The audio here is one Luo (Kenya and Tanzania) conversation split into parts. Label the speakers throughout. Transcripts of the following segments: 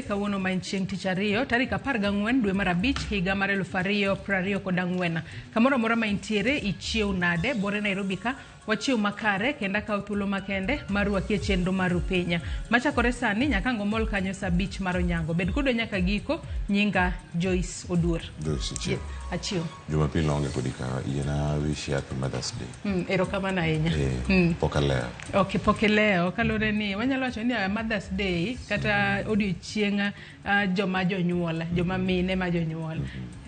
Speaker 1: Kawuono ma en chieng' tich ariyo tarik 14 dwe mar 5 higa mar 2024. Kamoro amora ma intiere ichiew nade? Bore Nairobi ka wachiew makare kendo akawo thuolo makende mar rwaki e chenro mar Rupiny. Machakore sani nyaka ang' omol kanyo saa 5 mar onyango. Bed kodwa nyaka giko, nyinga Joyce Oduor.
Speaker 2: Joyce ichiew.
Speaker 1: Achiew.
Speaker 2: Jumapil naonge kodi ka yiena wish happy Mother's Day.
Speaker 1: Erokamano ahinya.
Speaker 2: Pok alewo.
Speaker 1: Ok, pok ilewo kaluwore ni wanyalo wacho ni Mother's Day kata odiochieng' joma jonyuol, joma mine ma jonyuol.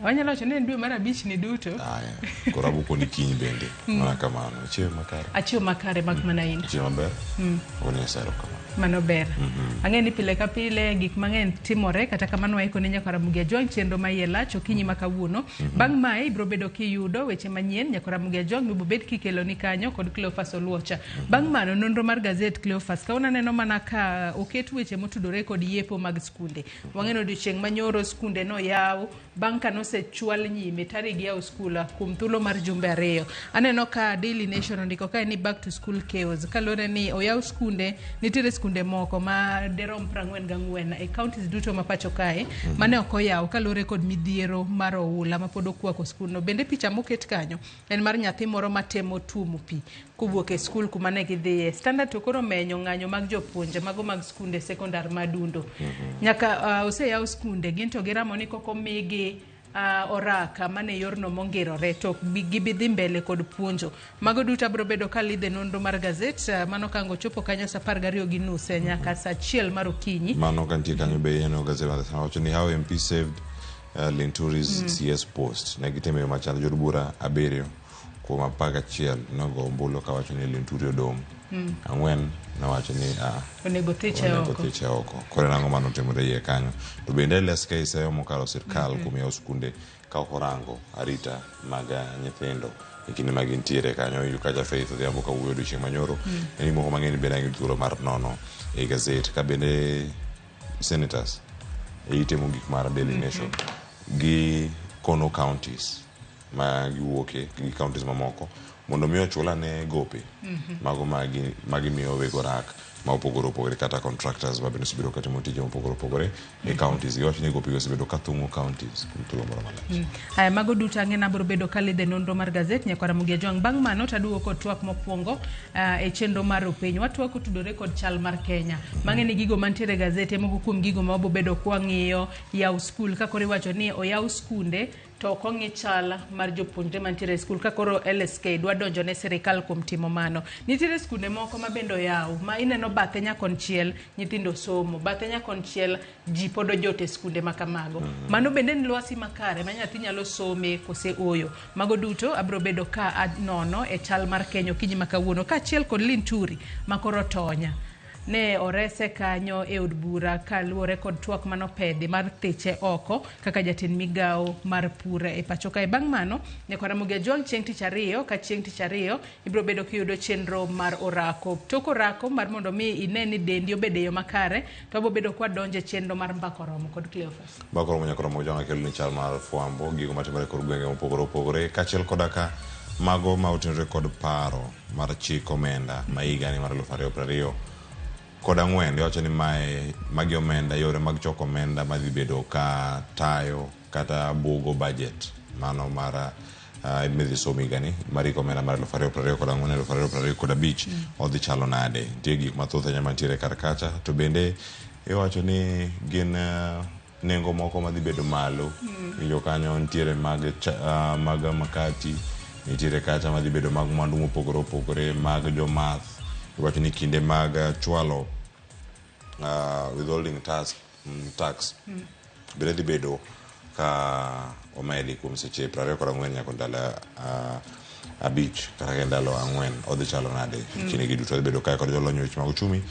Speaker 1: Wanyalo wacho ni en dwe mar 5 ni duto.
Speaker 2: Aya, koro abuko ni kiny bende. Mana kamano. Ichiew makare.
Speaker 1: Achiew makare mak mana in.
Speaker 2: Ichiew maber. Ogo Nyasaye erokamano.
Speaker 1: Mano ber. Ang'e ni pile ka pile gik mang'eny timore, kata kamano waiko ne Nyakwar Ramogi Ajwang' chenro ma iye lach okinyi ma kawuono. Bang' mae ibiro bedo kiyudo weche manyien Nyakwar Ramogi Ajwang' mibiro bed kikelo ni kanyo kod Cleophas Oluocha. Bang' mano nonro mar gazet Cleophas kawuono aneno mana ka oket weche motudore kod yepo mag skunde. Wang'e ni odiochieng' manyoro skunde noyaw bang' ka nosechwal nyime tarik yawo skul kuom thuolo mar jumbe 2. Aneno ka Daily Nation ondiko kae ni back to school chaos kaluwore ni oyaw skunde, nitiere skunde moko ma derom 44 e counties duto ma pacho kae mane ok oyaw kaluwore kod midhiero mar oula ma pod okwako skundno. Bende picha moket kanyo en mar nyathi moro matemo tuomo pi kowuok e skul kuma ne gidhiye. Standard to koro omenyo ng'anyo mag jopuonje mago mag skunde sekondar ma Dundo. Nyaka oseyaw skunde gin to giramo ni kok omigi oraka mane yorno mongirore to gibi dhi mbele kod puonjo. Mago duto abiro bedo kalidhe nonro mar gazet mano kango chopo kanyo saa 12:30 nyaka saa 1 mar okinyi.
Speaker 2: Mano kantie kanyo be ineno gazet mar The Sun wacho ni how MP saved Linturi's CS post. Ne gitimo e yo machal jood bura 7 kuom 11 nogo ombulu kawacho ni Linturi odong'. 4 nowacho ni
Speaker 1: onego thiche
Speaker 2: onego
Speaker 1: oko.
Speaker 2: Thiche oko. Koro en ang'o manotimore iye kanyo? To bende LSK seyo mokalo sirkal kuom yawo skunde ka ok orango arita mag nyithindo e kinde ma gintiere kanyo. Iyudo kacha Faith Odhiambo kawuoyo odiochieng' manyoro. En gik moko mang'eny bende an gi thuolo mar nono e gazet. Ka bende senators e ite mogik mar Daily Nation gi kono counties ma giwuoke gi counties mamoko mondo mi ochul ane gope mago magimiyo weg orak ma opogore opogore kata contractors ma bende osebedo katimo tije mopogore opogore e counties. Giwacho ni gopego osebedo ka thung'o counties kuom thuolo moro malach.
Speaker 1: Aya, mago duto ang'e nabiro bedo kalidhe nonro mar gazet Nyakwar Ramogi Ajwang'. Bang' mano taduogo kod twak mokwongo e chenro mar Rupiny. Watwak otudore kod chal mar Kenya. Mang'e ni gigo mantiere e gazet e moko kuom gigo ma wabobedo kwang'iyo. Yaw skul ka koro iwacho ni oyaw skunde to ok ong'i chal mar jopuonjre mantiere e skul ka koro LSK dwa donjo ne sirikal kuom timo mano. Nitiere skunde moko ma bende oyaw ma ineno bathe nyakonchiel nyithindo somo, bathe nyakonchiel ji pod ojot e skunde ma kamago. Mano bende en lwasi makare ma nyathi nyalo some kose oyo. Mago duto abiro bedo ka anono e chal mar Kenya okinyi ma kawuono kaachiel kod Linturi ma koro tonya. Ne orese kanyo e od bura kaluwore kod twak manopedhi mar thiche oko kaka jatend migawo mar pur e pacho kae. Bang' mano, Nyakwar Ramogi Ajwang' chieng' tich ariyo ka chieng' tich ariyo ibiro bedo kiyudo chenro mar orako. Tok orako mar mondo mi ine ni dendi obedo e yo makare, to wabiro bedo kwadonjo e chenro mar mbaka oromo kod Cleophas.
Speaker 2: Mbaka oromo Nyakwar Ramogi Ajwang' akelo ni chal mar fwambo, gigo matimore e kor gwenge mopogore opogore kaachiel koda ka mago ma otenore kod paro mar chik omenda ma higani mar 2024. Iwacho ni mae magi omenda yore mag choko omenda madhi bedo ka tayo kata bugo budget mano mar midhi som higani mar hik omenda mar 2024 2025 odhi chalo nade. Nitie gik mathoth ahinya mantiere kar kacha to bende iwacho ni gin nengo moko madhi bedo malo. Winjo kanyo nitiere mag mag makati, nitiere kacha madhi bedo mag mwandu mopogore opogore mag jomath. Iwacho ni kinde mag chwalo withholding tax bende dhi bedo ka omedi kuom seche 24 nyaka ndalo 5 kata ka ndalo 4. Odhi chalo nade kinde gi duto? Odhi bedo kae kod jolony weche mag uchumi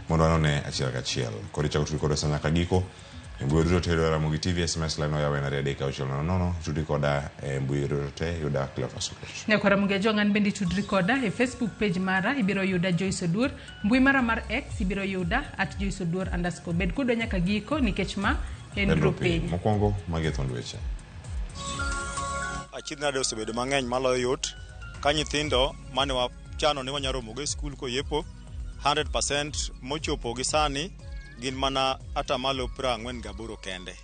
Speaker 2: mondo wanone achiel kachiel. Koro ichako tudri kodwa sa nyaka giko e mbui duto te yudo Ramogi TV. SMS line oyaw en 23600. Tudri koda e mbui duto te, yuda Cleophas Okoch.
Speaker 1: Nyakwar Ramogi Ajwang', an bende itudri koda e Facebook page mara, ibiro yuda Joyce Oduor. Mbui mara mar X ibiro yuda @JoyceOduor_. Bed kodwa nyaka giko nikech ma en
Speaker 2: En
Speaker 1: Rupiny.
Speaker 2: Mokwongo magi e thond weche.
Speaker 3: Achiedh nade osebedo mang'eny maloyo yot ka nyithindo mane wachano ni wanyalo romogo e skul koyepo 100% mochopo gi sani. gin mana atamalo 48 kende.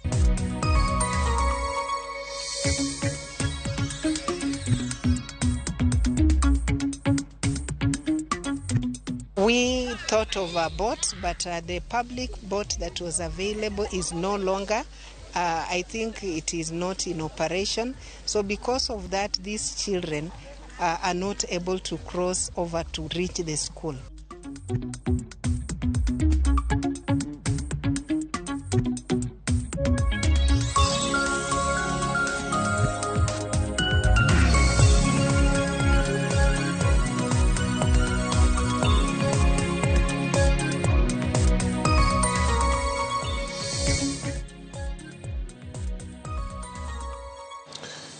Speaker 4: We thought of a boat, but the public boat that was available is no longer. I think it is not in operation. So because of that, these children are not able to cross over to reach the school.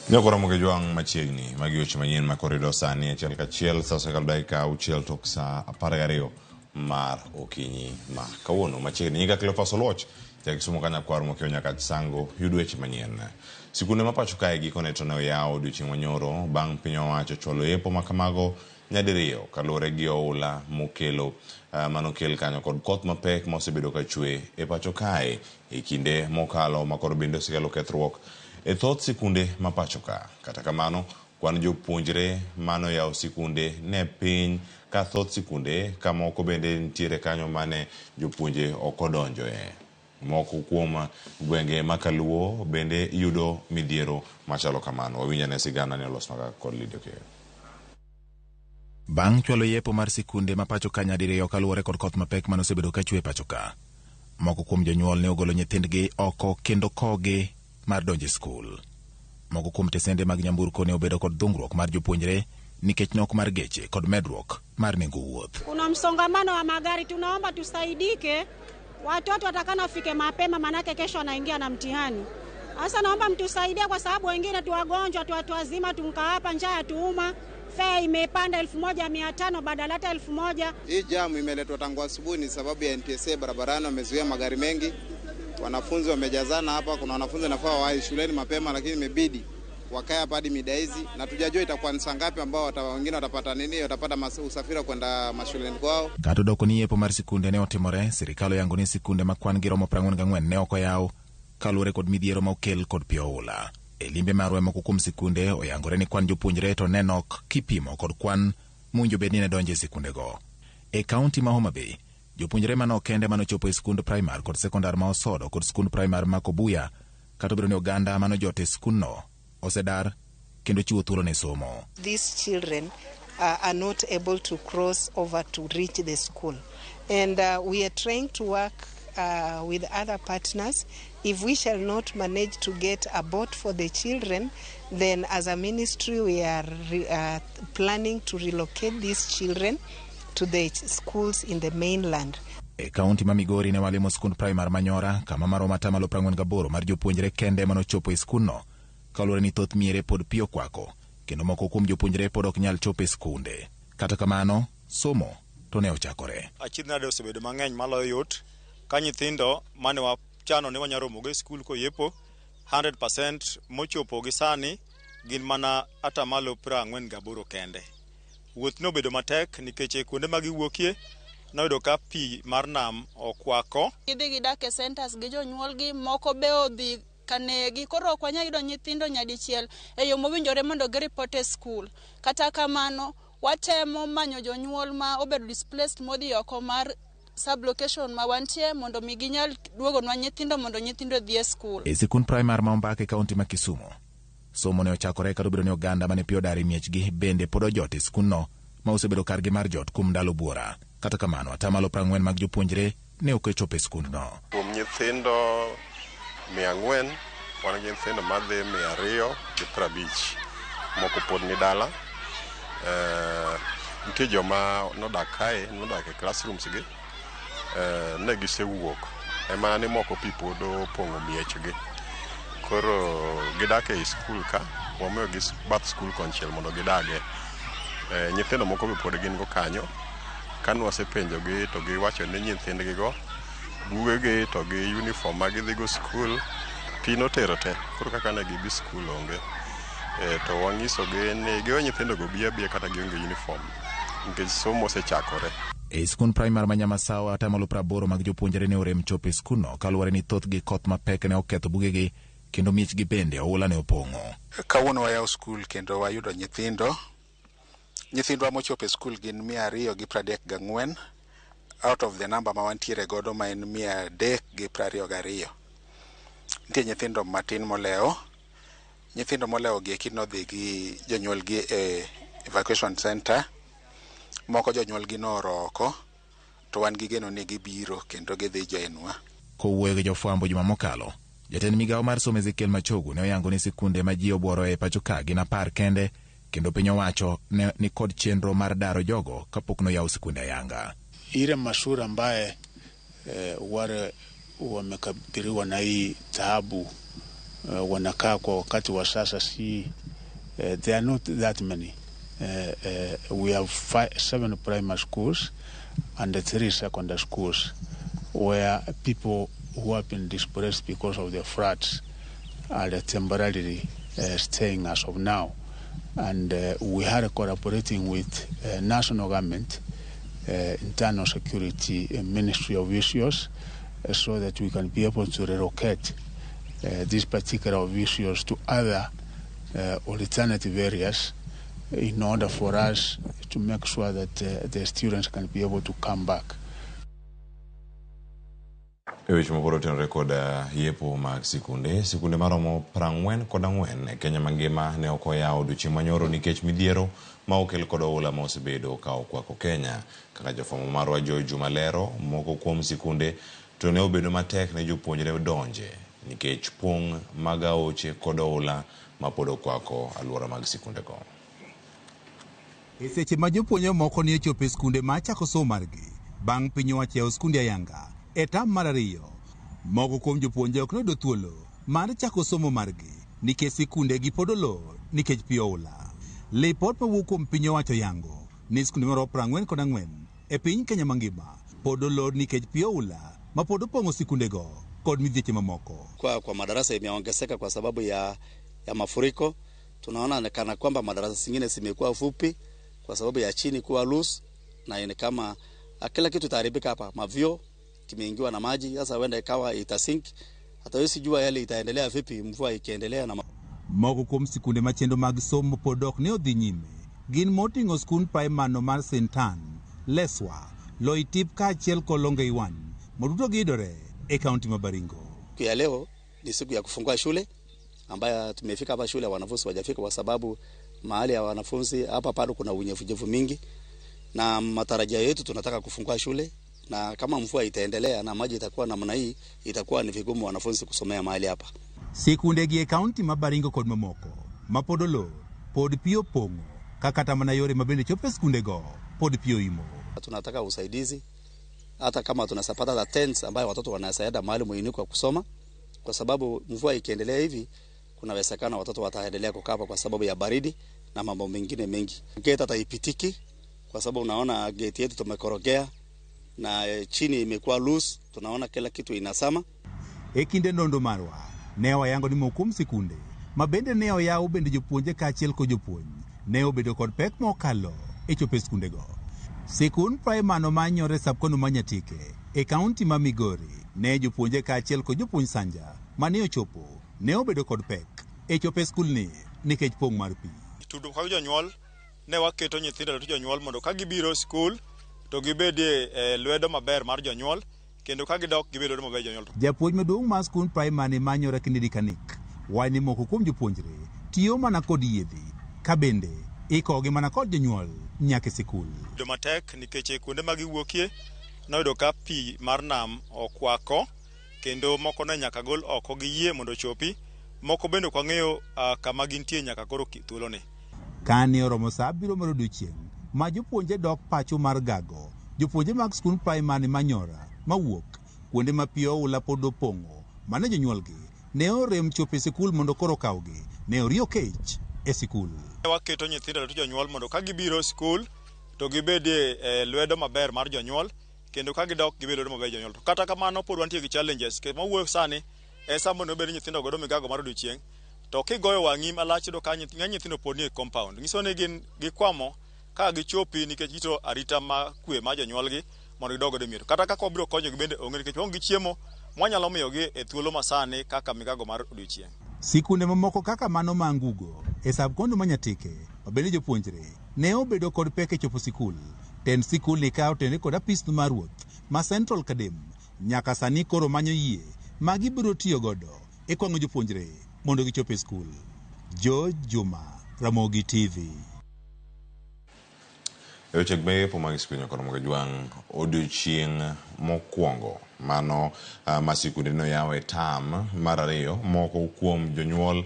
Speaker 2: Nyakora Ramogi machiegni magi weche manyien ma korido sani achiel kachiel sa osekalo dakika 6 tok sa 12 mar okinyi ma kawuono. Machiegni nyinga Cleophas Oluoch, ja Kisumu ka Nyakwar Mokeo nyaka Chisango, yud weche manyien. Sikunde ma pacho kae gikone to ne oyaw odiochieng' manyoro bang' piny owacho chwalo yepo ma kamago nyadiriyo kaluwore gi oula mokelo manokel kanyo kod koth mapek ma osebedo ka chwe e pacho kae e kinde mokalo ma koro bende osekelo kethruok e thoth sikunde ma pacho ka. Kata kamano, kwan jopuonjre manoyawo sikunde ne piny ka thoth sikunde ka moko bende nitiere kanyo mane jopuonje ok odonjoe. Moko kuom gwenge ma Kaluo bende yudo midhiero machalo kamano. Wawinj ane sigana ne olos maga kod Lydia Okeyo.
Speaker 5: Bang' chwalo yepo mar sikunde ma pacho ka nyadiriyo kaluwore kod koth mapek manosebedo ka chwe e pacho ka, moko kuom jonyuol ne ogolo nyithindgi oko kendo kogi mar donjo e skul. Moko kuom tesende mag nyamburko ne obedo kod dhungruok mar jopuonjre nikech nok mar geche kod medruok mar nengo wuoth.
Speaker 6: Kuna msongamano wa magari, tunaomba tusaidike, watoto watakana wafike mapema, manake kesho wanaingia na mtihani. Sasa naomba mtusaidie kwa sababu wengine tu wagonjwa, tu watu wazima, tunkaa hapa njaa yatuuma. Fare imepanda 1500 badala hata 1000.
Speaker 7: Hii jamu imeletwa tangu asubuhi ni sababu ya NTSA barabarani wamezuia magari mengi. Wanafunzi wamejazana hapa, kuna wanafunzi wanafaa wawahi shuleni mapema lakini imebidi wakae hapa hadi mida hizi, na tujajua itakuwa ni saa ngapi ambao wengine watapata nini, watapata usafiri wa kwenda mashuleni kwao.
Speaker 5: Kata odoko ni yepo mar sikunde ne otimore, sirikal oyango ni sikunde ma kwan gi romo 44 ne ok oyaw kaluwore kod midhiero ma okel kod pi oula. E limbe marwa moko kuom sikunde oyangore ni kwan jopuonjre to ne nok kipimo kod kwan mowinjo bed ni ne donjo e sikundego. E kaunti ma Homa Bay, jopuonjre manok kende manochopo e skund primar kod sekondar ma Osodo kod skund primar ma Kobuya, kata obedo ni oganda manojot e skundno osedar kendo chiwo thuolo ne somo.
Speaker 4: These children are not able to cross over to reach the school. And we are trying to work with other partners. If we shall not manage to get a boat for the children, then as a ministry we are planning to relocate these children to the schools in the mainland.
Speaker 5: E kaunti ma Migori ne walimo skund primar Manyora kama maromo atamalo 48 mar jopuonjre kende manochopo e skundno kaluwore ni thoth miere pod pi okwako kendo moko kuom jopuonjre pod ok nyal chopo e skunde. Kata kamano, somo to ne ochakore.
Speaker 3: Achiedh nade osebedo mang'eny maloyo yot ka nyithindo mane wachano ni wanyalo romogo e skul koyepo 100% mochopo gi sani gin mana atamalo 48 kende. Wuoth nobedo matek nikech kuonde ma giwuokie noyudo ka pi mar nam okwako.
Speaker 8: Gidhi gidak e centers gi jonyuolgi, moko be odhi kanegi, koro ok wanyal yudo nyithindo nyadichiel e yo mowinjore mondo giripot e skul. Kata kamano, watemo manyo jonyuol ma obedo displaced modhi oko mar sub-location ma wantie mondo mi ginyal duogonwa nyithindo mondo nyithindo odhi e skul.
Speaker 5: E sikund primar ma Ombaka e kaunti ma Kisumu, somo ne ochakore kata obedo ni oganda mane pi odar e miechgi bende pod ojot e skundno ma osebedo kargi mar jot kuom ndalo buora. Kata kamano, atamalo 40 mag jopuonjre ne ok ochopo e skundno.
Speaker 9: Kuom nyithindo 400, wan gi nyithindo madhi 250, moko pod ni dala. Nitie joma nodak kae, nodak e classrooms gi, ne gisewuok. Ema ni moko pi pod opong'o miechgi. Koro gidak ei skul ka, wamiyogi bath skul konchiel mondo gidage. Nyithindo moko be pod gin go kanyo. Kane wasepenjogi to giwacho ni nyithindgi go, bugegi to gi uniform ma gidhi go skul, pi notero te. Koro kaka ne gidhi skul onge. To wang'isogi ni giwe nyithindogo bi abiya kata gionge uniform, nikech somo osechakore.
Speaker 5: E skund primar ma Nyamasawa, 80% mag jopuonjre ne orem chopo e skundno kaluwore ni thothgi koth mapek ne oketho bugegi kendo miechgi bende oula ne opong'o.
Speaker 10: Kawuono wayawo skul kendo wayudo nyithindo. Nyithindwa mochopo e skul gin 234 out of the number ma wantiere godo ma en 322. Nitie nyithindo matin molewo. Nyithindo molewo gi eki nodhi gi jonyuolgi e evacuation center. Moko jonyuolgi nooro oko to wan gi geno ni gibiro kendo gidhi join wa.
Speaker 5: Kowuoyo gi jofwambo juma mokalo, jatend migawo mar somo Ezekiel Machogu ne oyango ni sikunde ma ji obuoro e pacho ka gin 10 kende kendo piny owacho ne ni kod chenro mar daro jogo kapok noyaw sikunde ayanga.
Speaker 11: Ile mashule ambaye wale wamekabiliwa na hii taabu wanakaa kwa wakati wa sasa si they are not that many. We have 7 primary schools and 3 secondary schools where people who have been displaced because of the floods are temporarily staying as of now. And we are collaborating with national government, internal security ministry officials, so that we can be able to relocate these particular officials to other alternative areas in order for us to make sure that the students can be able to come back.
Speaker 2: E weche mopogore otenore kod yepo mag sikunde, sikunde maromo 44 e Kenya mangima ne ok oyawo odiochieng' manyoro nikech midhiero ma okel kod oula ma osebedo ka okwako Kenya. Kaka jafwambo marwa Joy Juma lero, moko kuom sikunde to ne obedo matek ne jopuonjre donje nikech pong' mag aoche kod oula ma pod okwako alwora mag sikundego.
Speaker 12: E seche ma jopuonjre moko ne ochopo e skunde ma chako somo margi bang' piny owacho yawo skunde ayanga e tam mar ariyo, moko kuom jopuonjre ok noyudo thuolo mar chako somo margi nikech sikunde gi pod olor nikech pi oula. Lipot mawuok kuom piny owacho yango ni skunde maromo 44 e piny Kenya mangima pod olor nikech pi oula ma pod opong'o sikundego kod midhieche mamoko.
Speaker 13: Kwa madarasa imeongezeka kwa sababu ya mafuriko. Tunaona kana kwamba madarasa zingine zimekuwa fupi kwa sababu ya chini kuwa loose, na ni kama kila kitu itaharibika hapa. Mavyoo kimeingiwa na maji, sasa huenda ikawa itasink. Hata wewe sijua yale itaendelea vipi mvua ikiendelea na
Speaker 12: Moko kuom sikunde ma chenro mag somo pod ok ne odhi nyime gin moting'o skund primar no mar St. Anne, Leswa, Loitip kaachiel kod Longeiwan ma duto giyudore e kaunti ma Baringo.
Speaker 13: Siku ya leo ni siku ya kufungua shule ambayo tumefika hapa shule, wanafunzi wajafika kwa sababu mahali ya wanafunzi hapa bado kuna unyevunyevu mingi, na matarajio yetu tunataka kufungua shule, na kama mvua itaendelea na maji itakuwa namna hii, itakuwa ni vigumu wanafunzi kusomea mahali hapa.
Speaker 12: Sikunde gi e kaunti ma Baringo kod mamoko ma pod olor pod pi opong'o ka kata mana yore ma bende chopo e skundego pod pi oimo.
Speaker 13: Tunataka usaidizi hata kama tunasapata hata tents ambayo watoto wanaweza enda mahali mwinuko wa kusoma, kwa sababu mvua ikiendelea hivi kuna uwezekano watoto wataendelea kukaa hapa kwa sababu ya baridi na mambo mengine mengi. Gate hata ipitiki kwa sababu unaona gate yetu tumekorogea na chini imekuwa loose, tunaona kila kitu inasama.
Speaker 12: E kinde nonro marwa ne wayango ni moko kuom sikunde ma bende ne oyaw bende jopuonje kaachiel kod jopuonj ne obedo kod pek mokalo e chopo e skundego. Sikund primar no manyore sub-county ma Nyatike e kaunti ma Migori ne jopuonje kaachiel kod jopuonj Sanja mane ochopo ne obedo kod pek e chopo e skulni nikech pong' mar pi.
Speaker 3: Tudruok mag jonyuol ne waketo nyithindo to jonyuol mondo ka gibiro skul to gibedie e lwedo maber mar jonyuol kendo ka gidok gibed lwedo maber jonyuol.
Speaker 12: Japuonj maduong' mar skund primar manyore Kennedy Kanik wacho ni moko kuom jopuonjre tiyo mana kod yiedhi ka bende ikowogi mana kod jonyuol nyaka e sikul.
Speaker 3: Bedo matek nikech kuonde ma giwuokie noyudo ka pi mar nam okwako kendo moko ne nyaka gol oko gi yie mondo ochopi, moko bende ok wang'eyo kama gintie nyaka koro thuoloni.
Speaker 12: Kane oromo sa 7 mar odiochieng' ma jopuonje dok pacho mar gago, jopuonje mag skund primar Manyora mawuok kuonde ma pi oula pod opong'o mane jonyuolgi ne orem chopo e sikul mondo koro okawgi ne oriyo kech e sikul.
Speaker 3: Waketo nyithindo to jonyuol mondo ka gibiro skul to gibedie e lwedo maber mar jonyuol kendo ka gidok gibed lwedo maber jonyuol. To kata kamano pod wantie gi challenges nikech mawuoyo sani e sa monego bed ni nyithindo godo migago mar odiochieng' to kigoyo wang'i malach iyudo ka ng'eny nyithindo pod nie compound. Nyiso ni gin gikwamo Ka gichopi nikech gito arita ma kwe ma jonyuolgi mondo gidog godo e mier. Kata kaka wabiro konyogi bende onge nikech waonge gi chiemo mwanyalo miyogi e thuolo masani kaka migago mar odiochieng'.
Speaker 12: Sikunde mamoko kaka mano ma Angugo e sub-county ma Nyatike ma bende jopuonjre ne obedo kod pek e chopo sikul. Tend sikul ni ka otenore kod apis mar ruoth ma Central Kadem nyaka sani koro manyo yie ma gibiro tiyo godo e kwang'o jopuonjre mondo gichop e skul. George Juma, Ramogi TV.
Speaker 2: E weche mepo mag sikul nyakoro mag jwang' odiochieng' mokwongo mano ma sikunde noyaw e tam mar ariyo moko kuom jonyuol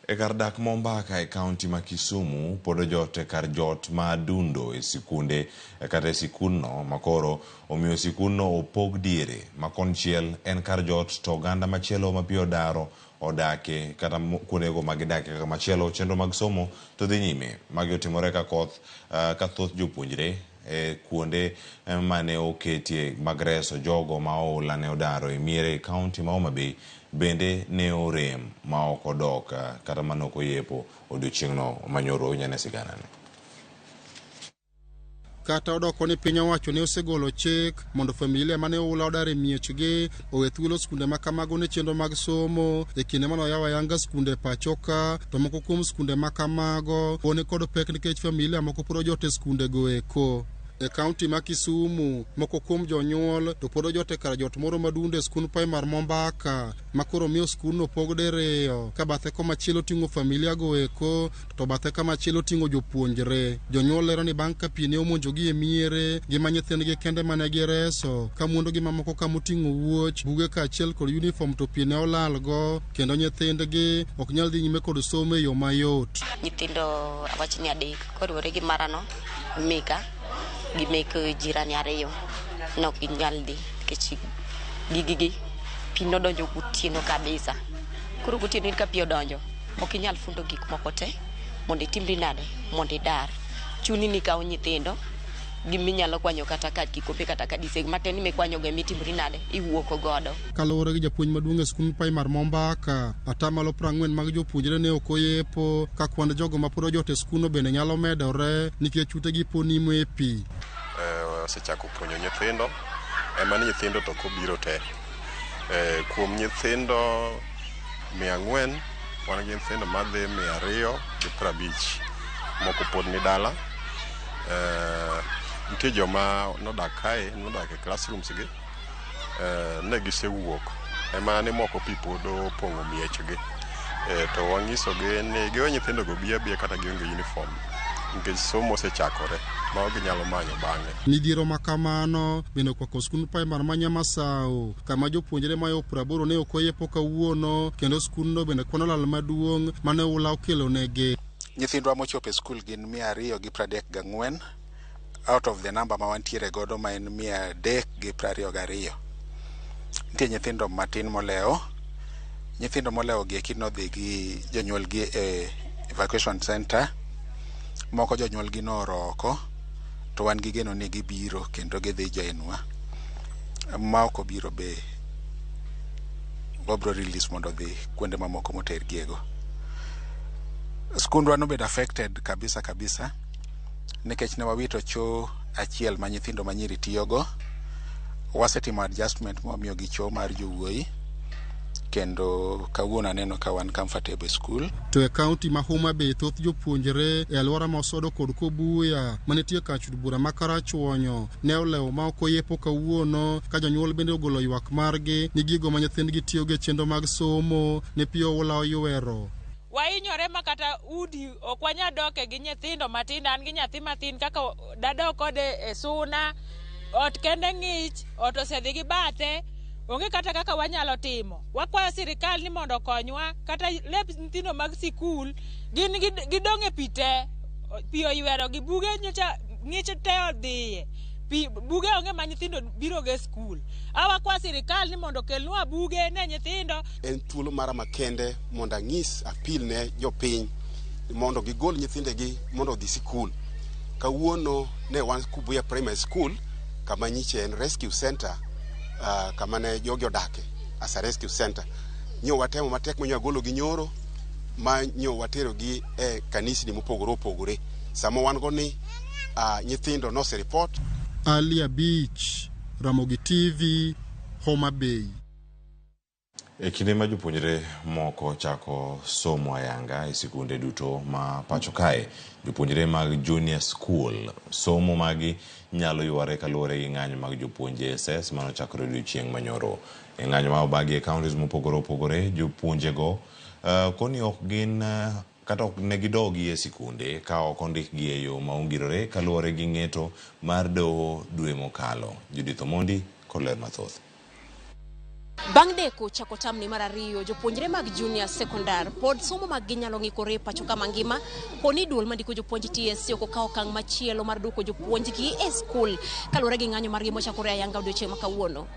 Speaker 2: e kar dak Mombaka e kaunti ma Kisumu pod ojot e kar jot ma Adundo e sikunde kata e sikundno makoro omiyo sikundno opog diere ma konchiel en kar jot to oganda machielo ma pi odaro odake kata kuondego ma gidake kaka machielo chenro mag somo to dhi nyime. Magi otimore ka koth ka thoth jopuonjre e kuonde mane oketie mag reso jogo ma oula ne odaro e miere e kaunti ma Homa Bay bende ne orem ma ok odok kata mane ok oyepo odiochieng'no manyoro nyane siganani.
Speaker 14: Kata odoko ni piny owacho ne osegolo chik mondo familia mane oula odar e miechgi owe thuolo skunde ma kamago ne chenro mag somo e kinde mane oyaw ayanga skunde e pacho ka, to moko kuom skunde ma kamago pod ni kod pek nikech familia moko pod ojot e skundego eko. E kaunti ma Kisumu, moko kuom jonyuol to pod ojot e kar jot moro madundo e skund primar Mombaka, ma koro miyo skundno pog diriyo, ka bathe komachielo ting'o familia go eko, to bathe kamachielo ting'o jopuonjre. Jonyuol lero ni bang' ka pi ne omonjogi e miere, ngima nyithindgi kende mane gireso, ka mwandugi mamoko kamoting'o wuoch, buge kaachiel kod uniform to pi ne olalgo, kendo nyithindgi ok nyal dhi nyime kod somo e yo mayot.
Speaker 15: Nyithindo awach ni adek, koriwore gi marano, meka, gi mek jirani ariyo, ne ok ginyal dhi nikech gigigi pi nodonjo gotieno kabisa. Koro gotieno ka pi odonjo, ok inyal fundo gik moko te mondo itimri nade, mondo idar. Chuni ni ikawo nyithindo giminyalo kwanyo kata ka kikombe kata ka diseg matin mikwanyogo emitimri nade, iwuok godo.
Speaker 14: Kaluwore gi japuonj maduong' e skund primar Mombaka, atamalo 40 mag jopuonjre ne ok oyepo, ka kwand jogo ma pod ojot e skundno bende nyalo medore nikech utegi pod nimo e pi.
Speaker 9: Osechako puonjo nyithindo, ema ni nyithindo to ok obiro te. Kuom nyithindo 400, wan gi nyithindo madhi 250, moko pod ni dala. Nitie joma nodak kae, nodak e classrooms gi, ne gisewuok, ema ni moko pi pod opong'o miechgi. To wanyisogi ni giwe nyithindogo bi abiya kata gionge uniform, nikech somo osechakore ma ok ginyalo manyo bang'e.
Speaker 14: Midhiero ma kamano bende okwako skund primar ma Nyamasao, kama jopuonjre mayo 80 ne ok oyepo kawuono, kendo skundno bende kwano lal maduong' mane oula okelonegi.
Speaker 10: Nyithindwa mochopo e skul gin 234 out of the number ma wantiere godo ma en 322. Nitie nyithindo matin molewo. Nyithindo molewo gi eki nodhi gi jonyuolgi e evacuation center. Moko jonyuolgi nooro oko, to wan gi geno ni gibiro kendo gidhi join wa. Ma ok obiro be wabro release mondo odhi kuonde mamoko motergiego. Skundwa nobedo affected kabisa kabisa nikech ne wawito choo achiel ma nyithindo manyiri tiyogo. Wasetimo adjustment mwamiyogi choo mar jowuoyi, kendo kawuono aneno ka wan comfortable e skul.
Speaker 14: To e kaunti ma Homa Bay, thoth jopuonjre e alwora ma Osodo kod Kobuya manitie kar chud bura ma Karachuonyo ne olewo ma ok oyepo kawuono, ka jonyuol bende ogolo ywak margi ni gigo ma nyithindgi tiyogo e chenro mag somo ne pi oula oywero.
Speaker 16: Wahinyore ma kata udi ok wanyal doke gi nyithindo matindo. An gi nyathi matin kaka dadok kode e suna, ot kende ng'ich, ot osedhi gi bathe, onge kata kaka wanyalo timo. Wakwayo sirikal ni mondo okonywa, kata lep nyithindo mag sikul gin gidong' e pi te, pi oywero gi buge nyocha ng'ich te odhiye. Pi buge onge ma nyithindo biro go e skul. Awakwa sirikal ni mondo okelnwa buge ne nyithindo.
Speaker 17: En thuolo mara makende mondo anyis apil ne jopiny mondo gigol nyithindegi mondo odhi sikul. Kawuono ne wan Kubuya Primary School kama nyiche en rescue center, kama ne jogi odake as a rescue center. Nyo watemo matek manyo agolo gi nyoro ma nyo watero gi e kanisni mopogore opogore. Sama wan go ni Nyithindo nose report.
Speaker 14: Ali Abich, Ramogi TV, Homa Bay.
Speaker 2: E kinde ma jopuonjre moko chako somo ayanga e sikunde duto ma pacho kae, jopuonjre mag junior school somo magi nyalo yware kaluwore gi ng'anyo mag jopuonj JSS manochakore odiochieng' manyoro. E ng'anyo ma obagi e counties mopogore opogore, jopuonjego koni ok gin kata ok ne gidogi e sikunde ka ok ondikgi e yo ma ongirore kaluwore gi ng'eto mar doho dwe mokalo. Judith Omondi kod ler mathoth.
Speaker 18: Bang' deko chako tamni mar ariyo, jopuonjre mag junior secondar pod somo mag gi nyalo ng'ikore e pacho kama ngima poni duol mandiko jopuonj TSC ok okawo okang' machielo mar duoko jopuonjgi e skul kaluwore gi ng'anyo margi mochakore ayanga odiochieng' ma kawuono.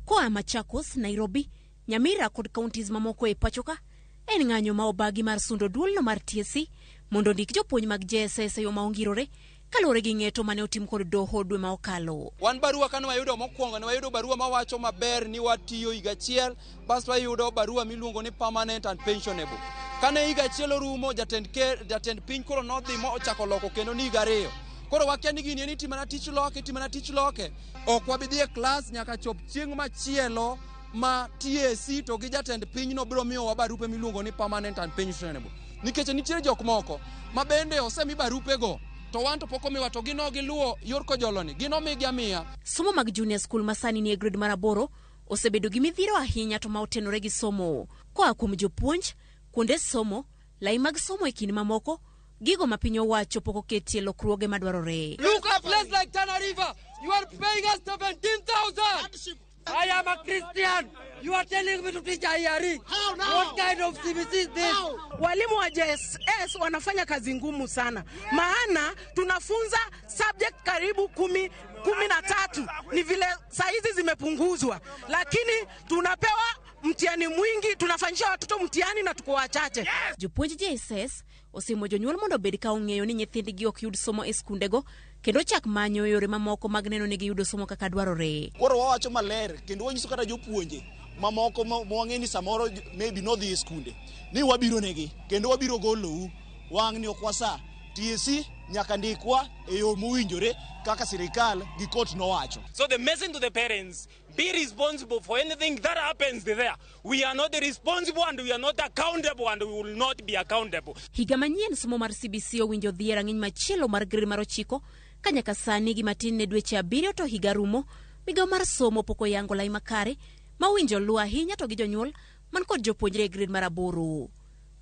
Speaker 18: Koa Machakos, Nairobi, Nyamira kod counties mamoko e pacho ka, en ng'anyo ma obagi mar sundo duolno mar TSC mondo ondik jopuonj mag JSS e yo ma ongirore kaluwore gi ng'eto mane otim kod doho dwe ma okalo.
Speaker 19: Wan barua kane wayudo mokwongo ne wayudo barua mawacho maber ni watiyo higa achiel, bas wayudo barua miluongo ni permanent and pensionable. Kane higa achiel orumo, jatend piny koro nodhi mo ochako loko kendo ni higa ariyo. Koro wakia ni gini en itimo mana tich loke, itimo mana tich loke. Ok wabi dhi e klas nyaka chop chieng' machielo ma TSC to gi jatend piny no biro miyowa barupe miluongo ni permanent and pensionable. Nikech nitiere jok moko ma bende osemi barupego to wan to pok omiwa, to gin giluwo yor kojoloni, gin omigi amiya.
Speaker 18: Somo mag junior school ma sani nie grade mar 8 osebedo gi midhiero ahinya to ma otenore gi somo koa kuom jopuonj, kuonde somo, lai mag somo e kind mamoko, gigo ma piny owacho pok oketie lokruoge madwarore.
Speaker 19: Look a place like Tana River, you are paying us 17,000. I am a Christian. You are telling me to teach IRE. How now? What kind of CBC is this?
Speaker 20: How? Walimu wa JSS wanafanya kazi ngumu sana. Maana tunafunza subject karibu 13. Ni vile saa hizi zimepunguzwa. Lakini tunapewa mtihani mwingi, tunafanyisha watoto mtihani na tuko wachache.
Speaker 18: Jopuonj JSS osimo jonyuol mondo obed ka ong'eyo ni nyithindgi ok yud somo e skundego kendo chak manyo yore mamoko mag neno ni giyudo somo kaka dwarore.
Speaker 21: Koro wawacho maler kendo wanyiso kata jopuonje mamoko ma wang'e ni samoro maybe nodhi e skunde ni wabiro negi kendo wabiro golou wang' ni ok wasa. TSC nyaka ndikwa e yo mowinjore kaka sirikal gi kot nowacho.
Speaker 22: So the message to the parents, be responsible for anything that happens there. We are not responsible and we are not accountable and we will not be accountable.
Speaker 18: Higa manyien somo mar CBC owinjo dhi e rang'iny machielo mar grade mar 9 ka nyaka sani gima tin ne dweche 7 to higa rumo. Migawo mar somo pok oyango lai makare ma owinjo luw ahinya to gi jonyuol man kod jopuonjre e grade mar 8.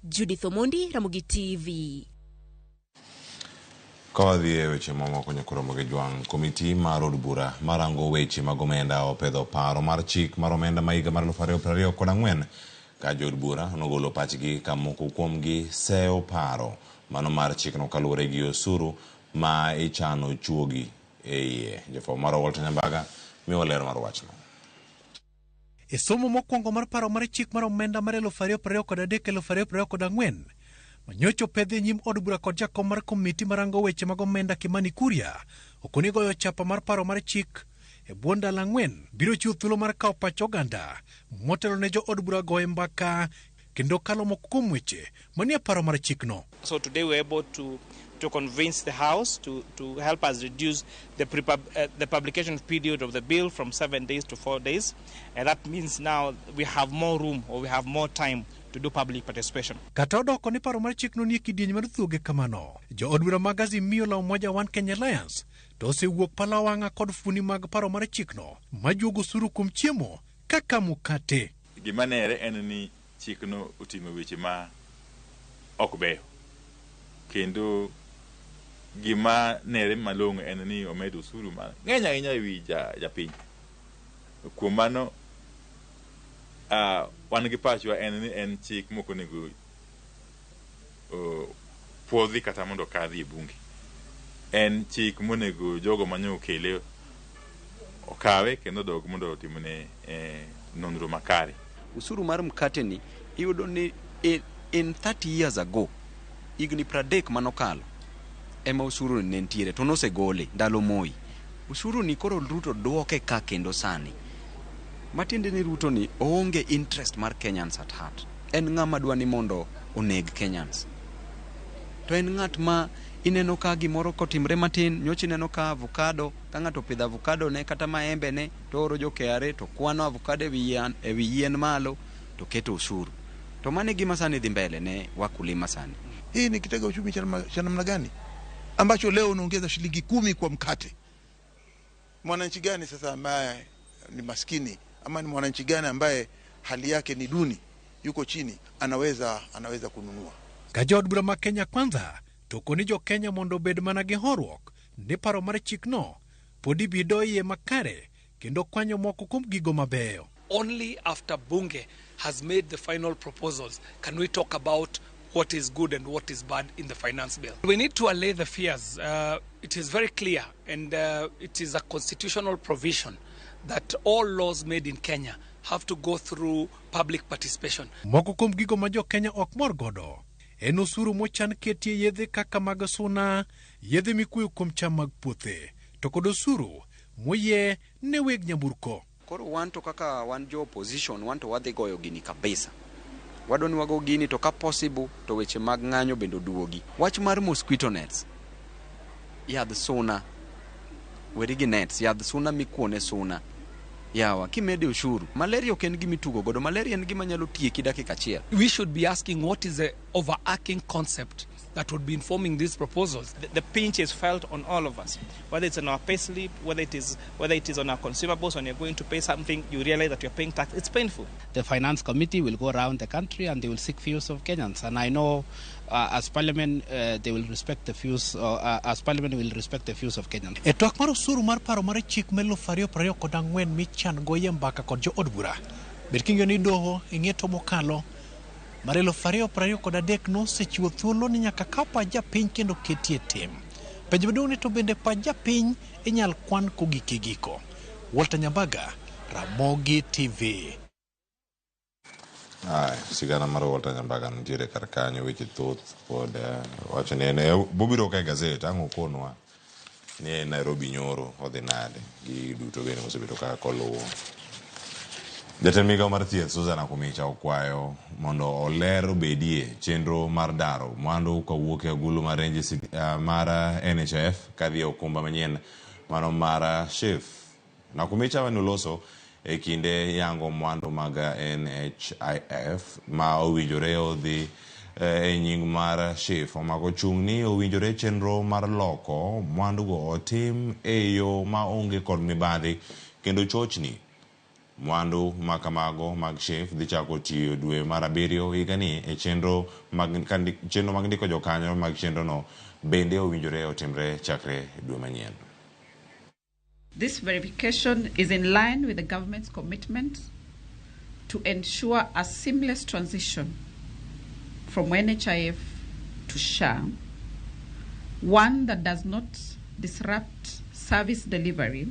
Speaker 18: Judith Omondi, Ramogi TV.
Speaker 2: Ka wadhi e weche mamoko nyakoromo gi jwang', komiti mar od bura marango weche mag omenda opedho paro mar chik mar omenda ma higa mar 2024 ka jood bura nogolo pachgi ka moko kuomgi seyo paro mano mar chikno kaluwore gi osuru ma ichano chuogi e iye. Jafwambo marwa Walter Nyambaga miwa ler mar wachno.
Speaker 23: E somo mokwongo mar paro mar chik mar omenda mar 2023-2024 manyocha opedhi e nyim od bura kod jakom mar komiti marango weche mag omenda Kimani Kuria okoni goyo chapa mar paro mar chik e bwo ndalo 4 biro chiwo thuolo mar kawo pach oganda motelo ne jo od bura goye mbaka kendo kalo moko kuom weche manie paro mar chikno.
Speaker 24: So today we were able to convince the House to help us reduce the publication period of the bill from 7 days to 4 days. And that means now we have more room or we have more time to do public participation.
Speaker 23: Kata odoko ni paro mar chikno nie kidieny mar thuoge kamano, jo od bura mag Azimio la Umoja One Kenya Alliance to osewuok palawang'a kod funi mag paro mar chikno majuogo osuru kuom chiemo kaka mukate.
Speaker 25: Gima nere en ni chikno oting'o weche ma ok beyo. Kendo gima nere malong'o en ni omedo osuru mang'eny ahinya ewi japiny. Kuom mano, wan gi pachwa en ni en chik mok onego puodhi kata mondo okadhi e bunge. En chik monego jogo mane okele okawe kendo odog mondo otimne nonro makare.
Speaker 26: Usuru mar mkate ni iyudo ni in 30 years ago, higni 30 manokalo, ema usuru ni ne nitiere to nosegole ndalo Moi. Usuru ni koro Ruto duoke ka kendo sani. Matiende ni Ruto ni oonge interest mar Kenyans at heart. En ng'ama dwa ni mondo oneg Kenyans. To en ng'at ma ineno ka gimoro kotimre matin, nyocha ineno ka avocado, ka ng'ato opidho avocado ne kata maembe ne, to oro jo KRA to kwano avocado ewi yien malo to keto osuru. To mano e gima sani dhi mbele ne wakulima sani.
Speaker 1: Hii ni kitega uchumi cha namna gani ambacho leo unaongeza shilingi 10 kwa mkate? Mwananchi gani sasa ambaye ni maskini ama ni mwananchi gani ambaye hali yake ni duni, yuko chini, anaweza kununua?
Speaker 23: Ka jood bura ma Kenya Kwanza to koni jo Kenya mondo obed mana gi horuok ni paro mar chikno pod ibido iye makare kendo kwanyo moko kuom gigo mabeyo.
Speaker 4: Only after Bunge has made the final proposals can we talk about what is good and what is bad in the finance bill. We need to allay the fears. It is very clear, and it is a constitutional provision that all laws made in Kenya have to go through public participation.
Speaker 23: Moko kuom gigo ma jo Kenya ok mor godo en osuru mochan ketie yedhe kaka mag suna, yedhe mikuyo kuom cham mag puothe, to kod osuru moyie ne weg nyamburko.
Speaker 26: Koro wan to kaka wan jo opposition, wan to wadhi goyo gini kabisa. Wadwa ni wago gini to ka possible to weche mag ng'anyo bende oduogi. Wach mar mosquito nets, yadh suna, weri gi nets, yadh suna mikuone suna. Yawa, kimede ushuru. Malaria ok en gima itugo godo, malaria en gima nyalo tieki dakika achiel.
Speaker 4: We should be asking what is the overarching concept that would be informing these proposals.
Speaker 24: The pinch is felt on all of us, whether it's on our pay slip, whether it is on our consumables. When you're going to pay something, you realize that you're paying tax. It's painful.
Speaker 5: The finance committee will go around the country and they will seek views of Kenyans. And I know as Parliament they will respect the views, as Parliament will respect the views of Kenyans.
Speaker 23: E twak mar osuru mar paro mar chik mar 2024 michan goye mbaka kod jo od bura. Bed king'eyo ni doho e ng'eto mokalo mar 2023 nosechiwo thuolo ni nyaka kaw pach japiny kendo ketie tim. Penjo maduong' ni to bende pach japiny inyal kwan kogik e giko. Walter Nyambaga, Ramogi TV.
Speaker 2: Ay, sigana mar Walter Nyambaga nitiere kar kanyo, weche thoth pod wacho ni en bobiro ka e gazet ang' okonwa ni Nairobi nyoro odhi nade gi duto bende mosebedo ka koluwo. Jatend migao mar thieth Susan Nakhumicha okwayo mondo oler obedie chenro mar daro mwandu kawuok e agulu mar mar NHIF kadhi e okumba manyien mano mar SHIF. Nakhumicha manoloso e kinde yango mwandu mag NHIF ma owinjore odhi e nying mar SHIF omako chung' ni owinjore chenro mar loko mwandugo otim e yo ma onge kod mibadhi kendo chochni. Mwandu makamago mag SHIF dhi chako tiyo dwe mar 7 higani e chenro mag ndiko jokanyo mag chenrono bende owinjore otimre chakre dwe manyien.
Speaker 6: This verification is in line with the government's commitment to ensure a seamless transition from NHIF to SHA, one that does not disrupt service delivery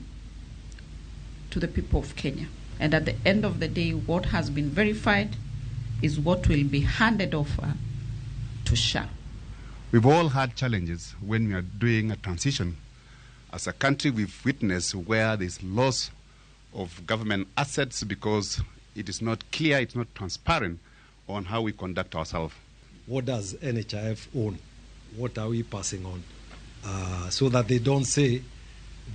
Speaker 6: to the people of Kenya. And at the end of the day, what has been verified is what will be handed over to SHA.
Speaker 7: We've all had challenges when we are doing a transition. As a country, we've witnessed where there's loss of government assets because it is not clear, it's not transparent on how we conduct ourselves.
Speaker 8: What does NHIF own? What are we passing on? So that they don't say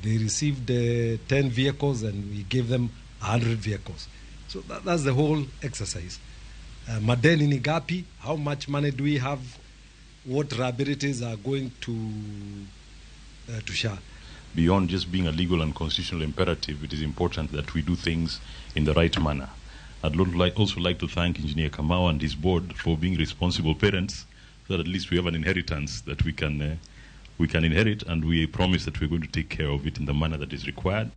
Speaker 8: they received 10 vehicles and we gave them 100 vehicles. So that's the whole exercise. Madeni ni gapi? How much money do we have? What liabilities are going to SHA?
Speaker 27: Beyond just being a legal and constitutional imperative, it is important that we do things in the right manner. I'd also like to thank Engineer Kamau and his board for being responsible parents, so that at least we have an inheritance that we can inherit, and we promise that we're going to take care of it in the manner that is required.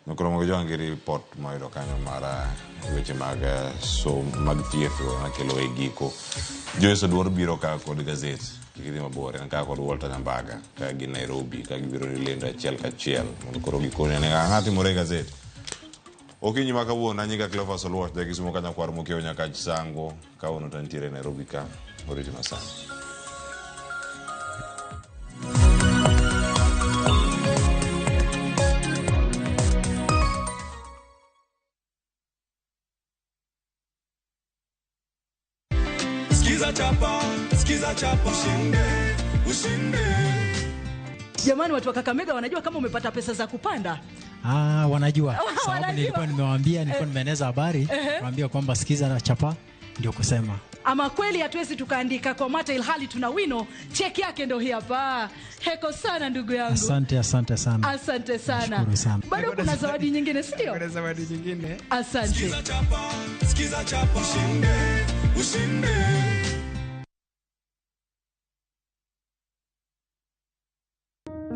Speaker 2: Nokoromo gi report moyudo kanyo mar weche mag somo mag thieth makelo e giko. Joyce Oduor biro ka kod gazet kik idhi mabor, en ka kod Walter Nyambaga ka gi Nairobi ka gibiro ni lendo achiel kachiel mondo koro gikoni ane ang'o timore e gazet. Okinyi ma kawuono anyinga Cleophas Oluoch ja Kisumo ka nyakwar Mokiewo nyaka Sango kawuono to nitiere Nairobi ka oriti masani.
Speaker 3: Sikiza chapa, sikiza chapa, ushinde, ushinde.
Speaker 9: Jamani, watu wa Kakamega wanajua kama umepata pesa za kupanda?
Speaker 10: Ah, wanajua. Sababu
Speaker 9: Wanajua.
Speaker 10: nilikuwa nimewaambia, nilikuwa nimeeneza habari, waambia kwamba sikiza na chapa ndio kusema.
Speaker 9: Ama kweli hatuwezi tukaandika kwa mate ilhali tuna wino. Cheki yake ndio hii hapa. Heko sana ndugu yangu.
Speaker 10: Asante, asante sana.
Speaker 9: Asante sana.
Speaker 10: Nashukuru sana.
Speaker 9: Bado kuna zawadi nyingine, si ndio?
Speaker 3: Kuna zawadi nyingine.
Speaker 9: Asante.
Speaker 3: Sikiza chapa, sikiza chapa, ushinde, ushinde.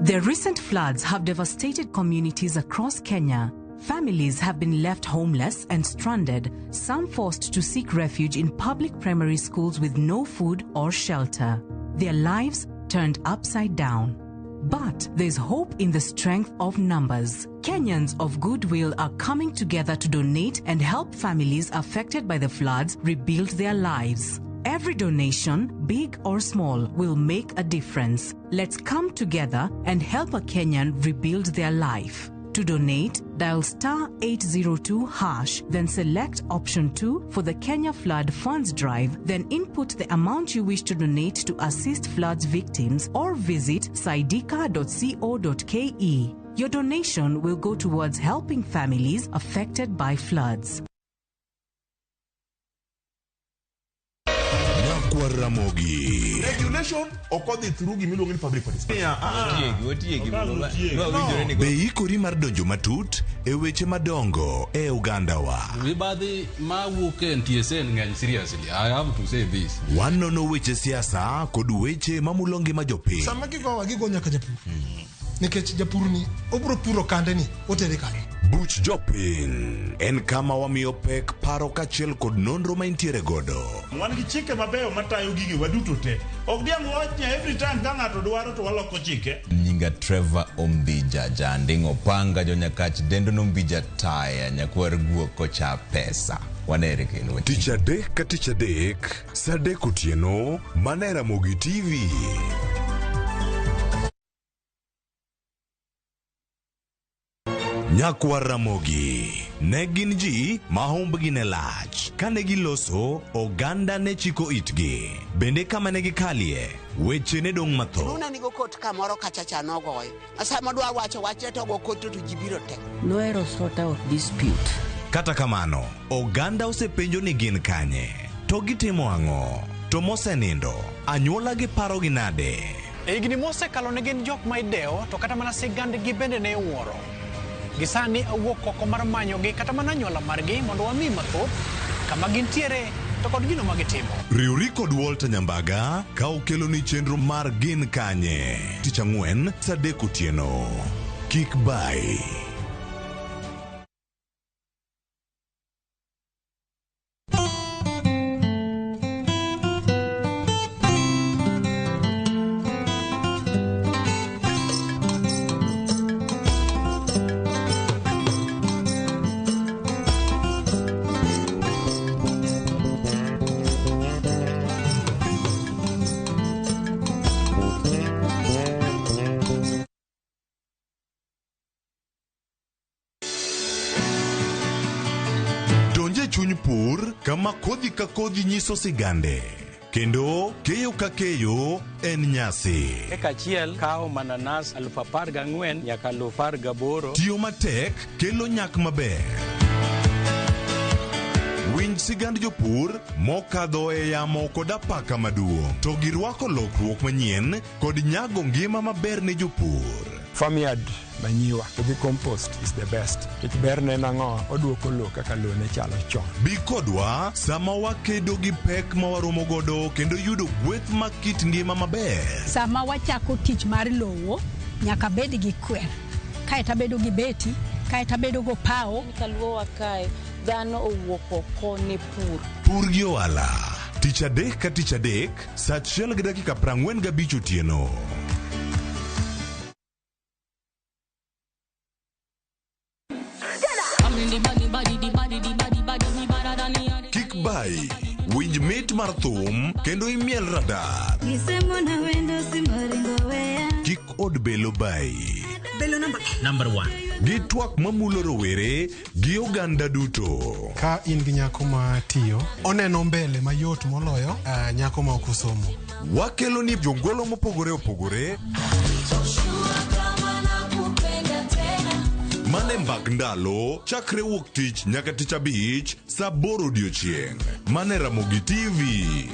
Speaker 11: The recent floods have devastated communities across Kenya. Families have been left homeless and stranded, some forced to seek refuge in public primary schools with no food or shelter. Their lives turned upside down. But there's hope in the strength of numbers. Kenyans of goodwill are coming together to donate and help families affected by the floods rebuild their lives. Every donation, big or small, will make a difference. Let's come together and help a Kenyan rebuild their life. To donate, dial star 802 hash, then select option 2 for the Kenya Flood Funds Drive, then input the amount you wish to donate to assist floods victims or visit saidika.co.ke. Your donation will go towards helping families affected by floods.
Speaker 12: Nyakwar Ramogi.
Speaker 1: Regulation ok odhi through gimiluongo ni public participation.
Speaker 12: Be ikori mar donjo matut e weche madongo e ogandawa.
Speaker 13: Mibadhi mawuok e NTSA ng'eny seriously. I have to say this.
Speaker 12: Wanono weche siasa kod weche mamulo ngima jopiny.
Speaker 15: Sama gigowa gigo nyaka japur nikech japur ni obiro puro kande ni otere kanye.
Speaker 12: Buch jopiny en kama wamiyo pek paro kaachiel kod nonro ma intiere godo.
Speaker 28: Wan gi chike mabeyo matayo gige waduto te. Ok diang' wach ni every time ka ng'ato dwaro to waloko chike.
Speaker 29: Nyinga Trevor Ombija Janding Opanga jonyakach dendo nombija taya nyakwar guok kocha pesa. Wanere kendo.
Speaker 12: Tich adek ka tich adek, saa adek otieno, mana e Ramogi TV. Nyakwar Ramogi ne gin ji ma humbgi ne lach. Kane giloso, oganda ne chiko itgi. Bende kama ne gikalie, weche ne dong' mathoth.
Speaker 30: Luna nigo kot kamoro kacha cha nogoye. Sama dwa wacho wachne to go kot to ji biro te.
Speaker 31: Nohero sort out dispute.
Speaker 12: Kata kamano, oganda osepenjo ni gin kanye, to gitimo ang'o, to mosenindo, anyuola gi parogi nade?
Speaker 23: E higni mosekalo ne gin jok ma idewo to kata mana sigandgi bende ne iwuoro. Gisani awuok oko mar manyogi kata mana anyuola margi mondo wami mathoth kama gintiere to kod gino ma gitimo.
Speaker 12: Riwri kod Walter Nyambaga ka okeloni chenro mar Gin Kanye tich ang'wen saa adek otieno. Kik bai. Donj e chuny pur kama kodhi ka kodhi nyiso sigande kendo keyo ka keyo en nyasi.
Speaker 32: Eka achiel kawo mananas 14,000 nyaka 18,000.
Speaker 12: Tiyo matek kelo nyak maber. Winj sigand jopur mokadho e yamo kod apaka maduong' to girwako lokruok manyien kod nyago ngima maber ne jopur.
Speaker 33: Farmyard manyiwa to gi compost is the best. Nikech berne en ang'o? Oduoko lowo kaka lowo ne chalo chon.
Speaker 12: Bi kodwa sama wakedo gi pek ma waromo godo kendo yudo gweth mag kit ngima maber.
Speaker 34: Sama wachako tich mar lowo, nyaka bed gi kwer. Kaeto abedo gi beti, kaeto abedo go pawo.
Speaker 35: Kaluowa kae, dhano owuok oko ne pur.
Speaker 12: Pur gi ohala. Tich adek ka tich adek, saa 1:45 otieno. Kik bai, winj mit mar thum kendo imiel radar. Kik od belo bayi.
Speaker 11: Belo namba
Speaker 12: Number 1. Gi twak mamulo rowere gi oganda duto.
Speaker 15: Ka in gi nyako ma tiyo, oneno mbele mayot moloyo nyako ma ok osomo.
Speaker 12: Wakelo ni jongolo mopogore opogore mane mbak ndalo chakre wuok tich nyaka tich abich saa 8 odiochieng'. Mane Ramogi TV.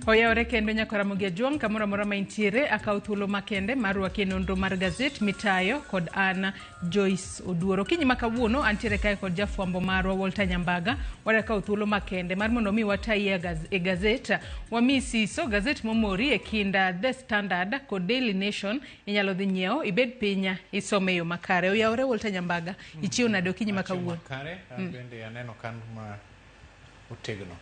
Speaker 4: Oyawore kendo nyaka Ramogi Ajwang' kamoro amora ma intiere akawo thuolo makende mar rwaki e nonro mar gazet mitayo kod an Joyce Oduor. Okinyi ma kawuono antiere kae kod jafwambo marwa Walter Nyambaga. Wadwa kawo thuolo makende mar mondo mi watayi e gazet. Wamiyi siso gazet momori e kind The Standard kod Daily Nation. Inyalo dhi nyiewo ibed piny isome e yo makare. Oyawore Walter Nyambaga, ichiew nade okinyi ma kawuono?
Speaker 5: Kare, an bende aneno kan ma otegno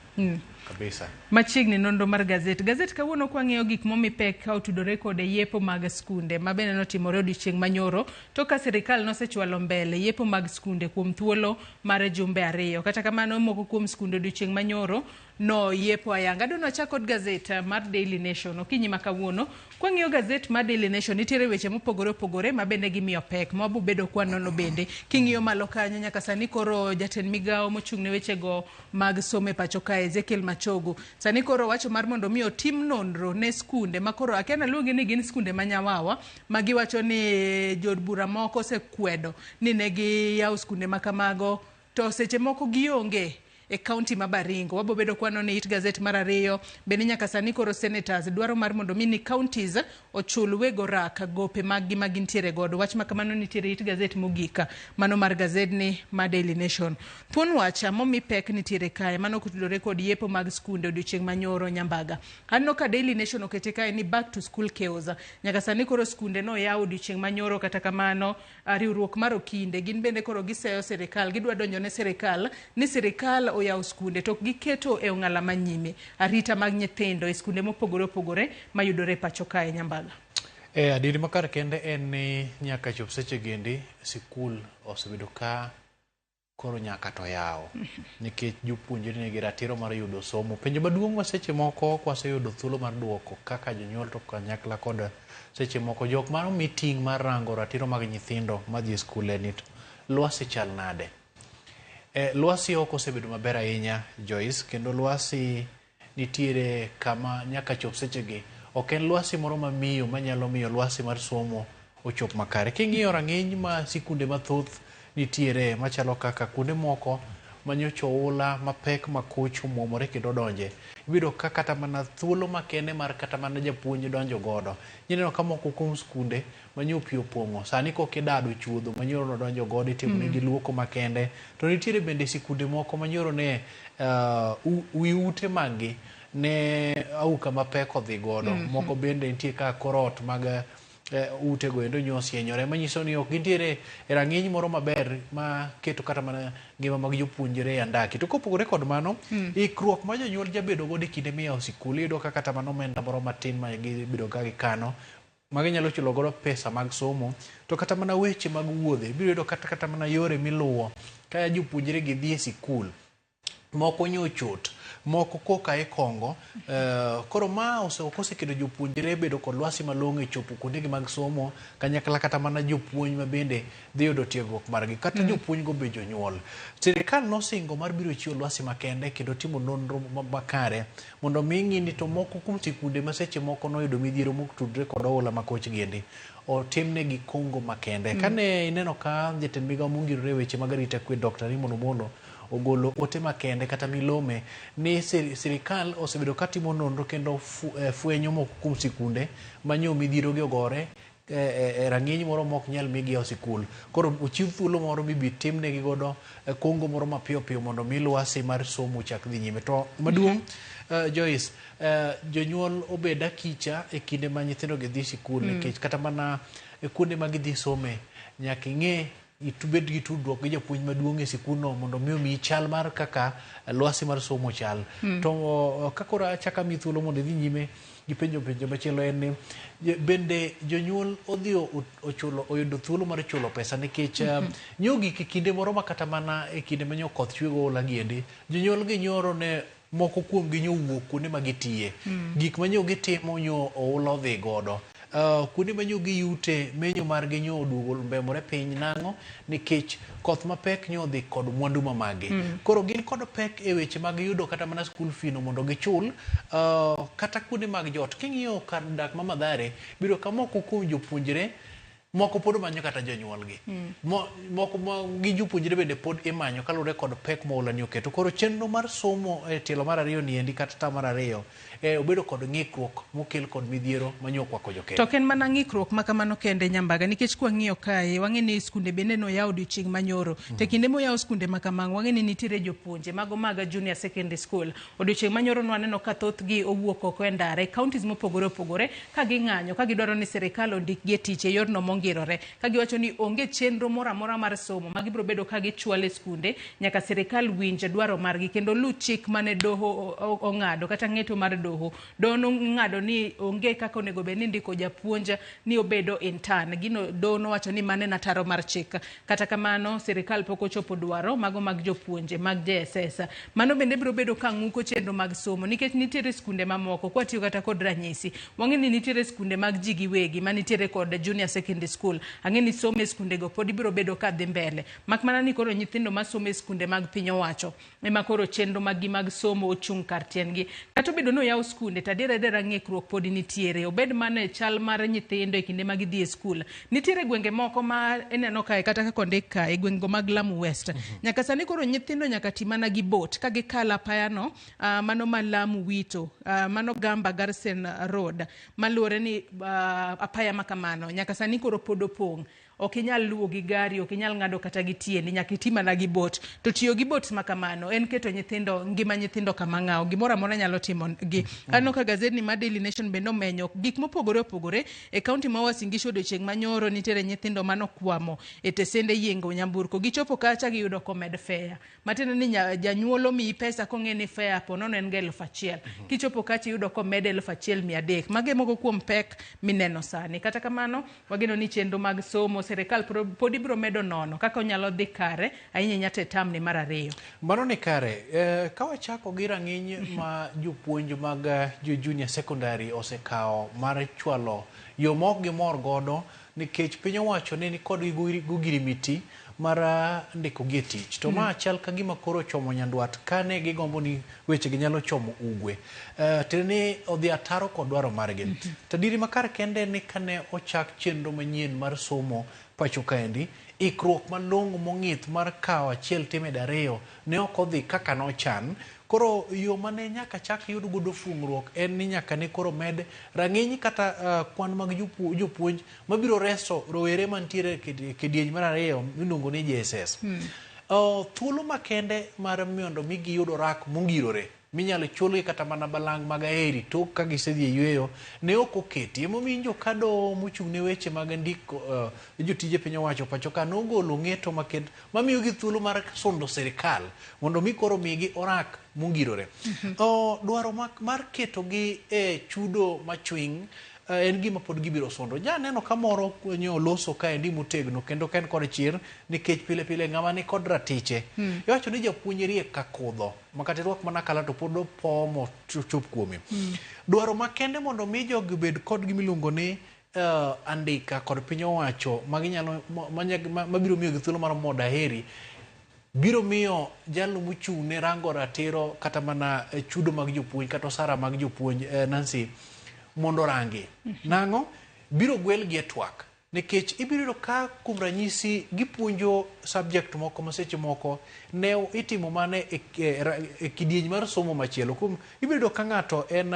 Speaker 5: kabisa.
Speaker 4: Machiegni nonro mar gazet. Gazet kawuono kwang'iyo gik momi pek ka otudore kod yepo mag skunde ma bende notimore odiochieng' manyoro to ka sirikal nosechwalo mbele yepo mag skunde kuom thuolo mar jumbe 2. Kata kamano moko kuom skunde odiochieng' manyoro no yepo ayanga. Adwa nachak kod gazet mar Daily Nation okinyi ma kawuono. Kwang'iyo gazet mar Daily Nation nitiere weche mopogore opogore ma bende gimiyo pek ma wabobedo kwanono bende. King'iyo malo kanyo nyaka sani koro jatend migawo mochung' ne wechego mag somo e pacho kae Ezekiel Machogu sani koro wacho mar mondo mi otim nonro ne skunde ma koro akia naluongi ni gin skunde ma nyawawa ma giwacho ni jood bura moko osekwedo ni ne giyawo skunde ma kamago to seche moko gionge e kaunti ma Baringo. Wabobedo kwano ni it gazet mar 2 bende nyaka sani koro senators dwaro mar mondo mi ni counties ochul wego rak gope mag gi ma gintiere godo. Wach ma kamano nitiere it gazet mogik mano mar gazedni ma Daily Nation. Thuon wach momi pek nitiere kae mano kotudore kod yepo mag skunde odiochieng' manyoro Nyambaga. Aneno ka Daily Nation okete kae ni back to school chaos. Nyaka sani koro skunde noyaw odiochieng' manyoro kata kamano riwruok mar okinde gin bende koro giseyo sirikal gidwa donjo ne sirikal ni sirikal oyawo skunde to ok giketo e ong'ala manyime arita mag nyithindo e skunde mopogore opogore mayudore e pacho kae Nyambaga.
Speaker 5: Adieri makar kende en ni nyaka chop seche gendi sikul osebedo ka koro nyaka to yawo nikech jopuonjre nigi ratiro mar yudo somo. Penjo maduong' ma seche moko kwaseyudo thuolo mar duoko kaka jonyuol to kanyakla kod seche moko jok mano mi ting' mar rango ratiro mag nyithindo madhi e skul en ni to lwasi chal nade? Lwasi ok osebedo maber ahinya Joyce, kendo lwasi nitiere kama nyaka chop sechegi ok en lwasi moro mamiyo manyalo miyo lwasi mar somo ochop makare. King'iyo rang'iny ma sikunde mathoth nitiere machalo kaka kuonde moko manyocha oula mapek makoch omuomore kendo donje, ibiro ka kata mana thuolo makende mar kata mana japuonj donjo godo. Ineno ka moko kuom skunde manyo pi opong'o sani koka idado chuodho manyoro nodonjo godo itimo negi luoko makende. To nitiere bende sikunde moko manyoro ne wi ute mag gi ne auka mapek odhi godo. Moko bende nitie ka korot mag utego endo nyo osienyore, manyiso ni ok gintiere e rang'iny moro maber ma keto kata mana ngima mag jopuonjre e andaki. To kopogore kod mano, ikruok ma jonyuol jabedo godo e kinde miyawo sikul, iyudo ka kata mana omenda moro matin ma gibedo ka gikano ma ginyalo chulo godo pesa mag somo, to kata mana weche mag wuodhe ibiro yudo kata mana yore miluwo ka jopuonjre gi dhi e sikul moko nyochot, moko koka e kongo. Koro ma ok oseketo jopuonjre bedo kod lwasi malong'o e chopo kuondegi mag somo kanyakla kata mana jopuonj ma bende dhi yudo tiegruok margi kata jopuonj go be jonyuol. Sirikal nosingo mar biro chiwo lwasi makende kendo timo nonro makare mondo mi ng'i ni to moko kuom sikunde ma seche moko noyudo midhiero motudore kod oula makoch giendi otimnegi kongo makende. Kane ineno ka jatend migao mongirore e weche mag arita kwe Dr. Raymond Omolo ogolo ote makende kata milome ni sirikal osebedo katimo nonro kendo fwenyo moko kuom sikunde manyo midhiero gi ogore e rang'iny moro mok nyal migi yawo sikul. Koro ochiw thuolo moro mibi timnegi godo kongo moro mapiyo piyo mondo mi lwasi mar somo ochak dhi nyime. To maduong' Joyce, jonyuol obed akicha e kinde ma nyithindo gi dhi sikul nikech kata mana kuonde ma gidhi some nyaka ing'e Ibed gi tudruok gi japuonj maduong' e sikundno mondo mi omiyi chal mar kaka lwasi mar somo chal. To ka koro achako amiyi thuolo mondo idhi nyime gi penjo penjo machielo en ni bende jonyuol odhi ochulo oyudo thuolo mar chulo pesa nikech nyo gik e kinde moro ma kata mana e kinde ma nyo koth chwe goula giendi jonyuol gi nyoro ne moko kuom gi nyowuok kuonde ma gitiye. Gik ma nyo gitimo nyo oula odhi godo. Kuonde ma nyo giyute menyo margi nyo oduogo mbemore piny nang'o nikech koth mapek nyo odhi kod mwandu ma magi. Koro gin kod pek e weche mag yudo kata mana school fee no mondo gichul kata kuonde mag jot. King'iyo kar dak ma Mathare biro ka moko kuom jopuonjre moko pod manyo kata jonyuolgi. Moko gi jopuonjre bende pod imanyo kaluwore kod pek ma oula ni oketo. Koro chenro mar somo e tielo mar ariyo ni endi kata tam mar ariyo obedo kod ng'ikruok mokel kod midhiero manyo okwako jokenya. To
Speaker 4: ok en mana ng'ikruok ma kamano kende Nyambaga, nikech kwang'iyo kae wang'e ni skunde bende noyaw odiochieng' manyoro. To kinde moyaw skunde ma kamago wang'e ni nitiere jopuonje mago mag junior secondary school. Odiochieng' manyoro nwaneno ka thothgi owuok oko e ndara e counties mopogore opogore ka ging'anyo ka gidwaro ni sirikal ondikgi e tich e yorno mongirore, ka giwacho ni onge chenro moro amora mar somo ma gibiro bedo ka gichwalo e skunde nyaka sirikal winj dwaro margi kendo lu chik mane doho ong'ado kata ng'eto mar doho. Doho nong'ado ni onge kaka onego bed ni ndiko japuonj ni obedo intern. Gino doho nowacho ni mano en ataro mar chik. Kata kamano sirikal pok ochopo dwaro mago mag jopuonje mag JSS. Mano bende biro bedo ka ng'uko chenro mag somo nikech nitiere skunde mamoko kwatiyo kata kod ranyisi. Wang'e ni nitiere skunde mag ji giwegi manitiere kod junior secondary school. Ang'e ni somo e skundego pod ibiro bedo ka dhi mbele. Mak mana ni koro nyithindo masomo e skunde mag piny owacho ema koro chenro maggi mag somo ochung' kar tiendgi. Kata obedo ni oyaw skunde to adier adiera ng'ikruok pod nitiere. Obed mana e chal mar nyithindo e kinde ma gidhi e skul. Nitiere gwenge moko ma ineno kae kata kaka ondik kae gwengego mag Lamu West. Nyaka sani koro nyithindo nyaka ti mana gi boat ka gikalo apayano mano ma Lamu Wito, mano Gamba Garsen Road maluwore ni apaya ma kamano nyaka sani koro pod opong'. Ok inyal luwo gi gari, ok inyal ng'ado kata gi tiendi, nyaka iti mana gi boat. To tiyo gi boat ma kamano en keto nyithindo, ngima nyithindo kama ng'awo. Gimoro amora nyalo timo gi. Aneno ka gazetni mar Daily Nation bende omenyo gik mopogore opogore. E kaunti ma Uasin Gishu odiochieng' manyoro nitiere nyithindo manokwamo e tesende yiengo nyamburko. Gichopo kacha giyudo komed fare. Matiende ni janyuol omiyi pesa kong'e ni fare po nono en ga 1000. Kichopo kacha iyudo komed 1300. Mago e moko kuom pek mineno sani. Kata kamano wageno ni chenro mag somo sirikal pod ibiro medo nono kaka onyalo dhi kare ahinya ahinya to e tamni mar ariyo.
Speaker 5: Mano ni kare. Ka wachako gi rang'iny ma jopuonj mag jo junior secondary osekawo mar chwalo yo ma ok gimor godo nikech piny owacho ni nikod gogirimiti mar ndiko gi e tich. To ma chal ka gima koro chomo nyandwat kane gigombo ni weche gi nyalo chomo ugwe. Tiende ni odhi ataro kod dwaro margi. To adieri makar kende ni kane ochak chenro manyien mar somo pacho kaendi, ikruok malong'o mong'ith mar kawo achiel timedo ariyo ne ok odhi kaka nochan. Koro yo mane nyaka chak yud godo fung'ruok en ni nyaka ne koro med rang'iny kata kwan mag jopuonj mabiro reso rowere mantiere e kidieny mar ariyo miluongo ni JSS. Thuolo makende mar mondo mi giyud orak mongirore minyalo chulgi kata mana balang' mag aheri tok ka gisedhi e yueyo ne ok oketi. Emomiyo injo kado mochung' ne weche mag ndiko jotije piny owacho pacho ka nogolo ng'eto makend mamiyogi thuolo mar sundo sirikal mondo mi koro migi orak mongirore. Dwaro mar ketogi e chudo machwiny en gima pod gibiro sundo. Janeno ka moro nyo loso kaendi motegno kendo ka en kod chir nikech pile pile ng'ama ni kod ratiche. Iwacho ni japuonj riek ka kudho ma kata irwak mana kala to pod opomo chop kuome. Dwaro makende mondo mi jogi obed kod gima iluongo ni andika kod piny owacho maginyalo mabiro miyogi thuolo mar modo aheri biro miyo jalno mochung' ne rango ratiro kata mana chudo mag jopuonj kata osara mag jopuonj Nancy mondo rangi. Nang'o? Biro gwelgi e twak. Nikech ibiro yudo ka kuom ranyisi gipuonjo subject moko ma seche moko ne itimo mana e kidieny mar somo machielo. Kuom ibiro yudo ka ng'ato en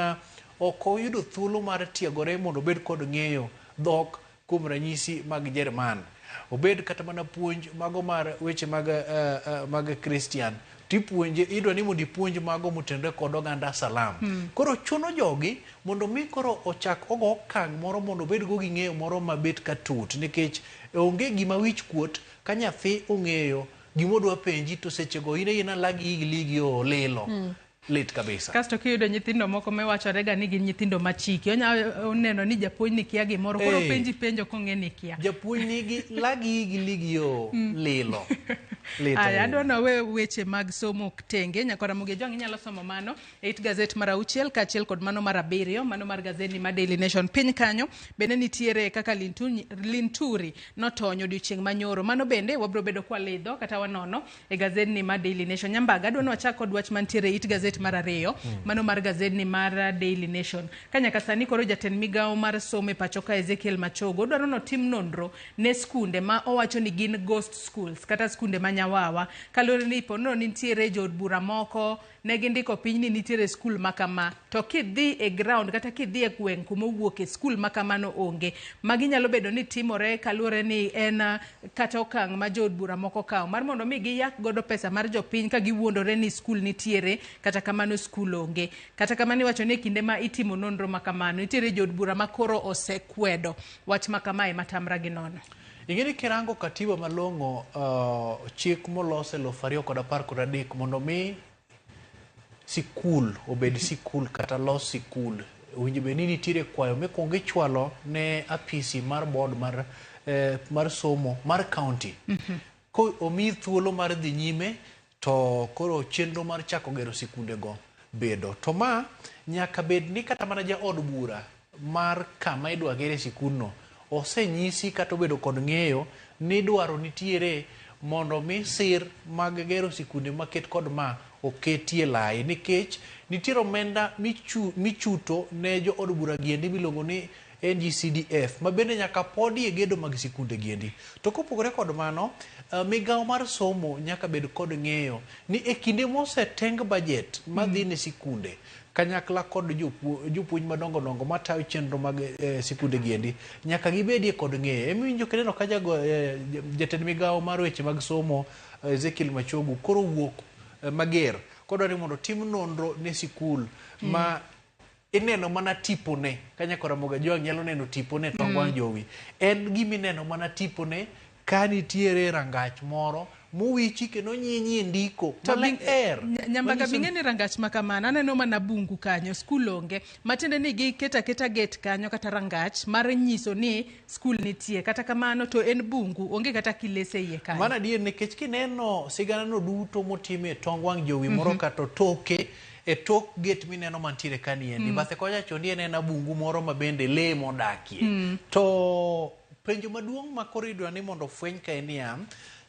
Speaker 5: ok oyudo thuolo mar tiegore mondo obed kod ng'eyo dhok kuom ranyisi mag Jerman. Obed kata mana puonj mago mar weche mag Christian. Tipuonje idwa ni mondo ipuonj mago motenore kod oganda salam. Koro chuno jogi mondo mi koro ochak ogo okang' moro mondo obed go gi ng'eyo moro mabet ka tut nikech onge gima wich kuot ka nyathi ong'eyo gima odwa penji to sechego in aina lagi igi ligi olilo. Lit kabisa.
Speaker 4: Kasto kiyudo nyithindo moko miwachore ga ni gin nyithindo machiki. Onya neno ni japuonj ni kia gimoro koro penji penjo kong'e ni kia.
Speaker 5: Japuonj nigi lagi igi ligi o lilo. Lit
Speaker 4: Aya,
Speaker 5: ahinya.
Speaker 4: adwa nawe weche mag somo tenge. Nyakora Muge Jwang' inyalo somo mano e it gazet mar 6 kaachiel kod mano mar 7, mano mar gazeti mar Daily Nation. Piny kanyo bende nitiere kaka Linturi notony odiochieng' manyoro. Mano bende wabro bedo kwalidho kata wanono e gazeti mar Daily Nation. Nyambaga, adwa ni wachak kod wach mantiere e it gazet mar 2, mano mar gazeti mar Daily Nation. Ka nyaka sani koro jatend migawo mar somo e pacho ka Ezekiel Machogo dwaro notim nonro ne skunde ma owacho ni gin ghost schools kata skunde ma nyawawa. Kaluwore ni ponono nitiere jood bura moko ne gindiko piny ni nitiere skul ma kama, to kidhi e ground kata kidhi e gweng' kuma owuoke skul ma kamano onge. Magi nyalo bedo ni timore kaluwore ni en kata okang' ma jood bura moko kawo mar mondo mi giyak godo pesa mar jopiny ka giwuondore ni skul nitiere, kata kamano skul onge. Kata kamano iwacho ni e kinde ma itimo nonro ma kamano nitiere jood bura ma koro osekwedo wach ma kamae matamra gi nono.
Speaker 5: Ing'e ni kirango katiba malong'o, chik molos e 2013 mondo mi sikul obed sikul kata los sikul, owinjo bed ni nitiere kwayo mikwongo ichwalo ne apisi mar board mar somo mar county. Ko omiyi thuolo mar dhi nyime to koro chenro mar chako gero sikundego bedo. To ma nyaka bed ni kata mana jaod bura mar kama idwa gere sikundno osenyisi kata obedo kod ng'eyo ni dwaro nitiere mondo mi sir mag gero sikunde maket kod ma oketie lai, nikech nitiere omenda michuto ne jood bura giendi miluongo ni NGCDF ma bende nyaka podi e gedo mag sikunde giendi. To kopogore kod mano, migawo mar somo nyaka bed kod ng'eyo ni e kinde moseteng budget madhi ne sikunde kanyakla kod jopuonj madongo dongo matayo chenro mag sikunde giendi nyaka gibedie kod ng'eyo. Emiwinjo kineno ka jatend migawo mar weche mag somo Ezekiel Machogu koro wuok mager kodwa ni mondo tim nonro ne sikul ma ineno mana tipone. Ka Ramogi Ajwang' nyalo neno tipone tong wang' jowi, en gima ineno mana tipone ka nitiere rangach moro mowichi kendo nyinyi e ndiko maler.
Speaker 4: Nyambaka bing'e ni rangach ma kamano aneno mana bungu kanyo, skul onge. Matiende ni giketo aketa gate kanyo kata rangach mar nyiso ni skul nitie. Kata kamano to en bungu, onge kata kilese iye kanyo.
Speaker 5: Mano adier, nikech kineno sigana no duto motime tong wang' jowi moro kata toke e tok gate mineno mantiere kaniendi, bathe kocha chondi en ena bungu moro ma bende lee modakie. To penjo maduong' ma koro idwa ni mondo ofweny ka en niya,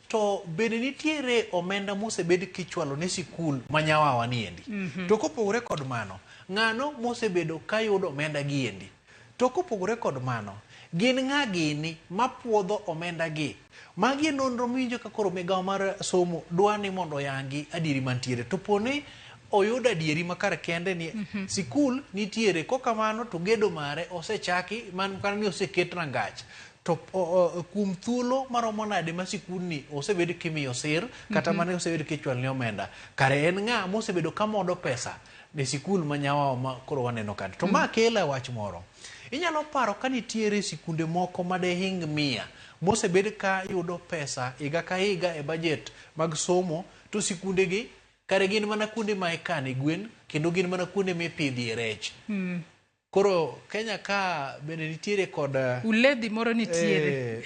Speaker 5: to bende nitiere omenda mosebed kichwalo ne sikul ma nyawawa niendi? To kopogore kod mano, ng'ano mosebedo kayudo omenda giendi? To kopogore kod mano, gin ng'a gini mapuodho omenda gi? Magi e nonro miwinjo ka koro migawo mar somo dwa ni mondo oyangi adieri mantiere. To poni oyud adieri ma kar kende ni sikul nitiere, kokamano to gedo mare osechaki man kana ni oseket rangach. To kuom thuolo maromo nade ma sikundni osebed kimiyo sir kata mane osebed kichwalo ne omenda, kare en ng'a mosebedo kamodo pesa ne sikul ma nyawawa ma koro waneno ka? To ma kela wach moro. Inyalo paro ka nitiere sikunde moko madehing 100 mosebed ka yudo pesa higa ka higa e budget mag somo, to sikunde gi kare gin mana kuonde ma ikane gwen kendo gin mana kuonde mipidhie rech. Koro Kenya ka bende nitiere kod
Speaker 4: uledhi moro nitiere.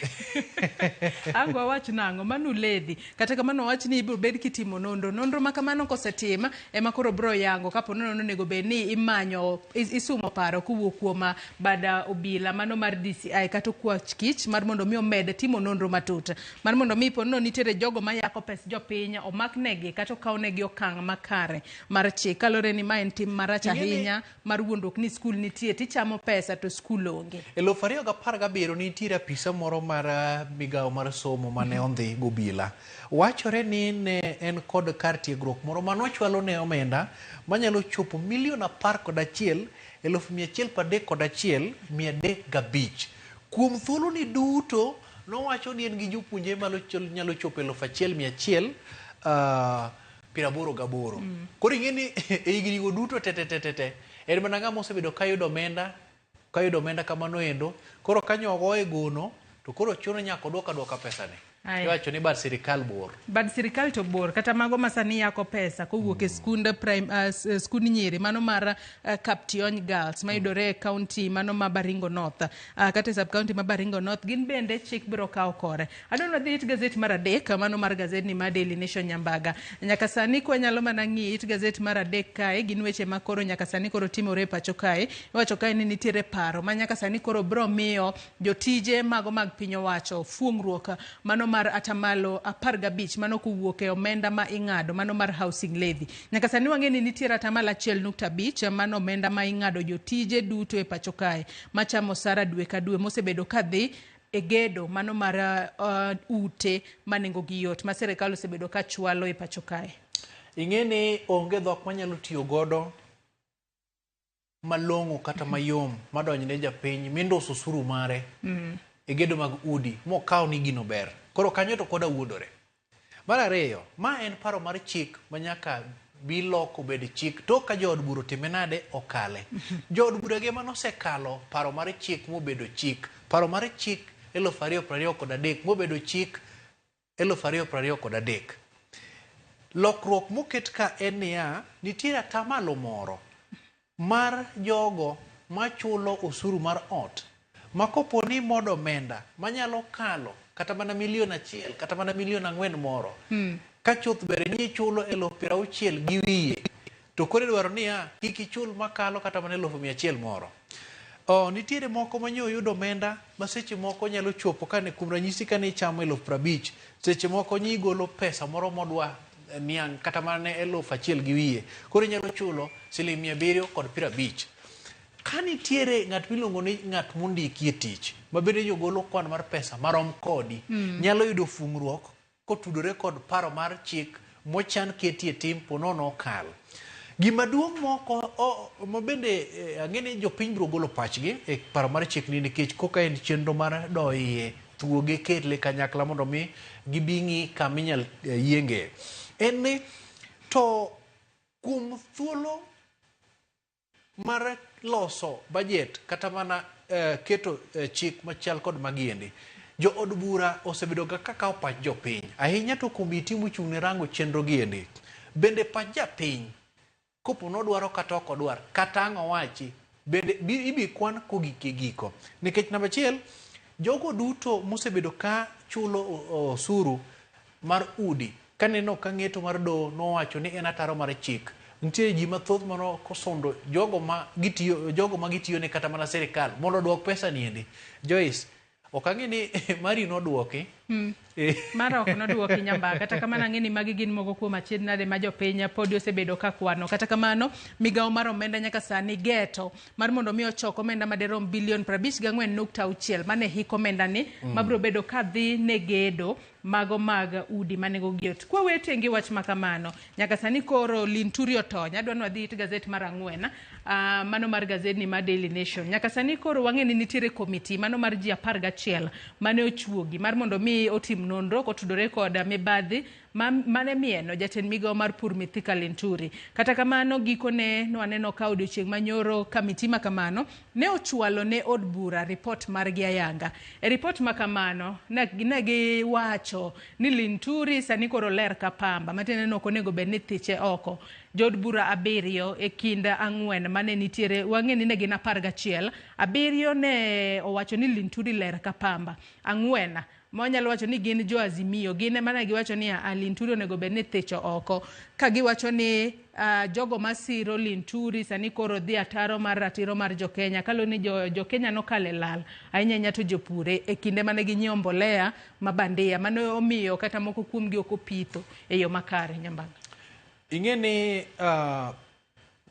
Speaker 4: Ango wach nang'o mano uledhi. Kata kamano wach ni ibiro bed kitimo nonro. Nonro ma kamano kosetim ema koro biro yango kapo ni onego bed ni imanyo isumo paro kowuok kuom bada obila mano mar DCI kata okwach kich mar mondo mi omed timo nonro matut. Mar mondo mi ponono nitiere jogo mayako pes jopiny omaknegi kata okawnegi okang' makare mar chik. Kaluwore ni ma en tim marach ahinya mar wuondruok ni skul nitie tichamo pesa to skul onge.
Speaker 5: E 2017 nitiere apisa moro mar migawo mar somo mane ondhi gobila. Wachore ni ne en kod kar tiegruok moro manochwalo ne omenda manyalo chopo 11,131,305. Kuom thuolo ni duto nowacho ni en gi jopuonjre nyalo chopo 1,100 88. Koro ing'e ni e higni go duto te te te te te en mana ng'ama osebedo ka yudo omenda ka yudo omenda kamano endo koro ka nyogo e gono to koro chuno nyaka oduok aduoka pesane.
Speaker 4: Aya.
Speaker 5: Iwacho ni bad sirikal bor.
Speaker 4: Bad sirikal to bor kata mago ma sani yako pesa kowuok e skund prime skund nyiri mano mar Kaptiony Girls mayudore e county mano ma Baringo North kata e sub county ma Baringo North gin bende chik biro kawo kore. Adwa ni wadhi it gazet mar adek mano mar gazedni mar Daily Nation Nyambaga. Nyaka sani kwanyalo mana ng'iyo it gazet mar adek kae gin weche ma koro nyaka sani koro timore e pacho kae. Iwacho kae ni nitiere paro ma nyaka sani koro biro miyo jotije mago mag piny owacho fuong'ruok mano mar atamalo 15 mano kowuok e omenda ma ing'ado mano mar housing levy. Nyaka sani wang'e ni nitiere atamalo 1.5 mano omenda ma ing'ado jotije duto e pacho kae machamo osara dwe ka dwe mosebedo kadhi e gedo mano mar ute ma nengo gi yot ma sirikal osebedo ka chwalo e pacho kae.
Speaker 5: Ing'e ni onge dhok manyalo tiyo godo malong'o kata mayom madonj ne japiny minduso osuru mare e gedo mag udi mokaw ni gino ber. Koro kanyo to koda wuondore. Mar ariyo, ma en paro mar chik ma nyaka bi lok obed chik tok ka jood bura otime nade okale. Jood bura gi ema nosekalo paro mar chik mobedo chik. Paro mar chik 2023 mobedo chik 2023. Lokruok moket ka en niya, nitiere atamalo moro mar jogo machulo osuru mar ot ma kopo ni imodo omenda manyalo kalo kata mana milion 1 kata mana milion 4 moro ka chuth ber ni ichulo 60,000 gi wiye to koro idwaro niya kik ichul makalo kata mana 100,000 moro. Nitiere moko ma nyo yudo omenda ma seche moko nyalo chopo kane kuom ranyisi kane ichamo 50,000 seche moko nyi golo pesa moro modwa niang' kata mana 1,000 gi wiye koro inyalo chulo siling 750. Ka nitiere ng'at miluongo ni ng'at mondiki e tich ma bende jogolo kwan mar pesa marom kodi nyalo yudo fung'ruok kotudore kod paro mar chik mochan ketie tim ponono okal. Gima duong' moko ma bende ang'e ni jopiny biro golo pachgi e paro mar chik ni nikech koka en chenro mar doiye thuoge ketle kanyakla mondo mi gibi ng'i kama inyal yienge. En ni to kuom thuolo mar loso budget kata mana keto chik machal kod magiendi, jo od bura osebedo ga kakawo pach jopiny ahinya to komiti mochung' ne rango chenro giendi. Bende pach japiny kopo nodwaro kata ok odwar kata ang' owachi bende ibi kwan kogik e giko. Nikech namba achiel, jogo duto mosebedo ka chulo osuru mar udi kaneno ka ng'eto mar doho nowacho ni en ataro mar chik. Nitie ji mathoth mano kosundo jogo ma gitiyo ne kata mana sirikal mondo oduok pesa niendi. Joyce, ok ang'e ni mari noduoki.
Speaker 4: Mara ok noduoki Nyambaka. Kata kamano ang'e ni magi gin moko kuom achiedh nade ma jopiny podi osebedo ka kwano. Kata kamano migawo mar omenda nyaka sani geto mar mondo mi ochok omenda maderom bilion 54.6 mane hik omenda ni mabiro bedo kadhi ne gedo mago mag udi manego gi yot. Kwa wetenge wach makamano nyaka sani koro Linturi otony. Adwa ni wadhi it gazet mar 4 mano mar gazedni mar Daily Nation. Nyaka sani koro wang'e ni nitiere komiti mano mar ji 11 mane ochuogi mar mondo mi otim nonro kotudore kod mibadhi mane mieno jatend migawo mar pur Mithika Linturi. Kata kamano gikone nwaneno ka odiochieng' manyoro kamiti makamano ne ochwalo ne od bura ripot margi ayanga. E ripot makamano ne giwacho ni Linturi sani koro ler ka pamba matiende ni ok onego bed ni thiche oko. Jood bura 7 e kind 4 mane nitiere wang'e ni ne gin 11 7 ne owacho ni Linturi ler ka pamba 4 mawanyalo wacho ni gin jo Azimio gin ema ne giwacho ni Linturi onego bed ni thicho oko ka giwacho ni jogo masiro Linturi sani koro dhi ataro mar ratiro mar jokenya kaluwore ni jokenya nokale lal ahinya ahinya to jopure e kinde mane ginyiewo mbolea ma bandia mane omiyo kata moko kuomgi ok opitho e yo makare. Nyambaga,
Speaker 5: ing'e ni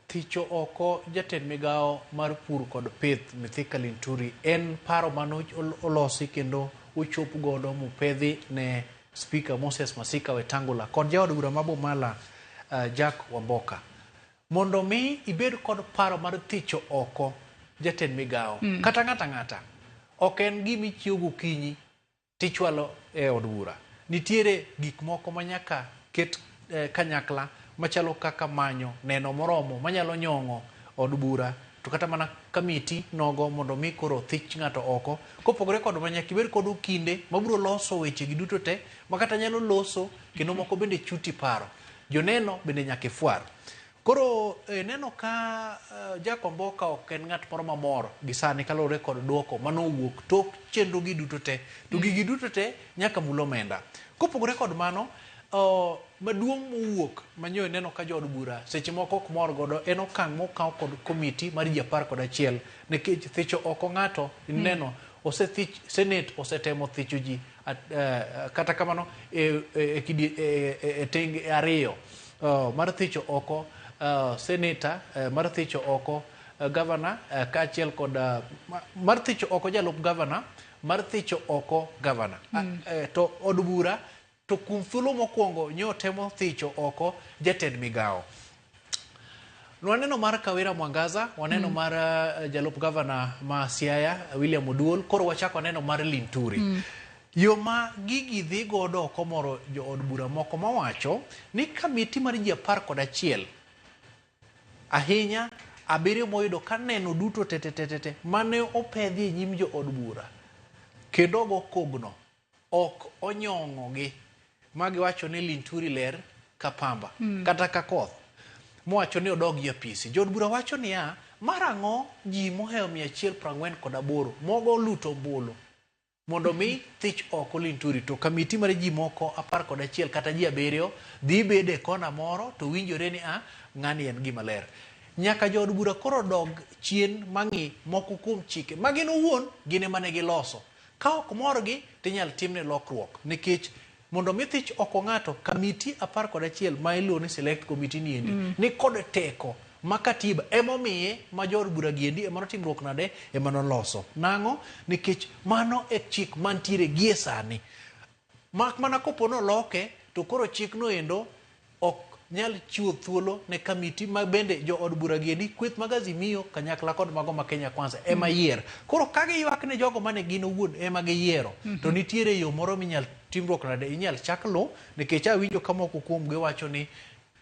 Speaker 5: thicho oko jatend migawo mar pur kod pith Mithika Linturi en paro mane olosi kendo ochop godo mopedhi ne Speaker Moses Masika Wetangula kod jaod bura ma Bomala Jack Wamboka mondo mi ibed kod paro mar thicho oko jatend migawo kata ng'ata ng'ata ok en gima ichiewo gokinyi tichwalo e od bura. Nitiere gik moko ma nyaka ket kanyakla machalo kaka manyo neno moromo manyalo nyong'o od bura to kata mana kamiti nogo mondo mi koro thich ng'ato oko. Kopogore kod ma nyaka ibed kod okinde mabiro loso weche gi duto te makata nyalo loso kendo moko bende chuti paro. Joneno bende nyaka ifwar. Koro neno ka Jack Wamboka ok en ng'at moro mamor gi sani kaluwore kod duoko manowuok tok chenro gi duto te. To gigi duto te nyaka mul omenda. Kopogore kod mano, maduong' mowuok manyo neno ka jood bura seche moko ok mor godo en okang' mokaw kod komiti mar ji 11 nikech thicho oko ng'ato neno osethich senate osetemo thicho ji kata kamano e tenge ariyo mar thicho oko senator mar thicho oko governor kaachiel kod mar thicho oko jalup governor mar thicho oko governor to od bura to kuom thuolo mokwongo nyo temo thicho oko jatend migawo. Nwaneno mar Kawira Mwangaza, waneno mar jalup gavana ma Siaya William Oduol, koro wachako waneno mar Linturi. Yo ma gigi dhi godo ok omoro jood bura moko mawacho ni kamiti mar ji 11 ahinya 7 moyudo ka neno duto te mane opedhi e nyim jood bura kendo ogo kogno ok onyong'ogi magiwacho ni Linturi ler ka pamba kata ka koth mowacho ni odog e apisi. Jood bura wacho niya, mar ang'o ji mohewo 148 mogo luto ombulu mondo mi thich oko Linturi to kamiti mar ji moko 11 kata ji 7 dhi bede e kona moro to winjore ni a ng'ani en gima ler. Nyaka jood bura koro dog chien mang'i moko kuom chike ma gin owuon gin ema ne giloso. Ka ok morgi tinyal timne lokruok nikech mondo mi thich oko ng'ato kamiti 11 ma iluongo ni select committee ni endi ni kod teko ma katiba emomiye ma jood bura giendi ema notimruok nade ema noloso. Nang'o? Nikech mano e chik mantiere gie sani. Mak mana kopo noloke to koro chikno endo ok nyal chiwo thuolo ne kamiti ma bende jood bura giendi kweth mag Azimio kanyakla kod mago ma Kenya Kwanza ema yier. Koro ka giywak ne jogo mane gin owuon ema giyiero to nitiere yo moro minyal timruok nade inyal chak lo nikech awinjo ka moko kuom gi wacho ni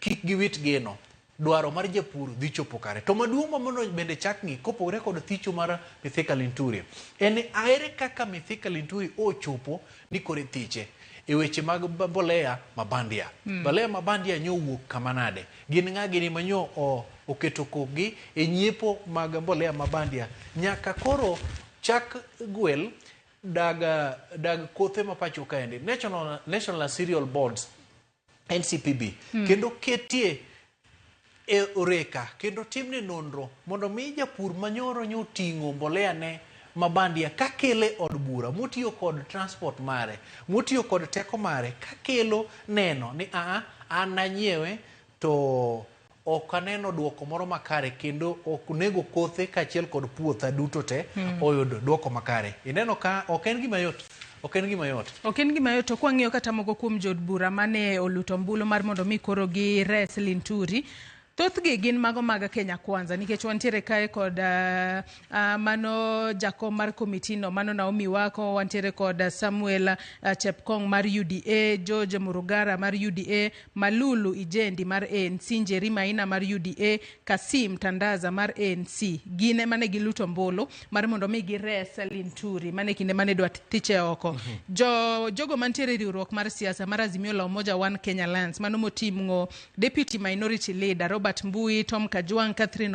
Speaker 5: kik giwit geno. Dwaro mar japur dhi chopo kare. To maduong' ma mondo bende chak ng'i kopogore kod thicho mar Mithika Linturi en ni ere kaka Mithika Linturi ochopo ni koro ithiche e weche mag mbolea mabandia. Mbolea mabandia nyo owuok kama nade? Gin ng'a gini manyo oketo kokgi e nyiepo mag mbolea mabandia nyaka koro chak gwel dag kothe ma pacho kaendi National Cereal Boards NCPB kendo ketie e oreka kendo timne nonro mondo mi japur manyoro nyo ting'o mbolea ne mabandia kakele od bura motiyo kod transport mare motiyo kod teko mare kakelo neno ni a an nanyiewe to ok aneno duoko moro makare kendo ok onego kothe kaachiel kod puotha duto te oyud duoko makare. Ineno ka ok en gima yot. Ok en gima yot.
Speaker 4: Ok en gima yot to kwang'iyo kata moko kuom jood bura mane oluto ombulu mar mondo mi koro gires Linturi, thothgi gin mago mag Kenya Kwanza nikech wantiere kae kod mano jakom mar komiti no mano Naomi Wako, wantiere kod Samuel Chepkong mar UDA, George Murugara mar UDA, Malulu Ijendi mar ANC, Njeri Maina mar UDA, Kasim Tandaza mar ANC. Gin ema ne giluto ombulu mar mondo mi gires Linturi mane kinde mane dwa thiche oko. Jogo mantiere e riwruok mar siasa mar Azimio la Umoja One Kenya Alliance mano moting'o Deputy Minority Leader Robert Mbui, Tom Kajwang', Catherine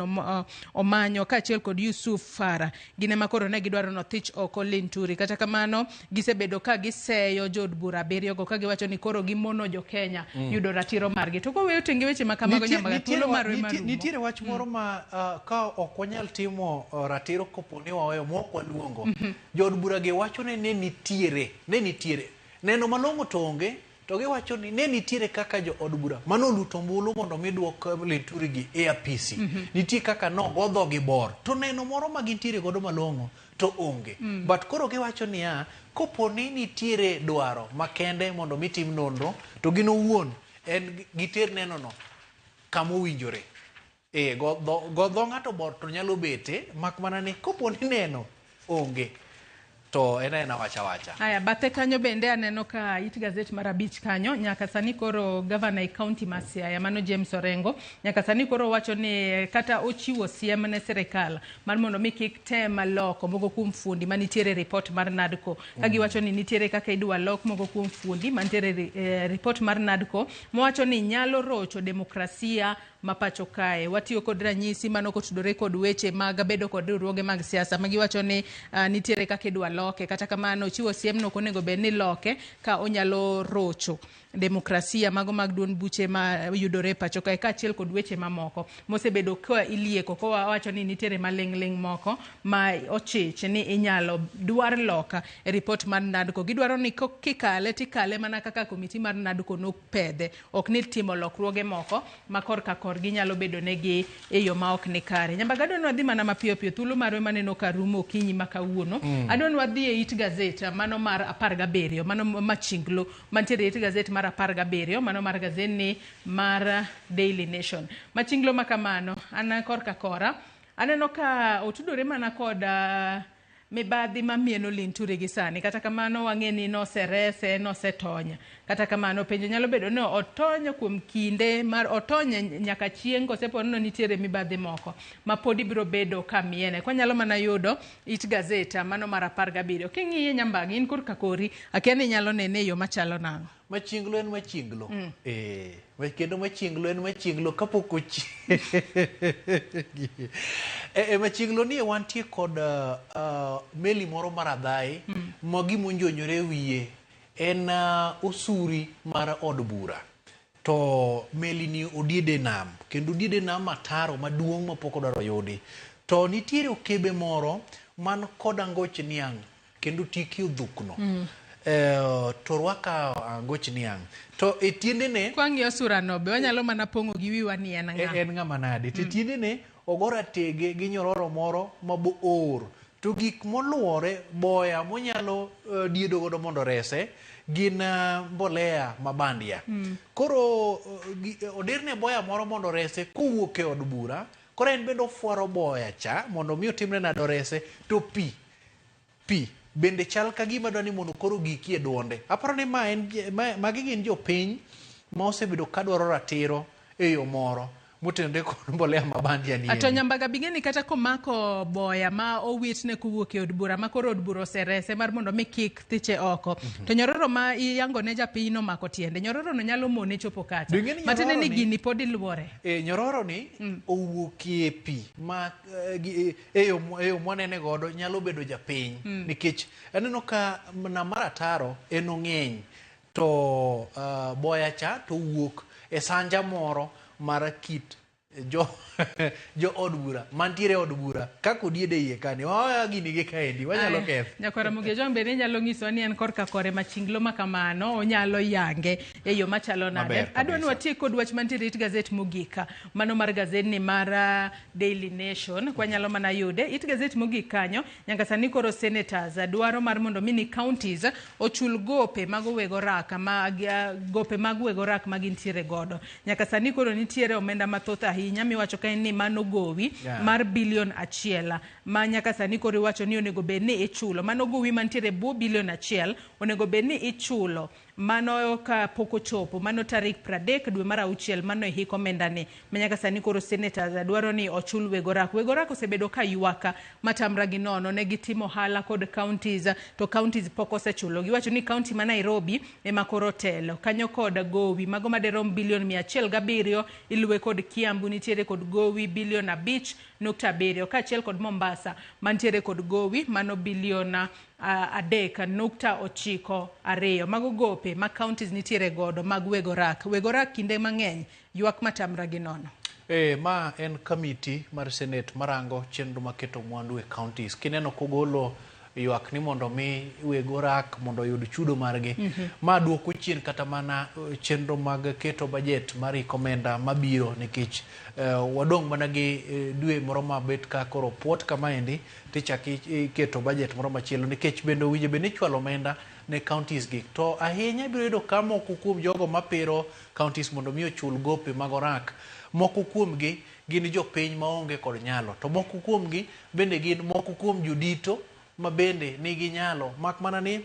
Speaker 4: Omanyo kaachiel kod Yusuf Farah gin ema koro ne gidwaro nothich oko Linturi. Kata kamano gisebedo ka giseyo jood bura 7 go ka giwacho ni koro gimono jo Kenya yudo ratiro margi. To koweyo tenge weche ma kamago Nyambaga, thuolo marwa ema rumo.
Speaker 5: Nitiere wach moro ma ka ok wanyal timo ratiro kopo ni waweyo mok waluongo. Jood bura gi wacho ni ne nitiere neno malong'o to onge. To giwacho ni ne nitiere kaka jood bura manoluto ombulu mondo mi duok Linturi gi e apisi. Nitie kaka nogo dhogi bor to neno moro ma gintiere godo malong'o to onge. But koro giwacho niya, kopo ni nitiere dwaro makende mondo mi tim nonro to gin owuon en giter neno no kama owinjore. Go dho ng'ato bor to nyalo bete mak mana ni kopo ni neno onge. To en aena wacha wacha.
Speaker 4: Aya, bathe kanyo bende aneno ka it gazet mar 5 kanyo, nyaka sani koro gavana e county ma Siaya, mano James Orengo, nyaka sani koro wacho ni kata ochiwo siem ne sirikal mar mondo mi kik tem loko moko kuom fuondi manitiere report mar NADCO. Ka giwacho ni nitiere kaka idwa lok moko kuom fuondi mantiere report mar NADCO, mowacho ni nyalo rocho demokrasia ma pacho kae. Watiyo kod ranyisi mano kotudore kod weche mag bedo kod riwruoge mag siasa ma giwacho ni nitiere kaka idwa loke. Kata kamano chiwo siem no ok onego bed ni loke ka onyalo rocho demokrasia mago mag duond buche ma yudore e pacho kae, kaachiel kod weche mamoko mosebedo ka ilieko kowacho ni nitiere maling'ling' moko ma ochich ni inyalo dwar loka e report mar NADCO. Gidwaro ni kikale tikale mana kaka komiti mar NADCO nopedhe, ok ni timo lokruoge moko ma korka korgi nyalo bedo negi e yo ma ok ni kare. Nyambaga adwa ni wadhi mana mapiyo piyo, thuolo marwa maneno ka rumo okinyi ma kawuono. Adwa ni wadhi e it gazet mano mar 17, mano machinglo mantiere e it gazet mar 17, mano mar gazet mar Daily Nation. Machinglo makamano, an korka kora aneno ka otudore mana kod mibadhi mamieno Linturi gi sani. Kata kamano wang'e ni noserese, nosetony. Kata kamano penjo nyalo bedo ni otony kuom kinde mar otony nyaka chieng' kosepo ni nitiere mibadhi moko ma pod ibiro bedo ka miene. Kwanyalo mana yudo it gazeta mano mar 17. King'iye Nyambagi, in korka kori, akia ni inyalo nene e yo machalo nang'o.
Speaker 5: Machinglo en machinglo. Kendo machinglo en machinglo kapok ochiegi. Machinglo ni wantie kod meli moro mar adhai ma gimonjonyore wiye en osuri mar od bura. To meli ni odiede nam, kendo odiede nam ataro maduong' mapok odwaro yudi. To nitiere okebe moro man kod angoch niang' kendo tiki odhukno. To rwaka angoch niang' to e tiendene
Speaker 4: kwang'iyo surano be wanyalo mana pong'o gi wiwa ni en ng'a.
Speaker 5: En ng'ama nade. To e tiendene ogora tege gi nyororo moro maboor. To gik moluore boya monyalo diedo godo mondo rese gin mbolea mabandia. Koro odirne boya moro mondo rese kowuok e od bura. Koro en bende ofwaro boya cha mondo mi otimre nade orese. To pi bende chal ka gima dwa ni mondo koro giki e duonde. Aparo ni ma en magi gin jopiny ma osebedo ka dwaro ratiro e yo moro motenore kod mbolea mabandia ni.
Speaker 4: Ato Nyambaga bing'eni kata komako boya ma owitne kowuok e od bura ma koro od bura oserese mar mondo mi kik thiche oko. To nyororo ma iyango ne japiny nomako tiende, nyororo no nyalo mone chopo kacha. Matiende ni gini pod iluore.
Speaker 5: Nyororo ni owuok e pi ma e yo mwanene godo nyalo bedo japiny. Nikech aneno ka nam mar ataro en ong'eny to boya cha to owuok e sanja moro mar kit jo od bura mantiere od bura kaka odiede iye kani waya gini gi kaendi wanyalo ketho.
Speaker 4: Nyakwara Mogejo bende nyalo nyisowa ni en korka kore machinglo makamano onyalo yange e yo machalo nade. Adwa ni watiek kod wach mantiere it gazet mogik, mano mar gazet ni mar Daily Nation kwanyalo mana yude it gazet mogik kanyo. Nyaka sani koro senators dwaro mar mondo mi ni counties ochul gope mag weg orak ma gope mag weg orak ma gintiere godo. Nyaka sani koro nitiere omenda mathoth ahinya miwacho ka en ni mano gowi mar bilion 1 ma nyaka sani koro iwacho ni onego bed ni ichulo. Mano gowi mantiere bwo bilion 1 onego bed ni ichulo mano ka pok ochopo mano tarik 30 dwe mar 6 mano e hik omenda ni ma nyaka sani koro senators dwaro ni ochul weg orak. Weg orak osebedo ka ywaka matamra gi nono, ne gitimo ohala kod counties to counties pok osechulo. Giwacho ni county ma Nairobi ema koro telo kanyo kod gowi mago maderom bilion 107, iluwe kod Kiambu nitiere kod gowi bilion 5.7 kaachiel kod Mombasa mantiere kod gowi mano bilion 3.92. Mago gope ma counties nitiere godo mag weg orak. Weg orak kinde mang'eny ywak matamra gi nono.
Speaker 5: Ma en kamiti mar Senate marango chenro maketo mwandu e counties. Kineno kogolo ywak ni mondo mi weg orak mondo oyud chudo margi. Ma duoko chien kata mana chenro mag keto budget mar hik omenda mabiro nikech wadong' mana gi dwe moro mabet ka koro puot kamaendi tichak iketo budget moro machielo nikech bende owinjo bed ni ichwalo omenda ne counties gi. To ahinya ibiro yudo ka moko kuom jogo mapiro counties mondo mi ochul gope mag orak, moko kuomgi gin jopiny maonge kod nyalo, to moko kuomgi bende gin moko kuom jodito ma bende nigi nyalo mak mana ni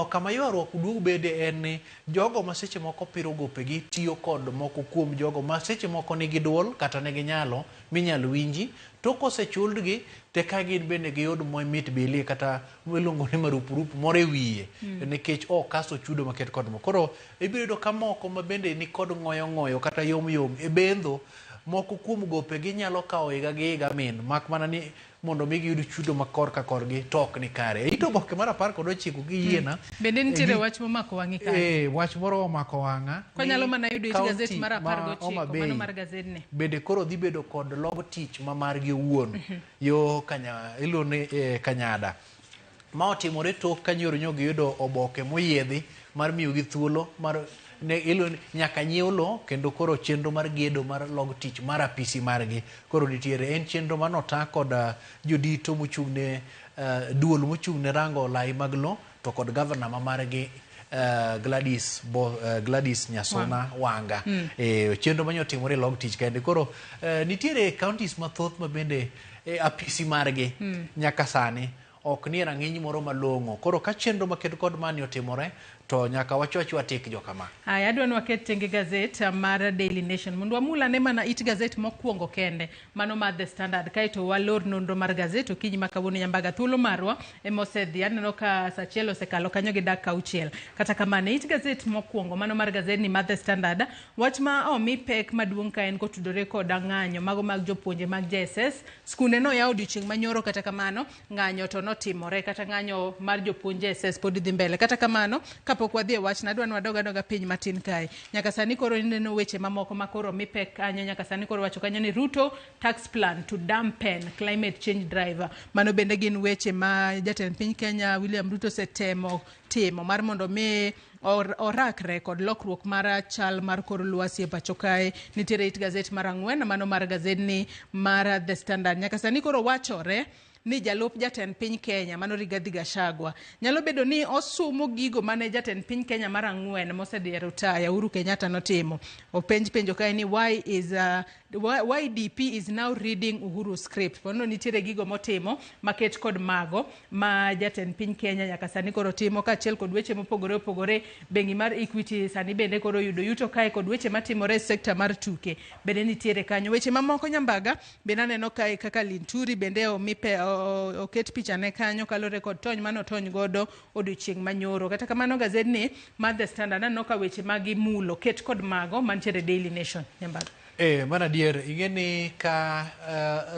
Speaker 5: kama ywaruok duog bede en ni jogo ma seche moko piro gopegi tiyo kod moko kuom jogo ma seche moko nigi duol kata nigi nyalo minyalo winji to kosechulgi te ka gin bende giyud mit bilie kata miluongo ni marupurupu moro e wiye nikech ok kasto chudo maket kod mo. Koro ibiro yudo ka moko ma bende ni kod ng'oyo ng'oyo kata yom yom e bendho moko kuom gopegi nyalo kawo higa gi higa min mak mana ni mondo mi giyud chudo ma korka korgi to ok ni kare. Ito oboke mar 19 giyiena.
Speaker 4: Bende nitiere wach momako wang'i kanyo.
Speaker 5: Wach moro omako wang'a.
Speaker 4: Kwanyalo mana yudo it gazet mar 19 mano mar gazedni.
Speaker 5: Bende koro dhi bedo kod log tich ma margi owuon yo iluongo ni Kanyada. Ma otimore tok ka nyoro nyo giyudo oboke moyiedhi mar miyogi thuolo mar ne iluongo nyaka nyiew lo kendo koro chenro mar gedo mar log tich mar apisi margi koro nitiere en chenro manota kod jodito mochung'ne duol mochung'ne rango lai mag lo to kod gavana ma margi Gladys Nyasona Wanga. Chenro manyo timore log tich kende koro nitiere counties mathoth ma bende apisi margi nyaka sani ok ni rang'iny moro malong'o. Koro ka chenro maket kod mani otimore to nyaka wachwach watik jokama.
Speaker 4: Aya, adwa ni waket tenge gazet mar Daily Nation mondo wamul ane mana it gazet mokwongo kende mano mar The Standard, kaeto walor nonro mar gazet okinyi ma kawuono. Nyambaga thuolo marwa ema osedhi, aneno ka saa achiel osekalo kanyo gi dakika 6. Kata kamano it gazet mokwongo mano mar gazet ni mar The Standard, wach ma omi pek maduong' ka en kotudore kod ng'anyo mago mag jopuonje mag JSS. Skunde noyaw odiochieng' manyoro, kata kamano ng'anyo to notimore, kata ng'anyo mar jopuonj JSS pod dhi mbele. Kata kamano kapok wadhi e wachna, adwa ni wadog adoga piny matin kae. Nyaka sani koro ineno weche mamoko ma koro mi pek kanyo. Nyaka sani koro wacho kanyo ni Ruto tax plan to dampen climate change driver. Mano bende gin weche ma jatend piny Kenya William Ruto osetemo timo mar mondo mi orakre kod lokruok mar chal mar kor lwasi e pacho kae. Nitiere it gazet mar 4 mano mar gazet mar The Standard. Nyaka sani koro wachore ni jalup jatend piny Kenya mano Rigathi Gachagua nyalo bedo ni osumo gigo mane jatend piny Kenya mar 4 mosedhi e rutaya Uhuru Kenyatta notimo. Openj penjo kae ni why is why DP is now reading Uhuru script. Pono nitiere gigo motimo maket kod mago ma jatend piny Kenya nyaka sani koro timo, kaachiel kod weche mopogore opogore. Bengi mar Equity sani bende koro yudo yuto kae kod weche matimore e sekta mar tuke bende nitiere kanyo. Weche mamoko Nyambaga bende aneno kae kaka Linturi bende omi oket picha ne kanyo kalore kod tony mano tony godo odiochieng' manyoro. Kata kamano gazet ni mar The Standard aneno ka weche magi mulo ket kod mago mantiere Daily Nation. Nyambaga.
Speaker 5: Mar adier ing'e ni ka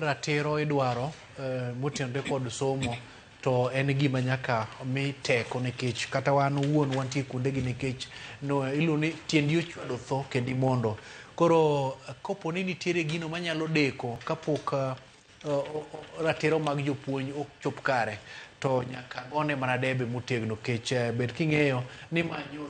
Speaker 5: ratiro idwaro motenore kod somo to en gima nyaka mi teko, nikech kata wan owuon wantie kuondegi nikech no iluongo ni tiendi ochwado tho kendo imondo. Koro kopo ni nitiere gino manyalo deko kapok ratiro mag jopuonj ok chop kare to nyaka gone mana debe motegno, nikech bed king'eyo ni manyo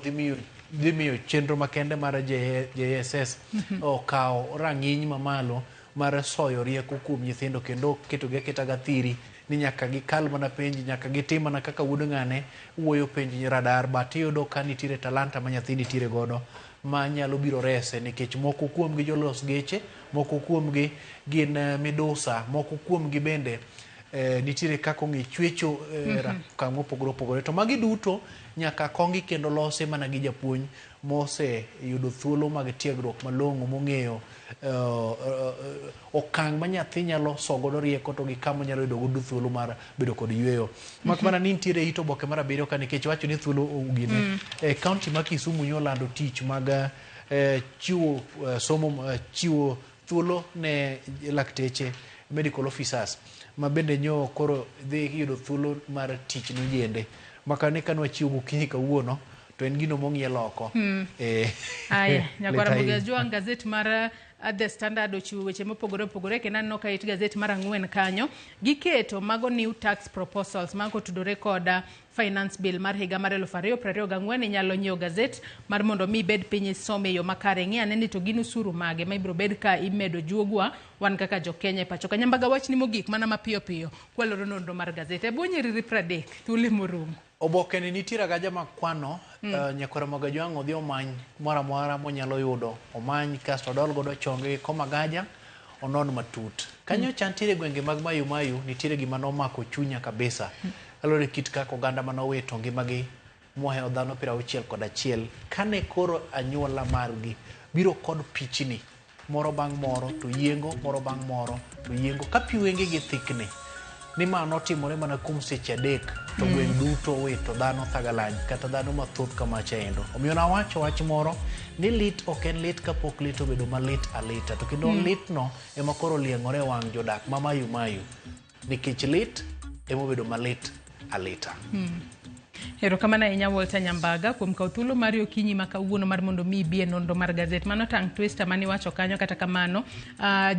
Speaker 5: dhi miyo chenro makende mar JSS okaw rang'iny mamalo mar soyo rieko kuom nyithindo kendo ketogi aketa gathiri ni nyaka gikal mana penj, nyaka gitim mana kaka wuod ng'ane wuoyo penj radar, but iyudo ka nitiere talanta ma nyathi nitiere godo ma nyalo biro rese, nikech moko kuomgi jolos geche, moko kuomgi gin midusa, moko kuomgi bende nitiere kaka ong'e chwecho okang' mopogore opogore. To magi duto nyaka kongi kendo lose mana gi japuonj moseyudo thuolo mag tiegruok malong'o, mong'eyo okang' ma nyathi nyalo so godo rieko to gi kama onyalo yudo godo thuolo mar bedo kod yueyo. Mak mana ni nitiere it oboke mar 7 ka, nikech wacho ni thuolo ogine. Kaunti ma Kisumu nyolando tich mag chiwo somo, chiwo thuolo ne lakteche, medical officers ma bende nyo koro dhi yudo thuolo mar tich nojende makane ka nwachiwo gokinyi kawuono to en gino mong'iel oko.
Speaker 4: Aya, nyakwara Mugajwang', gazet mar The Standard ochiwo weche mopogore opogore kendo aneno ka it gazet mar 4 kanyo giketo mago new tax proposals mago otudore kod finance bill mar higa mar 2024. Inyalo nyiewo gazet mar mondo mi ibed piny isome e yo makare, ng'i ane ni to gin usuru mage ma ibiro bed ka imedo juogwa wan kaka jo Kenya e pacho ka. Nyambaga, wachni mogik mana mapiyo piyo kwaloro nonro mar gazet e bwo nyiriri 30 thuolo morumo.
Speaker 5: Oboke ni nitiere agaja mag kwano. Nyakwara Magajwang' odhi omany moro amora monyalo yudo, omany kasto odol godo chonge komagaja onon matut. Kanyo cha nitiere gwenge mag Mayu Mayu, nitiere gima nomako chunya kabisa. Kaluwore gi kit kaka oganda mane owito ngimagi mohewo dhano 61 kane koro anyuola margi biro kod pichni moro bang' moro to yiengo moro bang' moro to yiengo ka pi wengegi thikni ni ma notimore mana kuom seche 3 to gweng' duto owito dhano thagalany kata dhano mathoth kamacha endo. Omiyo nawacho wach moro ni lit ok en lit kapok lit obedo malit alita to kendo litno ema koro olieng'ore e wang' jodak ma Mayu Mayu nikech lit ema obedo malit alita.
Speaker 4: Erokamano ahinya Walter Nyambaga kuom kawo thuolo mari okinyi ma kawuono mar mondo mi ibi e nonro mar gazet. Mano tongue twister mane iwacho kanyo kata kamano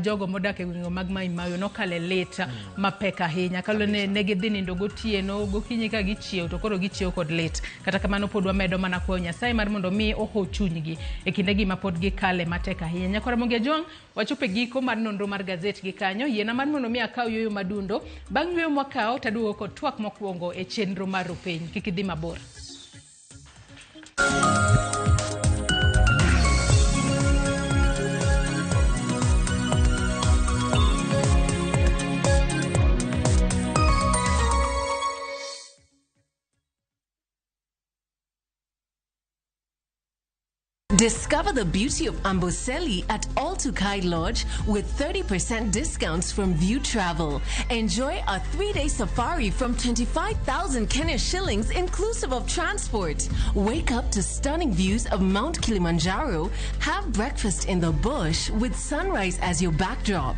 Speaker 4: jogo modak e gwenge mag Mai Mahiu nokale lit mapek ahinya. Kaluwore ne gidhi nindo gotieno gokinyi ka gichiew to koro gichiew kod lit. Kata kamano pod wamedo mana kwayo Nyasaye mar mondo mi oho chunygi e kindegi ma pod gikale matek ahinya. Nyakwar Ramogi Ajwang', wachopo e giko mar nonro mar gazet gi kanyo. Yiena mar mondo mi akaw yueyo madundo. Bang' yueyo mwakawo taduogo kod twak mokwongo e chenro mar Rupiny. Kik idhi mabor.
Speaker 11: Discover the beauty of Amboseli at All Tukai Lodge with 30% discounts from View Travel. Enjoy a 3-day safari from 25,000 Kenya shillings inclusive of transport. Wake up to stunning views of Mount Kilimanjaro. Have breakfast in the bush with sunrise as your backdrop.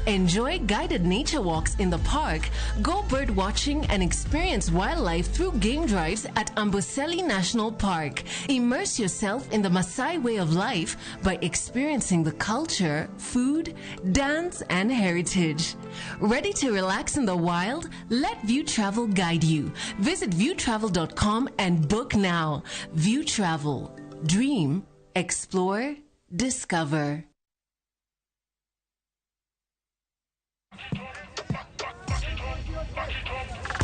Speaker 11: Enjoy guided nature walks in the park, go bird watching and experience wildlife through game drives at Amboseli National Park. Immerse yourself in the Maasai way of life by experiencing the culture, food, dance, and heritage. Ready to relax in the wild? Let View Travel guide you. Visit viewtravel.com and book now. View Travel. Dream, explore, discover.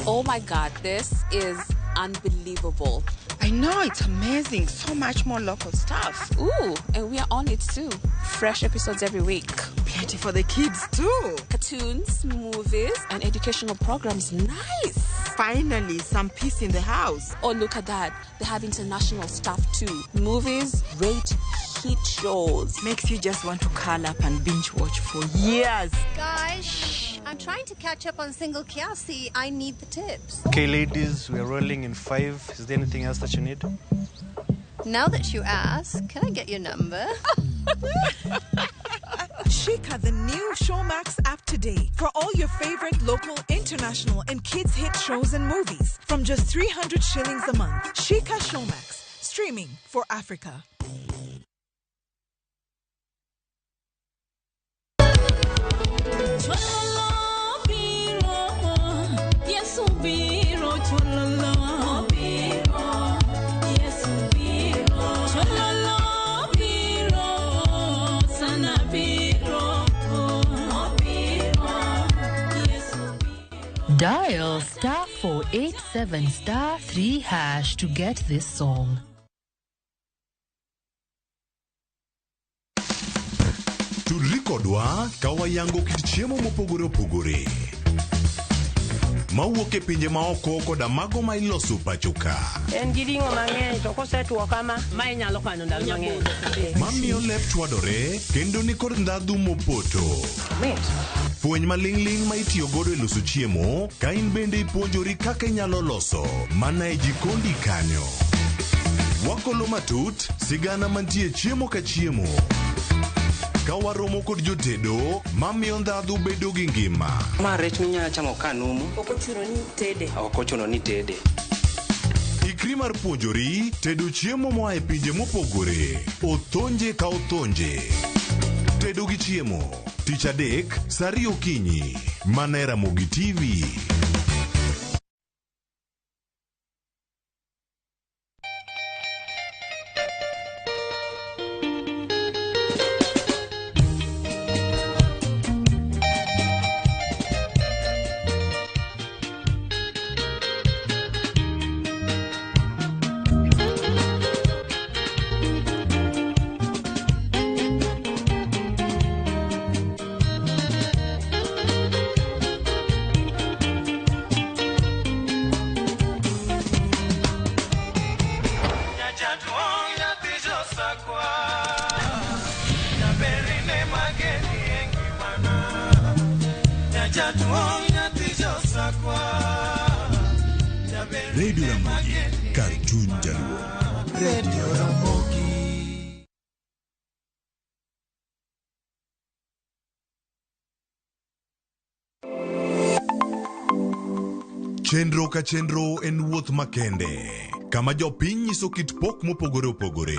Speaker 6: Oh my God, this is unbelievable.
Speaker 7: I know, it's amazing. So much more local stuff.
Speaker 6: Ooh, and we are on it too. Fresh episodes every week.
Speaker 7: Plenty for the kids too.
Speaker 6: Cartoons, movies, and educational programs. Nice.
Speaker 7: Finally, some peace in the house.
Speaker 6: Oh, look at that. They have international stuff too. Movies, great hit shows.
Speaker 7: Makes you just want to curl up and binge watch for years.
Speaker 8: Guys, shh. I'm trying to catch up on Single Kiasi. I need the tips.
Speaker 14: Okay, ladies, we're rolling in 5. Is there anything else that you need?
Speaker 8: Now that you ask, can I get your number?
Speaker 16: Shika the new Showmax app today for all your favorite local, international, and kids hit shows and movies from just 300 shillings a month. Shika Showmax, streaming for Africa.
Speaker 17: Dial *487*3# to get this song.
Speaker 12: Tudri kodwa ka wayango kit chiemo mopogore opogore mawuok e pinje maoko koda mago ma iloso pacho ka.
Speaker 18: En gi ring'o mang'eny to kosetuo kama, ma inyalo kano ndalo mang'eny.
Speaker 12: Mamiyo lep chwadore kendo nikod ndhadhu mopoto. Fweny maling'ling' ma itiyo godo e loso chiemo ka in bende ipuonjori kaka inyalo loso mana e jikondi kanyo. Wakolo matut sigana mantie chiemo ka chiemo. Ka waromo kod jotedo mamiyo ndhadhu bedo gi ngima.
Speaker 19: Ma rech minyalo chamo ka numu.
Speaker 18: Ok ochuno ni tede.
Speaker 19: Ok ochuno ni tede.
Speaker 12: Ikri mar puonjori tedo chiemo moa e pinje mopogore. Othonje ka othonje. Tedo gi chiemo. Tich adek, saa ariyo okinyi. Mana e Ramogi TV.
Speaker 1: josakwa Jaberine mageni e ngimana Nyajaduong' nyathi josakwa
Speaker 12: Radio Ramogi, kar chuny Jaluo.
Speaker 1: Radio Ramogi.
Speaker 12: Chenro ka chenro en wuoth makende kama jopiny nyiso kit pok mopogore opogore.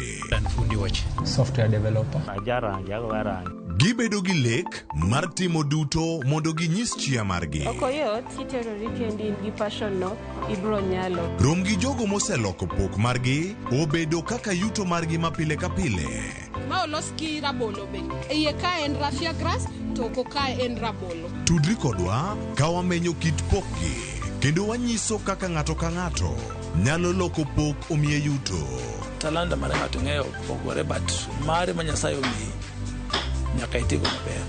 Speaker 5: Fundi wach.
Speaker 2: Software developer.
Speaker 3: Ajarangi, agoga rangi.
Speaker 12: Gibedo gi lek mar timo duto mondo ginyis chia margi.
Speaker 9: Ok oyot kiterori kendi in gi passion no ibro nyalo.
Speaker 12: Rom gi jogo moseloko pok margi obedo kaka yuto margi ma pile ka pile.
Speaker 10: Ma olos gi rabolo be. Iye ka en raffia grass to oko ka en rabolo.
Speaker 12: Tudri kodwa ka wamenyo kit pokgi kendo wanyiso kaka ng'ato ka ng'ato nyalo loko pok omiye yuto.
Speaker 13: Talanta mar ng'ato ng'eyo pogore but mare ma Nyasaye omiyi nyaka itigo maber.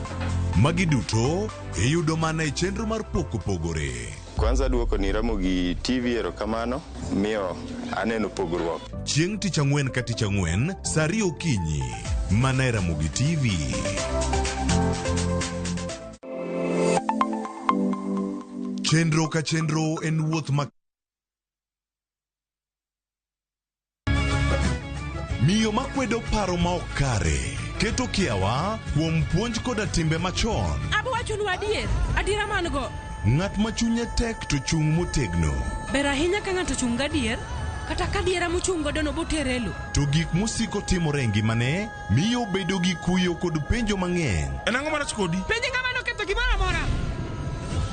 Speaker 12: Magi duto iyudo mana e chenro mar pok opogore.
Speaker 20: Kwanza duoko ni Ramogi TV erokamano miyo aneno pogruok.
Speaker 12: Chieng' tich ang'wen ka tich ang'wen saa ariyo okinyi mana e Ramogi TV. Chenro ka chenro en wuoth ma Miyo makwedo paro ma ok kare keto kiawa kuom puonj koda timbe machon.
Speaker 21: Abo wachonu adier, adiera man go.
Speaker 12: Ng'at ma chunye tek to chung' motegno.
Speaker 21: Ber ahinya ka ng'ato ochung' gadier, kata ka adiera mochung' godo no botere e lo.
Speaker 12: To gik mosiko timore e ngimane miyo obedo gi kuyo kod penjo mang'eny.
Speaker 22: En ang'o marach kodi?
Speaker 21: Penj ng'ama noketho gimoro amora.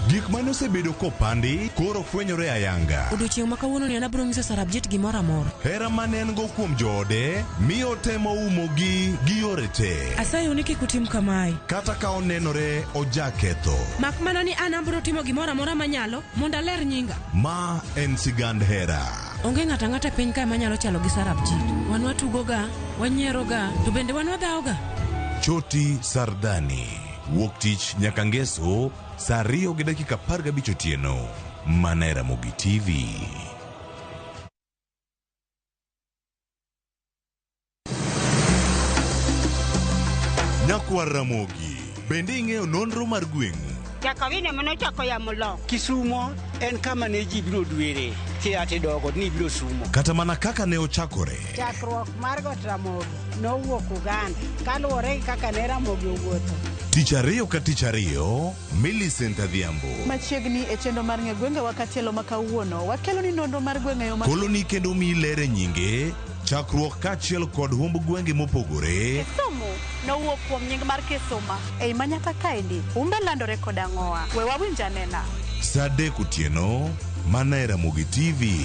Speaker 12: Gik mane osebedo kopandi koro fwenyore ayanga.
Speaker 21: Odiochieng' ma kawuono ni an abiro nyiso Sarabjit gimoro amora.
Speaker 12: Hera mane en go kuom joode miyo otemo umogi gi yore te.
Speaker 21: Asayou ni kik utim kamae.
Speaker 12: Kata ka onenore ojaketho.
Speaker 21: Mak mana ni an abiro timo gimoro amora manyalo mondo aler nyinga.
Speaker 12: Ma en sigand hera.
Speaker 21: Onge ng'ato ang'ata e piny kae manyalo chalo gi Sarabjit. Wan watugoga, wanyieroga, to bende wan wadhawoga.
Speaker 12: Choti Sardani. Wuok tich nyaka ngeso saa 2:15 otieno. Mana e Ramogi TV. Nyakwar Ramogi, bende ing'eyo nonro mar gweng'u?
Speaker 18: Jakawine manochako yamo lok.
Speaker 24: Kisumo en kama ne ji biro dwere kia tidogo ni ibiro sumo.
Speaker 12: Kata mana kaka ne ochakore.
Speaker 18: Chakruok mar Got Ramogi nowuok Uganda kaluwore gi kaka ne Ramogi owuotho.
Speaker 12: Tich ariyo ka tich ariyo, Millicent Adhiambo.
Speaker 25: Machiegni e chenro mar ng'e gwengewa katielo ma kawuono, wakelo ni nonro mar gweng' e yo ma
Speaker 12: Koloni kendo miyi ler e nyinge, chakruok kaachiel kod humb gwenge mopogore.
Speaker 25: Kisumu nowuok kuom nying mar Kisuma. Ei Manyata kaendi, humbe landore kod ang'owa. We wawinj anena.
Speaker 12: Saa 3 otieno, mana e Ramogi TV.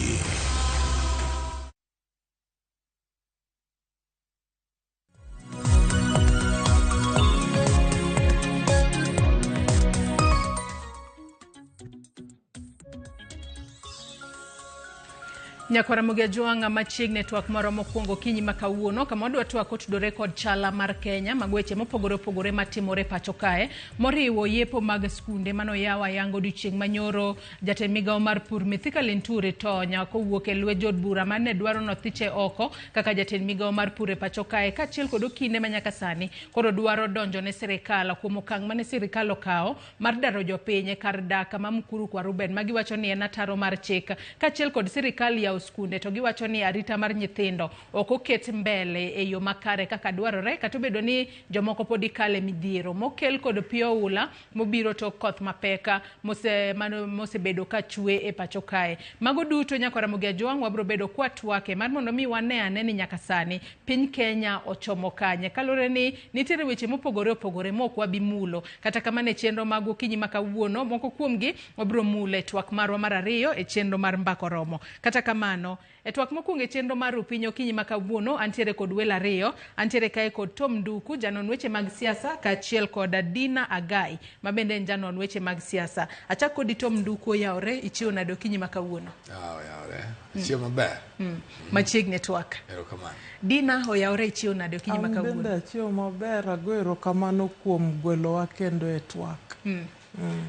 Speaker 4: Nyakwara Ramogi Ajwang' machiegni e twak marwa mokwongo okinyi ma kawuono kama wadwa twak kotudore kod chala mar Kenya mag weche mopogore opogore matimore pacho kae moriwo yepo mag skunde manoyaw ayanga odiochieng' manyoro. Jatend migawo mar pur Mithika Linturi tonya kowuok e lwet jood bura mane dwaro nothiche oko kaka jatend migawo mar pur e pacho kae kaachiel kod okinde manyaka sani koro dwaro donjo ne sirikal kuom okang' mane sirikal okawo mar daro jopiny e kar dak ma Mukuru kwa Ruben ma giwacho ni en ataro mar chik kaachiel kod sirikal yawo skunde to giwacho ni arita mar nyithindo ok oket mbele e yo makare kaka dwarore kata obedo ni jomoko pod ikale midhiero mokel kod pi oula mobiro tok koth mapek mosebedo ka chwe e pacho kae. Mago duto nyakwar Ramogi Ajwang' wabiro bedo kwatwake mar mondo mi wane ane ni nyaka sani piny Kenya ochomo kanye kaluwore ni nitiere weche mopogore opogore mok wabi mulo kata kamano e chenro mag okinyi ma kawuono moko kuomgi wabiro mulo e twak marwa mar ariyo e chenro mar Mbaka Oromo. Kata kamano e twak mokwongo e chenro mar Rupiny okinyi ma kawuono antiere kod welo ariyo, antiere kae kod Tom Nduku janon weche mag siasa kaachiel kod Dina Agai ma bende en janon weche mag siasa. Achak kodi Tom Nduku, oyawore, ichiewo nade okinyi ma kawuono?
Speaker 26: Oyawore, achiewo maber.
Speaker 4: Machiegni e twak.
Speaker 26: Erokamano.
Speaker 4: Dina oyawore, ichiewo nade okinyi ma
Speaker 27: An
Speaker 4: kawuono?
Speaker 27: bende achiewo maber, ago erokamano kuom gwelowa kendo e twak.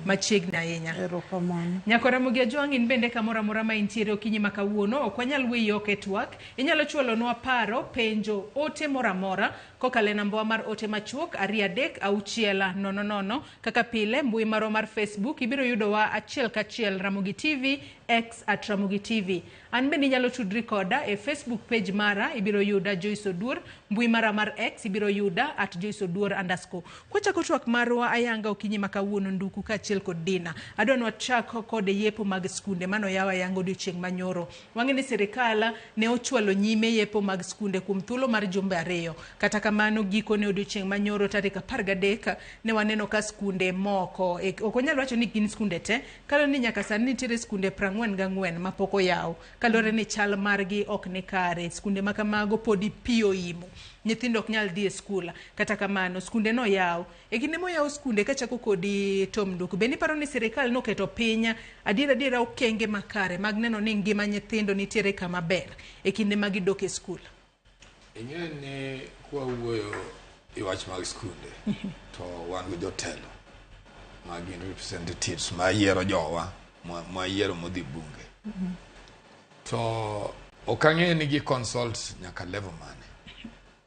Speaker 4: Machiegni ahinya.
Speaker 2: Erokamano.
Speaker 4: Nyako Ramogi Ajwang' in bende kamoro amora ma intiere okinyi ma kawuono ok wanyal weyi oko e twak. Inyalo chwalonwa paro, penjo, ote moro amora kokalo e nambawa mar ote machuok 236 00. Kaka pile, mbui marwa mar Facebook ibiro yudowa achiel kachiel Ramogi TV, X at Ramogi TV. An bende inyalo tudri koda e Facebook page mara ibiro yuda Joyce Oduor, mbui mara mar X ibiro yuda at Joyce Oduor underscore. Kwachako twak marwa ayanga okinyi ma kawuono Nduku kaachiel kod Dina. Adwa ni wachak kod yepo mag skunde mano yaw ayanga odiochieng' manyoro. Wang'e ni sirikal ne ochwalo nyime yepo mag skunde kuom thuolo mar jumbe 2. Kata kamano gikone odiochieng' manyoro tarik 13 ne waneno ka skunde moko, ok wanyal wacho ni gin skunde te, kaluwore ni nyaka sani nitiere skunde 44 mapok oyaw. Kaluwore ni chal margi ok ni kare, skunde ma kamago podi pi oimo, nyithindo ok nyal dhi e skul. Kata kamano skunde noyaw. E kinde moyaw skunde kachako kodi Tom Nduku, be niparo ni sirikal noketo piny adier adiera okenge makare mag neno ni ngima nyithindo nitiere kama ber e kinde ma gidok e skul?
Speaker 26: Ing'eyo ni kwawuoyo e wach mag skunde to wan gi jotelo ma gin representatives ma yiero jowa ma yiero modhi bunge. To ok ang'eyo ni gi consult nyaka level mane.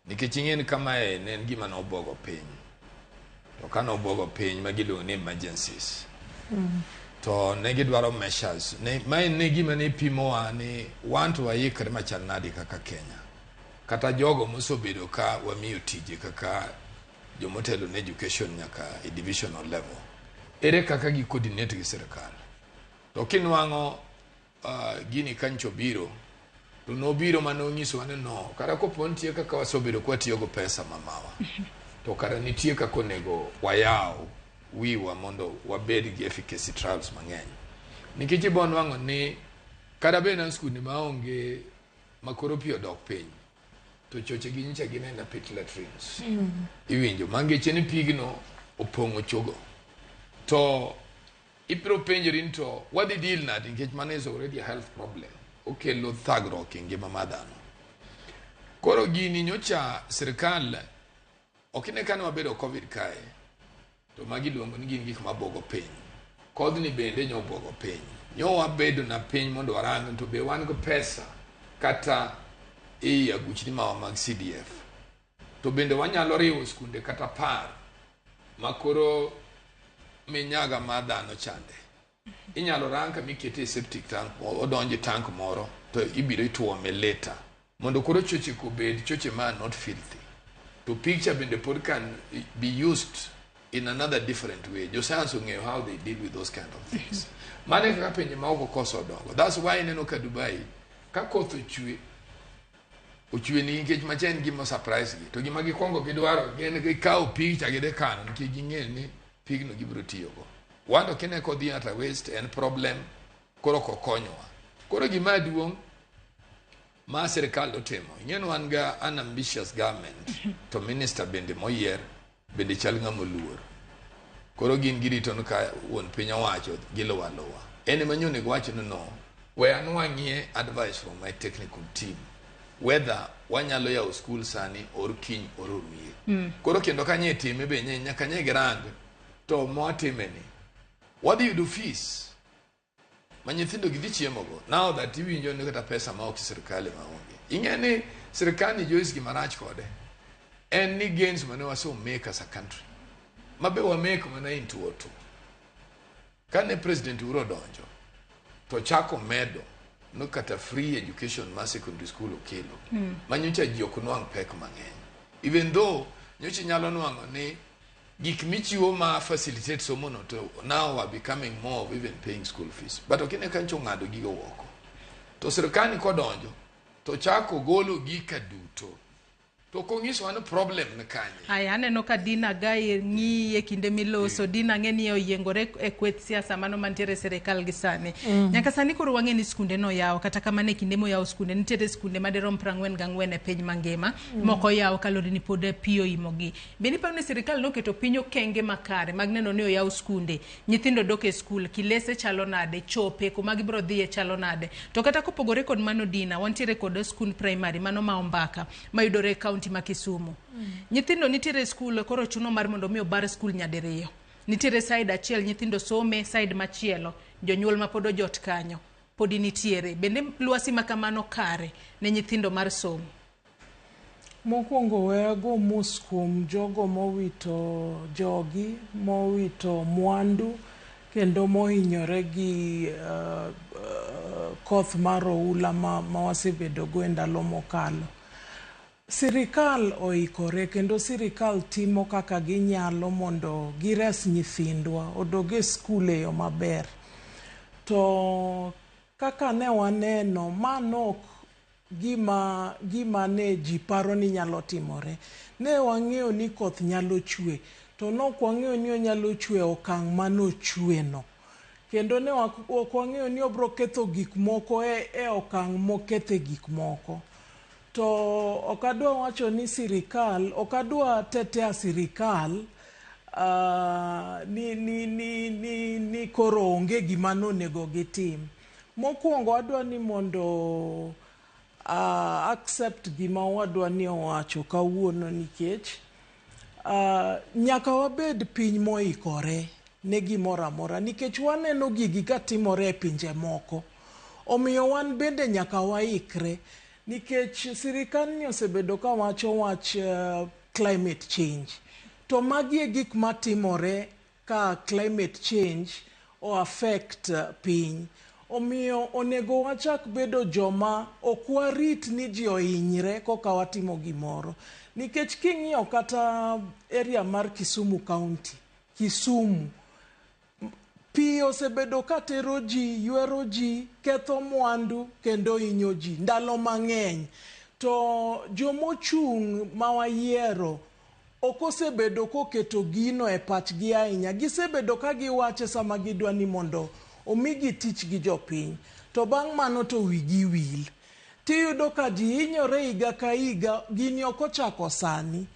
Speaker 26: Nikech ing'e ni kamae ne en gima nobwogo piny. To ka nobwogo piny ma giluongo ni emergencies. To ne gidwaro measures. Ne, mae ne gima ne pimowa ni wan to waikre machal nade kaka Kenya. Kata jogo mosebedo ka wamiyo tije kaka jomotelo ne education nyaka e divisional level. Ere kaka gi coordinate gi sirikal. To kinwang'o gini ka nyocha obiro, to nobiro manonyisowa ni no, kata kopo nitie kaka wasebedo kwatiyo go pesa mamawa, to kara nitie kaka onego wayaw wiwa mondo wabed gi efficacy trials mang'eny. Nikech ibo nwang'o ni kata bed na skunde maonge makoro pi odok piny, to choche gi nyicha ginena pit latrines. Iwinjo, mangeche ni pigno opong'o chogo. To ibiro penjori ni to wadhi deal nade nikech mano is already a health problem. Okelo thagruok e ngima mar dhano. Koro gini nyocha sirikal ok ine kane wabedo COVID kae, to magi iluongo ni gin gik mabuogo piny. Kodhni bende nyobuogo piny. Nyo wabedo na piny mondo warang to be wan gi pesa kata ei aguchni mawa mag CDF. To bende wanyalo riwo skunde kata 10 makoro minyaga ma dhano chande. Inyalo rang kama ikete e septic tank, odonje tank moro to ibiro ituome later. Mondo koro choche ko bed choche ma not filthy. To picture bende pod can be used in another different way. Jo science ong'eyo how they deal with those kind of things. Mano e kaka pinje maoko koso dongo. That's why ineno ka Dubai, ka koth ochwe, ochwe nikech macha en gima surprise gi. To gima gikwongo gidwaro gin gikawo picture gidhi kano nikech ging'eyo ni pigno gibiro tiyogo. Wan to kine kodhi at a waste en problem, koro ok okonyowa. Koro gima duong' ma sirikal dotimo, ing'e ni wan ga an ambitious government, to minister bende moyier bende chal ng'ama oluor. Koro gin girito ni ka wuon piny owacho giluwo aluwa. En ema nyo onego wach ni no, we anwang'ie advice from my technical team whether wanyalo yawo school sani or kiny or oruye. Koro kendo ka nye time be nye nyaka nye girang to mwatime ni wadhi yudo fees ma nyithindo gi dhi chiemo go. Now that iwinjo ni kata pesa ma ok sirikal ema onge. Ing'e ni sirikal ni Joyce gima rach kode en ni gains mane wase make as a country ma be wa make mana in 202. Kane President Uhuru odonjo to chako medo no kata free education ma secondary school okelo ma nyocha ji ok nwang' pek mang'eny. Even though nyocha inyalo nwang'o ni gik michiwo ma facilitate somo no to now are becoming more of even paying school fees. But ok ine ka nyocha ong'ado gigo oko. To sirikal ni kodonjo to chako golo gika duto. To ok onyisowa ni problem ni kanye.
Speaker 4: Aya, aneno ka Dina Gai ng'iyi e kinde miloso. Dina ng'e ni oyiengore e kweth siasa mano mantiere e sirikal gi sani. Nyaka sani koro wang'e ni skunde noyaw, kata kamano e kinde moyaw skunde nitiere skunde madirom 44 e piny mangima. Moko oyaw kaluwore ni pod pi oimogi. Be niparo ni sirikal noketo piny okenge makare mag neno ni oyaw skunde, nyithindo dok e skul, kilese chalo nade, chope kuma gibiro dhiye chalo nade. To kata kopogore kod mano Dina, wantiere kod skund primary mano ma Ombaka mayudore e kaunti ma Kisumu. Nyithindo nitiere e skul koro chuno mar mondo mi obar skul nyadiriyo. Nitiere side achiel nyithindo some, side machielo jonyuol ma pod ojot kanyo podi nitiere. Bende lwasi ma kamano kare ne nyithindo mar somo?
Speaker 2: Mokwongo we ago mos kuom jogo mowito jogi, mowito mwandu kendo mohinyore gi koth mar oula ma wasebedo go e ndalo mokalo. Sirikal oikore kendo sirikal timo kaka ginyalo mondo gires nyithindwa odog e skul e yo maber. To kaka ne waneno, ma nok gima ne ji paro ni nyalo timore. Ne wang'eyo ni koth nyalo chwe, to nok wang'eyo ni onyalo chwe e okang' manochwe no. Kendo ne ok wang'eyo ni obro ketho gik moko e okang' mokethe gik moko. To ok adwa wacho ni sirikal, ok adwa tetea sirikal ni koro onge gima nonego gitim. Mokwongo adwa ni mondo accept gima owadwa ni owacho kawuono nikech nyaka wabed piny moikore ne gimoro amora nikech waneno gigi katimore e pinje moko. Omiyo wan bende nyaka waikre nikech sirikal ni osebedo ka wacho wach climate change. To magi e gik matimore ka climate change o affect piny. Omiyo onego wachak bedo joma ok warit ni ji ohinyre koka watimo gimoro. Nikech king'iyo kata area mar Kisumu County, Kisumu, pi osebedo ka tero ji, ywero ji, ketho mwandu kendo hinyo ji ndalo mang'eny. To jomochung' ma wayiero ok osebedo koketo gino e pachgi ahinya. Gisebedo ka giwache sama gidwa ni mondo omigi tich gi jopiny. To bang' mano to wigi wil. Tiyudo ka ji hinyore higa ka higa, gini ok ochako sani.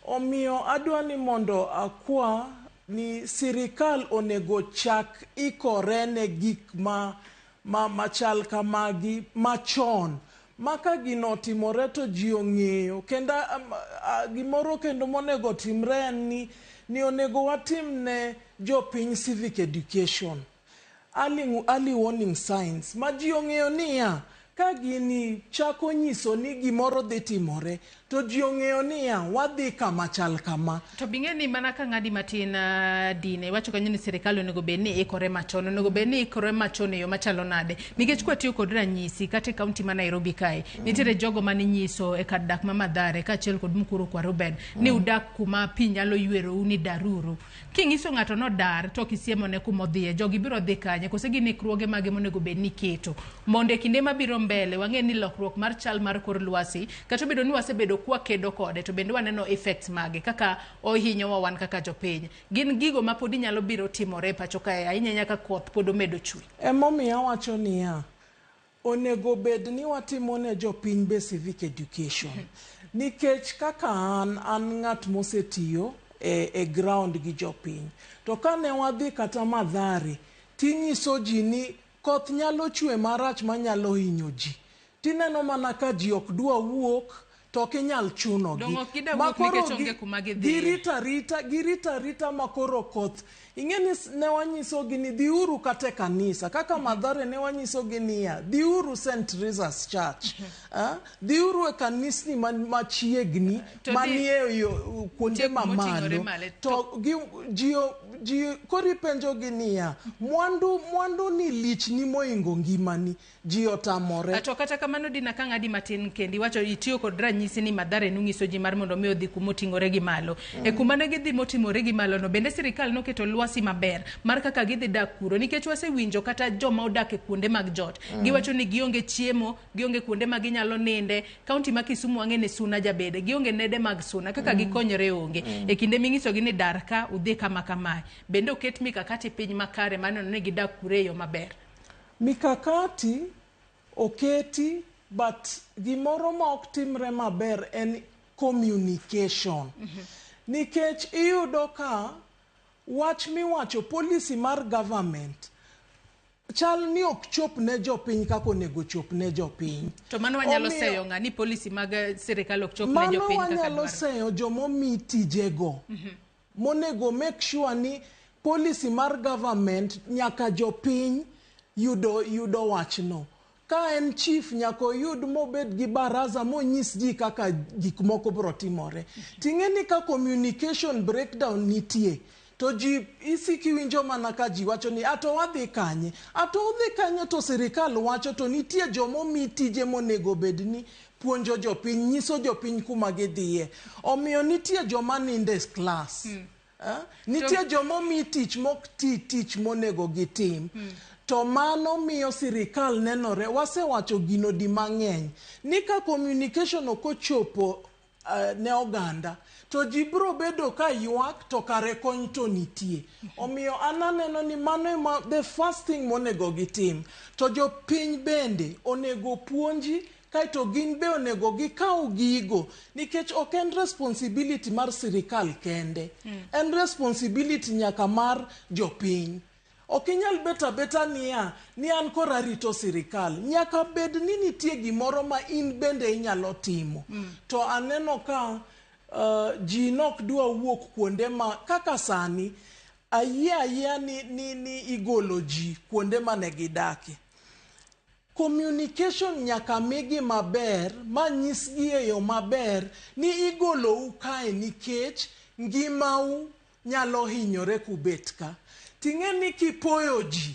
Speaker 2: Omiyo adwa ni mondo akwa ni sirikal onego chak ikore ne gik machal kamagi machon. Ma ka gino otimore to ji ong'eyo. Kendo gimoro kendo monego timre en ni onego watim ne jopiny civic education. Early warning signs. Ma ji ong'eyo niya, ka gini chako nyiso ni gimoro dhi timore, to ji ong'eyo niya, wadhi kama chal kama.
Speaker 4: To bing'e ni mana ka ng'adi matin Dine, iwacho kanyo ni sirikal onego bed ni ikore machon, onego bed ni ikore machon e yo machalo nade? Nikech kwatiyo kod ranyisi, kata e kaunti ma Nairobi kae, nitiere jogo mane nyiso e kar dak ma Mathare kaachiel kod Mukuru kwa Ruben, ni udak kuma pi nyalo ywerou ni daruru. King'iso ng'ato nodar to ok isiemone kuma odhiye, jogi biro dhi kanye? Kose gin ikruoge mage monego bed ni iketo? Mondo e kinde mabiro mbele wang'e ni lokruok mar chal mar kor lwasi, kata obedo ni wasebedo kwakedo kode, to bende waneno effects mage kaka ohinyowa wan kaka jopiny. Gin gigo ma pod inyalo biro timore e pacho kae, ahinya ahinya ka koth pod omedo chwe.
Speaker 2: Emomiyo awacho niya, onego bed ni watimo ne jopiny be civic education. Nikech kaka an ng'at mosetiyo e ground gi jopiny. To kane wadhi kata Mathare, tinyiso ji ni koth nyalo chwe marach manyalo hinyo ji. Tineno mana ka ji ok dwa wuok, to ok inyal chunogi.
Speaker 4: Dong' ok gidwa wuok nikech onge kuma gidhiye.
Speaker 2: Girita arita ma koro koth. Ing'e ni ne wanyisogi ni dhiuru kata e kanisa. Kaka Mathare ne wanyisogi niya, dhiuru St. Teresa's Church. Dhiuru e kanisni machiegni, manie yo kuonde mamalo. To ji koro ipenjogi niya, mwandu ni lich ni moingo ngimani. Ji otamore.
Speaker 4: To kata kamano Dina, ka ng'adi matin kendi iwacho itiyo kod ranyisi ni Mathare nung'iso ji mar mondo mi odhi kuma oting'ore gi malo. E kuma ne gidhi moting'ore gi malo no, bende sirikal noketo lwasi maber mar kaka gidhi dak kuro, nikech wasewinjo kata joma odak e kuonde mag jot. Giwacho ni gionge chiemo, gionge kuonde ma ginyalo ninde. Kaunti ma Kisumu wang'e ni suna jabede, gionge nede mag suna, kaka gikonyore onge. E kinde ming'isogi ni dar ka, udhi kama kamae. Bende oket mikakati piny makare mar neno ni gidak kure e yo maber.
Speaker 2: Mikakati oketi, but gimoro ma ok timre maber en communication. Nikech iyudo ka wach miwacho policy mar government chal ni ok chop ne jopiny kaka onego chop ne jopiny.
Speaker 4: To mano wanyalo seyo ng'a ni policy mag sirikal ok chop ne jopiny kaka
Speaker 2: dwarore. Mano wanyalo seyo jomomi tijego. Monego make sure ni Policy mar government nyaka jopiny yudo yudo wachno. Ka en chief nyaka oyud mobed gi baraza monyis ji kaka gik moko bro timore. Ting'e ni ka communication breakdown nitie to ji isiko iwinjo mana ka ji wacho ni ato wadhi kanye, ato udhi kanye to sirikal wacho to nitie jomomi tije monego bed ni puonjo jopiny, nyiso jopiny kuma gidhiye. Omiyo nitie joma ninde e klas. Eh? Nitie joma omi tich mok ti tich monego gitim. To mano miyo sirikal nenore, wasewacho gino di mang'eny, ni ka communication ok ochopo uh, ne oganda to ji biro bedo ka ywak to kare kony to nitie. Omiyo an aneno ni mano ema the first thing monego gitim. To jopiny bende onego puonji kaeto gin be onego gikaw gigo nikech ok en responsibility mar sirikal kende. En responsibility nyaka mar jopiny. Ok inyal bet abeta niya ni an koro arito sirikal. Nyaka bed ni nitie gimoro ma in bende inyalo timo. To aneno ka uh, ji nok dwa wuok kuonde ma kaka sani ayie ayiea ni, ni, ni igolo ji kuonde mane gidake. Communication nyaka migi maber ma nyisgi e yo maber ni igolou kae nikech ngimau nyalo hinyore kubet ka. Ting'e ni kipoyo ji,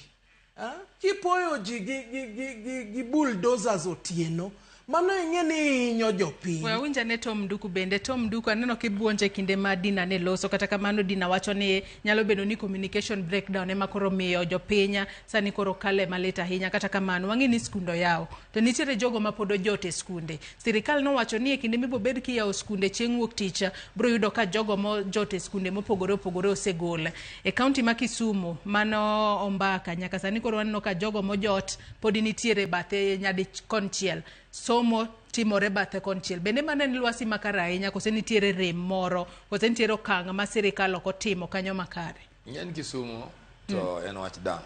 Speaker 2: ah, kipoyo ji gi, gi, gi, gi, gi bulldozers otieno, mano ing'e ni ihinyo jopiny.
Speaker 4: We awinj ane Tom Nduku bende. Tom Nduku aneno kibuonjo e kinde ma Dina ne loso, kata kamano Dina wacho ni nyalo bedo ni communication breakdown ema koro miyo jopiny sani koro kale malit ahinya. Kata kamano wang'e ni skunde oyaw to nitiere jogo ma pod ojot e skunde. Sirikal nowacho ni e kinde mibo bed kiyawo skunde chieng' wuok tich bro yudo ka jogo mojot e skunde mopogore opogore osegol. E kaunti ma Kisumu mano Ombaka nyaka sani koro waneno ka jogo mojot pod nitiere bathe nyadi konchiel. Somo timore bathe konchiel. Bende mano en lwasi makare ahinya kose nitiere rem moro kose nitiere okang' ma sirikal ok otimo kanyo makare?
Speaker 26: Ing'e ni Kisumu to en wach dam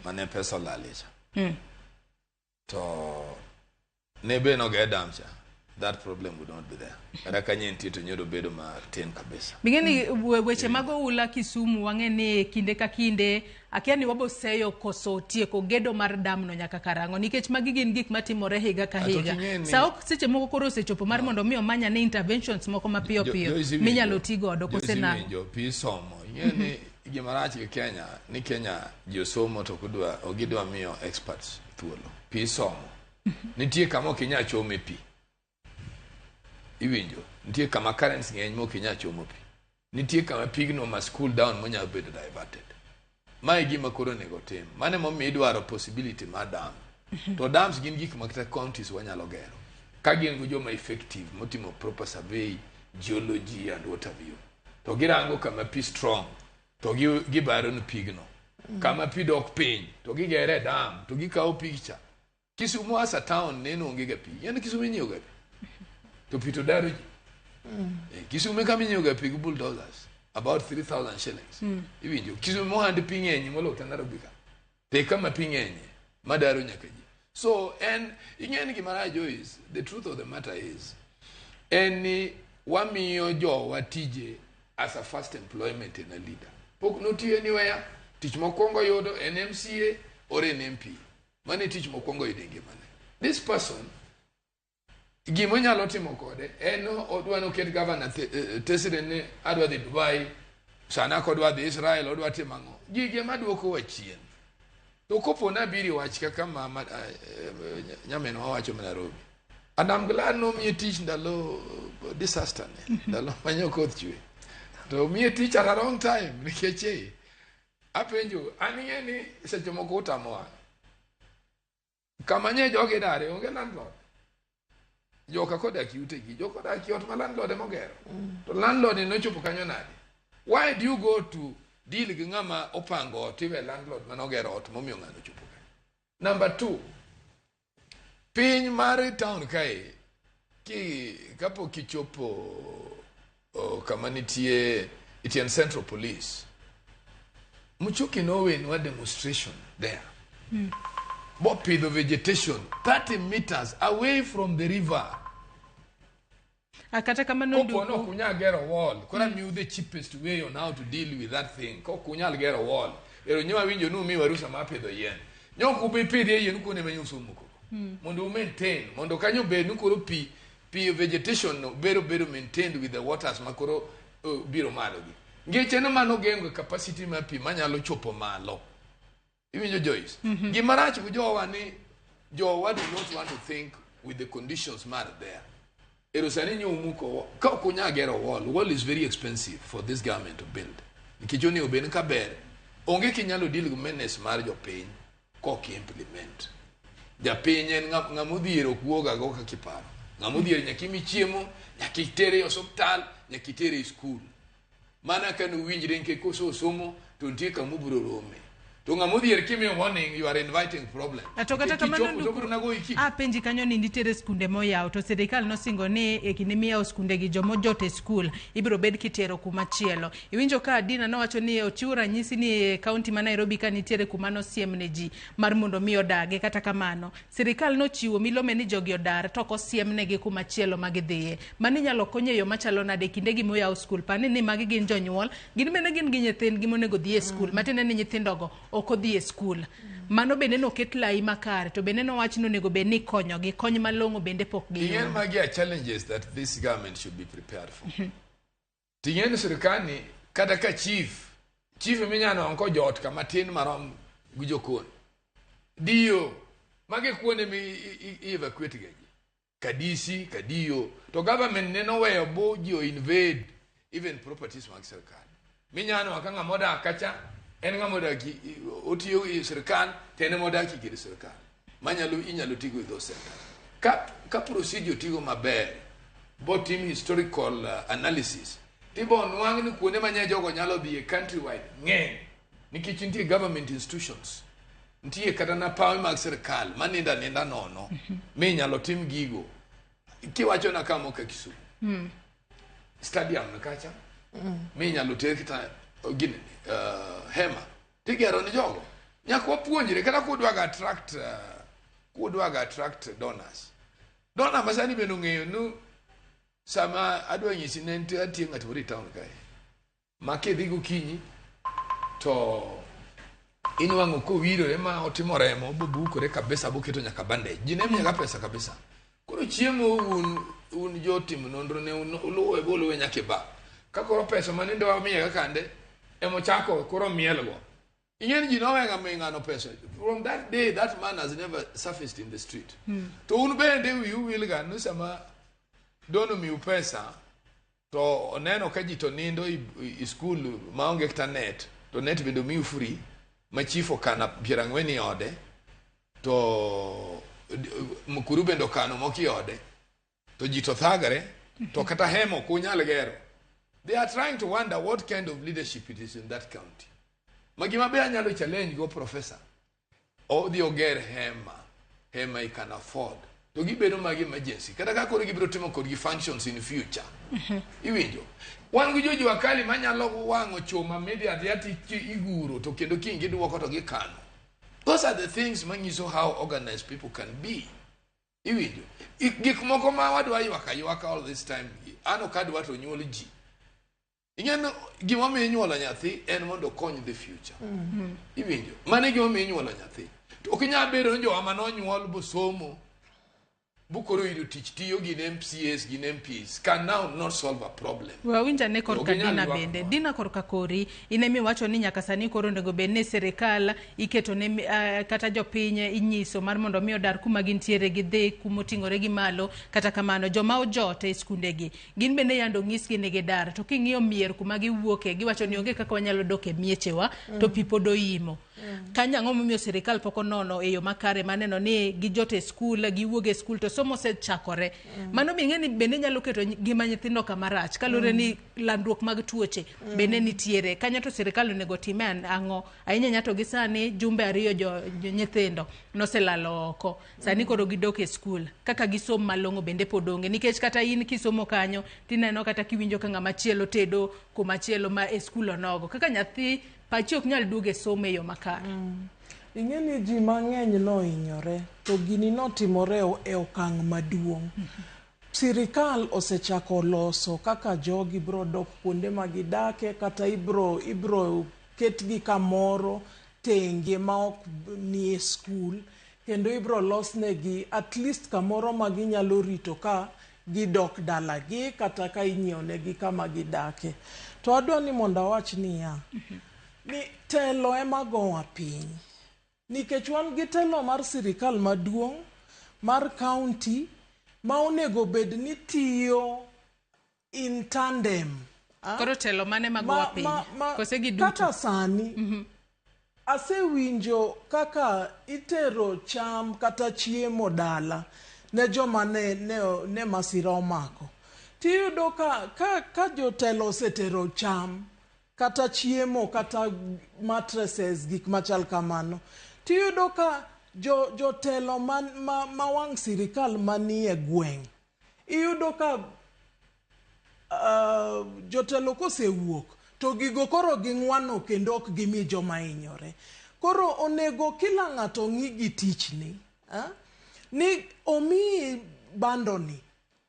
Speaker 26: mane pesa olalie cha. To ne be noger dam cha that problem would not be there. Kata ka nye nitie to nyoro bedo matin kabisa.
Speaker 4: Bing'e ni weche mag oula Kisumu wang'e ni kinde ka kinde akia ni wabo seyo koso tieko gedo mar damno nyaka karang'o nikech magi gin gik matimore higa ka higa. Sa ok seche moko koro osechopo mar mondo mi omanya ne interventions moko mapiyo piyo minyalo ti godo kose nang'o.
Speaker 26: Pi somo. Ing'e ni gima rach gi Kenya ni Kenya ji osomo to ok gidwa miyo experts thuolo. Pi somo. Nitie kama ok inyal chome pi. Iwinjo? Nitie kama currents ng'eny ma ok inyal chomo pi. Nitie kama pigno must cool down monyalo bedo diverted. Ma e gima koro onego tim. Mano emomiyo idwaro possibility mar dam. To dams gin gik ma kata counties wanyalo gero. Ka gin gi joma effective motimo proper survey, geology and what have you. To girango kama pi strong to gibaro ni pigno. Kama pi dok piny to gigere dam to gikawo picture. Kisumu as a town neno onge ga pi. Yaani Kisumu inyiewo ga pi. To pi to daro ji. Kisumu kama inyiewo ga pi gi bulldozers about 3,000 shillings. Iwinjo Kisumu mohand pi ng'eny moloyo kata Nairobi ka. To kama pi ng'enye madaro nyaka ji. So en ing'e ni gima rach Joyce, the truth of the matter is en ni wamiyo jowa tije as a first employment in a leader. Pok notiyo anywhere, tich mokwongo yudo en MCA or en MP. Mano e tich mokwongo yudo e ngimane. This person gima onyalo timo kode en odwa noket governor tesre ni adwa dhi Dubai sana kodwa dhi Israel odwa timo ang'o gigi ema duokowa chien to kopo nabiri wach kaka mama nyaminwa wacho ma Nairobi and I'm glad nomiye tich ndalo disaster ne ndalo manyo koth chwe to miye tich at a wrong time nikech apenjo an ing'e ni seche moko utamowa kama nye jogi dare onge landlord joka kodak e utegi joka odak e ot ma landlord ema ogero to landlord ni nochopo kanyo nade why do you go to deal gi ng'ama opango ot iwe landlord manogero ot momiyo ng'ano ochopo kanyo number 2 piny mar town kae ki kapok ichopo kama nitie Itiend Central Police Muchuki nowenwa demonstration there bopidho vegetation 30 meters away from the river.
Speaker 4: Ah, kata kamano
Speaker 26: Kopo no
Speaker 4: Nduku
Speaker 26: ok unyal gero wall, koro amiu the cheapest way on how to deal with that thing. Ka ok unyal gero wall, ero nyo awinjo ni umiwa rusa mar pidho yien. Nyo ok ubi pidhie yien kuonde ma nyo somo koko. Mondo u maintain, mondo kanyo obed ni koro pi, pi vegetation no bedo bedo maintained with the waters ma koro biro malo gi. Ngeche no mano gengo capacity mar pi manyalo chopo malo. Iwinjo Joyce? Gima rach gi jowa ni jowa do not want to think with the conditions mar there. Ero sani nyo umuko, ka ok unyal gero wall, wall is very expensive for this government to build. Nikech onego bed ni ka ber, onge kinyalo deal gi menace mar jopiny kok implement. Japiny en ng'ama odhier ok wuoga go kaka iparo. Ng'ama odhier nyaka imi chiemo, nyaka itere e osuptal, nyaka itere e skul. Mana ka nuwinjre nikech koso somo to nitie kama ubiro rome. To ng'ama odhier kimiyo warning, you are inviting problem.
Speaker 4: To kata
Speaker 26: Nikech
Speaker 4: kamano
Speaker 26: kichopo to obiro nagoyi kik.
Speaker 4: apenji kanyo ni nitiere skunde moyaw to sirikal nosingo ni e kinde miyawo skunde gi jomojot e skul ibiro bed kitero kuma chielo. Iwinjo ka Dina nowacho ni ochiwo ranyisi ni e kaunti ma Nairobi ka nitiere kuma nosiem ne ji mar mondo mi odage. Kata kamano sirikal nochiwo milome ni jogi odar to ok osiemnegi kuma chielo ma gidhiye. Mano inyalo kony e yo machalo nade e kindegi moyaw skul? Pani ni magi gin jonyuol, gin bende gin gi nyithindgi monego dhi e skul, matiende ni nyithindogo ok odhi e skul. Mano bende noket lai makare, to bende nowach ni onego bed ni ikonyogi, kony malong'o bende pok
Speaker 26: Ing'e
Speaker 4: giyudo.
Speaker 26: magi are challenges that this government should be prepared for. Ting'e ni sirkal ni kata ka chief, chief eminyalo nwang'o kojot kama tin marom gi jokon. Diyo, magi kuonde mi i evacuate ga ji. Kadisi, Kadiyo. To government ne noweyo bo ji o invade even properties mag sirkal. Minyalo nwang'o ka ng'ama odak kacha, en ng'ama odak otiyo e sirkal, to en ema odak e gir sirkal. Manyalo inyalo tigo e those centers. Ka procedure otigo maber, botim historical analysis, tibo nwang' ni kuonde ma nye jogo nyalo dhiye countrywide ng'eny. Nikech nitie government institutions, nitie kata na pawe mag sirkal manindo aninda nono, minyalo tim gigo. Kiwacho na kamo ka Kisumu, stadium ni kacha, minyalo ter kata gini, hema, tigero ni jogo. Nyaka wapuonjre, kata kudwaga attract donors. Donor masani bende ong'eyo ni sama adwa nyisi ne nitie ng'at moro e town kae. Ma kidhi gokinyi to inwang'o kowirore ma otimo remo bobukore kabisa boketo nyaka bandage. Ji ne miyaga pesa kabisa. Koro chiemo un jotim nonro ne uluwe boluwe nyaka e bar. Ka koro pesa manende wamiyaga kande emochako koro mielgo. Ing'e ni ji nowega miyo ng'ano pesa. From that day that man has never surfaced in the street. To un bende wiu wilga ni sama dono miu pesa to oneno ka ji to nindo i skul maonge kata net, to net bende omiu free, ma chief okano 40 e ode, to Mukuru bende okano moko e ode, to ji to thagre, to kata hema ok unyal gero. They are trying to wonder what kind of leadership it is in that county. Ma gima be anyalo challenge go professor, odhi oger hema, hema he can afford. To gibedo mag emergency. Kata ka koro gibiro timo kodgi functions in future. Iwinjo? Wan gi jojua kali manyalo wang'o chuma midhi adhiya ti iguro to kendo kiny giduoko to gikano. Those are the things manyiso how organized people can be. Iwinjo? Gik moko ma wadwa ywak aywaka all this time, an ok adwa to nyuol ji. Ing'e ni gimomiyo inyuolo nyathi en mondo okony the future. Iwinjo? Mano e gimomiyo inyuolo nyathi. To ok inyal bedo ni jowa manonyuol bosomo bokoro yudo tich tiyo gin MCAs gin MPs can now not solve a problem.
Speaker 4: Wawinj ane korka
Speaker 26: Ok inyal
Speaker 4: Dina
Speaker 26: ywak
Speaker 4: bende. Dina korka kori, in ema iwacho ni nyaka sani koro onego bed ni sirikal iketo ne kata jopiny inyiso mar mondo mi odar kuma gintiere gidhi kuma oting'ore gi malo. Kata kamano joma ojot e skundegi gin bende yando onyisgi ni gidar, to king'iyo mier kuma giwuoke giwacho ni onge kaka wanyalo dok e miechewa to pi pod oimo. Kanyo ang'o momiyo sirikal pok onono e yo makare maneno ni gijot e skul, giwuok e skul to somo osechakore. Mano be ing'e ni bende nyalo keto ngima nyithindo kama rach kaluwore ni landruok mag tuoche bende nitiere. Kanyo to sirikal onego time ang'o? Ahinya ahinya to gi sani jumbe 2 jo nyithindo noselalo oko. Sani koro gidok e skul. Kaka gisom malong'o bende pod onge. Nikech kata in kisomo kanyo tineno kata kiwinjo ka ng'ama chielo tedo kuma chielo ma e skul onogo. Kaka nyathi pachi ok nyal duogo e somo e yo makare.
Speaker 2: Ing'e ni ji mang'eny nohinyore to gini notimore e okang' maduong'. Sirikal osechako loso kaka jogi bro dok kuonde ma gidake kata ibro ibro ketgi kamoro tenge ma ok nie skul kendo ibro losnegi at least kamoro ma ginyalo rito ka gidok dalagi kata ka inyiewo negi kama gidake. To adwa ni mondo awach niya, ni telo ema gowa piny. Nikech wan gi telo mar sirikal maduong', mar county, ma onego bed ni tiyo in tandem. Ah?
Speaker 4: Koro telo mane ma gowa piny? Kose giduto?
Speaker 2: Kaka sani, asewinjo kaka itero cham kata chiemo dala ne joma ne, ne, ne masira omako. Tiyudo ka, ka, ka jotelo osetero cham kata chiemo kata mattresses gik machal kamano tiyudo ka jo, jotelo ma, ma, ma wang' sirikal manie gweng' iyudo ka jotelo kosewuok to gigo koro ging'wano kendo ok gimi joma hinyore. Koro onego kila ng'ato ng'i gi tichni ah? ni omiyi bandoni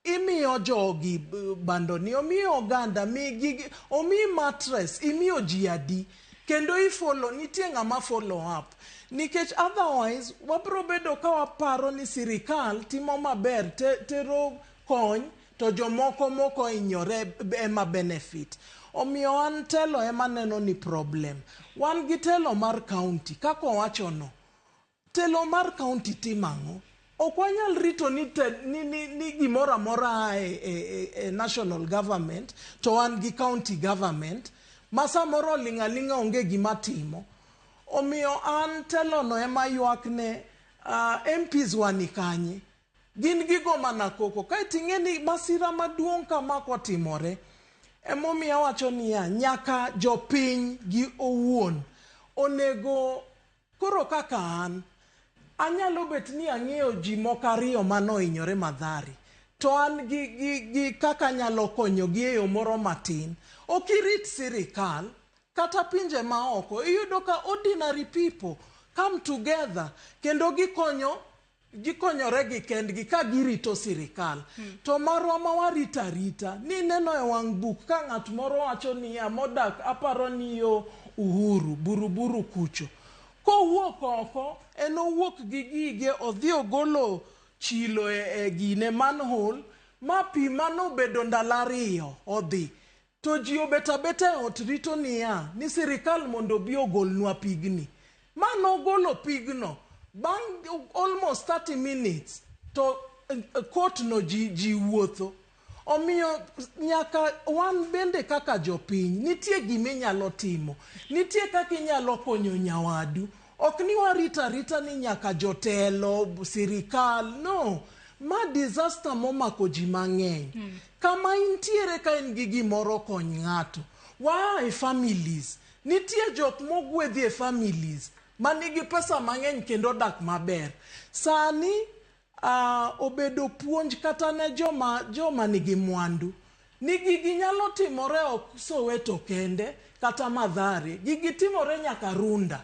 Speaker 2: imiyo jogi bandoni omiyo oganda mi gigi omiyi mattress imiyo ji adi kendo ifollow nitie ng'ama follow up nikech otherwise wabro bedo ka waparo ni sirikal timo maber te, tero kony to jomoko moko hinyore ema benefit omiyo an telo ema neno ni problem wan gi telo mar county kaka owachono telo mar county timo ang'o ok wanyal rito ni, te, ni, ni, ni gimoro amora a e, e, e, e national government to wan gi county government ma samoro oling' aling'a onge gima timo omiyo an telono ema ywak ne MPs wa ni kanye gin gigo mana koko kaeto ing'e ni masira maduong' kama kotimore emomiyo awacho niya nyaka jopiny gi owuon onego koro kaka an anyalo bet ni ang'eyo ji moko ariyo manohinyore Mathare to an gi, gi, gi kaka anyalo konyogi e yo moro matin ok irit sirikal kata pinje maoko iyudo ka ordinary people come together kendo gikonyo gikonyore gi kendgi ka girito sirikal to marwa ma warito arita ni neno e wang' buk ka ng'at moro wacho niya modak aparo ni yo Uhuru Buruburu kucho kowuok oko en owuok gi gige odhi ogolo chilo e, e gine manhole ma pi manobedo ndalo ariyo odhi to ji obet abeta e ot rito niya ni sirikal mondo obi ogolnwa pigni ma nogolo pigno bang' almost 30 minutes to court no ji, ji wuotho omiyo nyaka wan bende kaka jopiny nitie giminyalo timo nitie kaka inyalo konyo nyawadu ok ni warito arita ni nyaka jotelo sirikal no ma disaster momako ji mang'eny kama intiere ka in gi gimoro kony ng'ato waa e families nitie jok mogwedhi e families manigi pesa mang'eny kendo dak maber sani obedo puonj kata ne joma, joma nigi mwandu ni gigi nyalo timore ok Soweto kende kata Mathare gigi timore nyaka Runda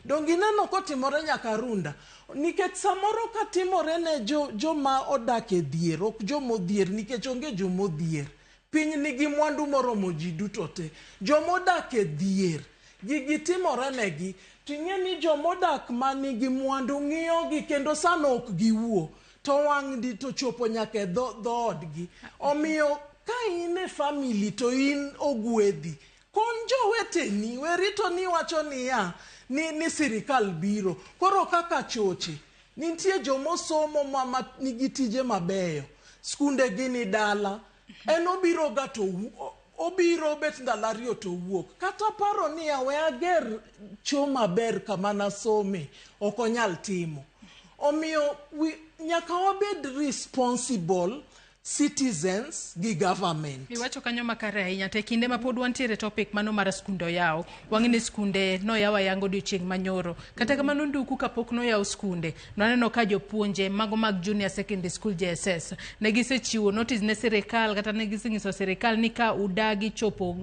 Speaker 2: donge ineno kotimore nyaka Runda nikech samoro ka timore ne jo, joma odak e dhier ok jomodhier nikech onge jomodhier piny nigi mwandu moromo ji duto te jomodak e dhier gigi timore negi ting'e ni jomodak manigi mwandu ng'iyogi kendo sana ok giwuo to wang' di to chopo nyaka e dho dhoodgi omiyo ka in e family to in ogwedhi kony joweteni we rito ni wacho niya ni, ni sirikal biro koro kaka choche nitie jomosomo ma, ma nigi tije mabeyo skunde gi ni dala en obiro ga to obiro bet ndalo ariyo to owuok kata paro niya we ager cho maber kama nasome ok onyal timo omiyo nyaka wabed responsible citizens gi government
Speaker 4: Iwacho kanyo makare ahinya to e kinde ma pod wantiere topic mano mar skunde oyaw wang'e ni skunde noyaw ayanga odiochieng' manyoro kata kamano nduku kapok noyaw skunde nwaneno ka jopuonje mago mag junior secondary school JSS ne gisechiwo notice ne sirikal kata ne gisenyiso sirikal ni ka udagi chopo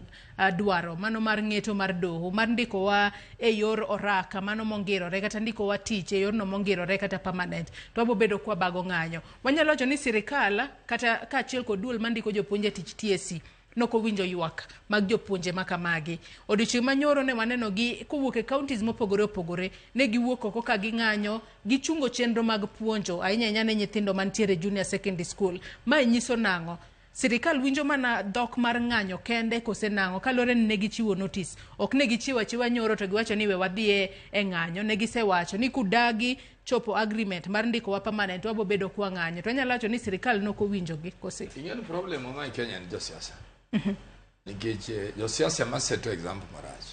Speaker 4: dwaro mano mar ng'eto mar doho mar ndikowa e yor oraka mano mongirore kata ndikowa tich e yorno mongirore kata permanent to wabo bedo kwa bago ng'anyo wanyalo wacho ni sirikal kata kata kaachiel kod duol mandiko jopuonj e tich TSC nokowinjo ywak mag jopuonje makamagi. Odiochieng' manyoro ne waneno gi kowuok e counties mopogore opogore, ne giwuok oko ka ging'anyo, gichungo chenro mag puonjo ahinya ahinya ne nyithindo mantiere junior secondary school. Mae nyiso nang'o? Sirikal winjo mana dhok mar ng'anyo kende kose nang'o? Kaluwore ni ne gichiwo notice. Ok ne gichiwo achiwa nyoro to giwacho ni we wadhi e ng'anyo. Ne gisewacho ni kudagi chopo agreement mar ndikowa permanent wabo bedo kwa ng'anyo. To anyalo wacho ni sirikal nokowinjogi kose?
Speaker 26: Ing'e ni problem ma e Kenya en josiasa. Nikech josiasa ema seto example marach.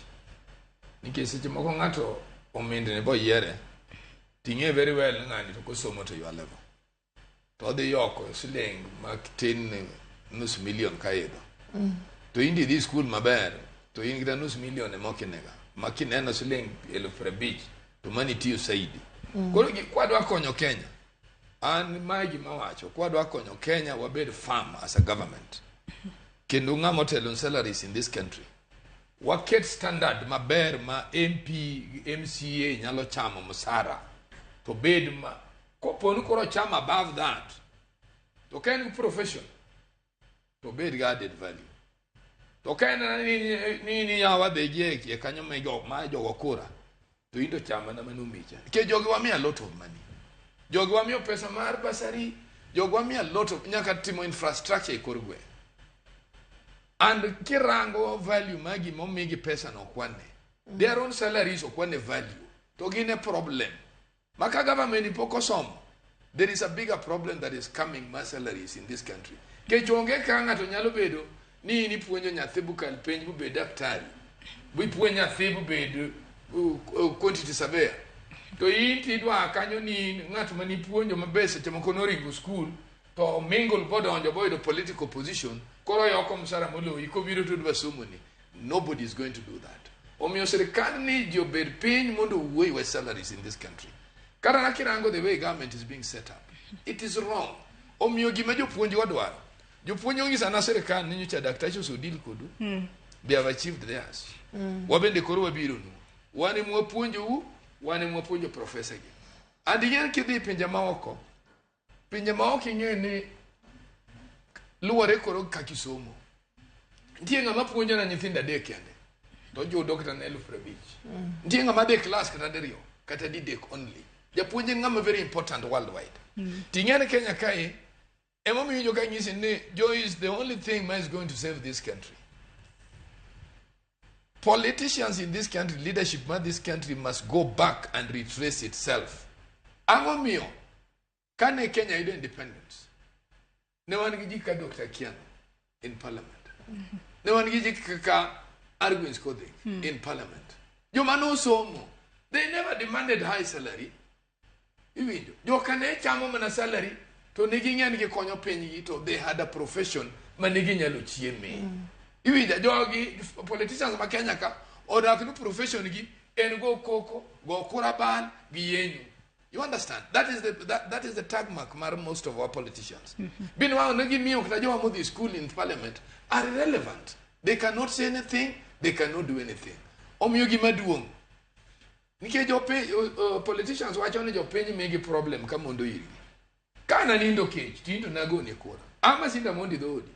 Speaker 26: Nikech seche moko ng'ato omindni boyiere, ting'e very well ni ng'ani to kosomo to ywa level. To odhi yoko siling matin nus million ka idho. To in idhi skul maber, to in kata nus million ema ok inega. Ma kineno siling 50,000 to mani tiyo saidi. Koro kwadwa konyo Kenya, an mae gima wacho, kwadwa konyo Kenya wabed firm as a government. Kendo ng'ama otelo salaries in this country. Waket standard maber ma MP, MCA nyalo chamo msara. To bed ma, kopo ni koro chamo above that, to ka en gi profession, to bed gi added value. To ka en ni yawa dhi gi e kanyo ma jogo kura, to in to chama na mano micha. Nikech jogi wamiyo a lot of money. Jogi wamiyo pesa mar bursary, jogi wamiyo a lot of, nyaka timo infrastructure e kor gweng'. And kirango value mar gima omigi pesa no ok wane. Their own salaries ok wane value. To gin e problem. Ma ka government pok osomo, there is a bigger problem that is coming mar salaries in this country. Nikech onge ka ng'ato nyalo bedo ni in ipuonjo nyathi bukal penj bobed daktari, bipuonj nyathi bobed quantity surveyor. To in tidwa kanyo ni in ng'at manipuonjo maber seche moko noringo school to mingle bodonjo boyudo political position, koro yoko msara moloyi kobiro to odwa somo ni. Nobody is going to do that. Omiyo sirikal ni ji obed piny mondo owuo e wach salaries in this country. Kata na kirango the way government is being set up, it is wrong. Omiyo gima jopuonj wadwaro, jopuonj onyisa na sirikal ni nyocha daktache osedeal kodu, they have achieved theirs. Wabende koro wabiro nu. Wan ema wapuonjou, wan ema wapuonjo professor gi. And ing'e kidhi e pinje maoko, pinje maoko ing'e ni luwore koro kaka isomo. Nitie ng'ama puonjo na nyithindo adek kende, to oyudo kata na 50,000. Nitie ng'ama dhi e klas kata diriyo, kata didek only. Japuonj en ng'ama very important worldwide. Ting'e ni Kenya kae, emomiyo iwinjo ka nyisi ni Joe is the only thing ma is going to save this country. Politicians in this country, leadership mar this country must go back and retrace itself. Ang'o miyo kane Kenya yudo independence, ne wan gi ji ka Dr. Kiano in parliament. Ne wan gi ji kaka Argwings Kodhek in parliament. Joma nosomo, they never demanded high salary. Iwinjo, joka ne chamo mana salary to ne ging'e ni gikonyo pinygi to they had a profession ma ne ginyalo chieme. Iwinjo, jogi politicians ma Kenya ka odak ni profession gi en go koko, go kura bal gi yenyo. You understand? That is the tag mark mar most of our politicians. Bin wao ne gimiyo kata joma modhi school in parliament are irrelevant. They cannot say anything, they cannot do anything. Omiyo gima duong'. Nikech jopiny, politicians wacho ni jopiny migi problem ka mondo irgi. Ka nanindo kech, tindo nagoni kura. Ama sinda mondi dhoodi.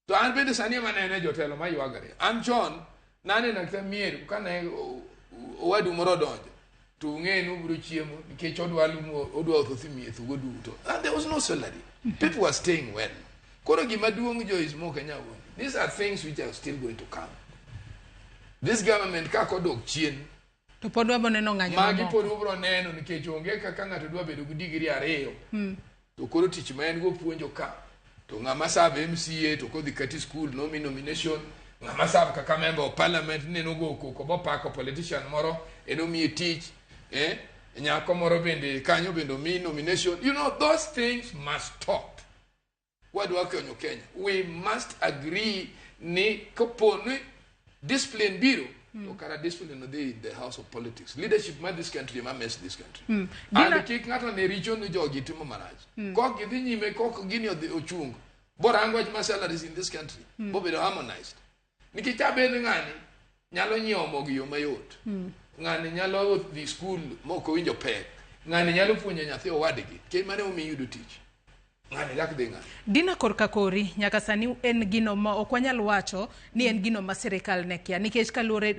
Speaker 26: To an bende sani ema nene jotelo maywagore. An chon, naneno kata mier, kane owadu moro odonjo, to ung'e ni ubiro chiemo, nikech odwa lumo, odwa otho miethugo duto. And there was no salary. People were staying well. Koro gima duong' Joyce Mo Kenya wuon. These are things which are still going to come. This government kaka odok chien,
Speaker 4: To pod wabo neno ng'anyo
Speaker 26: magi
Speaker 4: mamoko.
Speaker 26: pod ubiro neno nikech onge kaka ng'ato dwa bedo gi degree ariyo. To koro tich ma en go puonjo ka, to ng'ama serve MCA to kodhi kati school nomi nomination, ng'ama serve kaka member of parliament neno go koko bopako politician moro enomiye tich, nyako moro bende kanyo bende omi nomination. You know, those things must stop. Wadwa konyo Kenya. We must agree ni kopo ni discipline biro, to kara discipline odhi in the house of politics. Leadership mar this country ema mess this country. And kik ng'ato ne richo ni jogi timo marach. Kok gidhi nyime, kok gini odhi ochung. Borango wach mar salaries in this country. Bobedo harmonized. Nikech abed ng'ani nyalo nyiewo mogo e yo mayot. Ng'ani nyalo dhi school mok owinjo pek. Ng'ani nyalo puonjo nyathi owadgi. Nikech mano emomiyo iyudo tich. Ng'ani dak dhi ng'a?
Speaker 4: Dina korka kori nyaka sani en gino ma ok wanyal wacho ni en gino ma sirikal ne kia nikech kaluwore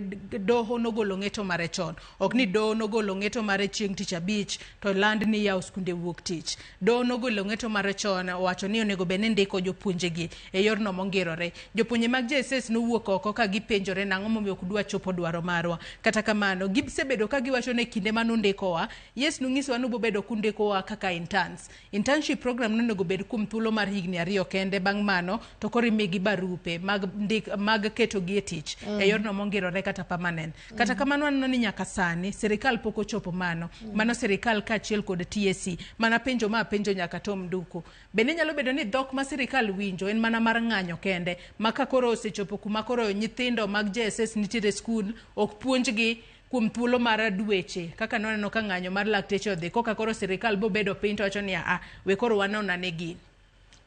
Speaker 4: doho nogolo ng'eto mare chon ok ni doho nogolo ng'eto mare chieng' tich abich to land ni yawo skunde wuok tich doho nogolo ng'eto mare chon owacho ni onego bed ni ndiko jopuonjegi e yorno mongirore jopuonje mag JSS nowuok oko ka gipenjore nang'o momiyo ok dwa chopo dwaro marwa kata kamano gisebedo ka giwacho ni kinde manundikowa yes nung'isowa ni ubobedo kundikowa kaka interns Internship program nonego bed kuom thuolo mar higni ariyo kende bang' mano to koro imigi barupe mag ndik, mag ketogi e tich e yorno mongirore kata permanent. Kata kamano aneno ni nyaka sani sirikal pok ochopo mano. Mano sirikal kaachiel kod TSC. Mana penjo ma apenjo nyaka Tom Nduku. Bende nyalo bedo ni dhok ma sirikal winjo en mana mar ng'anyo kende ma ka koro osechopo kuma koro nyithindo mag JSS nitiere e skul ok puonjgi kuom thuolo mar dweche kaka nwaneno ka ng'anyo mar lakteche odhi koka koro sirikal bobedo piny to wacho ni a we koro wanon ane gini.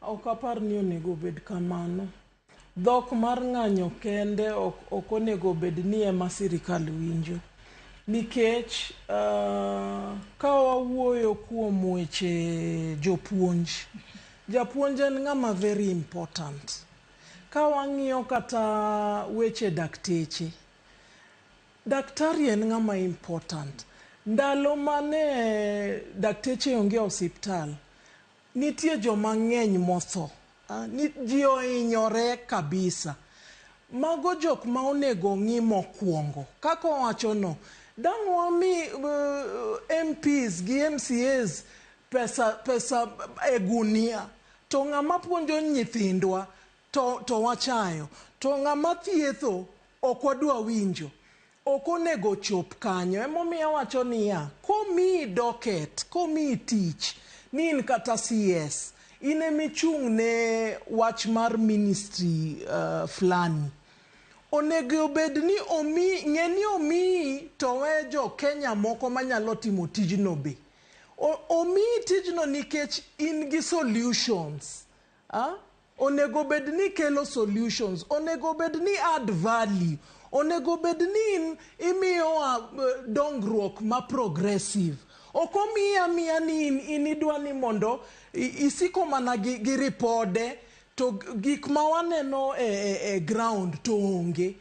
Speaker 2: Ok apar ni onego obed kamano. Dhok mar ng'anyo kende ok, ok onego obed ni ema sirikal winjo. Nikech uh, ka wawuoyo kuom weche jopuonj, japuonj en ng'ama very important. Ka wang'iyo kata weche dakteche, Daktari en ng'ama important. Ndalo mane dakteche onge e osiptal, nitie joma ng'eny motho. Ni, ji ohinyore kabisa. Mago jok ma onego ong'i mokwongo. Kaka owacho no, dang' wami uh, MPs gi MCAs pesa, pesa e gunia, to ng'ama puonjo nyithindwa to, to wachayo. To ng'ama thietho ok wadwa winjo. Ok onego chop kanyo. Emomiyo awacho niya, komiyi docket, komiyi tich, ni in kata CS, in emichung' ne wach mar ministry uh, flani. Onego obed ni omiyi, ng'e ni omiyi to we jo Kenya moko manyalo timo tijno be. O, omiyi tijno nikech in gi solutions. Ah? Onego bed ni kelo solutions, onego bed ni add value, onego bed ni in imiyowa eh, dongruok ma progressive. Ok omiyi amiya ni in, in idwa ni mondo isiko mana gi, gi ripode to gik ma waneno e, e, e ground to onge.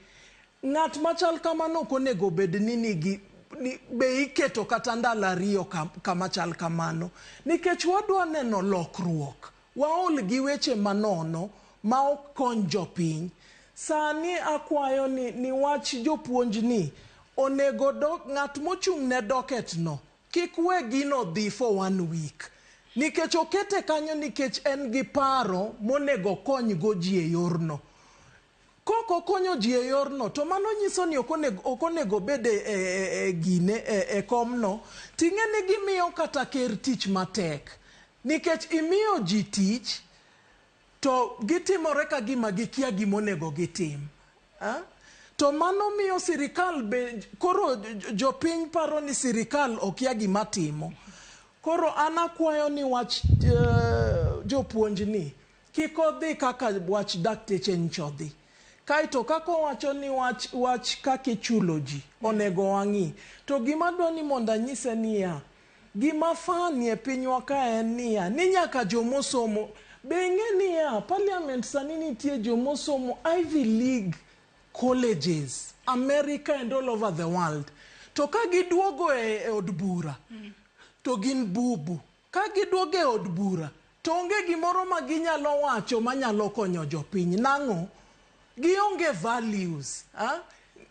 Speaker 2: Ng'at machal kamano ok onego bed ni nigi ni, be iketo kata ndalo ariyo kama chal kamano nikech wadwa neno lokruok. Waol gi weche manono ma ok kony jopiny. Sani akwayo ni, ni wach jopuonj ni onego dok, ng'at mochung' ne docket no kik we gino dhi for one week. Nikech okete kanyo nikech en gi paro monego okony go ji e yorno. Kok okonyo ji e yorno to mano nyiso ni ok onego, ok onego obed e, e, e, e gine e, e komno. Ting'e ni gimiyo kata ker tich matek. Nikech imiyo ji tich to gitimore ka gima gikia gima onego gitim. Ah? To mano miyo sirikal be koro jopiny paro ni sirikal okia gima timo. Koro an akwayo ni wach uh, jopuonj ni Kik odhi kaka wach dakteche nyicha odhi. Kaeto kaka owacho ni wach, wach kaka ichulo ji onego wang'i. To gima adwa ni mondo anyise niya, gima funny e pinywa ka en niya, ni nyaka jomosomo, be ing'e niya, parliament sani nitie jomosomo Ivy League colleges, America and all over the world. To ka giduogo e, e od bura, to gin bubu. Ka giduogo e od bura to onge gimoro ma ginyalo wacho manyalo konyo jopiny. Nang'o? Gionge values. Ah?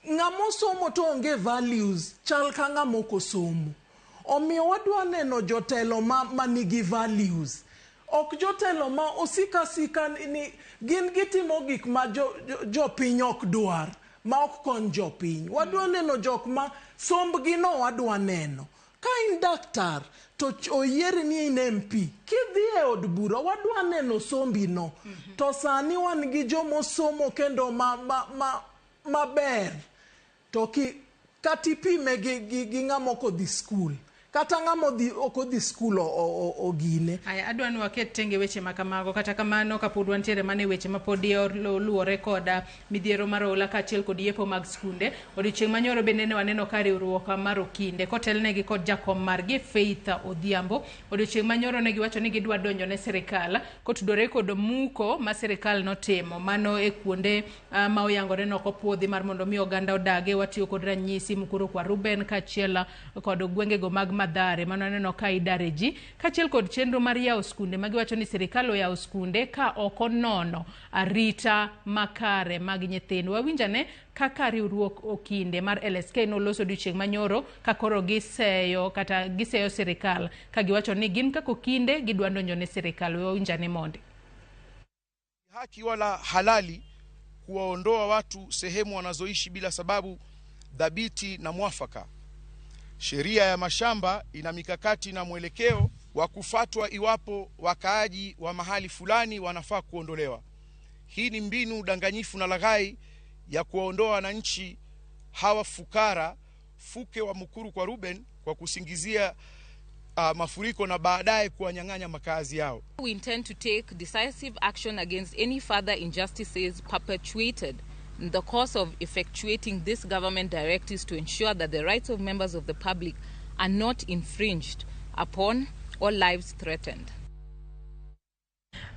Speaker 2: Ng'ama osomo to onge values chal ka ng'ama ok osomo. Omiyo wadwa neno jotelo ma, ma nigi values. Ok jotelo ma osik asika ni gin gitimo gik ma jo, jo, jopiny ok dwar, ma ok kony jopiny. Wadwa neno jok ma sombgi no wadwa neno. Ka in daktar to oyieri ni in MP, kidhi e od bura wadwa neno sombi no. To sani wan gi jomosomo kendo ma, ma, ma, maber to ki, kata ipime gi, gi, gi ng'ama ok odhi skul. Kata ng'ama odhi ok odhi skul ogine.
Speaker 4: Aya, adwa ni waket tenge weche ma kamago. Kata kamano, kapod wantiere mana e weche ma pod luwore koda midhiero mar oula kaachiel kod yepo mag skunde. Odiochieng' manyoro bende ne waneno ka riwruok mar Okinde kotelnegi kod jakom margi Faith Odhiambo. Odiochieng' manyoro ne giwacho ni gidwa donjo ne sirikal kotudore kod muko ma sirikal notimo mano e kuonde ma oyangore ni ok opuodhi mar mondo mi oganda odage. Watiyo kod ranyisi Mukuru kwa Ruben kaachiel kod gwengego mag Mathare mano aneno ka idare ji kaachiel kod chenro mar yawo skunde ma giwacho ni sirikal oyawo skunde ka ok onono arita makare mag nyithindo. Wawinj ane kaka riwruok Okinde mar LSK noloso odiochieng' manyoro ka koro giseyo kata giseyo sirikal ka giwacho ni gin kaka okinde gidwa donjo ne sirikal. We wawinj ane mondi.
Speaker 3: Haki wala halali kuwaondoa watu sehemu wanazoishi bila sababu dhabiti na mwafaka. Sheria ya mashamba ina mikakati na mwelekeo wa kufatwa iwapo wakaaji wa mahali fulani wanafaa kuondolewa. Hii ni mbinu danganyifu na laghai ya kuwaondoa wananchi hawa fukara fuke wa Mukuru kwa Ruben kwa kusingizia mafuriko na baadaye kuwanyang'anya makazi yao.
Speaker 6: We intend to take decisive action against any further injustices perpetuated in the course of effectuating this government directives to ensure that the rights of members of the public are not infringed upon or lives threatened.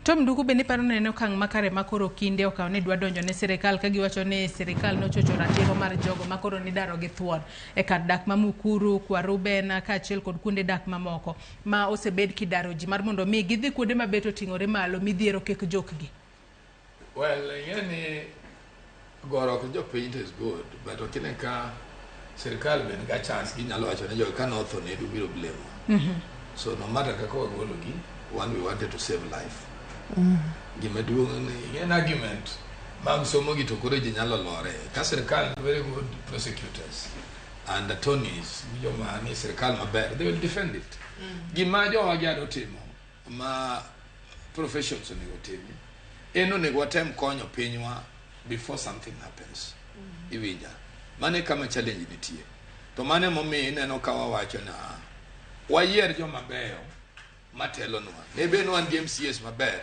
Speaker 4: Tom Nduku bende paro neno okang' makare ma koro Okinde okawo ni dwa donjo ne sirikal ka giwacho ni sirikal nochocho ratiro mar jogo ma koro nidaro gi thuon e kar dak ma Mukuru, kwa Ruben kaachiel kod kuonde dak mamoko ma osebed kidaro ji mar mondo mi gidhi kuonde ma bet oting'ore malo midhiero kik jokgi.
Speaker 26: Well, ing'e ni gorok jopiny to is good, but ok ine ka sirikal be niga chance ginyalo wacho ne jogi ka notho ne ubiro blame. So no matter kaka wagologi, one we wanted to save life. Gima duong' ni en argument mag somo gi to koro ji nyalo lore. Ka sirikal very good prosecutors and attorneys, joma ni sirikal maber, they will defend it. Gima jowa gi ado timo ma professions onego timi, en onego watem konyo pinywa before something happens. Iwinja? Mano e kama challenge nitie. To mano emomiyo ineno ka wawacho na wayier joma beyo matelonwa. Ne be wan gi MCAs maber,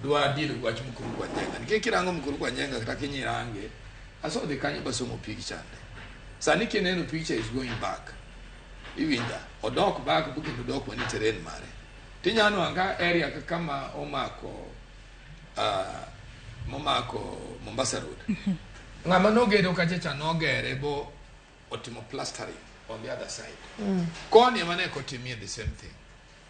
Speaker 26: dwa deal gi wach Mukuru kwa Nyenga. Nikech kirango Mukuru kwa Nyenga kata kinyirange, asodhi kanyo basomo picture nde. Sani kineno picture is going back. Iwinja? Odok back kendo odok mane terrain mare. Tinyalo nwang'o ka area kaka ma omako momako Mombasa Road. Ng'ama nogedo kacha cha nogere bo otimo plastering on the other side. Koni ema ne kotimie the same thing.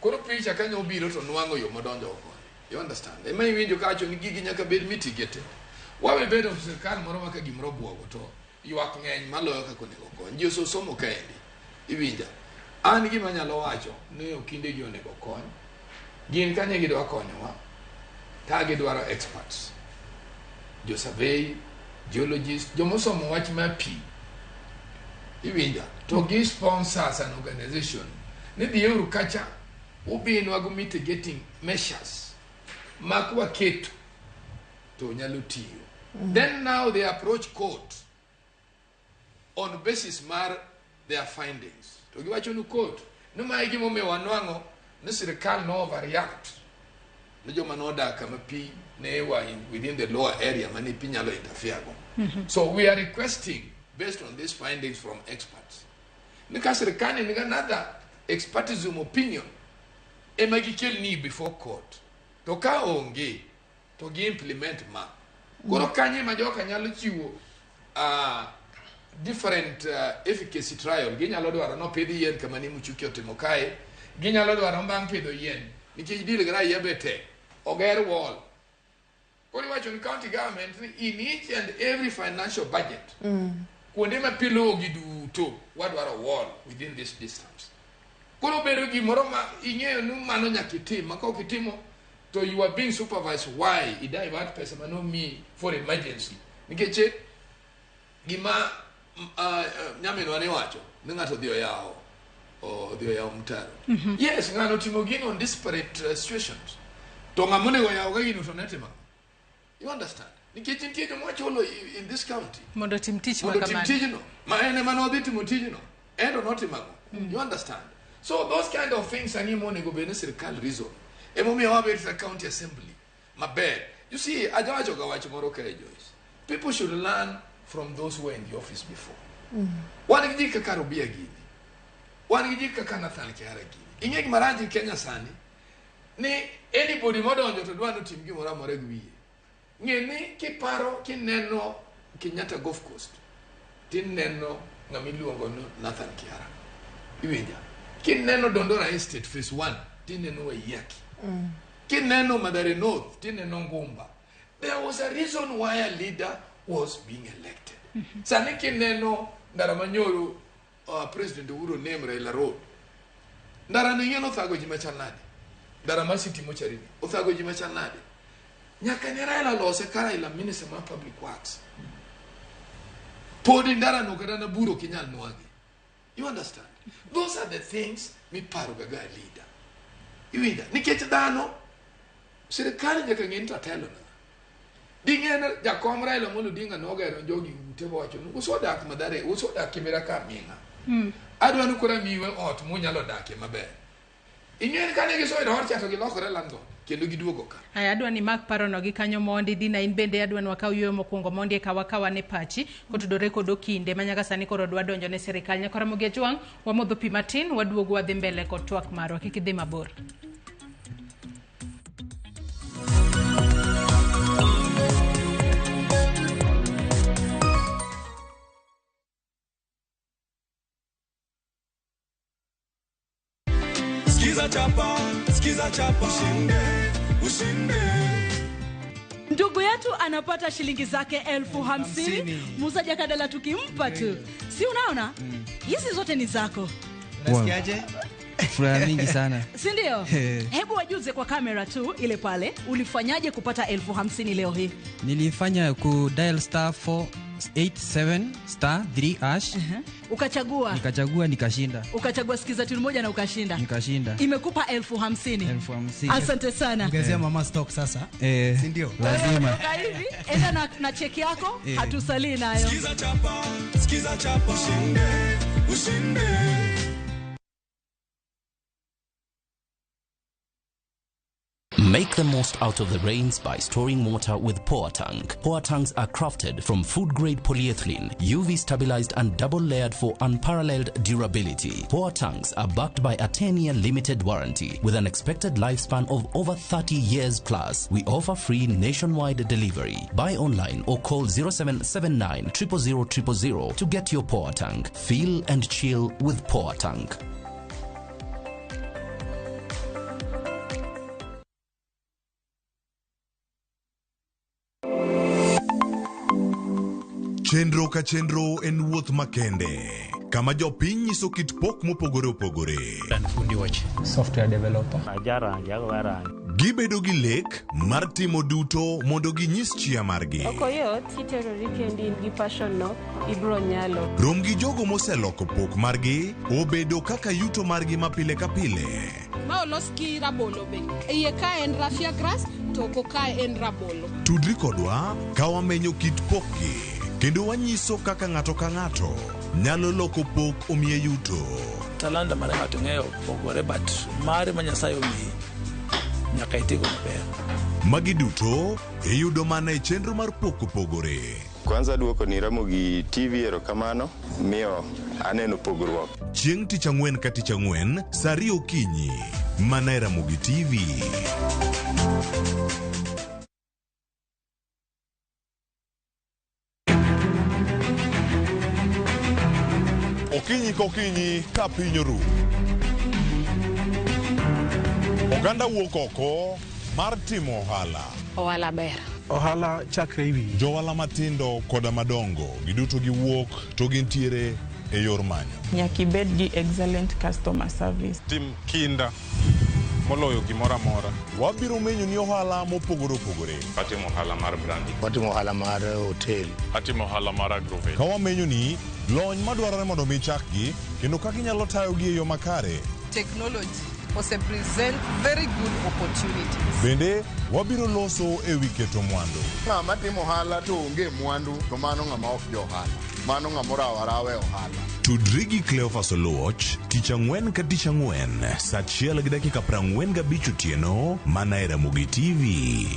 Speaker 26: Koro picha kanyo obiro to nwang'o yo modonjo koni. You understand? Ema iwinjo kawacho ni gigi nyaka bed mitigated. Wawe bedo sirkal moro ma ka gimoro obuogo to ywak ng'eny maloyo kaka onego kony. Ji osomo kaendi. Iwinja? An gima anyalo wacho ni okinde gi onego kony. Gin kanye gidwa konyowa, ta gidwaro experts. Jo survey, geologist, jomosomo wach mar pi. Iwinja? To gi sponsors an organization. Ni dhiuru kacha ubinwa go mitigating measures ma kwaketo to nyalo tiyo. Then now they approach court on basis mar their findings. To giwacho ni court ni mae gimomiyo wanwang'o ni sirikal no overreact ne joma nodak kama pi ne wa within the lower area mane pi nyalo interfere go. So we are requesting based on these findings from experts. Ni ka sirikal nigi another expertism opinion ema gikel ni before court. To ka onge to gi implement ma. Koro kanye ma joka nyalo chiwo different efficacy trial. Ginyalo dwaro no pidh yien kama ni Muchuki otimo kae. Ginyalo dwaro bang' pidho yien nikech deal gi raia be tek. Oger wall. Koro iwacho ni county government ni in each and every financial budget kuonde ma pi luwo gi duto wadwaro wall within this distance. Koro bedo gimoro ma ing'eyo ni mano nyaka itim ma kaok itimo to you are being supervised why i divert pesa manomiyi for emergency nikech gima nyaminwa ni wacho ni ng'ato odhi oyawo mtaro. Yes, ng'ano otimo gino on desperate situations to ng'ama onego oyaw ga gino to ne timo ang'o? You understand? Nikech nitie joma wachulo in this county
Speaker 4: mondo otim tich ma
Speaker 26: mondo otim
Speaker 4: kamano.
Speaker 26: tijno ma en ema nodhi timo tijno en to notimo ang'o? You understand? So those kind of things ani monego bed ni sirkal reason. Emomiyo wabet e county assembly maber. You see, ajawacho ga wach moro kae Joyce. People should learn from those who were in the office before. Wan gi ji kaka Rubia gini. Wan gi ji kaka Nathan Kihara gini. Ing'e gima rach gi Kenya sani ni anybody modonjo to dwa notim gimoro amora gi wiye. Ng'e ni kiparo kineno Kenyatta Golf Course tineno ng'ama iluongo ni Nathan Kihara. Iwinja? Kineno Dondora Estate phase 1 tineno Waiyaki. Kineno Mathare North tineno Ngumba. There was a reason why a leader was being elected. Sani kineno ndara manyoro President Uhuru name Raila Road. Ndara no ing'e nothago ji machal nade? Ndara mar City Mortuary ni othago ji machal nade? Nyaka ne Raila lose ka Raila Minister mar Public Works. Podi ndara no kata na buro ok inyal nwang'e. You understand? Those are the things miparo ga ga leader. Iwinja? Nikech dhano sirikal nyaka ng'e ni to atelo na. Ding'e ni jakom Raila Amolo Odinga nogero jogi ute mowacho ni usodak Mathare, usodak Kibera ka aming'a. Adwa ni koro amiu ot munyalo dakie maber. Ing'e ni kane gisoyudo ot cha to gilokore landlord kendo giduogo ka.
Speaker 4: Aya, adwa ni mak parono gi kanyo mondi. Dina, in bende adwa ni wakaw yueyo mokwongo mondi eka wakaw ane pachi kotudore kod okinde ma nyaka sani koro dwa donjo ne sirikal. Nyaka Ramogi Ajwang', wamodho pi matin, waduogo wadhi mbele kod twak marwa. Kik idhi mabor.
Speaker 1: Skiza chapa, skiza chapa, ushinde, ushinde.
Speaker 25: Ndugu yetu anapata shilingi zake 50,000. Musa Jakadala tukimpa tu. Si unaona? Hizi zote ni zako.
Speaker 7: Unasikiaje? Furaha mingi sana.
Speaker 25: Si ndio? Hebu wajuze kwa kamera tu ile pale, ulifanyaje kupata 50,000 leo hii?
Speaker 7: Nilifanya ku dial star 487 star 3 hash.
Speaker 25: Ukachagua.
Speaker 7: Nikachagua nikashinda.
Speaker 25: Ukachagua sikiza tune moja na ukashinda.
Speaker 7: Nikashinda.
Speaker 25: Imekupa 50,000.
Speaker 7: 50,000.
Speaker 25: Asante sana.
Speaker 11: Ongezea mama stock sasa. Si ndio?
Speaker 7: Lazima.
Speaker 25: Toka hivi, enda na cheki yako, hatusalii nayo.
Speaker 1: Sikiza chapa, sikiza chapa, ushinde, ushinde.
Speaker 14: Make the most out of the rains by storing water with Poa Tank. Poa Tanks are crafted from food-grade polyethylene, UV stabilized and double-layered for unparalleled durability. Poa Tanks are backed by a 10-year limited warranty with an expected lifespan of over 30 years plus. We offer free nationwide delivery. Buy online or call 0779 000 000 to get your Poa Tank. Feel and chill with Poa Tank.
Speaker 12: Chenro ka chenro en wuoth makende, kama jopiny nyiso kit pok mopogore opogore.
Speaker 5: An fundi weche.
Speaker 15: Software developer.
Speaker 22: Ajarangi, agoyo rangi.
Speaker 12: Gibedo gi lek mar timo duto mondo ginyis chia margi.
Speaker 9: Ok oyot, kiterori kendi in gi passion no, ibro nyalo.
Speaker 12: Rom gi jogo moseloko pok margi obedo kaka yuto margi ma pile ka pile.
Speaker 10: Ma olos gi rabolo be. Iye ka en raffia grass, to oko ka en rabolo.
Speaker 12: Tudri kodwa ka wamenyo kit pokgi kendo wanyiso kaka ng'ato ka ng'ato nyalo loko pok omiye yuto.
Speaker 13: Talanta mar ng'ato ng'eyo pogore, but mare ma Nyasaye omiyi nyaka itigo maber.
Speaker 12: Magi duto iyudo mana e chenro mar pok opogore.
Speaker 20: Kwanza duoko ni Ramogi TV erokamano, miyo aneno pogruok.
Speaker 12: Chieng' tich ang'wen ka tich ang'wen, saa ariyo okinyi, mana e Ramogi TV. Okinyi kokinyi ka piny oru. Oganda wuok oko mar timo ohala.
Speaker 23: Ohala ber.
Speaker 12: Ohala chakre ewi. Johala matindo koda madongo giduto giwuok to gintiere e yor manyo.
Speaker 27: Nyaka ibed gi excellent customer service.
Speaker 28: Tim kinda moloyo gimoro amora.
Speaker 12: Wabiro menyo ni ohala mopogore opogore.
Speaker 28: Atimo ohala mar branding.
Speaker 29: Watimo ohala mar hotel.
Speaker 28: Atimo ohala mar agrovet.
Speaker 12: Ka wamenyo ni lony madwarore mondo mi chakgi kendo kaka inyalo tayogi e yo makare.
Speaker 30: Technology
Speaker 8: ose present very good opportunities.
Speaker 12: Bende wabiro loso e wi keto mwandu.
Speaker 15: Ng'ama timo ohala to onge mwandu to mano ng'ama ok jo ohala. Mano ng'ama orawo arawa e ohala.
Speaker 12: Tudri gi Cleophas Oluoch tich ang'wen ka tich ang'wen saa achiel gi dakika 45 otieno mana e Ramogi TV.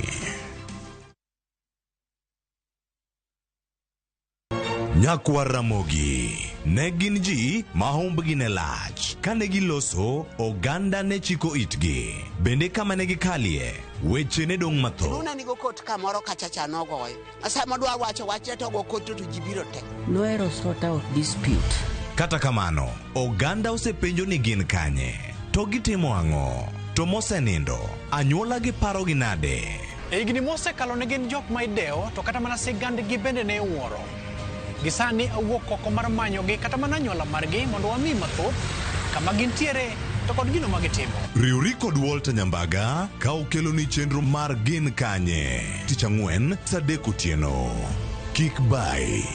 Speaker 12: Nyakwar Ramogi ne gin ji ma humbgi ne lach. Kane giloso, oganda ne chiko itgi. Bende kama ne gikalie, weche ne dong' mathoth.
Speaker 16: Luna nigo kot kamoro kacha cha nogoyo. Sama dwa wacho wachne to go kot to ji biro te.
Speaker 17: Nohero sort out dispute.
Speaker 12: Kata kamano, oganda osepenjo ni gin kanye, to gitimo ang'o, to mosenindo, anyuola gi parogi nade?
Speaker 5: E higni mosekalo ne gin jok ma idewo to kata mana sigandgi bende ne iwuoro. Gi sani awuok oko mar manyogi kata mana anyuola margi mondo wami mathoth kama gintiere to kod gino ma gitimo.
Speaker 12: Riwri kod Walter Nyambaga ka okeloni chenro mar Gin Kanye tich ang'wen saa adek otieno. Kik bayi.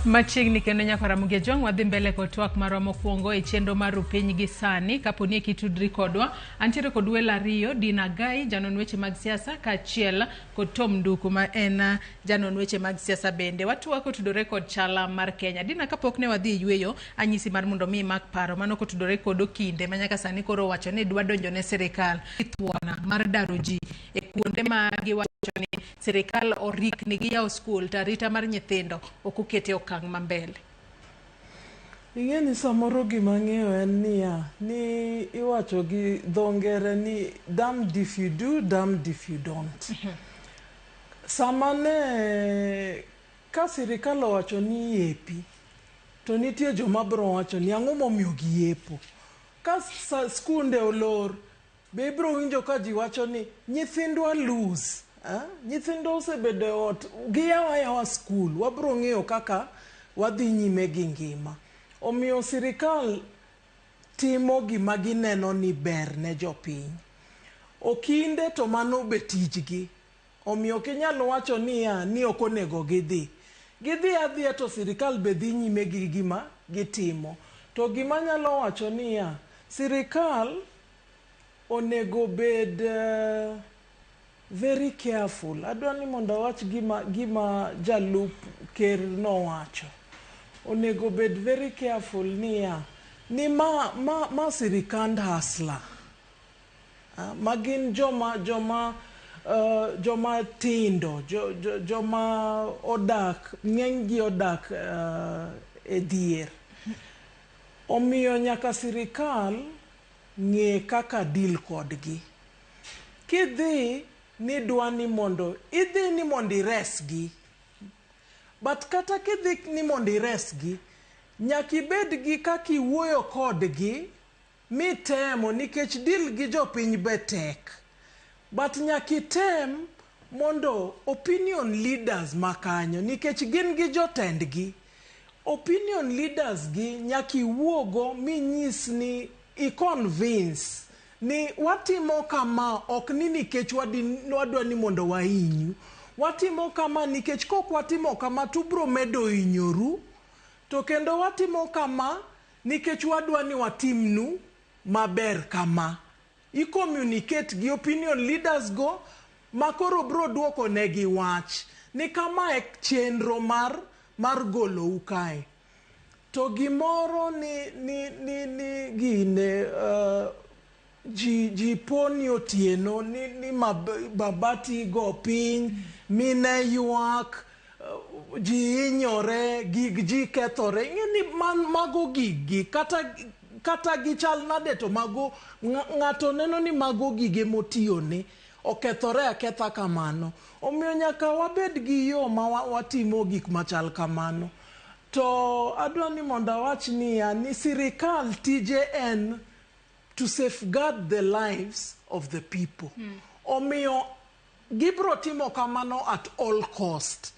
Speaker 4: Machiegni kendo nyaka Ramogi Ajwang' wadhi mbele kod twak marwa mokwongo e chenro mar Rupiny gi sani. Kapo ni kitudri kodwa, antiere kod welo ariyo, Dina Gai, janon weche mag siasa, kaachiel kod Tom Nduku ma en janon weche mag siasa bende. Watwak otudore kod chala mar Kenya. Dina, kapok ne wadhi e yweyo, anyisi mar mondo mi imak paro mano kotudore kod okinde ma nyaka sani koro owacho ni dwa donjo ne sirikal thuona mar daro ji e kuonde ma giwacho ni sirikal orikni gi yawo skul to arita mar nyithindo ok okete okang' ma mbele.
Speaker 2: Ing'e ni samoro gima ang'eyo en niya, ni iwacho gi dho ngere ni damned if you do, damned if you don't. Sama ne ka sirikal owacho ni yepi, to nitie joma bro wacho ni ang'o momiyo giyepo. Ka skunde olor, be ibro winjo ka ji wacho ni nyithindwa lose. Nyithindwa osebedo e ot, giyawo ayawa skul, wabro ng'eyo kaka wadhi nyime gi ngima. Omiyo sirikal timo gima gineno ni ber ne jopiny. Okinde to mano be tijgi. Omiyo ok inyal wacho niya ni ok onego gidhi. Gidhi adhiya to sirikal be dhi nyime gi gima gitimo. To gima anyalo wacho niya, sirikal onego bed very careful. Adwa ni mondo awach gima jalup ker nowacho. Onego bed very careful niya, ni ma sirikand hustler. Ma gin joma tindo, joma odak, ng'eny gi odak e dhier. Omiyo nyaka sirikal ng'e kaka deal kodgi. Kidhi ni dwa ni mondo, idhi ni mondo iresgi. But kata kidhi ni mondo iresgi, nyaka ibed gi kaka iwuoyo kodgi mitemo nikech deal gi jopiny be tek. But nyaka item mondo opinion leaders makanyo, nikech gin gi jotendgi. Opinion leaders gi nyaka iwuogo minyis ni i-convince ni watimo kama ok ni nikech wadwa ni mondo wahinyu. Watimo kama nikech kok watimo kama to ubro medo hinyoru. To kendo watimo kama nikech wadwa ni watimnu maber kama. I-communicate gi opinion leaders go makoro bro duoko negi wach ni kama e chenro mar golou kae. To gimoro ni gine ji poni otieno ni mabati go piny, mine ywak, ji hinyore, gig ji kethore. Ing'e ni mago gigi kata gichal nade to mago ng'ato neno ni mago gige motiyone okethore aketha kamano. Omiyo nyaka wabed gi yo ma watimo gik machal kamano. To adwa ni mondo awach niya ni sirikal tije en to safeguard the lives of the people. Omiyo gibro timo kamano at all cost.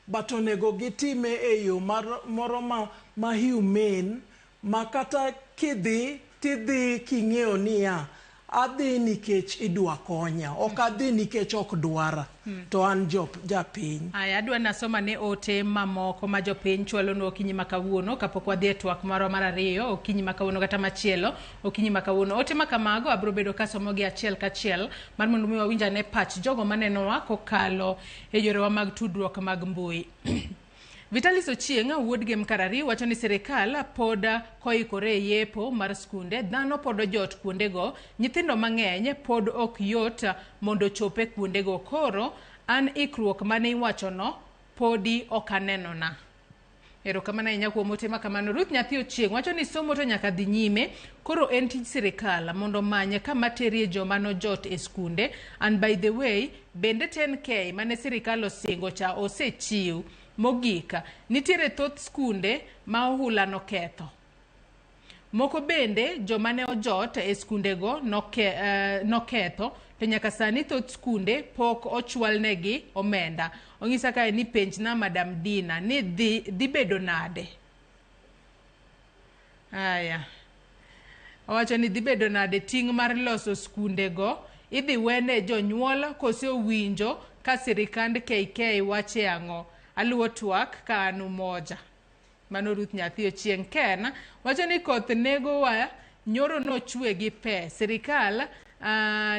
Speaker 2: But onego gitime e yo mar, moro ma, ma humane ma kata kidhi tidhi king'eyo niya adhi nikech idwa konya ok adhi nikech ok dwara to an jop, japiny.
Speaker 4: Aya, adwa nasoma ne ote mamoko ma jopiny chwalonwa okinyi ma kawuono kapok wadhi e twak marwa mar ariyo okinyi ma kawuono kata machielo okinyi ma kawuono. Ote ma kamago abiro bedo kasomogi achiel kachiel mar mondo mi wawinj ane pach jogo manenowa kokalo e yorewa mag tudruok mag mbui. Vitalis Ochieng' wuod Gem Karari wacho ni sirikal pod koikore e yepo mar skunde, dhano pod ojot kuondego, nyithindo mang'eny pod ok yot mondo ochope kuondego. Koro an ikruok mane iwachono podi ok anenona. Erokamano ahinya kuom ote ma kamano. Ruth Nyathi Ochieng' wacho ni somo to nyaka dhi nyime, koro en tij sirikal mondo omany kama terie joma nojot e skunde. And by the way, bende 10K mane sirikal osingo cha osechiw? Mogik, nitiere thoth skunde ma ohula noketho. Moko bende joma ne ojot e skundego noketho to nyaka sani thoth skunde pok ochwalnegi omenda. Onyisa kae ni penjna Madam Dina ni dhi, dhi bedo nade? Aya. Owacho ni dhi bedo nade ting' mar loso skundego idhi wene jonyuol kose owinjo ka sirikand KK wache ang'o? Aluwo twak ka an Umoja. Mano Ruth Nyathi Ochieng'. Ken wacho ni koth negowa nyoro nochwe gi pe. Sirikal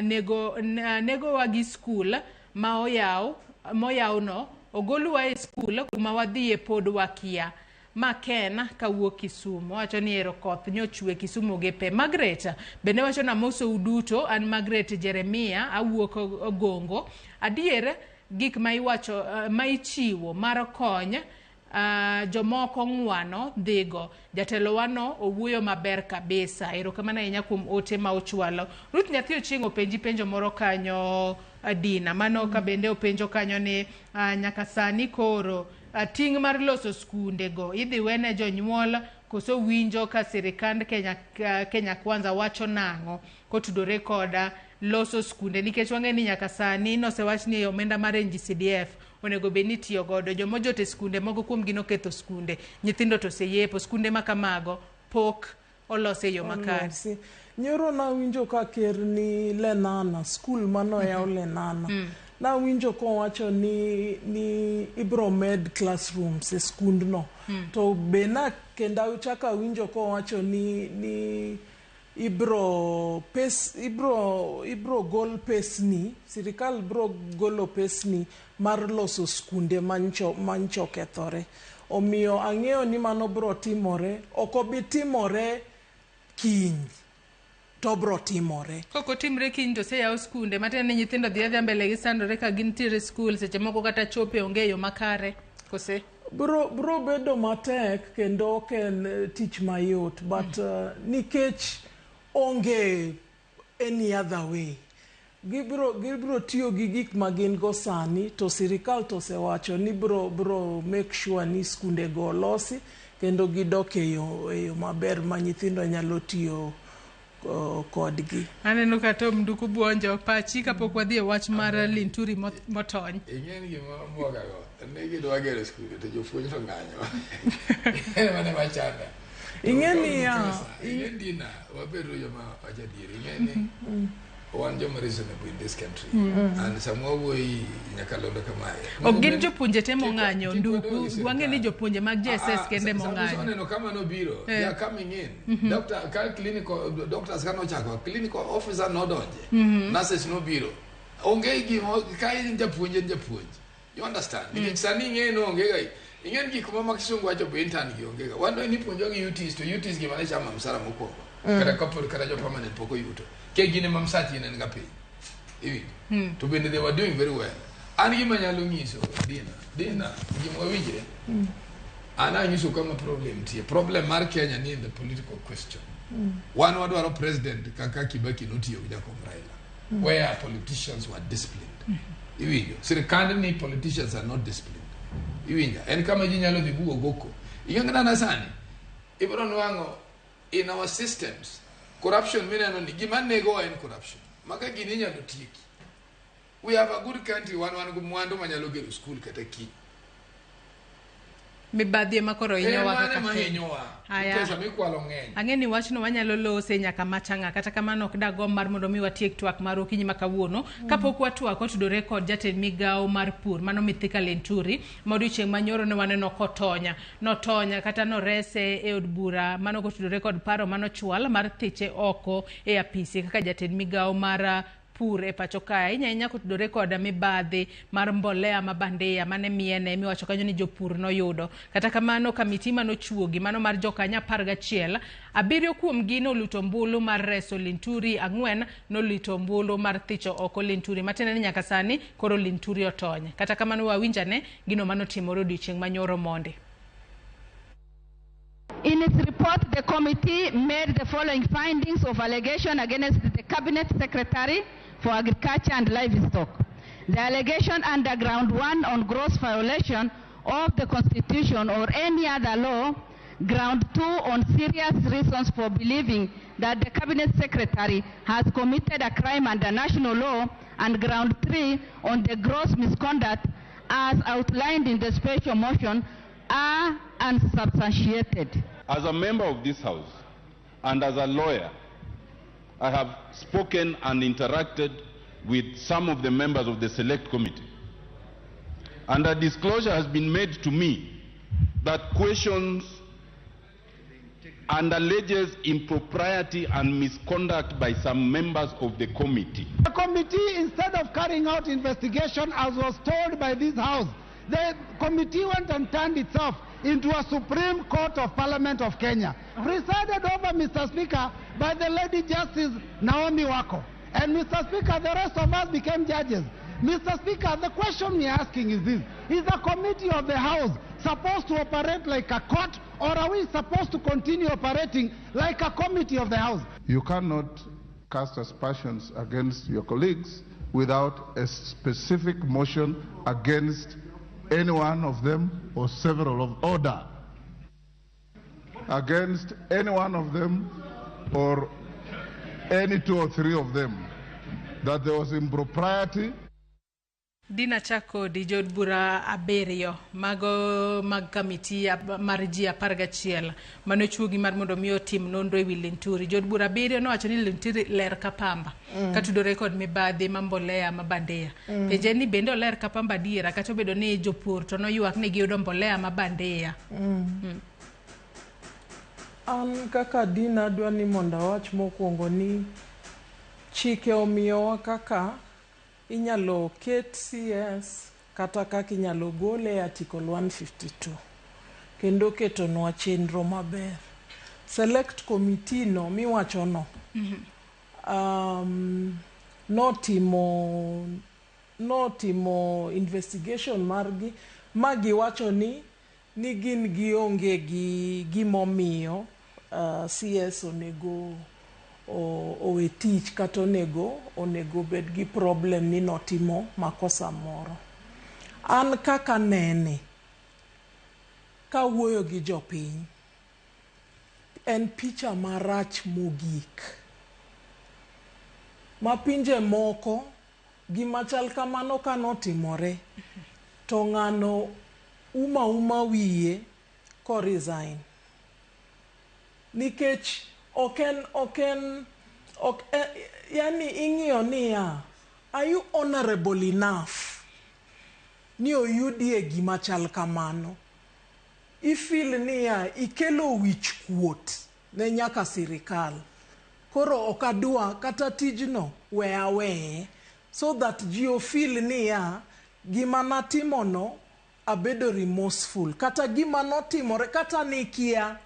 Speaker 4: nego, negowa gi skul ma oyaw moyawno ogoluwa e skul kuma wadhiye pod wakia. Ma Ken kawuok Kisumu. Owacho ni ero koth nyochwe Kisumu gi pe. Margaret bende wacho ni amosou duto. An Margaret Jeremia awuok Gongo. Adier gik ma iwacho ma ichiwo mar kony jomoko ng'wano dhigo. Jatelo wano owuoyo maber kabisa. Erokamano ahinya kuom ote ma ochwalo. Ruth Nyathi Ochieng' openji penjo moro kanyo Dina. Mano ka bende openjo kanyo ni nyaka sani koro ting' mar loso skunde go idhi wene jonyuol koso winjo ka sirikand Kenya, Kenya Kwanza wacho nang'o kotudore koda loso skunde nikech wang'e ni nyaka sani nosewach ni omenda mar NGCDF onego bed ni itiyo godo. Joma ojot e skunde moko kuom gi noketho skunde, nyithindo to oseyepo, skunde ma kamago pok olos e yo makare.
Speaker 2: Olosi. Nyoro nawinjo ka ker ni Lenana, skul manoyaw Lenana. Nawinjo kowacho ni, ni ibro med classrooms e skundno. To be na kendo achako awinjo kowacho ni, ni ibro pes ibro ibro gol pesni sirikal bro golo pesni mar loso skunde mancho mancho okethore omiyo ang'eyo ni mano bro timore ok obi timore kiny to bro timore
Speaker 4: Kok otimre kiny to oseyaw skunde matiende ni nyithindo dhi adhiya mbele gi sandore ka gintiere skul seche moko kata chope onge e yo makare kose
Speaker 2: bro bro bedo matek kendo ok en tich mayot but nikech onge any other way gibro gibro tiyo gi gik ma gin go sani to sirikal to osewacho ni bro bro make sure ni skunde go olosi kendo gidok e yo e yo maber ma nyithindo nyalo tiyo kodgi.
Speaker 4: Aneno ka Tom Nduku buonjo pachi kapok wadhi e wach mar Linturi motony.
Speaker 3: Ing'e ni gima bwogago ni gidwa gero skunde to jopuonj to ng'anyo. En mane machanda.
Speaker 2: Ing'e niya,
Speaker 3: Ing'e Dina, wabedo joma wacho adieri. Ing'e ni wan joma reasonable in this country. And sama wawuoyi nyakalondo kamae.
Speaker 4: Ok gin jopuonje te mong'anyo Nduku, wang'e ni jopuonje mag JSS kende mong'anyo.
Speaker 3: Oneno kama nobiro, they are coming in. Doctor, ka clinical, doctors ka nochako, clinical officer nodonje. Nurses nobiro. Onge gima, ka in japuonj en japuonj. You understand? Nikech sani ing'e ni onge ga. Ing'e ni gik ma kisungu wacho be intern gi onge ga. Wan ni ipuonjwa gi UTs to UTs gima ne chamo msara mokwongo. Kata kapod kata jo permanent pok oyuto. Ke gin ema msach gin en ga piny. Iwinjo? To bende they were doing very well. An gima nyalo nyiso Dina, Dina, gima wawinjre. An anyiso kama problem nitie. Problem mar Kenya ni in the political question. Wan wadwaro president kaka Kibaki notiyo gi Jakom Raila. Where politicians were disciplined. Iwinjo? Sirikand ni politicians are not disciplined. Iwinjo? En kama ji nyalo dhi bugo goko. Ing'e kata sani, ibiro nwang'o in our systems, corruption mineno ni gima negowa en corruption. Maka gini inyalo tieki. We have a good country, wan wan gi mwandu manyalo gero skul kata kiny.
Speaker 4: Mibadhi ema koro hinyowa
Speaker 3: Mane
Speaker 4: kaka
Speaker 3: ma
Speaker 4: piny.
Speaker 3: hinyowa.
Speaker 4: Aya.
Speaker 3: Pesa mikwalo ng'eny.
Speaker 4: Ang'e ni wachno wanyalo lose nyaka machang'a kata kamano ok dagomb mar mondo mi watiek twak mar okinyi ma kawuono kapok watwak otudore kod jatend migawo mar pur mano Mithika Linturi ma odiochieng' manyoro ne waneno kotonya notonya kata norese e od bura mano kotudore kod paro manochwal mar thiche oko e apisi kaka jatend migawo mar pur e pacho kae ahinya ahinya kotudore kod mibadhi mar mbolea ma bandia mane miene miwacho kanyo ni jopur noyudo. Kata kamano kamiti manochuogi mano mar jokanyo 11, 7 kuomgi noluto ombulu mar reso Linturi, 4 noluto ombulu mar thicho oko Linturi, matiende ni nyaka sani koro Linturi otony. Kata kamano wawinjane gino manotimore odiochieng' manyoro mondi.
Speaker 6: In its report, the committee made the following findings of allegation against the Cabinet Secretary for Agriculture and Livestock. The allegation under ground 1 on gross violation of the Constitution or any other law, ground 2 on serious reasons for believing that the Cabinet Secretary has committed a crime under national law, and ground 3 on the gross misconduct as outlined in the special motion are unsubstantiated.
Speaker 11: As a member of this House and as a lawyer, I have spoken and interacted with some of the members of the Select Committee. And a disclosure has been made to me that questions and alleges impropriety and misconduct by some members of the committee.
Speaker 18: The committee, instead of carrying out investigation as was told by this House, the committee went and turned itself into a Supreme Court of Parliament of Kenya, presided over, Mr. Speaker, by the Lady Justice Naomi Wako. And Mr. Speaker, the rest of us became judges. Mr. Speaker, the question we are asking is this: is the committee of the House supposed to operate like a court, or are we supposed to continue operating like a committee of the House?
Speaker 19: You cannot cast aspersions against your colleagues without a specific motion against any one of them or several of order. Against any one of them or any 2 or 3 of them, that there was impropriety.
Speaker 4: Dina Chakodi, jood bura 7 mago mag kamiti mar ji 11 manochuogi mar mondo mi otim nonro ewi Linturi. Jood bura 7 nowacho ni Linturi ler ka pamba katudore kod mibadhi ma mbolea ma bandia. Penje ni bende oler ka pamba adiera kata obedo ni jopur to noywak ni giyudo mbolea ma bandia.
Speaker 2: An kaka Dina adwa ni mondo awach mokwongo ni chike omiyowa kaka inyalo ket CS kata kaka inyalo gole e Article 152 kendo ketonwa chenro maber. Select committee no miwachono notimo investigation margi ma giwacho ni gin gionge gi gimomiyo CS onego owe tich kata onego bed gi problem ni notimo makosa moro. An kaka nene kawuoyo gi jopiny, en picha marach mogik ma pinje moko gima chal kamano kanotimore to ng'ano uma wiye ko resign nikech oken yani ing'iyo niya, are you honorable enough ni oyudie gima chal kamano? Ifeel niya ikelo wich kuot ne nyaka sirikal. Koro ok adwa kata tijno we aweye so that ji ofeel niya gima natimono abedo remorseful kata gima notimore kata nikia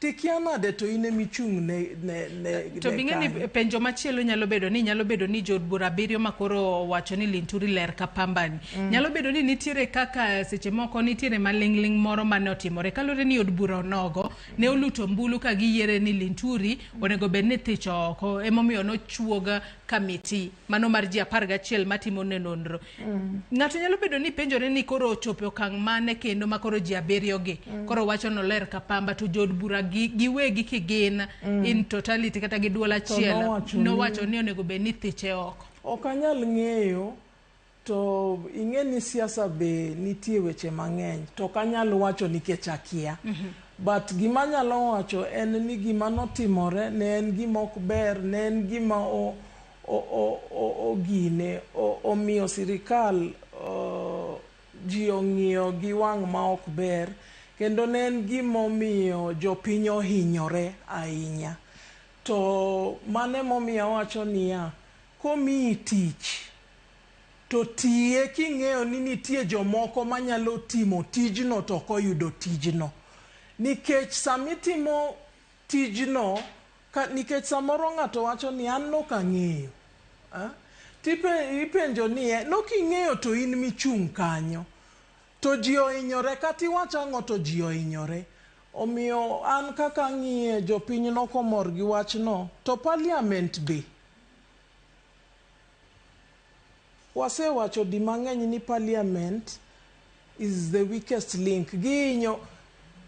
Speaker 2: tikia nade to in emichung' ne
Speaker 4: To bing'e ni penjo machielo nyalo bedo ni jood bura 7 makoro wacho ni Linturi ler ka pambani. Nyalo bedo ni nitiere kaka seche moko nitiere maling'ling moro mane otimore kaluwore ni od bura onogo ne oluto ombulu ka giyiere ni Linturi onego bed ni thicho oko, emomiyo nochuog kamiti mano mar ji 11 matimo ne nonro. Ng'ato nyalo bedo ni penjore ni koro ochopo okang' mane kendo makoro ji 7 gi koro wacho noler ka pamba to jood bura giwegi kigin in totality kata gi duol achiel nowacho ni onego bed ni thiche oko.
Speaker 2: Ok anyal ng'eyo To ing'e ni siasa be nitie weche mang'eny to ok anyal wacho nikech akia. But gima anyalo wacho en ni gima notimore ne en gima ok ber, ne en gima o, o, o, o, ogine, o, omiyo sirikal ji ong'iyo gi wang' ma ok ber kendo ne en gima omiyo jopiny ohinyore ahinya. To mano emomiyo awacho niya, komiyi tich to tiye king'eyo ni nitie jomoko manyalo timo tijno to ok oyudo tijno. Nikech samitimo tijno, ka, nikech samoro ng'ato wacho ni an nok ang'eyo. Ah? Ipenjo ni nok ing'eyo to in michung' kanyo. To ji ohinyore kata iwach ang'o to ji ohinyore. Omiyo an kaka ang'iye jopiny nokomor gi wachno to parliament be. Wasewacho di mang'eny ni parliament is the weakest link. Gihinyo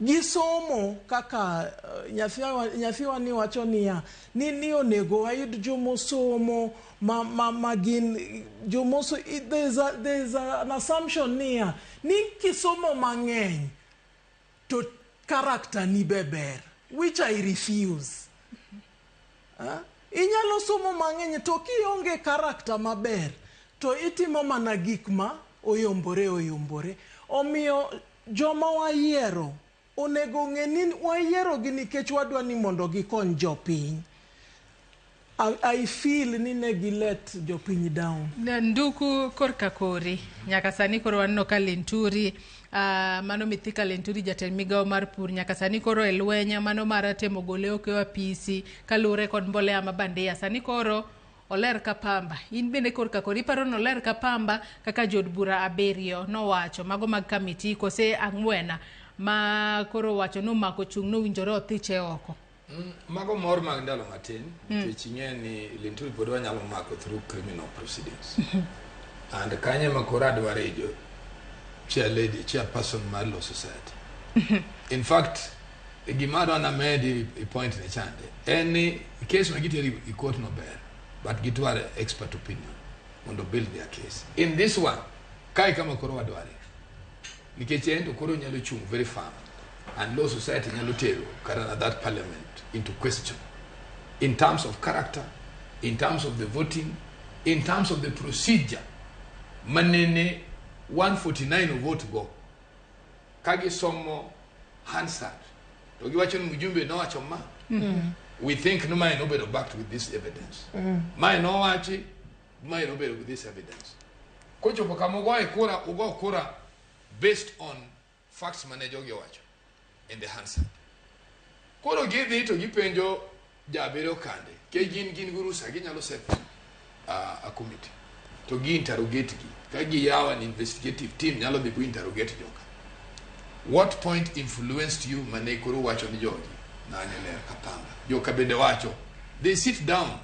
Speaker 2: gisomo kaka nyathiwa ni wacho niya ni onego wayud jomosomo ma gin jomoso. There's an assumption niya ni kisomo mang'eny to character ni be ber, which I refuse. Inyalo somo mang'eny to kionge character maber to itimo mana gik ma oyombore oyombore. Omiyo joma wayiero onego ng'e ni wayiero gi nikech wadwa ni mondo gikony jopiny. I feel ni ne gi let jopiny down.
Speaker 4: Nduku korka kori nyaka sani koro waneno ka Linturi, mano Mithika Linturi jatend migawo mar pur nyaka sani koro e lweny mano mar temo gole oko e apisi kaluwore kod mbolea ma bandia. Sani koro oler ka pamba. In bende korka kori iparo ni oler ka pamba kaka jood bura 7 nowacho mago mag kamiti kose 4 ma koro wacho ni omako chung' nowinjore othiche oko.
Speaker 3: Mago mor mag ndalo matin nikech ing'e ni Linturi pod wanyalo mako through criminal proceedings. And kanye ma koro adware jo chair lady, chairperson mar Law Society. In fact, gima adwa namedi i point ni chande en ni case ma gitero i court no ber, but gidwaro expert opinion mondo build their case. In this one, kae kama koro wadware nikech en to koro nyalo chung' very firm and Law Society nyalo tero kata that parliament into question in terms of character, in terms of the voting, in terms of the procedure manene 149 vote go kagisomo Hansard to giwacho ni mjumbe nowacho ma. We think no mae nobedo backed with this evidence. Mae nowachi, mae nobedo with this evidence. Kochopo kama ugoye kura, ugo kura based on facts mane jogi owacho in the Hansard. Koro gidhi to gipenjo jabiro kande, ke gin gi rusa ginyalo set a committee to gi interrogate gi. Ka giyawo an investigative team nyalo dhi go interrogate joka. What point influenced you mane koro wacho ni jogi nane ler ka pamba? Joka bende wacho. They sit down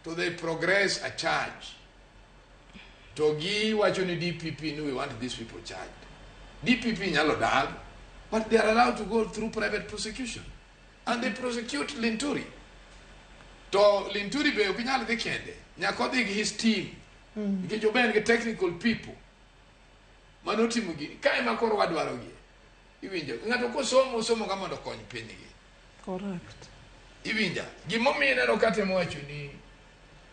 Speaker 3: to they progress a charge. To gi wacho ni DPP ni we want these people charged. DPP nyalo dag, but they are allowed to go through private prosecution. And they prosecute Linturi. To Linturi be ok nyal dhi kende. Nyaka odhi gi his team. Nikech oben gi technical people. Mano timo gini. Kae ma koro wadwaro gi. Iwinjo. Ng'ato kosomo, osomo ga mondo okony pinygi.
Speaker 2: Correct.
Speaker 3: Iwinja. Gimomiyo ineno katemo wacho ni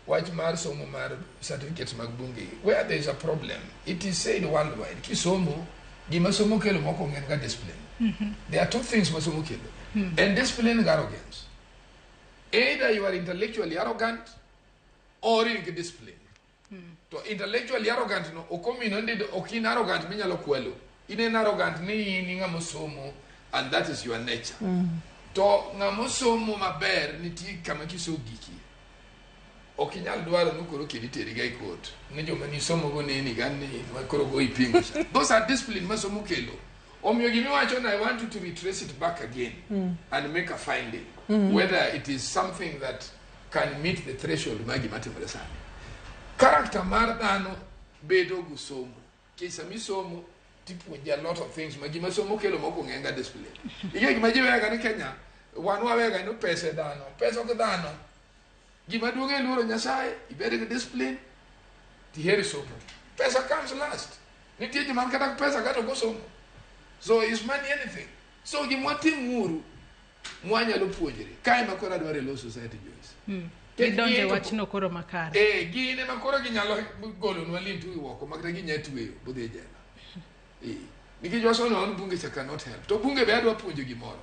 Speaker 3: wach mar somo mar certificates mag bunge, where there is a problem, it is said worldwide, kisomo, gima somo kelo mokwongo en ga discipline. There are two things ma somo kelo. And discipline gi arrogance. Either you are intellectually arrogant or in discipline. To intellectually arrogant no, ok omino ni ok in arrogant minyalo kwelo. In en arrogant ni in ng'ama osomo and that is your nature. To ng'ama osomo maber nitie kama kiso giki. Ok inyal dwaro ni koro kendo iteri ga e court. Ni joma nisomo go neni ga ni ma koro go ipingo cha. Those are discipline ma somo kelo. Omiyo gimiwacho na I want you to retrace it back again and make a finding. Whether it is something that can meet the threshold mar gima timore sani. Character mar dhano bedo gi somo. Nikech sama isomo tipuonji a lot of things ma gima somo kelo mokwongo en ga discipline. Ing'e gima ji wega ni Kenya, wan wawega ni pesa e dhano. Pesa ok dhano. Gima duong' en luoro Nyasaye, ibed gi discipline, tiheri somo. Pesa comes last. Nitie ji man kata pesa kata ok osomo. So is money anything? So gima watimuru mwanyalo puonjre. Kae ma koro adwaro e Law Society Joyce. Kech
Speaker 4: Gidonje
Speaker 3: gin to-
Speaker 4: wachno koro makare.
Speaker 3: Eh, gin ema koro ginyalo golonwa Linturi oko makata ginya tweyo bodhi e jela. Eh, nikech wasono wan bunge cha cannot help. To bunge be adwa puonjo gimoro.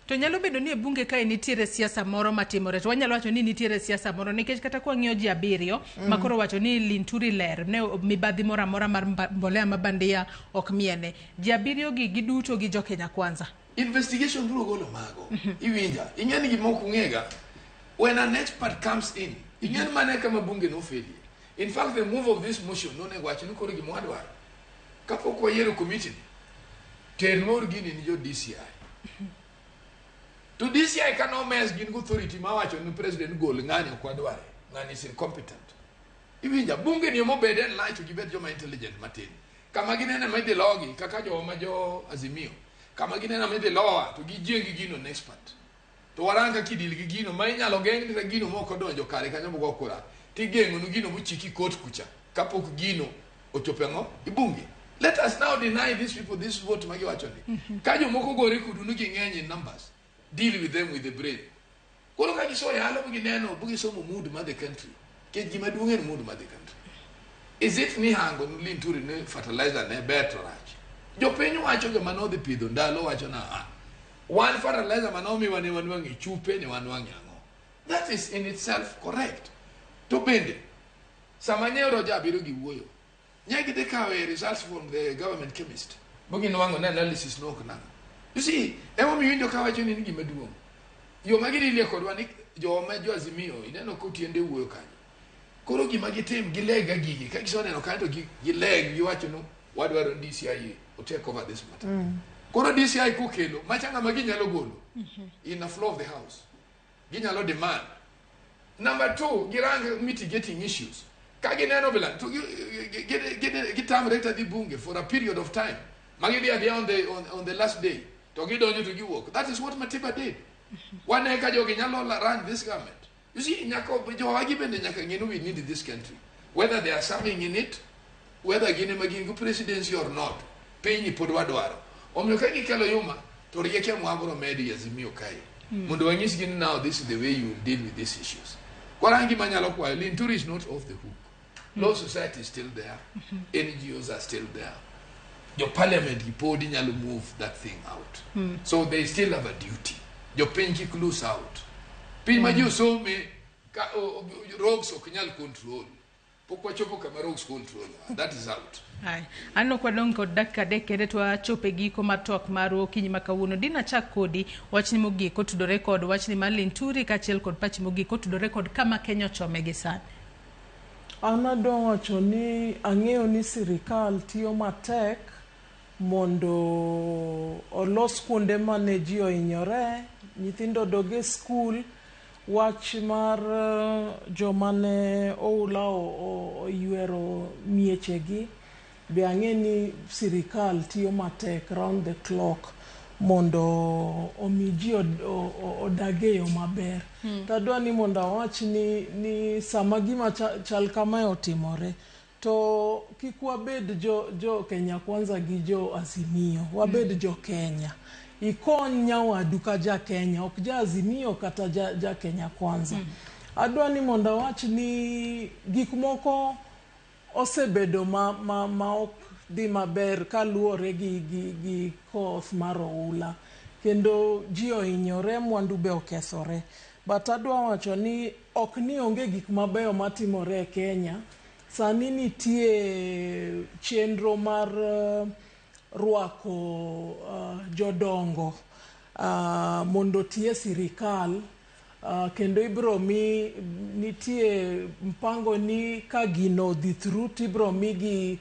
Speaker 4: To nyalo bedo ni e bunge kae nitiere siasa moro matimore to wanyalo wacho ni nitiere siasa moro nikech kata kwang'iyo ji abiriyo ma koro wacho ni Linturi ler ne mibadhi moro amora mar mbolea ma bandia ok miene. Ji abiriyo gi giduto gi jo Kenya Kwanza.
Speaker 3: Investigation biro golo mago. Iwinja. Ing'e ni gima ok ung'ega. When an expert comes in, ing'e ni mano e kama bunge nofelie. In fact, the move of this motion nonego wach ni koro gima wadwaro. Kapok wayiero committee ni, ternwa gini ni jo DCI. To DCI ka nomes gin gi authority ma wacho ni president gol ng'ani ok wadware. Ng'ani is incompetent. Iwinja, bunge ni emobed enlightened to gibed joma intelligent matin. Kama ginene ma idhi logi kaka joma jo Azimio. Kama gineno ma idhi lowa to gijieng gi gino ne expert. To warang kaka idil gi gino ma inyalo geng' ni gino mok odonjo kare kanyo mogo kura. Tigeng'o nu gino mochiki court kucha kapok gino ochopo e ang'o? E bunge. Let us now deny these people this vote ma giwacho ni. Ka jomoko gore kodu ni ging'eny in numbers, deal with them with the brain. Koro ka gisoyalo bu gineno bu gisomo mood mar the country. Nikech gima duong' en mood mar the country. Is it ni hango ni Linturi ni fertilizer ne ber to rach? Jopiny wacho joma nodhi pidho ndalo wacho na ah, wan fertilizer mane omiwa ne wanwang'o e chupe ne wanwang'e ang'o? That is in itself correct. To bende, sama nyero jabiro gi wuoyo, nye gidhi kawo results from the government chemist. Bo ginwang'o ni analysis no ok nang'o. You see, emomiyo iwinjo kawacho ni en gima duong'. Yo ma gidilie kodwa ni joma jo Azimio, ineno kotiende wuoyo kanyo. Koro gima gitim, gilega gigi. Ka giseneno kanyo to gileg, giwacho ni wadwaro ni DCI o take over this matter. Koro DCI kokelo, macha ng'ama ginyalo golo in the floor of the house. Ginyalo demand. Number two, girang mitigating issues. Ka gineno bila, to gitamre kata dhi bunge for a period of time. Ma gidhi adhiya on the last day. To gidonjo to giwuok. That is what Matiba did. Wane ka jogi nyalo run this government. You see, nyaka jowagi bende nyaka ng'e ni we need this country. Whether they are serving in it, whether gin ema gin gi presidency or not, piny pod wadwaro. Omiyo ka gikelo yuma, to rieke mwabro medi Azimio kae. Mondo wanyisgi ni now this is the way you will deal with these issues. Koro an gima anyalo kwayo, Linturi is not off the hook. Law society is still there. NGOs are still there. Jo parliament gi podi nyalo move that thing out. So they still have a duty. Jopiny kik lose out. Piny ma ji osome, ka rogues ok nyal control. Pok wachopo kama rogues control. That is out.
Speaker 4: Ai, aneno kwadong' kod dakika adek kende to wachopo e giko mar twak marwa okinyi ma kawuono. Dina chak kodi wachni mogik kotudore kod wachni mar Linturi kaachiel kod pachi mogik kotudore kod kama Kenya ochome gi sani.
Speaker 2: An adwa wacho ni ang'eyo ni sirikal tiyo matek mondo olos kuonde mane ji ohinyore, nyithindo odog e skul, wach mar joma ne oula oywero miechegi be ang'e ni sirikal tiyo matek round the clock mondo omi ji odag e yo maber. To adwa ni mondo awach ni sama gima chal kamae otimore to kik wabed jo Kenya Kwanza gi jo Azimio, wabed jo Kenya. Ikony nyawadu ka ja Kenya, ok ja Azimio kata ja Kenya Kwanza. Adwa ni mondo awach ni gik moko osebedo ma ok dhi maber kaluwore gi koth mar oula. Kendo ji ohinyore, mwandu be okethore. But adwa wacho ni ok ni onge gik mabeyo matimore e Kenya. Sani nitie chenro mar rwako jodongo mondo oti e sirikal kendo ibro mi nitie mpango ni ka gino odhi through tibro migi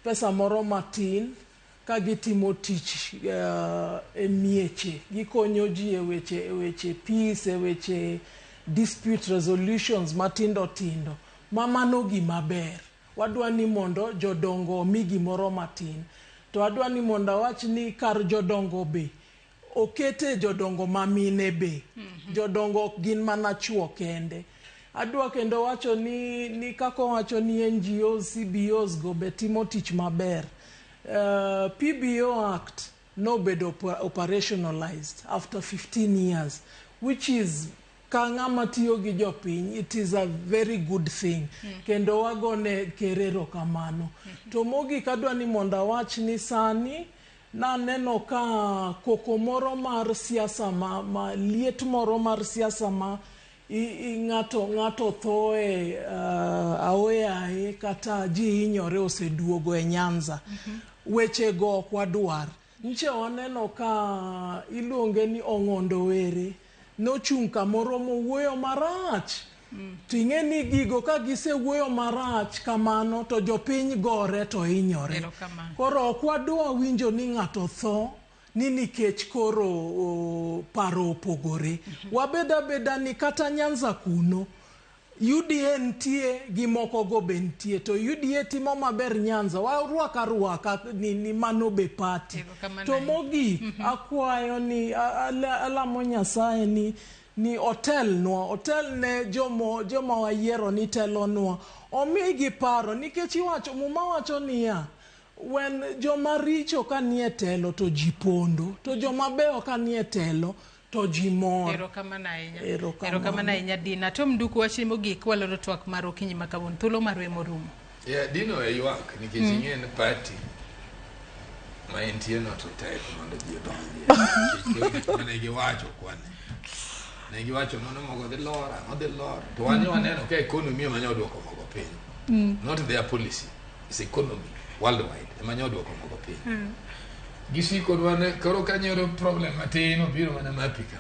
Speaker 2: pesa moro matin ka gitimo tich e mieche. Gikonyo ji e weche peace, e weche dispute resolutions matindo tindo. Ma mano gima ber. Wadwa ni mondo jodongo omi gimoro matin. To adwa ni mondo awach ni kar jodongo be okete jodongo ma mine be. Jodongo ok gin mana chuo kende. Adwa kendo wacho ni, ni kaka owacho ni NGOs, CBOs go be timo tich maber. PBO Act nobedo operationalized after 15 years, which is ka ng'ama tiyo gi jopiny, it is a very good thing. Kendo wagone ker erokamano. To mogik adwa ni mondo awach ni sani naneno ka koko moro mar siasa ma, ma liet moro mar siasa ma i, i ng'ato ng'ato thoe aoyaye kata ji hinyore oseduogo e Nyanza. Weche go ok wadwar. Nche waneno ka iluonge ni Ong'ondo Were nochung' kamoro mowuoyo marach. To ing'e ni gigo ka gisewuoyo marach kamano to jopiny gore to hinyore.
Speaker 4: Erokamano.
Speaker 2: Koro ok wadwa winjo ni ng'ato tho ni nikech koro paro opogore. Wabed abeda ni kata Nyanza kuno UDA nitie gi moko go be nitie to UDA timo maber Nyanza warwak arwaka ni, ni mano be party.
Speaker 4: Erokamano
Speaker 2: To
Speaker 4: ahinya.
Speaker 2: mogik akwayo ni alamo Nyasaye ni ni otelnwa otelne jomo joma wayiero ni telonwa omigi paro nikech iwacho muma wacho niya when joma richo ka nie telo to ji pondo to joma beyo ka nie telo to ji mor.
Speaker 4: Erokamano ahinya.
Speaker 2: Erokamano.
Speaker 4: Erokamano ahinya Dina. Tom Nduku wachni mogik waloro twak mar okinyi ma kawuono. Thuolo marwa ema orumo.
Speaker 3: Yeah, Dino e ywak nikech ing'e ni party ma entie no to tek mondo ji odonjie. Nikech mane giwacho kwane. Ne giwacho nono mogo dhi lor, ang'o dhi lor. To wan waneno ka economy ema nyo duoko mogo piny. Not their policy. It's economy worldwide ema nyo duoko mogo piny. Gisiko dwane koro ka nyoro problem matin obiro mana mapika.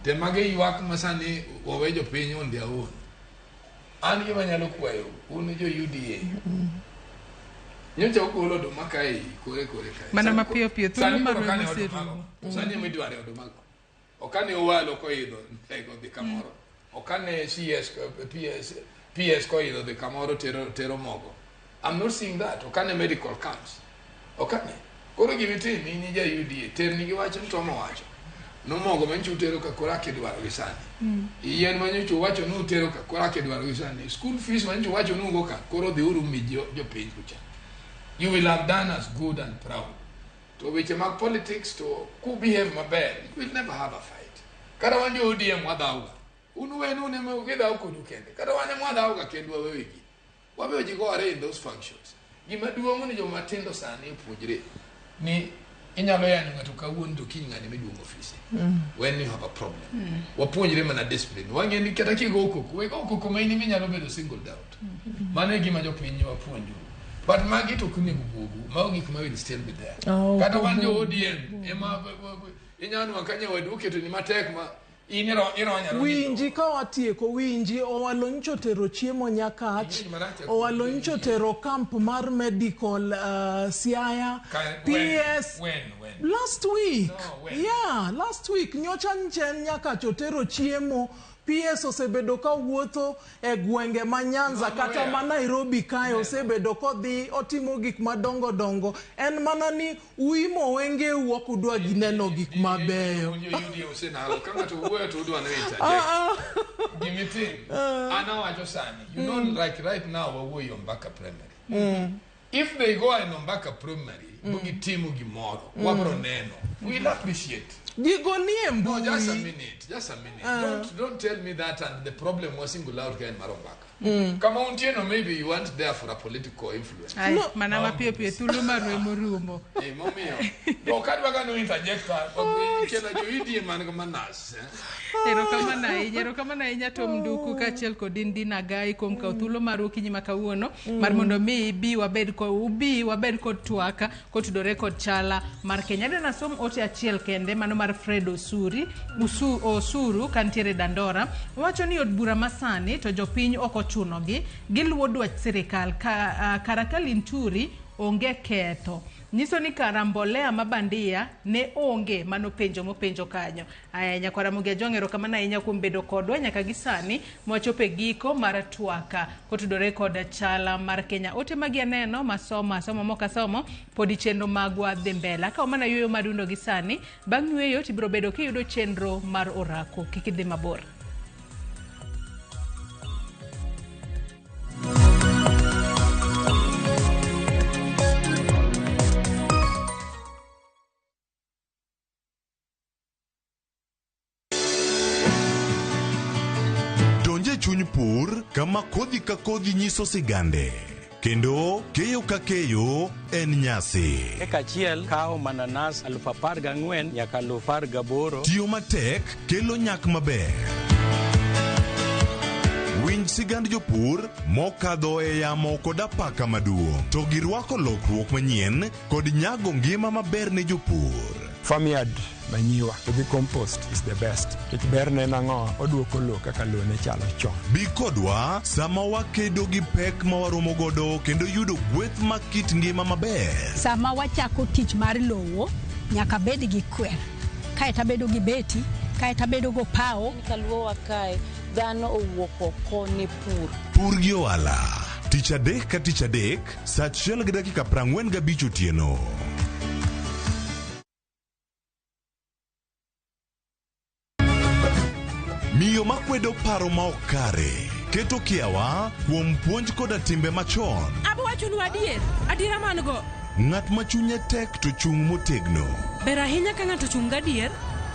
Speaker 3: Te magi ywak ma sani wawe jopiny on their own. An gima nyalo kwayo un jo UDA. Nyocha ugolo oduma kae kore kore kae.
Speaker 4: Mana
Speaker 3: Sani
Speaker 4: mapiyo piyo, thuolo
Speaker 3: sani koro
Speaker 4: marwa
Speaker 3: kane
Speaker 4: ema
Speaker 3: oduma
Speaker 4: oserumo.
Speaker 3: go. Sani ema idware oduma go. Okane owalo koidho ndege odhi kamoro. Okane CS PS PS koidho dhi kamoro tero tero mogo. I'm not seeing that. Okane medical camps. Okane. Koro gimitim in ja UDA terni giwacho ni Tom owacho. Nomogo manyocha utero ka koro akidwaro gi sani. Yien manyocha uwacho ni utero ka koro akidwaro gi sani. School fees manyocha uwacho ni ugo ka koro dhiuru mi jopiny kucha. You will have done us good and proud. To weche mag politics to ku behave maber, you will never have a fight. Kata wan jo ODM wadhawga. Un wen un ema gidhaw kodu kende. Kata wan ema wadhawga kendwa wawegi. Wabeyo ji gore in those functions. Gima duong' ni joma tindo sani opuonjre ni inyalo yanyo ng'ato kawuono to kiny ng'ani miduong' ofise. When you have a problem. Wapuonjre mana discipline. Wang'e ni kata kigo koko, we go koko ma in ema inyalo bedo singled out. Mano e gima jopiny wapuonjo. But magi to ok onego buogu. Mago gik ma will still be there.
Speaker 2: Oh,
Speaker 3: Kata wan jo ODM ema inyalo nwang'o ka nyawadu oketoni matek ma in ironya aronya.
Speaker 2: Winji ka watieko winji Owalo nyocha otero chiemo Nyakach
Speaker 3: Ing'e marach
Speaker 2: Owalo nyocha otero camp mar medical Siaya PS
Speaker 3: When?
Speaker 2: last week.
Speaker 3: No, when?
Speaker 2: Yeah, last week nyocha nchen Nyakach otero chiemo PS osebedo ka wuotho e gwenge ma Nyanza
Speaker 3: No,
Speaker 2: kata
Speaker 3: where?
Speaker 2: ma Nairobi kae osebedo kodhi otimo gik madongo dongo en mana ni uimo wengeu ok udwa neno gik mabeyo.
Speaker 3: Un jo UDA usenalo. Ka ng'ato wuoyo to udwa ni interject.
Speaker 2: Ah, ah.
Speaker 3: Gimitim. An awacho sani. You know like right now wawuoyo Ombaka Primary. If they go in Ombaka Primary, mm. gitimo gimoro, wabro neno. We'll appreciate.
Speaker 2: Gigo nie
Speaker 3: No, just a
Speaker 2: mbui.
Speaker 3: minute, just a minute. Don't tell me that and the problem was single out kaen mar Ombaka. Kama untie no maybe you weren't there for a political influence.
Speaker 4: Ai,
Speaker 2: No.
Speaker 4: mana mapiyo piyo thuolo marwa ema orumo.
Speaker 3: Eh, momiyo. To kadwa ka no interject kelo jo UDA man gi manas. Eh?
Speaker 4: Erokamano ahinya, erokamano ahinya Tom Nduku kaachiel kod in Dina Gai kuom kawo thuolo maru okinyi ma kawuono mar mondo mi ibi wabed ko ubi wabed kod twak kotudore kod chala mar Kenya. Adwa nasom ote achiel kende mano mar Fred Osuri Osuru kantiere Dandora owacho ni od bura masani to jopiny ok ochunogi giluwo dwach sirikal kara ka Linturi onge ketho nyiso ni kara mbolea ma bandia ne onge mano penjo mopenjo kanyo. Aya nyakwara Ramogi Ajwang' erokamano ahinya kuom bedo kodwa nyaka gi sani mwachopo e giko mar twaka kotudore kod chala mar Kenya. Ote magi aneno masomo asomo mok asomo podi chenro magwa dhi mbele. Akawo mana yueyo madundo gi sani bang' yueyo tibiro bedo kiyudo chenro mar orako. Kik idhi mabor.
Speaker 12: jopur kama kodhi ka kodhi nyiso sigande. Kendo keyo ka keyo en nyasi.
Speaker 1: Eka achiel kawo mananas 14,000 nyaka 18,000.
Speaker 12: Tiyo matek kelo nyak maber. Winj sigand jopur mokadho e yamo kod apaka maduong' to girwako lokruok manyien kod nyago ngima maber ne jopur.
Speaker 7: Farmyard manyiwa to gi compost is the best. Nikech berne en ang'o? Oduoko lowo kaka lowo ne chalo chon.
Speaker 12: Bi kodwa sama wakedo gi pek ma waromo godo kendo yudo gweth mag kit ngima maber.
Speaker 14: Sama wachako tich mar lowo, nyaka bed gi kwer, kaeto abedo gi beti, kaeto abedo gopawo.
Speaker 21: Kaluowa kae, dhano owuok oko ne pur.
Speaker 12: Pur gi ohala, tich adek ka tich adek, saa 1:45 otieno. Miyo makwedo paro ma ok kare, keto kiawa kuom puonj koda timbe machon.
Speaker 22: Abo wachonu adier, adiera man go.
Speaker 12: Ng'at ma chunye tek to chung' motegno.
Speaker 22: Ber ahinya ka ng'ato ochung' gadier,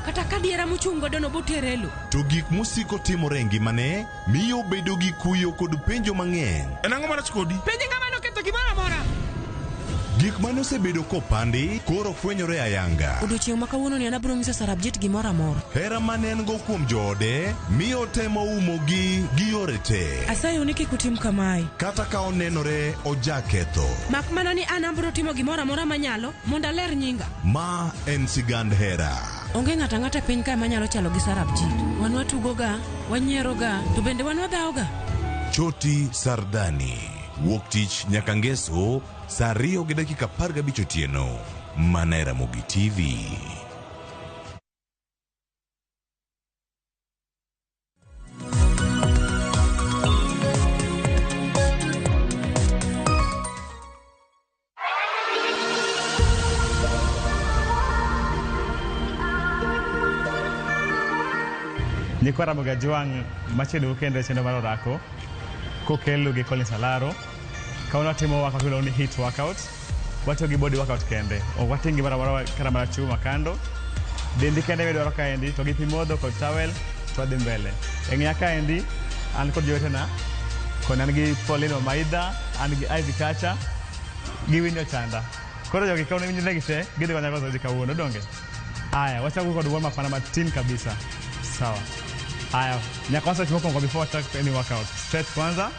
Speaker 22: kata ka adiera mochung' godo no botere e lo.
Speaker 12: To gik mosiko timore e ngimane miyo obedo gi kuyo kod penjo mang'eny.
Speaker 23: En ang'o marach kodi?
Speaker 22: Penj ng'ama noketho gimoro amora.
Speaker 12: Gik mane osebedo kopandi koro fwenyore ayanga.
Speaker 22: Odiochieng' ma kawuono ni an abiro nyiso Sarabjit gimoro amora.
Speaker 12: Hera mane en go kuom joode miyo otemo umogi gi yore te.
Speaker 22: Asayou ni kik utim kamae.
Speaker 12: Kata ka onenore ojaketho.
Speaker 22: Mak mana ni an abiro timo gimoro amora manyalo mondo aler nyinga.
Speaker 12: Ma en sigand hera.
Speaker 22: Onge ng'ato ang'ata e piny kae manyalo chalo gi Sarabjit. Wan watugoga, wanyieroga, to bende wan wadhawoga.
Speaker 12: Choti Sardani. Wuok tich nyaka ngeso saa 2:15 otieno. Mana e Ramogi TV.
Speaker 24: Nyikwa Ramogi Ajwang' machiegni kendo e chenro mar orako kokelu gi Collins Alaro. Kawuono watimo workout miluongo ni HIIT workout. Watiyo gi body workout kende. Ok wating' gimoro amora kata mana chuma kando. Dendi kende midwaro kaendi to gi pi modho kod towel to wadhi mbele. E ng'eya kaendi an kod jowetena koni an gi Pauline Omaidha, an gi Ivy Kacha gi Winnie Ochanda. Koro jogi ka winjo negi te gidhi konya gozo ji kawuono donge? Aya, wachako kod warm up mana matin kabisa. Sawa. Aya, nyaka wa stretch mokwongo before wachak any workout. Stretch kwanza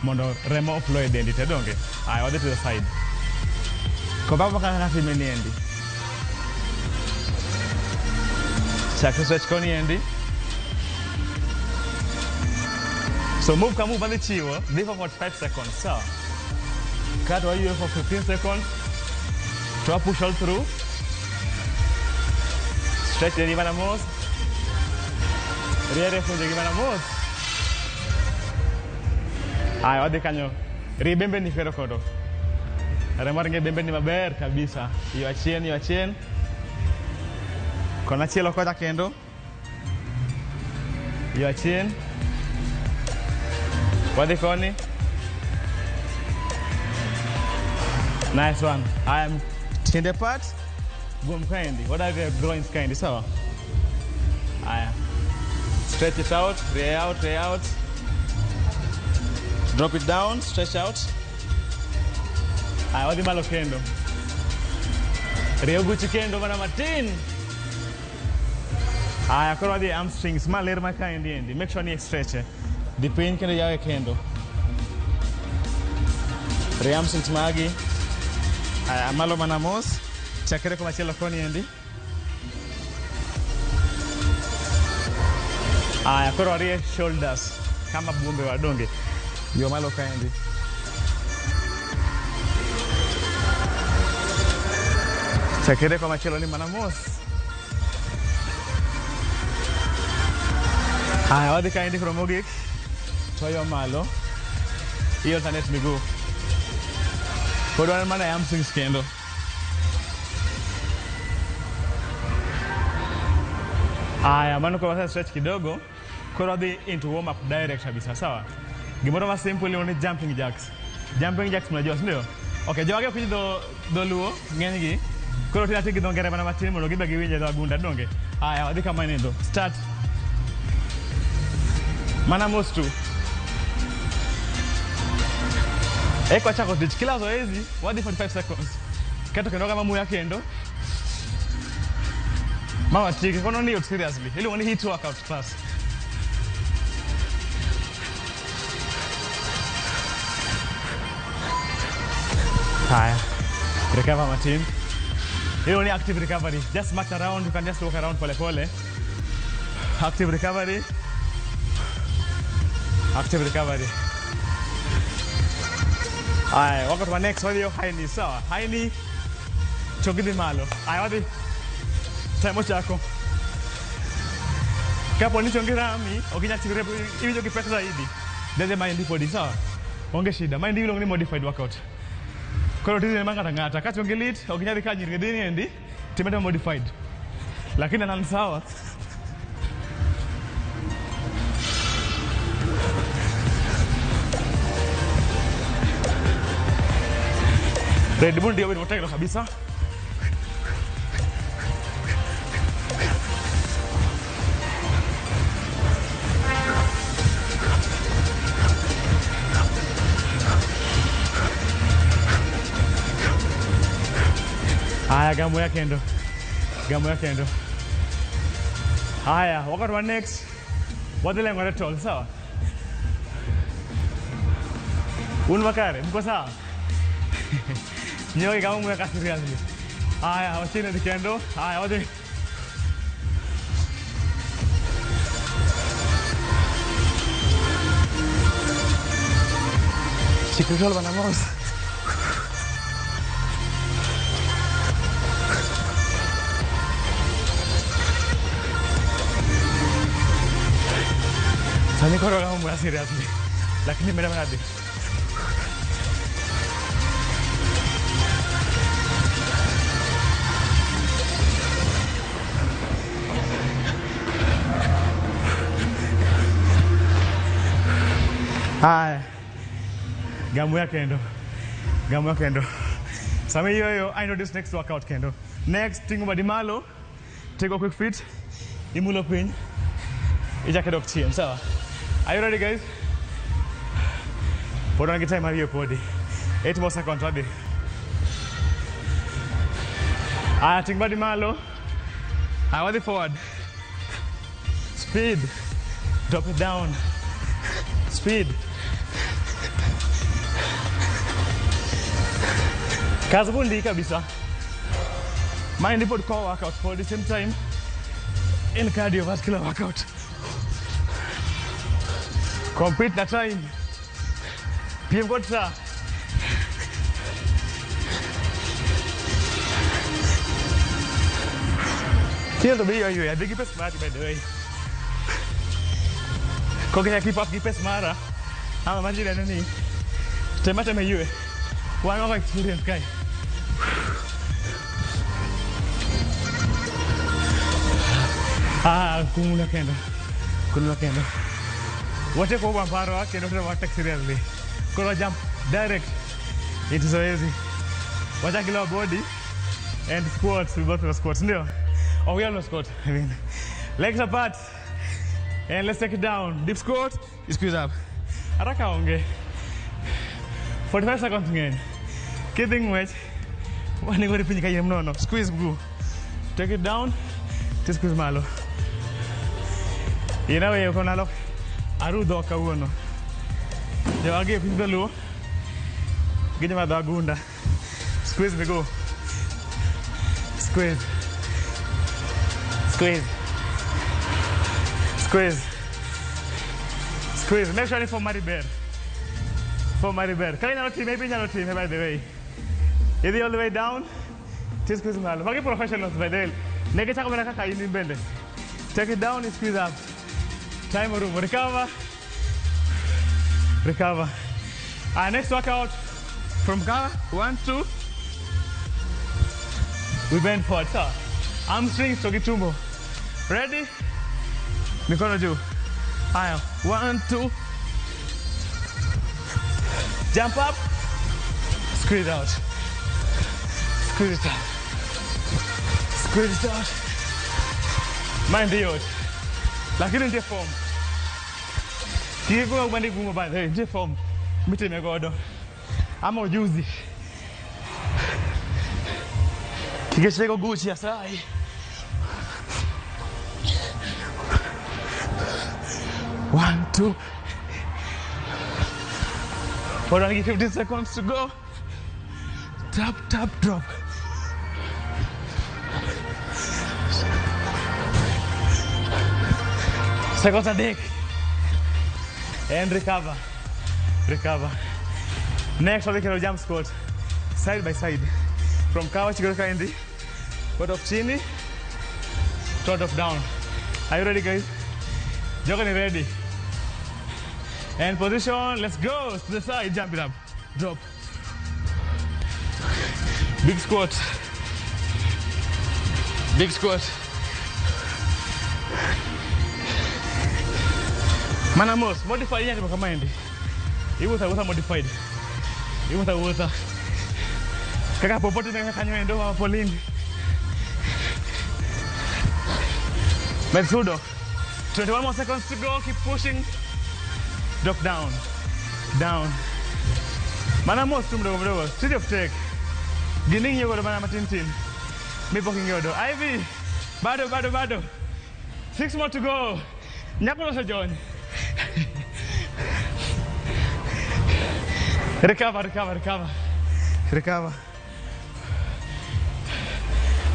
Speaker 24: mondo remo oflow e dendi te donge? Aya, wadhi to the side. Kobapo kaka time ni endi. Chak stretch koni endi. So move ka move madhi chiwo, dhi for 45 seconds. Sawa. Kato wayueyo for 15 seconds. To wa push all through. Stretch dendi mana mos. Riere fuonjegi mana mos. Aya, wadhi kanyo. Rie bembeni kwedo kodo. Remo ringo e bembeni maber kabisa. Yo achien, yo achien. Kona chielo kocha kendo. Yo achien. Wadhi koni. Nice one. I am tiende part. Guom kaendi. What are the groins kaendi? Sawa. Aya. Stretch it out. Rie out, rie out. Drop it down. Stretch out. Aya, wadhi malo kendo. Rie oguchi kendo mana matin. Aya, koro wadhi e hamstrings. Ma ler ma kaendi endi. Make sure ni stretch. Dhi piny kendo yawe kendo. Rie hamstrings magi. Aya, malo mana mos. Chakre komachielo koni endi. Aya, koro warie shoulders kama buombe wadonge. Yo malo kaendi. Chakre komachielo ni mana mos. Aya, wadhi kaendi koro mogik. To yo malo. I alternate miguu. Pod wan mana e hamstrings kendo. Aya, mano koro wase stretch kidogo. Koro wadhi into warm up direct kabisa, sawa? Gimoro ma simple iluongo ni jumping jacks. Jumping jacks mnajua, si ndio? Okay, jogi ok winj dho dholuo ng'enygi. Koro tin ati gi dho ngere mana matin mondo gibe giwinj e dho agunda, donge? Aya, wadhi kama nindo. Start. Mana mos tu. Eko wachako tich kila zoezi wadhi 45 seconds. Keto kendo kama muya kendo. Mama tiki kono ni seriously. Iluongo ni HIIT workout class. Haya. Recover matin. Hiyo ni active recovery. Just march around, you can just walk around pole pole. Active recovery. Active recovery. Haya, workout wa next wadhi high knee, sawa. High knee. Chogidhi malo. Haya wadhi. Time ochako. Kapo ni chongi rami, ok inyal ting'ore iwinjo gi pek zaidi. Dede maendi podi sawa. Onge shida. Maendi iluongo ni modified workout. Koro tijni mar ng'ato ang'ata. Ka chongi lit, ok inyal dhi ka nyiri dhi niendi, time atima modified. Lakini an sawa. Red Bull ndio motegno kabisa. Haya, gamu ya kendo. Gamu ya kendo. Haya, workout one next. Wadhi lengo tol, sawa? Un makare, mko sawa? Nyoki gamu ya seriously. Haya, wachini dhi kendo. Haya, wadhi. Chikritol bana mos. Sani koro gamu muya seriously. Lakini mera manadi. Haya. Gamu ya kendo. Gamu ya kendo. Sami hiyo hiyo, I introduce next workout kendo. Next, tingo badi malo. Take a quick feet. Imulo piny. Ichake dok chien, sawa? Are you ready, guys? Pod wan gi time ariyo podi. 8 more seconds wadhi. Aya, ting badi malo. Aya, wadhi forward. Speed. Drop it down. Speed. Kazi bundi kabisa. Mind pod core workout for the same time in cardiovascular workout. Compete na time. PM got sa. Kila to be yo yo. Big pes mara by the way. Koke keep up gi pes mara. Ama majira nani. Tema tema yue. Wan wako experience kai. Ah, kumula kendo. Kumula kendo. Wache kwa mparo kendo tuna watek seriously. Koro jump direct into zoezi. Wacha kila body and squats, we both do squats, ndio? Oh, we all know squat. I mean, legs apart. And let's take it down. Deep squat, squeeze up. Haraka onge. 45 seconds ngeni. Kidhi ngwech. Wani ngori piny kayiem nono. Squeeze mguu. Take it down. Squeeze malo. Inawe uko nalo. Arudho kawuono. Jawagi piny dholuo. Gi joma dho agunda. Squeeze miguu. Squeeze. Squeeze. Squeeze. Squeeze. Make sure it's for Maribel. For Maribel. Kaya inyalo time, maybe inyalo time, by the way. Idhi all the way down. Squeeze malo. Magi professionals by the way. Nege chako mana kaka in mbele. Take it down, squeeze up. Time room. Recover. Recover. Our next workout from cover. 1, 2. We bend forward. So, hamstrings to tumbo. Ready? Mikono juu. Haya. 1, 2. Jump up. Squeeze out. Squeeze it out. Squeeze it out. Mind the yod. Lakini ndiye form. Kigo ubandi gumo by the way, ndiye form. Mitime godo. Ama ujuzi. Kikechego Gucci asai. 1, 2. Hold on, 15 seconds to go. Tap, tap, drop. Seconds adek. And recover. Recover. Next, we'll do jump squat. Side by side. From kawa chigoro kaendi. Butt of chini. Trot of down. Are you ready, guys? Jogan is ready. And position, let's go to the side, jump it up, drop. Big squat. Big squat. Manamos, modify yake kama endi. Iwuta wuta modified. Iwuta wuta. Kaka popote na kanyo endo wa Pauline. Metsudo. 21 more seconds to go, keep pushing. Drop down, down. Manamos tu mdogo mdogo. City of take. Gining yogo mana matintin. Mi poking yodo. Ivy. Bado, bado, bado. 6 more to go. Nyako no John. Recover, recover, recover. Recover.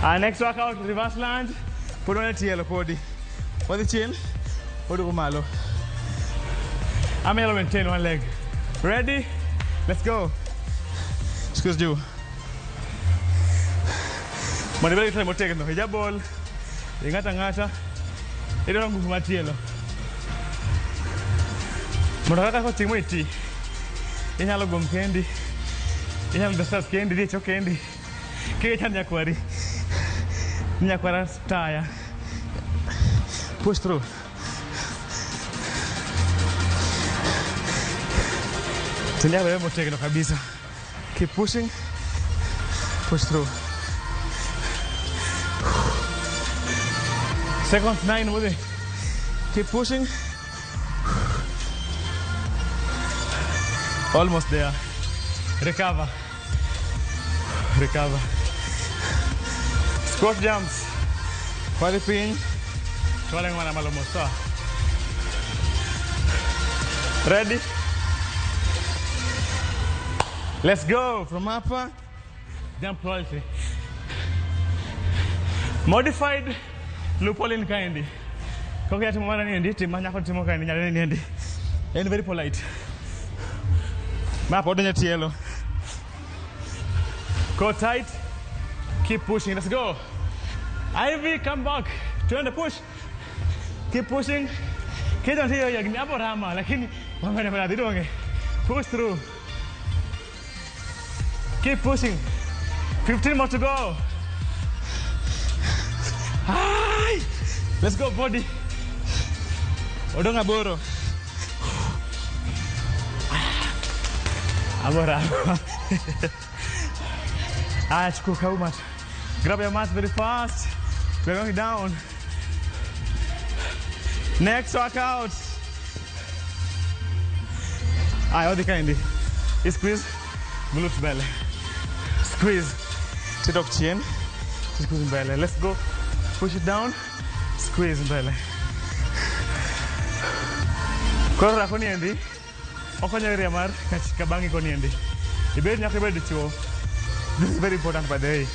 Speaker 24: Our next workout, reverse lunge. Put on a TL, podi. For the chin, put on malo. I'm gonna maintain one leg. Ready? Let's go. Excuse you. Mondo ibed motegno, hijabol, ing'ata ng'ata, idwaro nguvu machielo. Mondo kaka kotimo iti, inyalo gom kendi, inyalo dhi stairs kendi, dhi e cho kendi, kik ichand nyakwari. Nyakwara taya. Push through. Tendea wewe motegno kabisa. Keep pushing. Push through. Second 9 with it. Keep pushing. Almost there. Recover. Recover. Squat jumps. Wadhi piny. To walengo mana malo mos. Sawa. Ready? Let's go. From upper, jump quality. Modified loophole kaendi. Kokia timo mana niendi, tim manyako timo kaendi, nyalo niendi. En very polite. Ma pod donjo tielo. Go tight. Keep pushing. Let's go. Ivy, come back. Turn the push. Keep pushing. Kidon tiyo yagni abo rama, lakini wamene mana didonge. Push through. Keep pushing. 15 more to go. Hi. Let's go, body. Odong aboro. Abora. Ah, chukua mat. Grab your mat very fast. We're going down. Next workout. Aye, odhi kaendi. Squeeze. Glutes mbele. Squeeze. Tidok chien. Squeeze mbele. Let's go. Push it down. Squeeze mbele. Koro rako niendi. Okonyo area mar kabangi koniendi. Ibed nyaka ibed dichuo. This is very important by the way.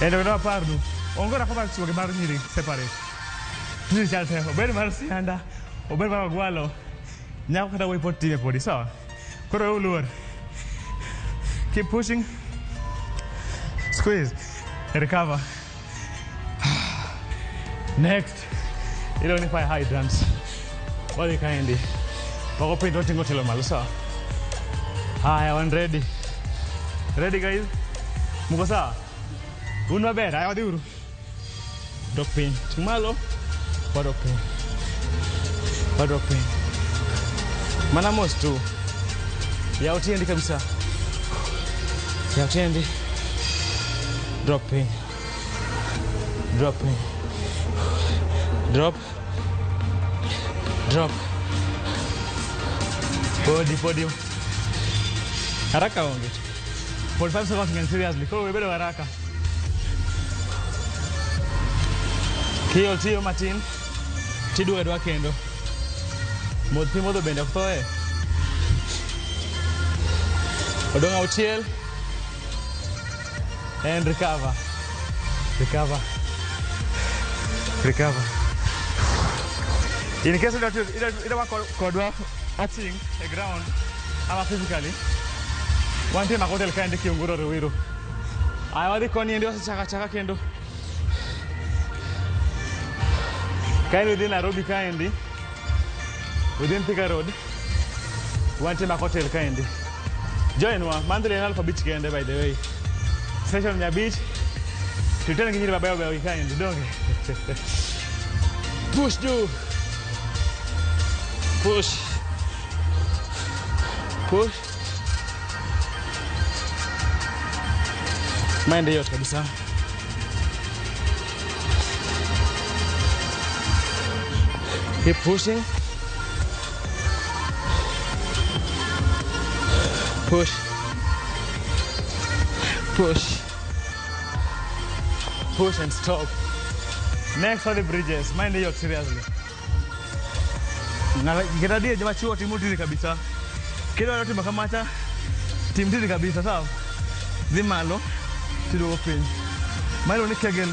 Speaker 24: Endo no aparnu. Onge rako mar chuo gi mar nyiri separate. Tich chal te. Obed mar sianda, obed mar ogwalo. Nyako kata wuoyi pod time podi, sawa? Koro uluor. Keep pushing. Squeeze. Recover. Next. Iluongo ni fire hydrants. Wadhi kaendi. Moko piny to wating'o tielo malo, sawa? Haya, wan ready. Ready guys? Muko sawa? Un maber, haya wadhi uru. Dok piny. Ting' malo. Wadok piny. Wadok piny. Mana mos tu. Yaw tiendi kabisa. Yaw tiendi. Drop piny. Drop piny. Drop. Drop. Podi, podi. Haraka onge. 45 seconds ng'eny seriously. Koro we bedo haraka. Kiol tiyo matin, tiduogo adwa kendo. Modh pi modho bende ok thoye. Odong' auchiel. And recover. Recover. Recover. In case idwa kodwa aching e ground ama physically, wantie mak hotel kaendi Kiunguro Ruiru. Aya wadhi koni endi wasechako achaka kendo. Kaendi within Nairobi kaendi, within Thika Road, wantie mak hotel kaendi. Join wa, monthly en 5,000 kende by the way. Session 500, tuten gi nyiri mabeyo beyo gi kaendi, donge? Push do. Push. Push. Maende yot kabisa. Keep pushing. Push. Push. Push and stop. Next for the bridges. Mind yot seriously. Ng'ata joma chuo timo tiri kabisa. Kidwaro timo kamacha, tim tiri kabisa, sawa? Dhi malo, tiduogo piny. Ma iluongo ni Kegel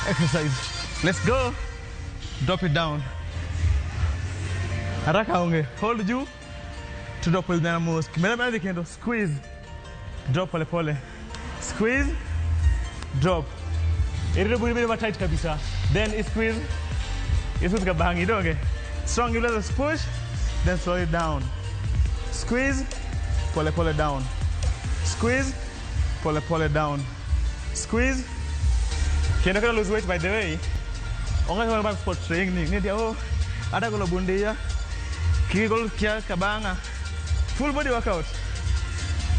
Speaker 24: exercise. Let's go. Drop it down. Haraka onge. Hold juu. To drop pole down mos. Kimela bana kendo. Squeeze. Drop pole pole. Squeeze. Drop. Irito buri bedo tight kabisa. Then squeeze. Squeeze kabangi donge. Strong, you let us push, then slow it down. Squeeze, pole pole down. Squeeze, pole pole down. Squeeze. Kendo kendo lose weight by the way. Onge kama mar sport training ni oh ada golo bundia. Kigol kia kabanga. Full body workout.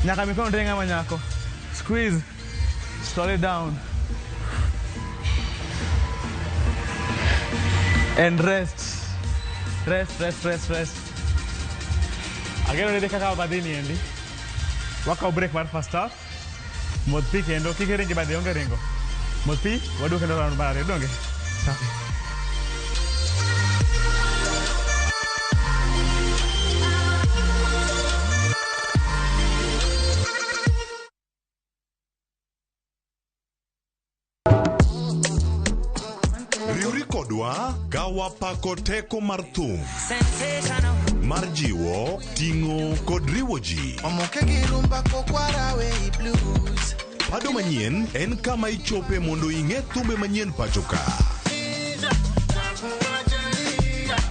Speaker 24: Nyaka mikono tenga manyako. Squeeze. Slowly down. And rest. Rest, rest, rest, rest. Ageno ni kaka badini endi. Wakaw break mar first half. Modh pi kendo kik iringi badhi onge ringo. Modh pi waduok kendo round mar ariyo donge. Safi.
Speaker 12: Riwri kodwa ka wapako teko mar thum mar jiwo, ting'o kod riwo ji. Pado manyien en kama ichope mondo ing'e thumbe manyien pacho ka.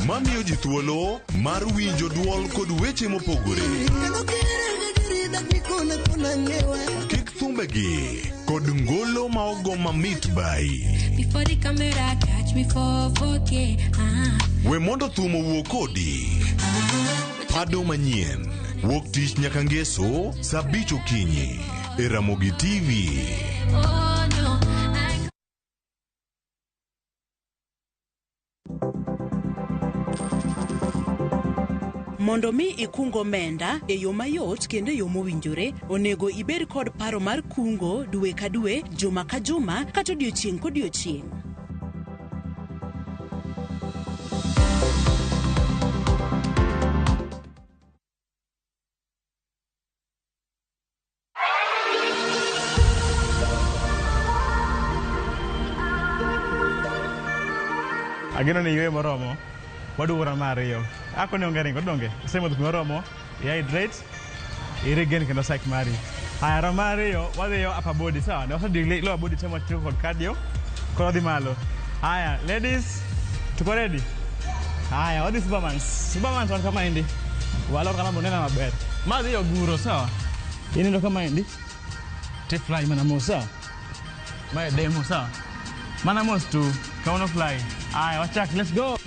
Speaker 12: Mamiyo ji thuolo mar winjo duol kod weche mopogore. Kik thumbegi kod ngolo ma ogo mamit bai.
Speaker 9: Before the camera catch me for 4K.
Speaker 12: We mondo thum owuo kodi. Pado manyien wuok tich nyaka ngeso saa 5 okinyi e Ramogi TV.
Speaker 9: Oh no.
Speaker 10: Mondo mi ikung omenda e yo mayot kendo e yo mowinjore, onego ibed kod paro mar kungo dwe ka dwe, juma ka juma, kata odiochieng' kodiochieng'.
Speaker 24: Ageno ni yweyo moromo. Waduogo round mar ariyo. Ako ni onge ringo donge. Isemodho pi moromo, i hydrate, i regain kendo psyche mari. Aya round mar ariyo wadhiyo upper body sawa. Ne wasedhi lower body temo tiyo kod cardio. Koro wadhi malo. Aya ladies, tuko ready? Aya wadhi Supermans. Supermans wan kama endi. Walor kama bonena maber. Ma dhi oguro sawa. Ineno kama endi. Ti fly mana mos sawa. Ma demo sawa. Mana mos tu kawuono fly. Aya wachak, let's go.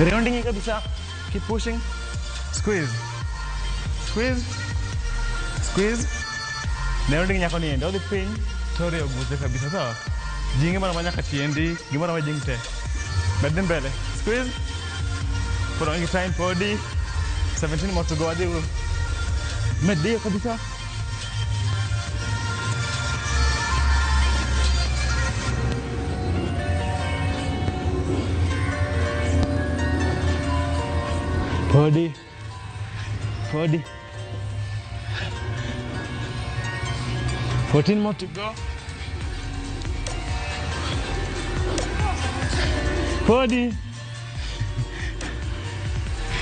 Speaker 24: Rounding kabisa. Keep pushing. Squeeze. Squeeze. Squeeze. Rounding nyako ni endi. Odhi piny to oriyo guthe kabisa sawa. Jing'e moro ma nyaka tiendi, gimoro ma jing te. Med dhi mbele. Squeeze. Pod onge time podi. 17 more to go. Adhi med kabisa. Podi. Podi. 14 more to go. Podi.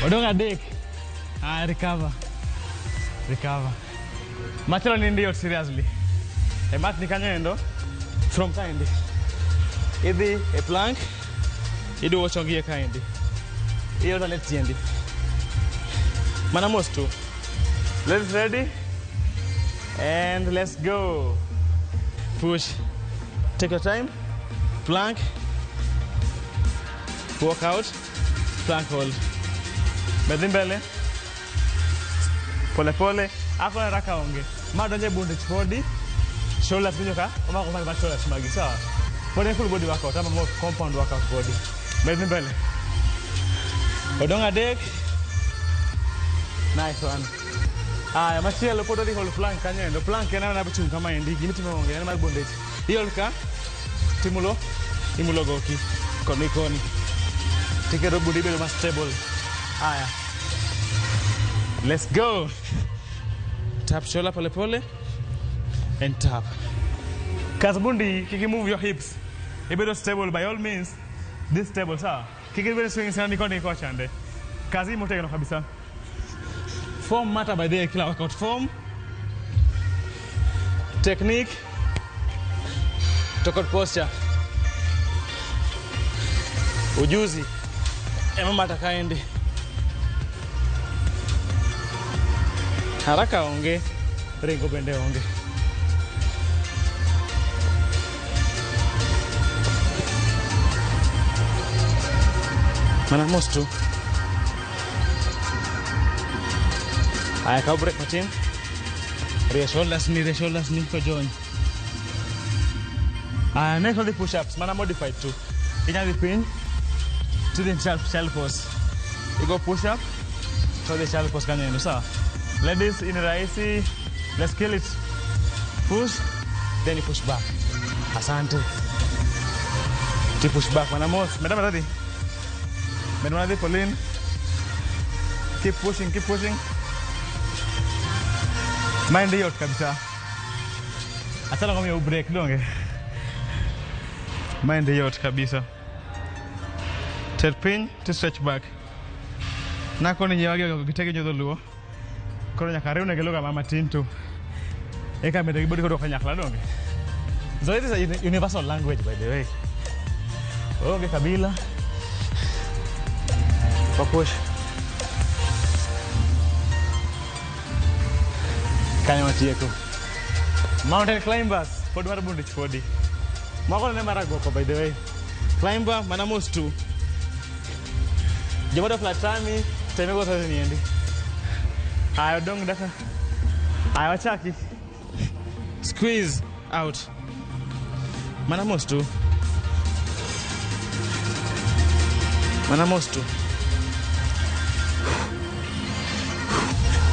Speaker 24: Odong adek. Ah, recover. Recover. Machalo ni ndio seriously. E mat ni kanyo endo. From kaendi. Idhi e plank. Iduwo chongi e kaendi. I alternate tiendi. Mana mos tu. Let's ready. And let's go. Push. Take your time. Plank. Walk out. Plank hold. Medhi mbele. Pole pole. Ako haraka onge. Ma donje bunde chpodi. Shoulders kinyo ka. Omako ma shoulders magi sawa. Pode full body workout ama more compound workout body. Medhi mbele. Odong adek. Nice one. Aya, machielo pod odhi hold plank kanyo endo. Plank en mana chung kama endi. Gima itimo onge en mar bondage. Iol ka, timulo, imulo goki. Koni koni. Tiketo budi bedo ma stable. Aya. Let's go. Tap shoulder pole pole. And tap. Kasbundi, kiki move your hips. Ibedo stable by all means. This stable, sawa. Kiki bedo swing sana nikoni kwa chande. Kazi motegno kabisa. Form matter by the kila workout. Form, technique, to posture. Ujuzi ema matter kaendi. Haraka onge, ringo bende onge. Mana mos tu. Aya, kaw break matin. Rie shoulders ni kojony. Aya, next one push ups, mana modified tu. Inyalo dhi piny, tidhi child pose. Igo push up, to the child pose kanyo endo, sawa? Ladies, in rahisi, let's kill it. Push, then you push back. Asante. Ti push back, mana mos. Meda meda dhi. Meda meda dhi, Pauline. Keep pushing, keep pushing. Mind yot kabisa. Achana kwa miyo break donge. Mind yot kabisa. Ter piny to stretch back. Nako ni nyewagi gitege nyodho luo. Koro nyaka riwne gi lugha ma matin to. Eka medo gi body kod kanyakla donge. So it is a universal language by the way. Onge kabila. Push. Kanyo matieko. Mountain climbers, pod mar bundich podi. Moko ne mar agoko by the way. Climber mana mos tu. Joma dwa flat tummy, teme go sasa niendi. Aya odong daka. Aya wachaki. Squeeze out. Mana mos tu. Mana mos tu.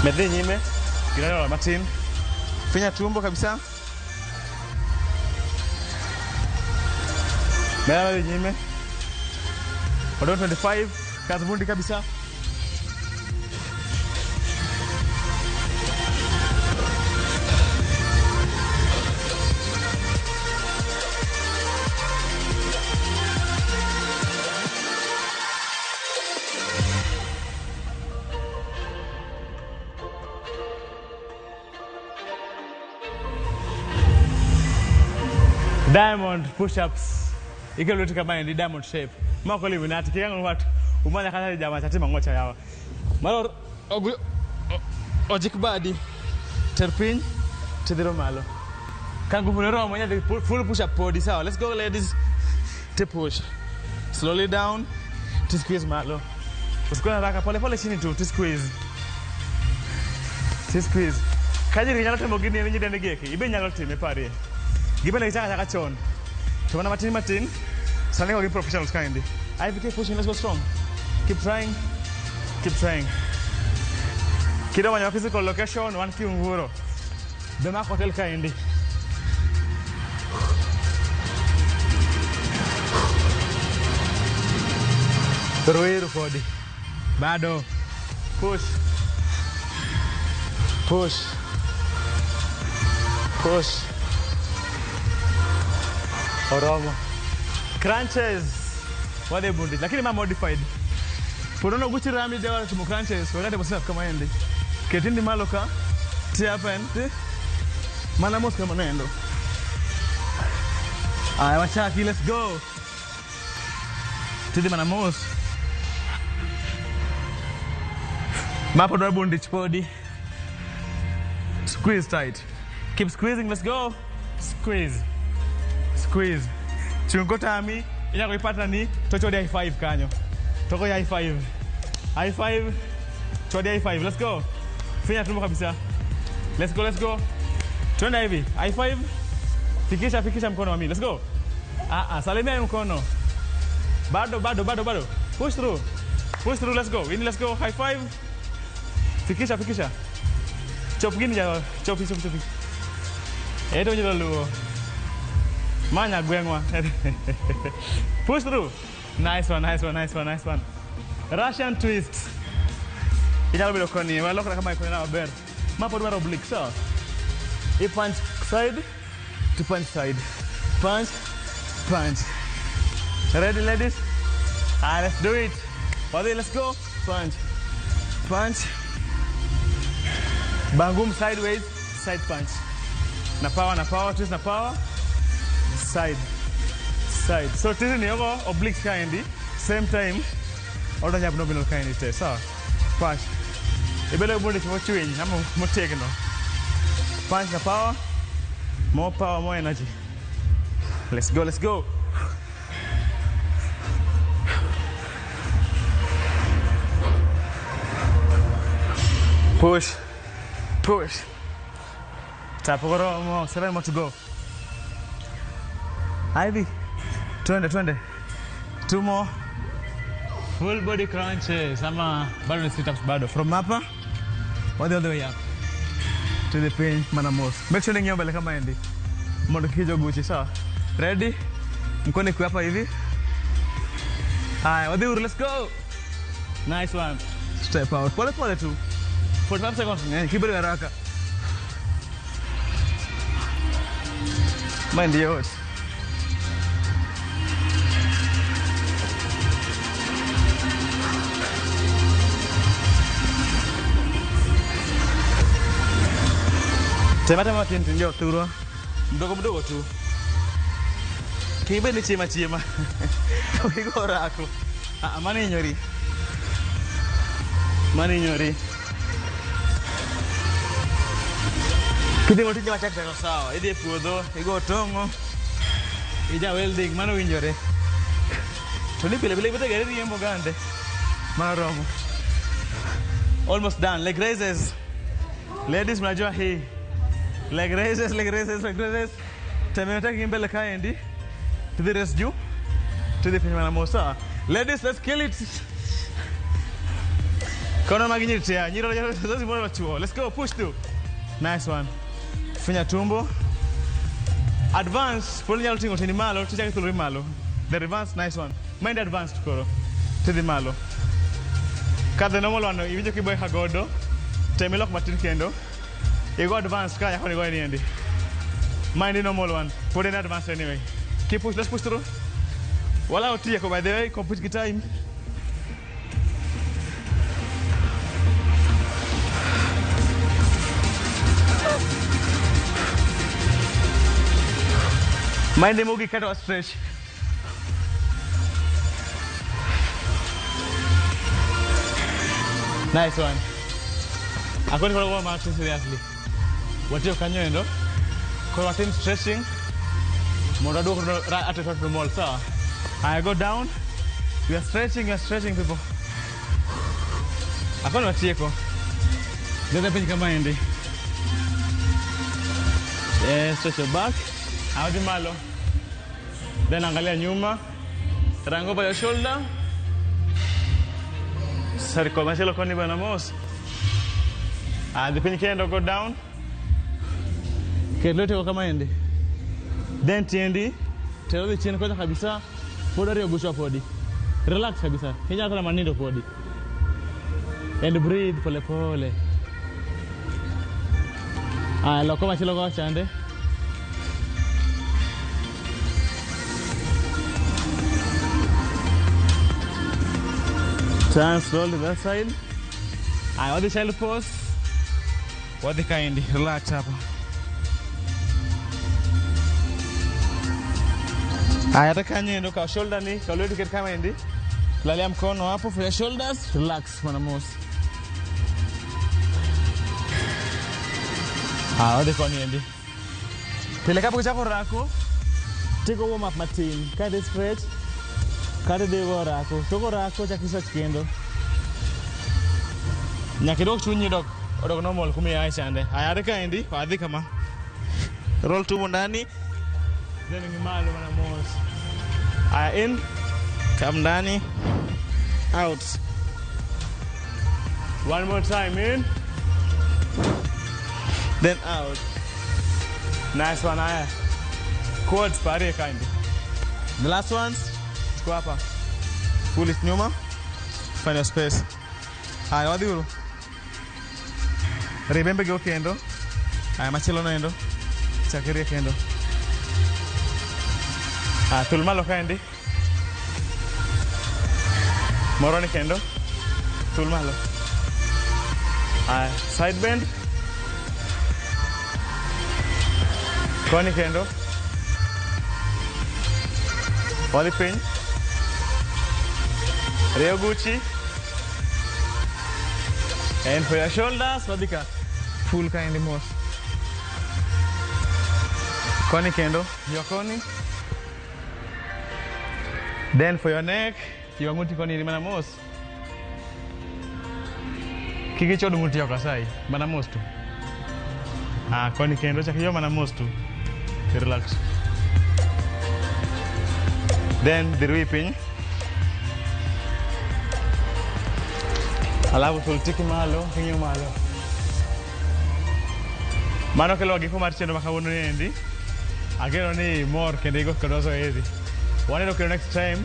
Speaker 24: Medhi nyime. Ginalo matin. Finya tumbo kabisa. Mela nyime. Odon 25, kazi bundi kabisa. Diamond push-ups. Ikelo lweti kama endi diamond shape. Mako Illuminati kigango watu umanya kata jamaa chatima ngocha yawa. Maro ojik badi ter piny tidhiro malo. Ka nguvu ne romo nyadhi full push up podi sawa. Let's go ladies. Te push. Slowly down to squeeze malo. Usikuwe na haraka, pole pole chini tu to squeeze. To squeeze. Kaji nyalo timo gini ni nyidende gieki. Ibe nyalo time parie. Gibe na kichaka chaka chon. To mana matin matin. Sani ko gi professionals kaendi. Ivy, keep pushing, let's go strong. Keep trying, keep trying. Kidwa manyo physical location, wan Kiunguro. The Mark Hotel kaendi. Ruiru kodi. Bado. Push. Push. Push. Oromo. Crunches. Wadhi bundi. Lakini ma modified. Purono guchi rami dewa timo crunches. Wakati bosi kama endi. Ketindi malo ka. Ti hapa endi. Mana mos kama nendo. Aya wachaki, let's go. Tidi mana mos. Mapo dwa bundi chpodi. Squeeze tight. Keep squeezing, let's go. Squeeze. Squeeze. Chungo tami, inyako ipata ni tochodi high five kanyo. Toko high five. High five. Chodi high five. Let's go. Finya tumbo kabisa. Let's go, let's go. Twende hivi. High five. Fikisha, fikisha mkono mami. Let's go. Salimia mkono. Bado, bado, bado, bado. Push through. Push through, let's go. Winnie, let's go. High five. Fikisha, fikisha. Chop gini ja, chopi, chopi, chopi. Eto jilo luo. Manya gwengwa. Push through. Nice one, nice one, nice one, nice one. Russian twist. Inyalo bedo koni, walokra kama ikoni na maber. Ma pod dwaro oblique, sawa? I punch side to punch side. Punch, punch. Ready, ladies? Ah, let's do it. Wadhi, let's go. Punch, punch. Bangum sideways, side punch. Na power, twist na power. Side, side. So twist ni yogo oblique kaendi. Same time, odonjo abdominal kaendi te. Sawa? Punch. Ibele bunde chimo chwiny, ama motegno. Punch na power. More power, more energy. Let's go, let's go. Push. Push. Tapogoro, 7 more to go. Ivy. Twende, twende. 2 more. Full body crunches. Ama bado ni sit ups bado. From hapa, all the way up. To the pain, mana mos. Make sure ni mbele kama endi. Mondo kijo guchi, sawa? Ready? Mkono iko hapa hivi. Haya, wadhi, let's go. Nice one. Step out. Pole pole tu. 45 seconds. Kiburi haraka. Mind yours. Tema tema tindio turwa. Mdogo mdogo tu. Kibe ni chima chima. Ukigo rako. Ah, mani nyori. Mani nyori. Kidhi tije machak chako sawa. Idhi e puodho, igo tong'o. Ija welding, mano winjore. To ni pile pile ibete gari riembo gande. Mano romo. Almost done. Leg raises. Ladies, mnajua hii. Leg raises, leg raises, leg raises. Temeo mbele kaendi. To the rest juu. To the piny mosa. Ladies, let's kill it. Kono magi nyiri tia. Nyiro nyiro. Let's go, push through. Nice one. Finya tumbo. Advance. Polo nyalo ting'o tini malo, tichako thulori malo. The reverse, nice one. Mind advanced koro. Tidhi malo. Ka the normal one, iwinjo kiboy hagodo. Tem ilok matin kendo. Igo advanced ka nyako nigo niendi. Mind the normal one. Put in advanced anyway. Keep push, let's push through. Wala otieko by the way, complete gi time. Mind the kato stretch. Nice one. Akoni koro go mark seriously. Watiyo kanyo endo. Koro watim stretching. Mondo aduok at a mall, sawa. I go down. We are stretching people. Akoni watieko. Dada piny kama endi. Yeah, stretch your back. Audi malo. Then angalia nyuma. Rang over your shoulder. Circle machielo koni bana mos. Dhi piny kendo, go down. Ket lwetego kama endi. Then tiendi tero dhi chien kocha kabisa. Pod ariyo guchwa podi. Relax kabisa. Inyalo kata mana nindo podi. And breathe pole pole. Aya, loko machielo kocha chande. Turn slowly that side. Aya, wadhi child pose. Wadhi kaendi, relax hapa. Aya, hata kanyo endo kaw shoulder ni, kaw lweti ket kama endi. Lalia mkono hapo for your shoulders, relax mana mos. Aya, wadhi koni endi. Pile kapok ichako orako, tigo warm up matin. Kaeto stretch, kaeto idhi go orako. Tok orako chak i stretch kendo. Nyaka idwok chunyi dok odok normal kuma iae chande. Aya, adhi kaendi, wadhi kama. Roll tumbo ndani, then ng'i malo mana mos. Aya, in, come ndani, out. One more time, in, then out. Nice one, aya. Quads parie kaendi. The last ones, chukua hapa. Pull it nyuma, find your space. Aya, wadhi uru. Ribembe go kendo. Aya, machielo noendo. Chak irie kendo. Aya, thul malo kaendi. Moro ni kendo. Thul malo. Aya, side bend. Koni kendo. Wadhi piny. Rieyo guchi. And for your shoulders, wadhi ka. Pull kaendi mos. Koni kendo. Ywa koni. Then for your neck, ywa ng'uti koni mana mos. Kik ichod ng'uti oko asai, mana mos tu. Ah, koni kendo, chak iywa mana mos tu. Relax. Then dhir wiyi piny. Alafu tul tiki malo, king'iyo malo. Mano kelo giko mar chenro ma kawuono ni endi. Ageno ni imor kendo igo kodwa zoezi. Waneno kendo next time.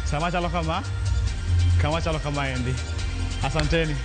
Speaker 24: Sama chalo kama, kama chalo kama endi. Asanteni.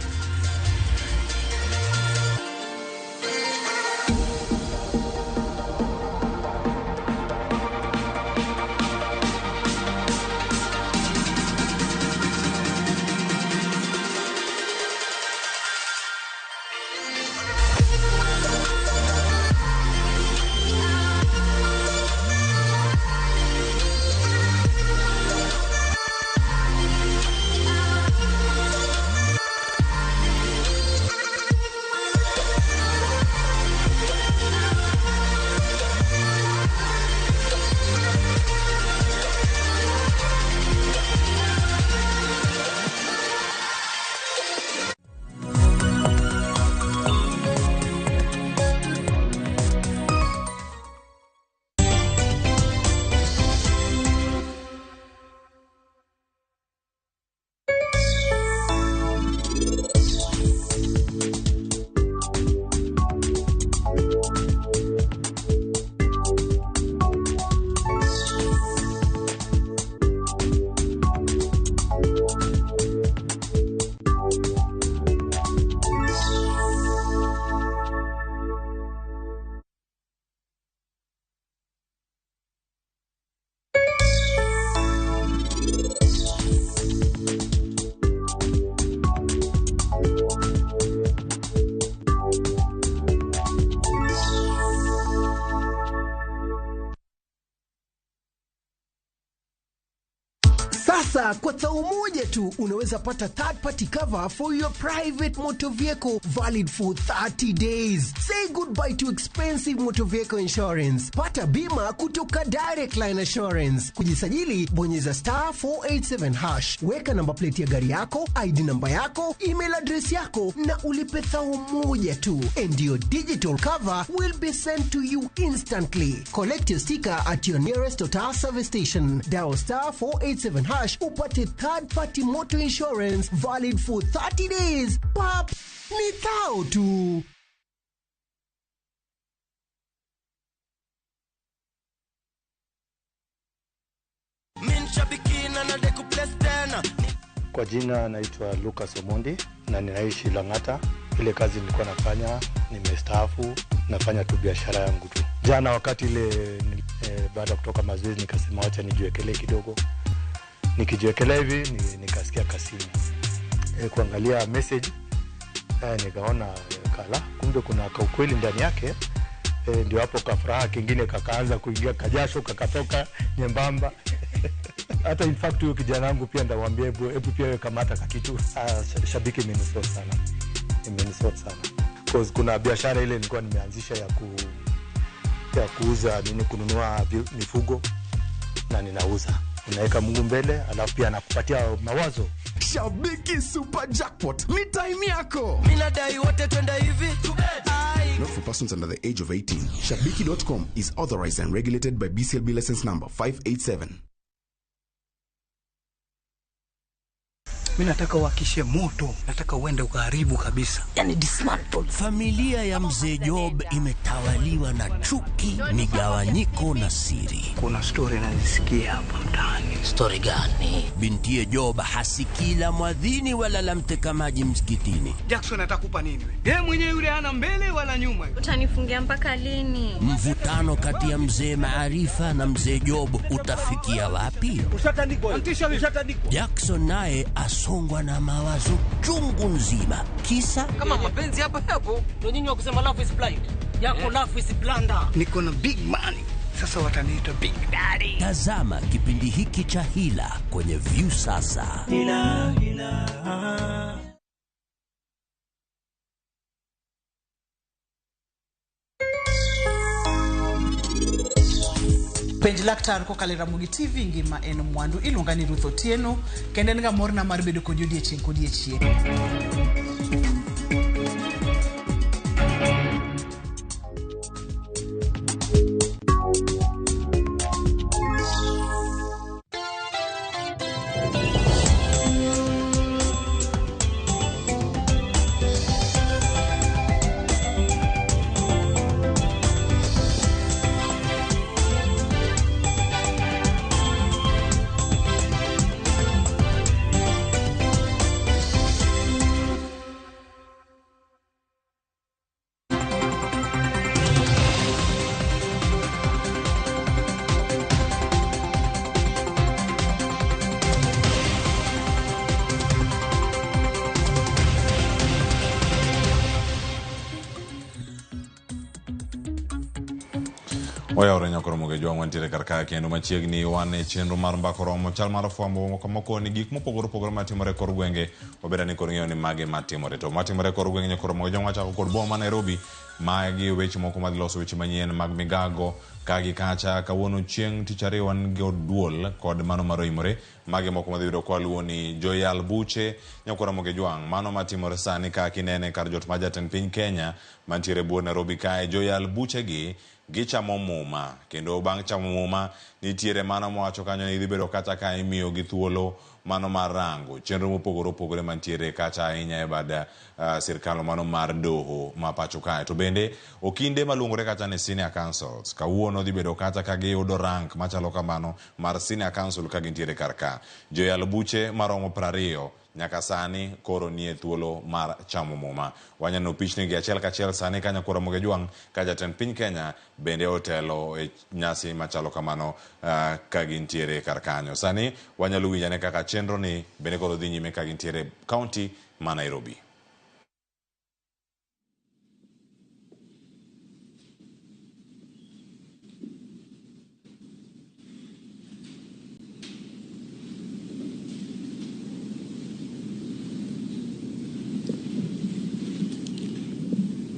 Speaker 8: Sasa kwa thao moja tu unaweza pata third party cover for your private motor vehicle valid for 30 days. Say goodbye to expensive motor vehicle insurance. Pata bima kutoka Direct Line Assurance. Kujisajili, bonyeza star 487 hash. Weka namba plate ya gari yako, ID namba yako, email address yako na ulipe thao moja tu. And your digital cover will be sent to you instantly. Collect your sticker at your nearest Total service station. Dial star 487 hash upate third party motor insurance valid for 30 days. Pap, ni thao tu.
Speaker 13: Kwa jina naitwa Lucas Omondi na ninaishi Lang'ata. Ile kazi nilikuwa nafanya, nimestaafu, nafanya tu biashara yangu tu. Jana wakati ile baada kutoka mazoezi nikasema wacha nijiwekelee kidogo. Nikijiwekelea hivi nikasikia kasimu. Kuangalia message nikaona kala kumbe kuna kaukweli ndani yake. Ndio hapo kafuraha kingine kakaanza kuingia, kajasho kakatoka nyembamba. Hata in fact huyo kijana wangu pia ndamwambia hebu pia wewe kamata kakitu. Shabiki imenisort sana. Imenisort sana. Cause kuna biashara ile nilikuwa nimeanzisha ya kuuza nini, kununua mifugo na ninauza. Unaweka Mungu mbele alafu pia anakupatia mawazo.
Speaker 20: Shabiki Super Jackpot ni time yako.
Speaker 23: Mimi nadai wote twende hivi.
Speaker 20: Not for persons under the age of 18. Shabiki.com is authorized and regulated by BCLB license number 587.
Speaker 25: Mimi nataka uhakishe moto, nataka uende ukaharibu kabisa.
Speaker 17: Yani dismantle. Familia ya Mzee Job imetawaliwa na chuki, migawanyiko na siri.
Speaker 25: Kuna story nazisikia hapa mtaani.
Speaker 17: Story gani? Bintiye Job hasikii la mwadhini wala la mteka maji msikitini.
Speaker 25: Jackson atakupa nini wewe? Yeye mwenyewe yule hana mbele wala nyuma.
Speaker 26: Utanifungia mpaka lini?
Speaker 17: Mvutano kati ya Mzee Maarifa na Mzee Job utafikia wapi?
Speaker 25: Ushatandikwa.
Speaker 17: Jackson naye asongwa na mawazo chungu nzima. Kisa
Speaker 23: kama mapenzi hapa hapo ndio nyinyi wa kusema love is blind. Yako love is blunder.
Speaker 25: Niko na big money. Sasa wataniita Big Daddy.
Speaker 17: Tazama kipindi hiki cha Hila kwenye Viusasa.
Speaker 25: Hila, hila.
Speaker 2: Penj laktar kokalo e Ramogi TV ngima en mwandu. Iluonga ni Ruth Otieno kendo en ga morna mar bedo kodi odiechieng' kodiechieng'.
Speaker 27: Oyawore nyakoro Mogejo wantiere kar kae kendo machiegni wan e chenro mar mbako romo chal mar fwambo moko ni gik mopogore opogore matimore e kor gwenge wabeda ni kod ng'eyo ni mage matimore to matimore e kor gwenge nyakoro Mogejo wachako kod boma ma Nairobi magi weche moko madhi loso weche manyien mag migago kagi kacha kawuono chieng' tich ariyo wan gi duol kod mano mar oimore mage moko madhi yudo kwaluwo ni joyal buche nyakoro Mogejo mano matimore sani ka kinene kar jot ma jatend piny Kenya mantiere buor Nairobi kae joyal buche gi gichamo muma kendo bang' chamo muma nitiere mano mowacho kanyo ni idhi bedo kata ka imiyo gi thuolo mano mar rango chenro mopogore opogore mantiere kacha ahinya e bad sirkal mano mar doho ma pacho kae. To bende okinde maluongore kata ni senior councils kawuono dhi bedo kata ka giyudo rank machalo kamano mar senior council ka gintiere kar ka. Joyal buche maromo 20 nyaka sani koro nie thuolo mar chamo muma. Waneno pichni gi achiel kachiel sani ka nyakoro Mogejwang' ka jatend piny Kenya bende otelo e nyasi machalo kamano ka gintiere kar kanyo. Sani wanyalo winjane kaka chenro ni bende koro dhi nyime ka gintiere county ma Nairobi.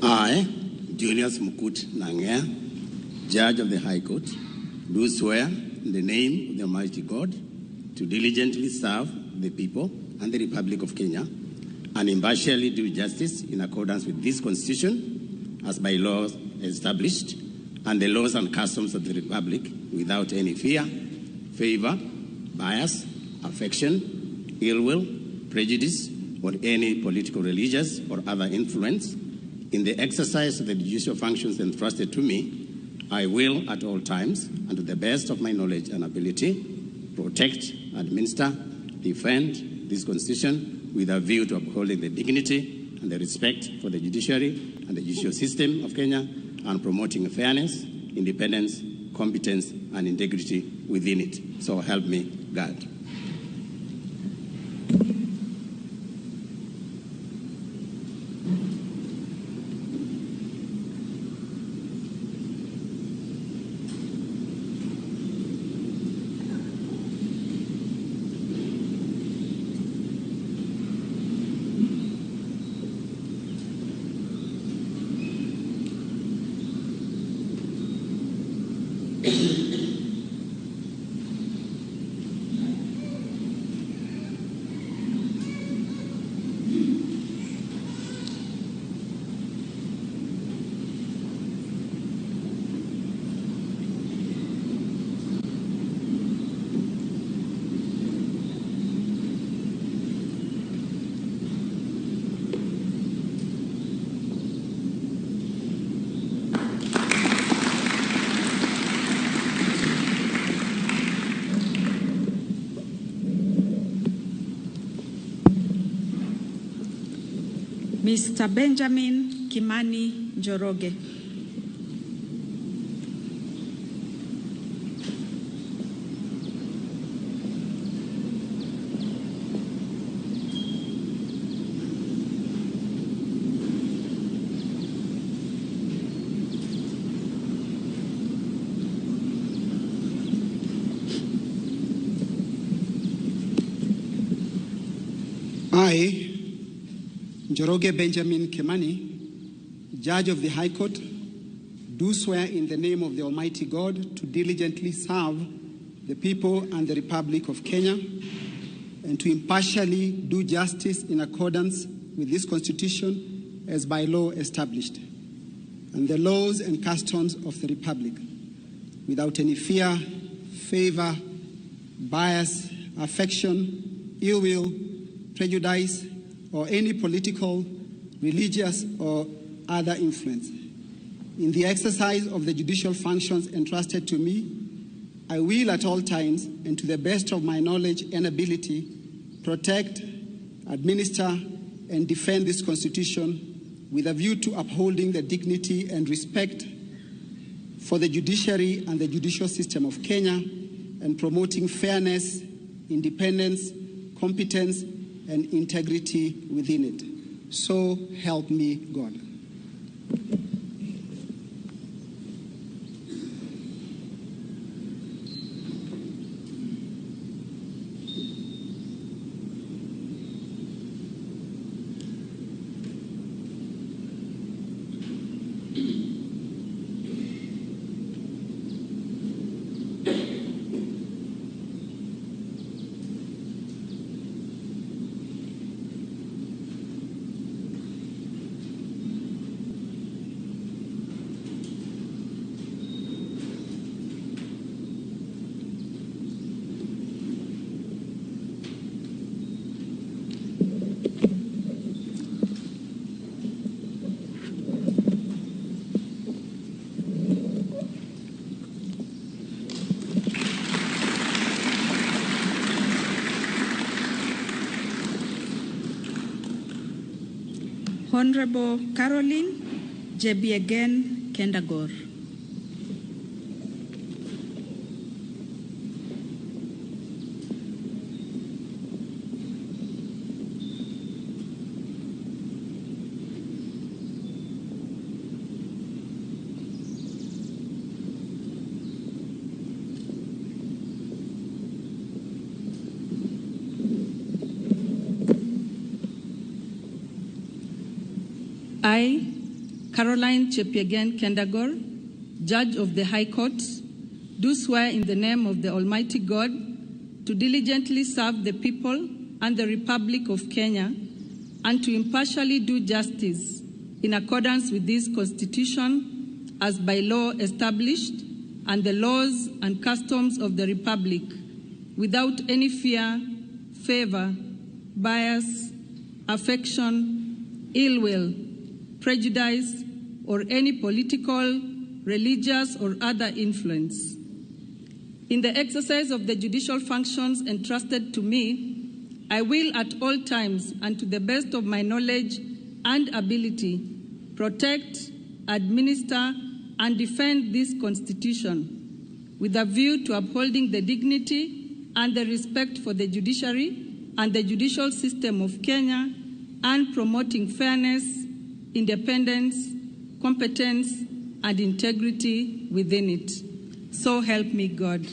Speaker 5: I, Julius Mukut Nangea, Judge of the High Court, do swear in the name of the Almighty God to diligently serve the people and the Republic of Kenya and impartially do justice in accordance with this Constitution as by law established and the laws and customs of the Republic without any fear, favor, bias, affection, ill will, prejudice, or any political, religious, or other influence. In the exercise of the judicial functions entrusted to me, I will at all times, and to the best of my knowledge and ability, protect, administer, defend this Constitution with a view to upholding the dignity and the respect for the judiciary and the judicial system of Kenya and promoting fairness, independence, competence, and integrity within it. So help me God.
Speaker 6: Mr. Benjamin Kimani Njoroge.
Speaker 11: I, Njoroge Benjamin Kimani, Judge of the High Court, do swear in the name of the Almighty God to diligently serve the people and the Republic of Kenya and to impartially do justice in accordance with this Constitution as by law established and the laws and customs of the Republic without any fear, favor, bias, affection, ill will, prejudice, or any political, religious, or other influence. In the exercise of the judicial functions entrusted to me, I will at all times, and to the best of my knowledge and ability, protect, administer, and defend this Constitution with a view to upholding the dignity and respect for the judiciary and the judicial system of Kenya and promoting fairness, independence, competence, and integrity within it. So help me God.
Speaker 6: Honorable Caroline Jebiegen Kendagor. I, Caroline Chepyegen Kendagor, Judge of the High Court, do swear in the name of the Almighty God to diligently serve the people and the Republic of Kenya and to impartially do justice in accordance with this Constitution as by law established and the laws and customs of the Republic, without any fear, favor, bias, affection, ill will, prejudice, or any political, religious, or other influence. In the exercise of the judicial functions entrusted to me, I will at all times and to the best of my knowledge and ability protect, administer, and defend this Constitution with a view to upholding the dignity and the respect for the judiciary and the judicial system of Kenya and promoting fairness, independence, competence, and integrity within it. So help me God.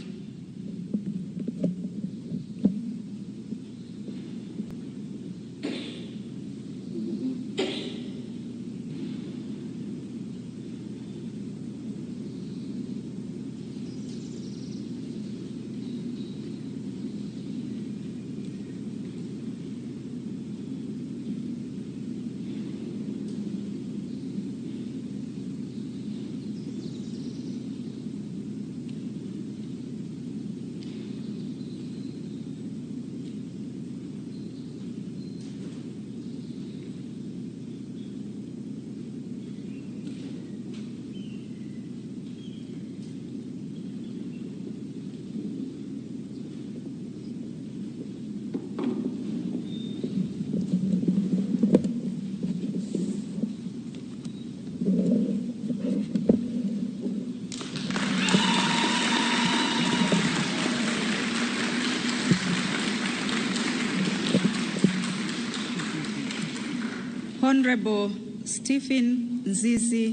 Speaker 6: Honorable Stephen Nzizi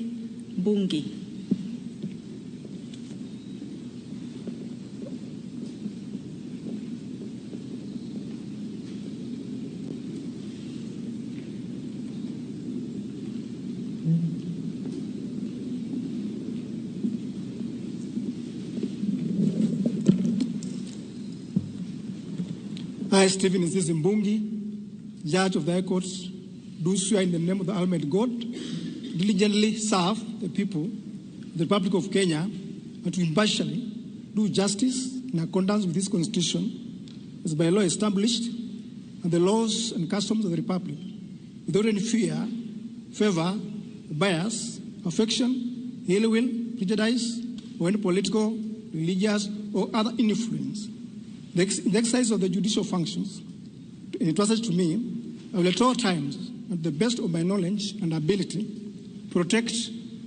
Speaker 6: Bungi.
Speaker 1: I, Stephen Nzizi Mbungi, Judge of the High Court, do swear in the name of the Almighty God, diligently serve the people of the Republic of Kenya, and to impartially do justice in accordance with this Constitution, as by law established, and the laws and customs of the Republic, without any fear, favor, bias, affection, ill will, prejudice, or any political, religious, or other influence. The exercise of the judicial functions entrusted to me, I will at all times, at the best of my knowledge and ability, protect,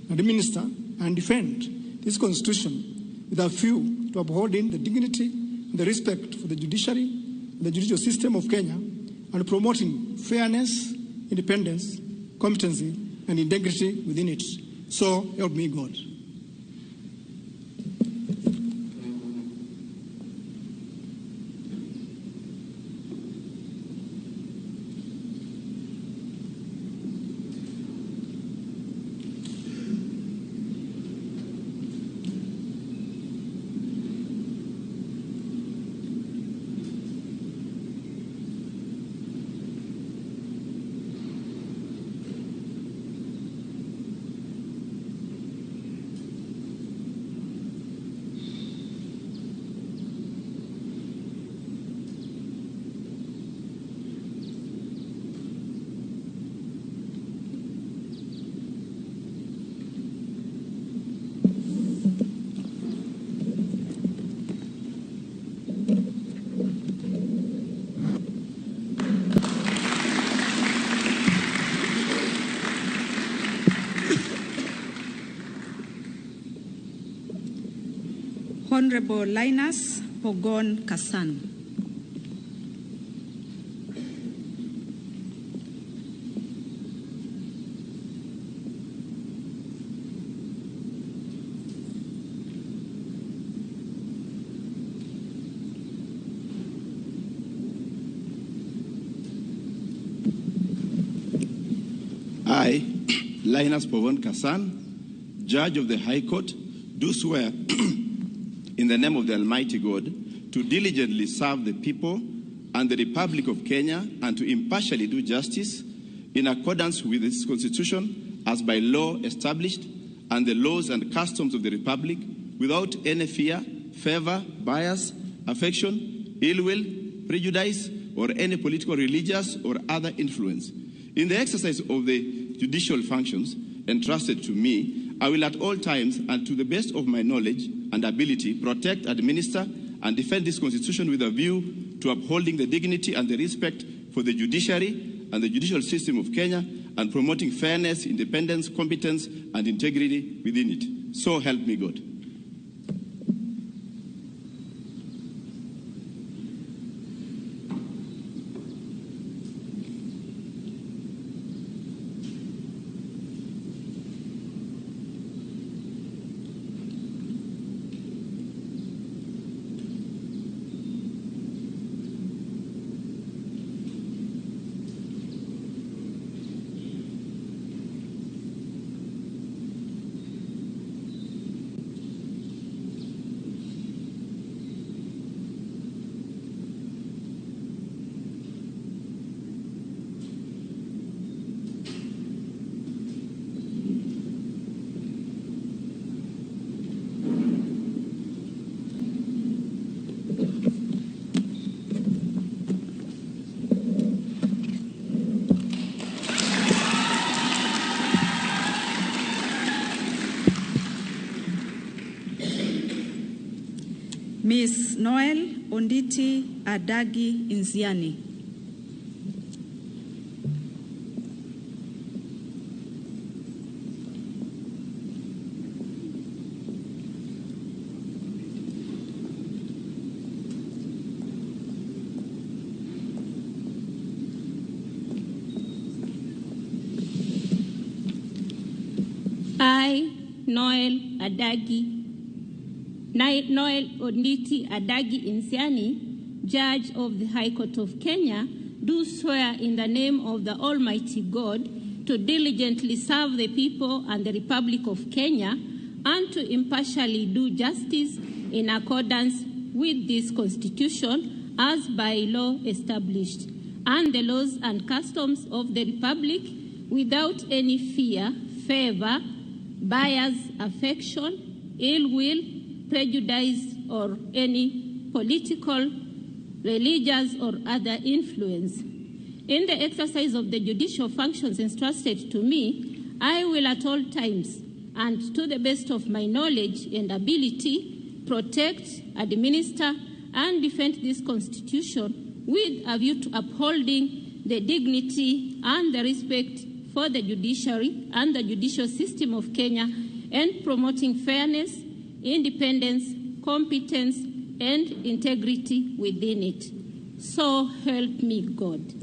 Speaker 1: administer, and defend this Constitution with a view to upholding the dignity and the respect for the judiciary and the judicial system of Kenya, and promoting fairness, independence, competency, and integrity within it. So help me God.
Speaker 6: Honorable Linus Pogon Kassan.
Speaker 3: I, Linus Povon Kassan, Judge of the High Court, do swear in the name of the Almighty God to diligently serve the people and the Republic of Kenya and to impartially do justice in accordance with this Constitution as by law established and the laws and customs of the Republic without any fear, favor, bias, affection, ill will, prejudice, or any political, religious, or other influence. In the exercise of the judicial functions entrusted to me, I will at all times and to the best of my knowledge and ability protect, administer, and defend this Constitution with a view to upholding the dignity and the respect for the judiciary and the judicial system of Kenya and promoting fairness, independence, competence, and integrity within it. So help me God.
Speaker 4: Miss Noel Onditi Adagi Inziani.
Speaker 7: I, Noel Adagi, Noel Onditi Adagi Insiani, Judge of the High Court of Kenya, do swear in the name of the Almighty God to diligently serve the people and the Republic of Kenya and to impartially do justice in accordance with this Constitution as by law established and the laws and customs of the Republic without any fear, favor, bias, affection, ill will, prejudice, or any political, religious, or other influence. In the exercise of the judicial functions entrusted to me, I will at all times and to the best of my knowledge and ability protect, administer, and defend this Constitution with a view to upholding the dignity and the respect for the judiciary and the judicial system of Kenya and promoting fairness, independence, competence, and integrity within it. So help me God.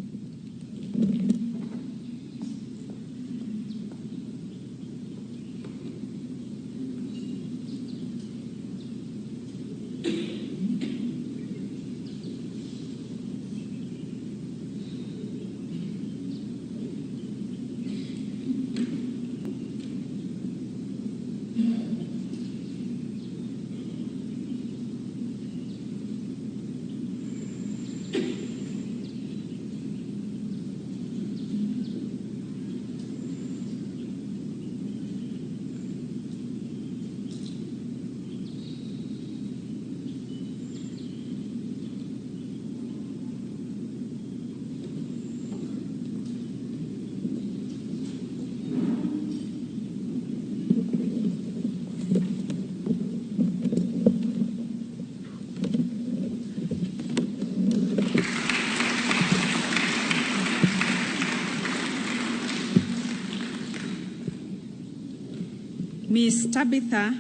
Speaker 4: Miss Tabitha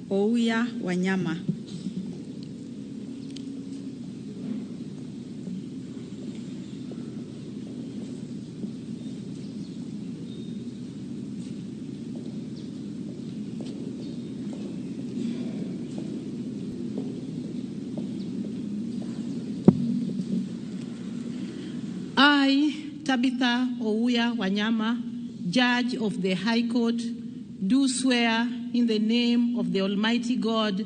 Speaker 4: Ouya Wanyama.
Speaker 15: I, Tabitha Ouya Wanyama,
Speaker 6: Judge of the High Court, do swear in the name of the Almighty God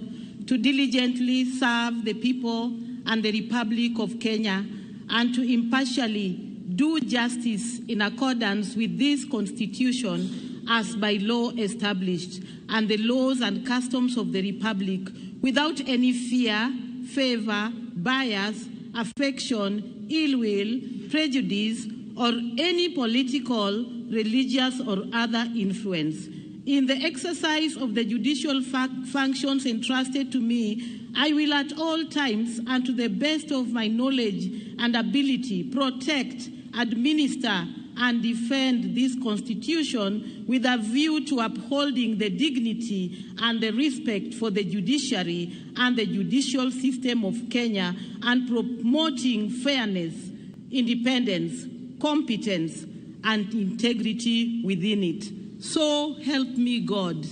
Speaker 6: to diligently serve the people and the Republic of Kenya and to impartially do justice in accordance with this Constitution as by law established and the laws and customs of the Republic without any fear, favor, bias, affection, ill will, prejudice, or any political, religious, or other influence. In the exercise of the judicial functions entrusted to me, I will at all times and to the best of my knowledge and ability protect, administer, and defend this Constitution with a view to upholding the dignity and the respect for the judiciary and the judicial system of Kenya and promoting fairness, independence, competence, and integrity within it. So help me God.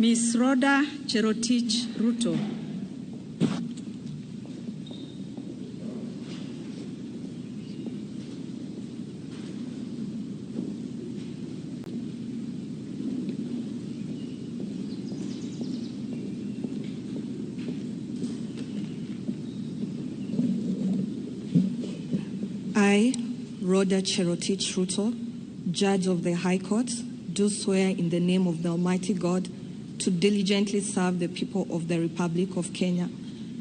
Speaker 4: Ms. Rhoda Cherotich Ruto.
Speaker 14: I, Rhoda Cherotich Ruto, Judge of the High Court, do swear in the name of the Almighty God to diligently serve the people of the Republic of Kenya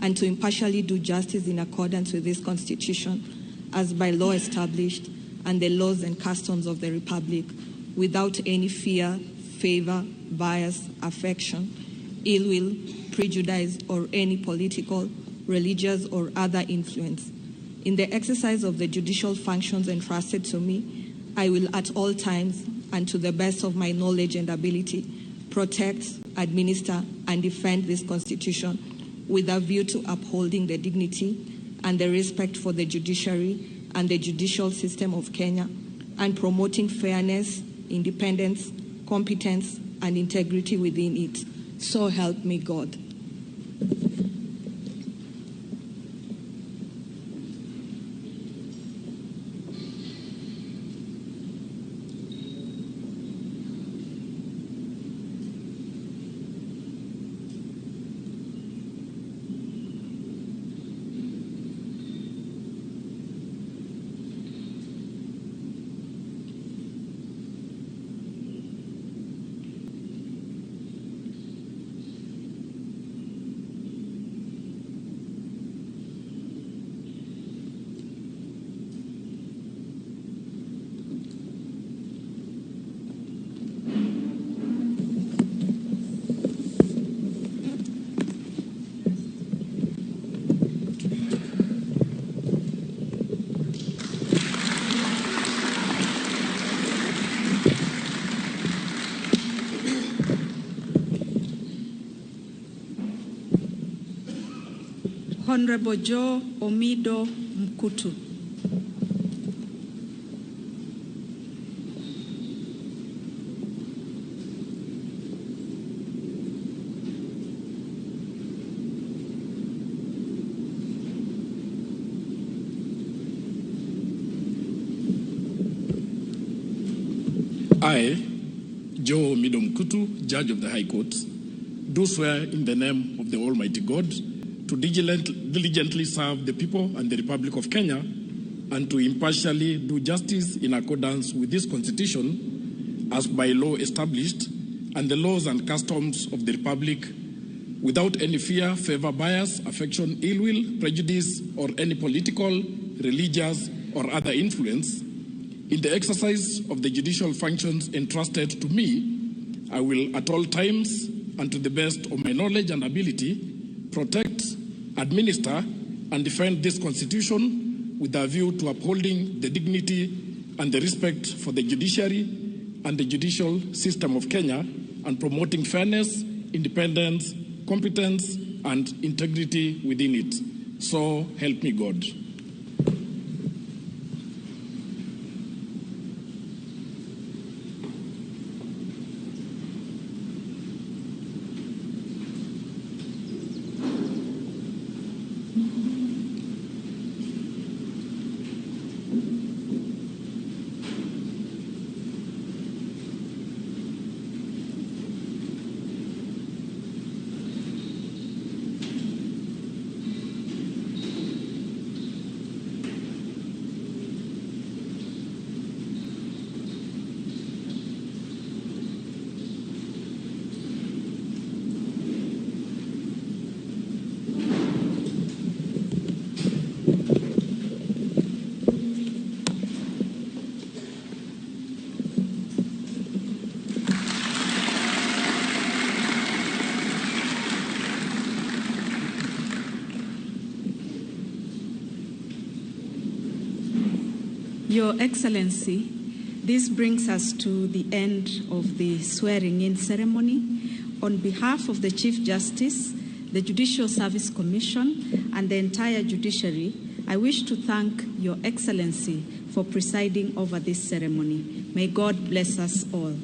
Speaker 14: and to impartially do justice in accordance with this Constitution as by law established and the laws and customs of the Republic without any fear, favor, bias, affection, ill will, prejudice, or any political, religious, or other influence. In the exercise of the judicial functions entrusted to me, I will at all times and to the best of my knowledge and ability protect, administer, and defend this Constitution with a view to upholding the dignity and the respect for the judiciary and the judicial system of Kenya and promoting fairness, independence, competence, and integrity within it. So help me God.
Speaker 4: Honorable Joe Omido Mkutu.
Speaker 15: I, Joe Omido Mkutu, Judge of the High Court, do swear in the name of the Almighty God to diligently serve the people and the Republic of Kenya and to impartially do justice in accordance with this Constitution as by law established and the laws and customs of the Republic without any fear, favor, bias, affection, ill will, prejudice, or any political, religious, or other influence. In the exercise of the judicial functions entrusted to me, I will at all times and to the best of my knowledge and ability protect, administer, and defend this Constitution with a view to upholding the dignity and the respect for the judiciary and the judicial system of Kenya and promoting fairness, independence, competence, and integrity within it. So help me God.
Speaker 4: Your Excellency, this brings us to the end of the swearing-in ceremony. On behalf of the Chief Justice, the Judicial Service Commission, and the entire judiciary, I wish to thank Your Excellency for presiding over this ceremony. May God bless us all.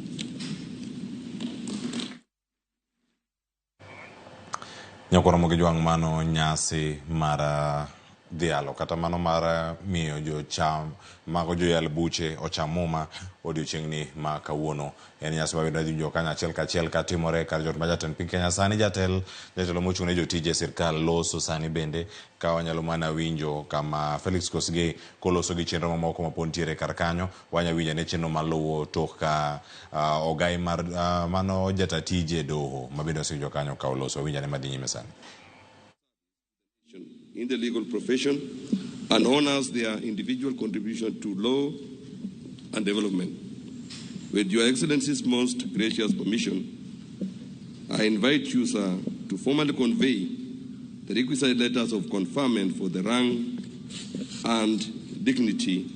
Speaker 27: Nyakoro Jwang' mano nyasi mara dhialo kata mano mar miyo jocham mago joyal buche ocham muma odiochieng'ni ma kawuono. En nyasi mabende dhi winjo kanyo achiel kachiel katimore kar jot ma jatend piny Kenya sani jatelo mochung' ne jotije sirkal loso sani bende ka wanyalo mana winjo kama Felix Kosgei koloso gi chenro mamoko mapod nitiere kar kanyo. Wanya winjo ne chenro maluwo tok ka ogai mar mano jata tije doho mabende osewinjo kanyo ka oloso. Winjo ne madhi nyime sani.
Speaker 9: In the legal profession and honors their individual contribution to law and development. With Your Excellency's most gracious permission, I invite you, sir, to formally convey the requisite letters of conferment for the rank and dignity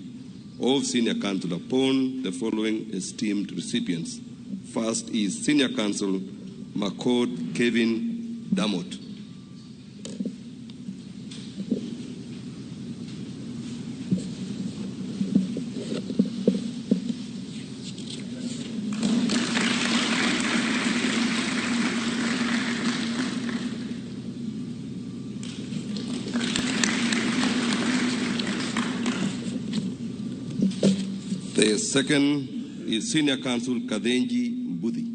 Speaker 9: of Senior Counsel upon the following esteemed recipients. First is Senior Counsel Makod Kevin Damot. The second is Senior Counsel Kadenji Mbuthi.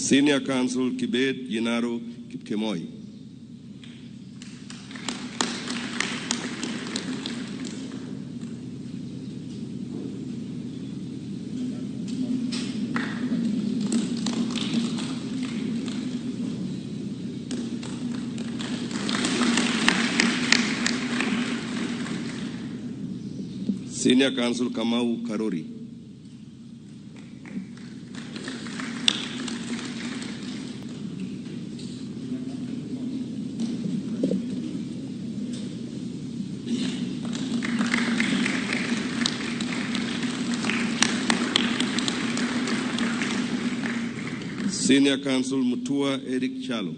Speaker 9: Senior Counsel Kibet Jinaro Kipkemoi. Senior Counsel Kamau Karori. Senior Counsel Mutua Eric Chalo.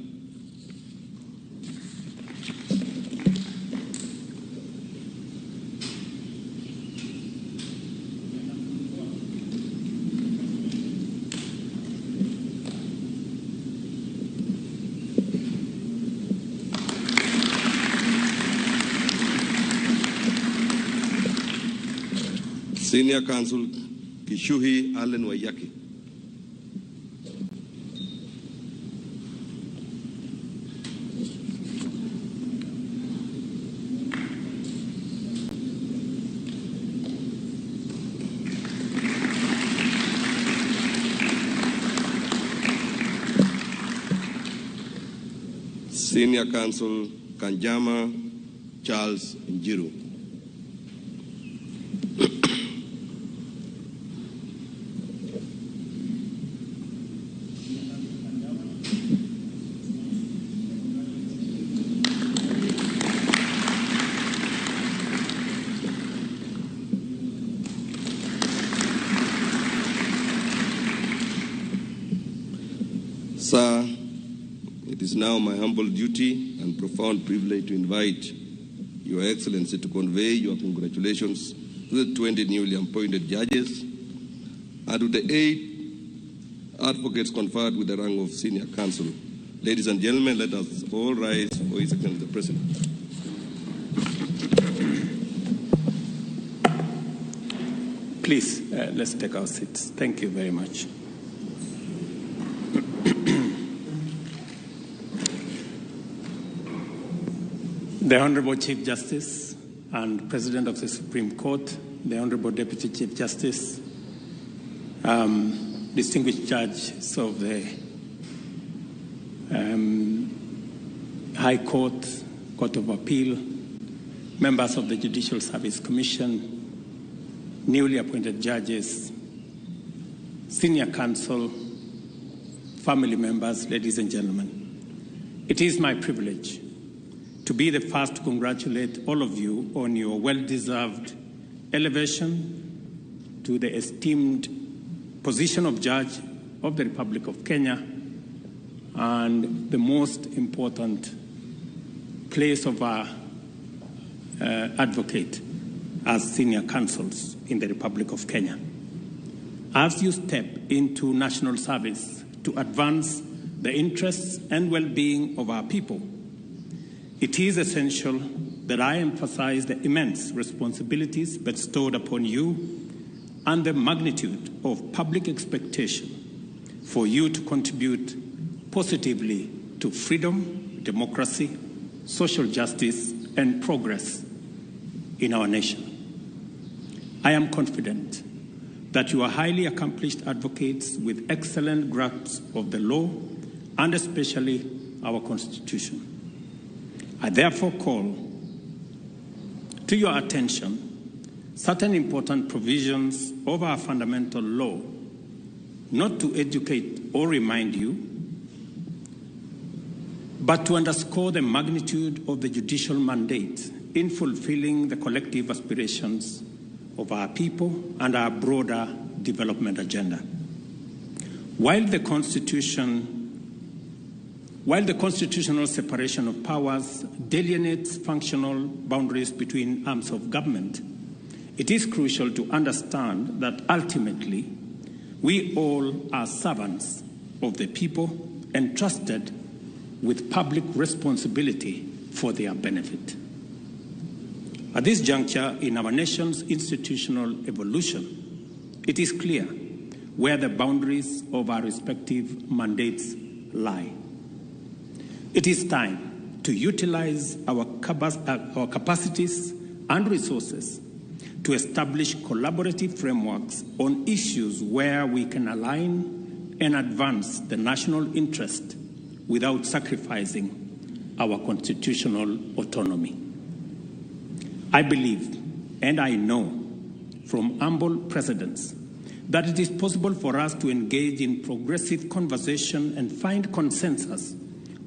Speaker 9: Senior Counsel Kishuhi Allen Waiyaki. Senior Counsel Kanjama Charles Njiru. Sir, it is now my humble duty and profound privilege to invite Your Excellency to convey your congratulations to the 20 newly appointed judges and to the 8 advocates conferred with the rank of senior counsel. Ladies and gentlemen, let us all rise for His Excellency the President.
Speaker 10: Please, let's take our seats. Thank you very much. The Honorable Chief Justice and President of the Supreme Court, the Honorable Deputy Chief Justice, distinguished judges of the High Court, Court of Appeal, members of the Judicial Service Commission, newly appointed judges, senior counsel, family members, ladies and gentlemen. It is my privilege to be the first to congratulate all of you on your well-deserved elevation to the esteemed position of Judge of the Republic of Kenya and the most important place of our advocate as senior counsels in the Republic of Kenya. As you step into national service to advance the interests and well-being of our people, it is essential that I emphasize the immense responsibilities bestowed upon you and the magnitude of public expectation for you to contribute positively to freedom, democracy, social justice, and progress in our nation. I am confident that you are highly accomplished advocates with excellent grasp of the law and especially our Constitution. I therefore call to your attention certain important provisions of our fundamental law, not to educate or remind you, but to underscore the magnitude of the judicial mandate in fulfilling the collective aspirations of our people and our broader development agenda. While the constitutional separation of powers delineates functional boundaries between arms of government, it is crucial to understand that ultimately we all are servants of the people entrusted with public responsibility for their benefit. At this juncture in our nation's institutional evolution, it is clear where the boundaries of our respective mandates lie. It is time to utilize our capacities and resources to establish collaborative frameworks on issues where we can align and advance the national interest without sacrificing our constitutional autonomy. I believe, and I know from humble precedents, that it is possible for us to engage in progressive conversation and find consensus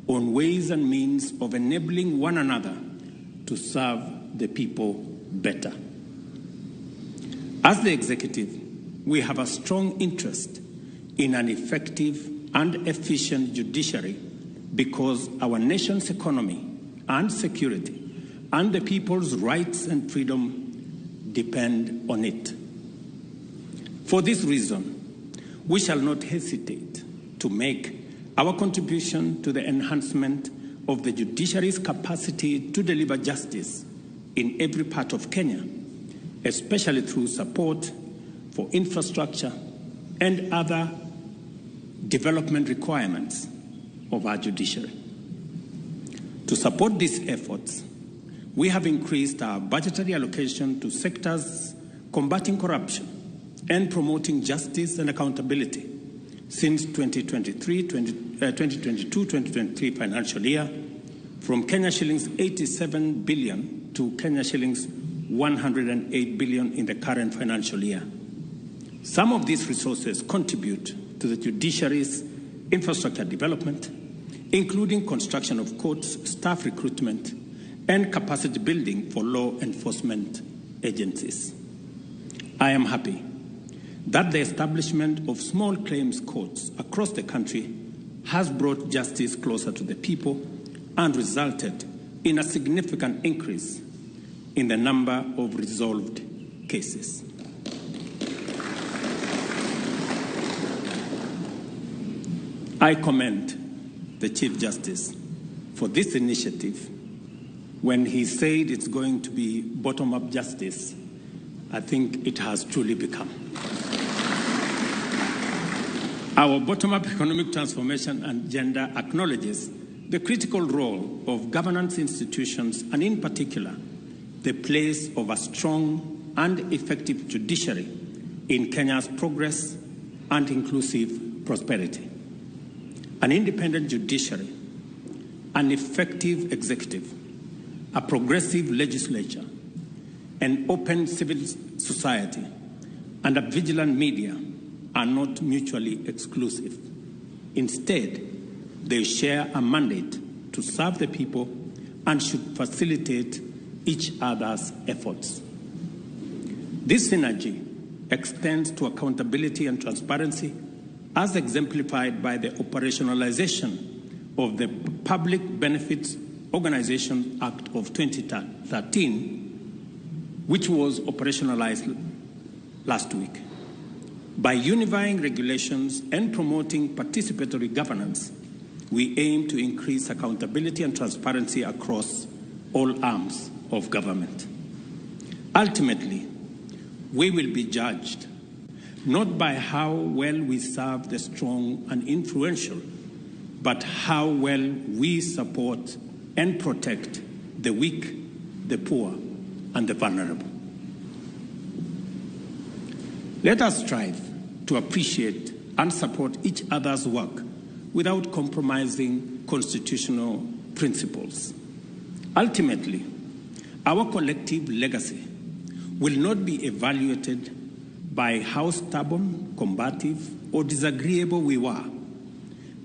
Speaker 10: on ways and means of enabling one another to serve the people better. As the executive, we have a strong interest in an effective and efficient judiciary because our nation's economy and security and the people's rights and freedom depend on it. For this reason, we shall not hesitate to make our contribution to the enhancement of the judiciary's capacity to deliver justice in every part of Kenya, especially through support for infrastructure and other development requirements of our judiciary. To support these efforts, we have increased our budgetary allocation to sectors combating corruption and promoting justice and accountability since 2022-2023 financial year, from Kenya shillings 87 billion to Kenya shillings 108 billion in the current financial year. Some of these resources contribute to the judiciary's infrastructure development, including construction of courts, staff recruitment, and capacity building for law enforcement agencies. I am happy that the establishment of small claims courts across the country has brought justice closer to the people and resulted in a significant increase in the number of resolved cases. I commend the Chief Justice for this initiative. When he said it's going to be bottom-up justice, I think it has truly become. Our bottom-up economic transformation agenda acknowledges the critical role of governance institutions and, in particular, the place of a strong and effective judiciary in Kenya's progress and inclusive prosperity. An independent judiciary, an effective executive, a progressive legislature, an open civil society, and a vigilant media are not mutually exclusive. Instead, they share a mandate to serve the people and should facilitate each other's efforts. This synergy extends to accountability and transparency, as exemplified by the operationalization of the Public Benefits Organization Act of 2013, which was operationalized last week. By unifying regulations and promoting participatory governance, we aim to increase accountability and transparency across all arms of government. Ultimately, we will be judged not by how well we serve the strong and influential, but how well we support and protect the weak, the poor, and the vulnerable. Let us strive to appreciate and support each other's work without compromising constitutional principles. Ultimately, our collective legacy will not be evaluated by how stubborn, combative, or disagreeable we were,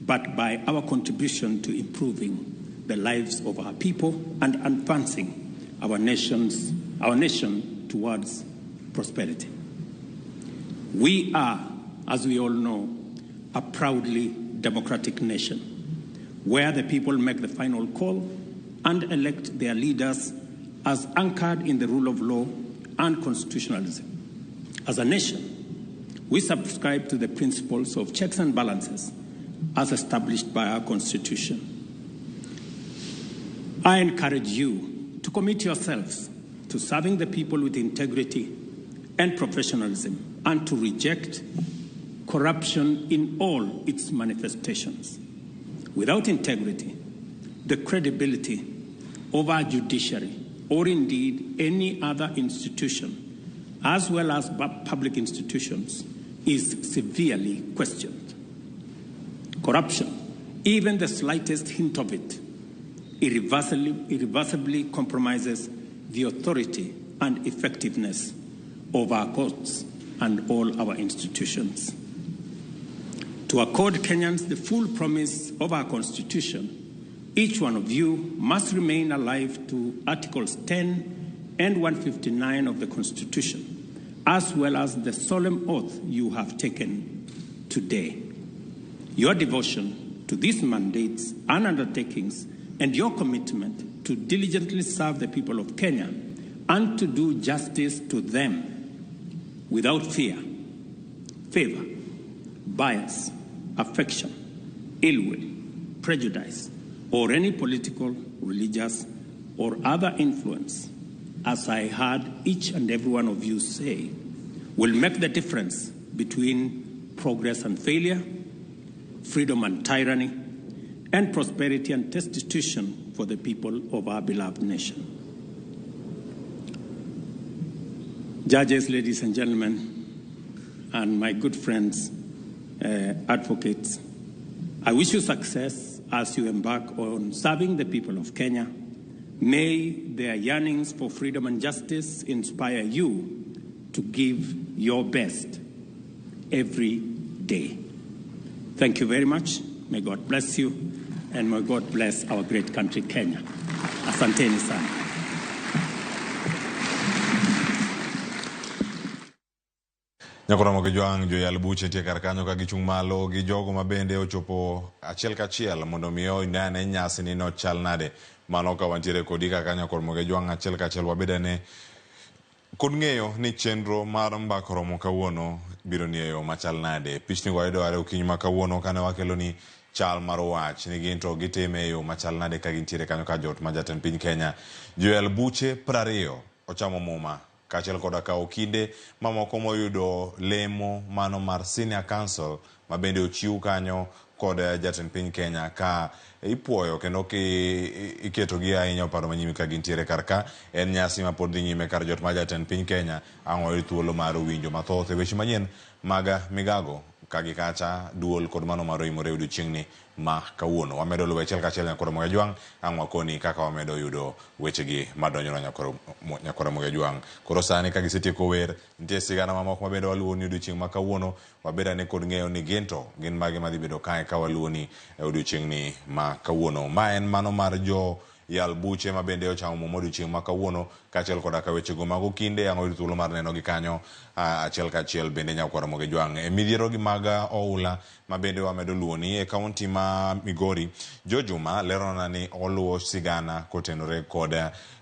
Speaker 10: but by our contribution to improving the lives of our people and advancing our nation towards prosperity. We are, as we all know, a proudly democratic nation where the people make the final call and elect their leaders as anchored in the rule of law and constitutionalism. As a nation, we subscribe to the principles of checks and balances as established by our Constitution. I encourage you to commit yourselves to serving the people with integrity and professionalism and to reject corruption in all its manifestations. Without integrity, the credibility of our judiciary, or indeed any other institution, as well as public institutions, is severely questioned. Corruption, even the slightest hint of it, irreversibly compromises the authority and effectiveness of our courts and all our institutions. To accord Kenyans the full promise of our Constitution, each one of you must remain alive to Articles 10 and 159 of the Constitution, as well as the solemn oath you have taken today. Your devotion to these mandates and undertakings and your commitment to diligently serve the people of Kenya and to do justice to them without fear, favor, bias, affection, ill will, prejudice, or any political, religious, or other influence, as I heard each and every one of you say, will make the difference between progress and failure, freedom and tyranny, and prosperity and destitution for the people of our beloved nation. Judges, ladies and gentlemen, and my good friends, advocates, I wish you success as you embark on serving the people of Kenya. May their yearnings for freedom and justice inspire you to give your best every day. Thank you very much. May God bless you, and may God bless our great country, Kenya. Asanteni sana.
Speaker 27: Nyakoromo gi jwang' joyal buche nitie kar kanyo ka gichung' malo gi jogo ma bende ochopo achiel kachiel mondo mi one nyasi ni no chal nade. Mano ka wantiere kodi kaka Nyakoromo gi jwang' achiel kachiel wabedane kod ng'eyo ni chenro mar mbak romo kawuono biro ni e yo machal nade. Pichni wayudo are okinyi ma kawuono kane wakelo ni chal mar wach ni gin to gitime e yo machal nade ka gintiere kanyo ka joot ma jatend piny Kenya. Joyal buche 20 ochamo muma kaachiel koda ka okinde mamoko moyudo lemo mano mar Senior Council ma bende ochiw kanyo kod jatend piny Kenya ka ipuoyo kendo iketogi ahinya oparo manyime ka gintiere kar ka. En nyasi ma pod dhi nyime kar jot ma jatend piny Kenya ang' oyud thuolo mar winjo mathoth e weche manyien mag migago ka gi kacha duol kod mano mar oimore odiochieng'ni ma kawuono. Wamedo luwo achiel kachiel Nyakoro Moga Jwang' ang' wakoni kaka wamedo yudo wechegi madonjo Nyakoro Moga Jwang'. Koro sani ka gisetieko wer, nitie sigana mamoko ma bende waluwo ni odiochieng' ma kawuono wabed ane kod ng'eyo ni gin to gin mage madhi bedo kae ka waluwo ni odiochieng'ni ma kawuono. Ma en mano mar jo yal buche ma bende ochamo muma odiochieng' ma kawuono kaachiel koda ka wechego mag okinde ang' oyud thuolo mar nenogi kanyo achiel kachiel bende Nyakwar Moga Jwang'. E midhiero gi mag oula ma bende wamedo luwo ni e kaunti ma Migori, Jo Juma lerona ni oluwo sigana kotenore kod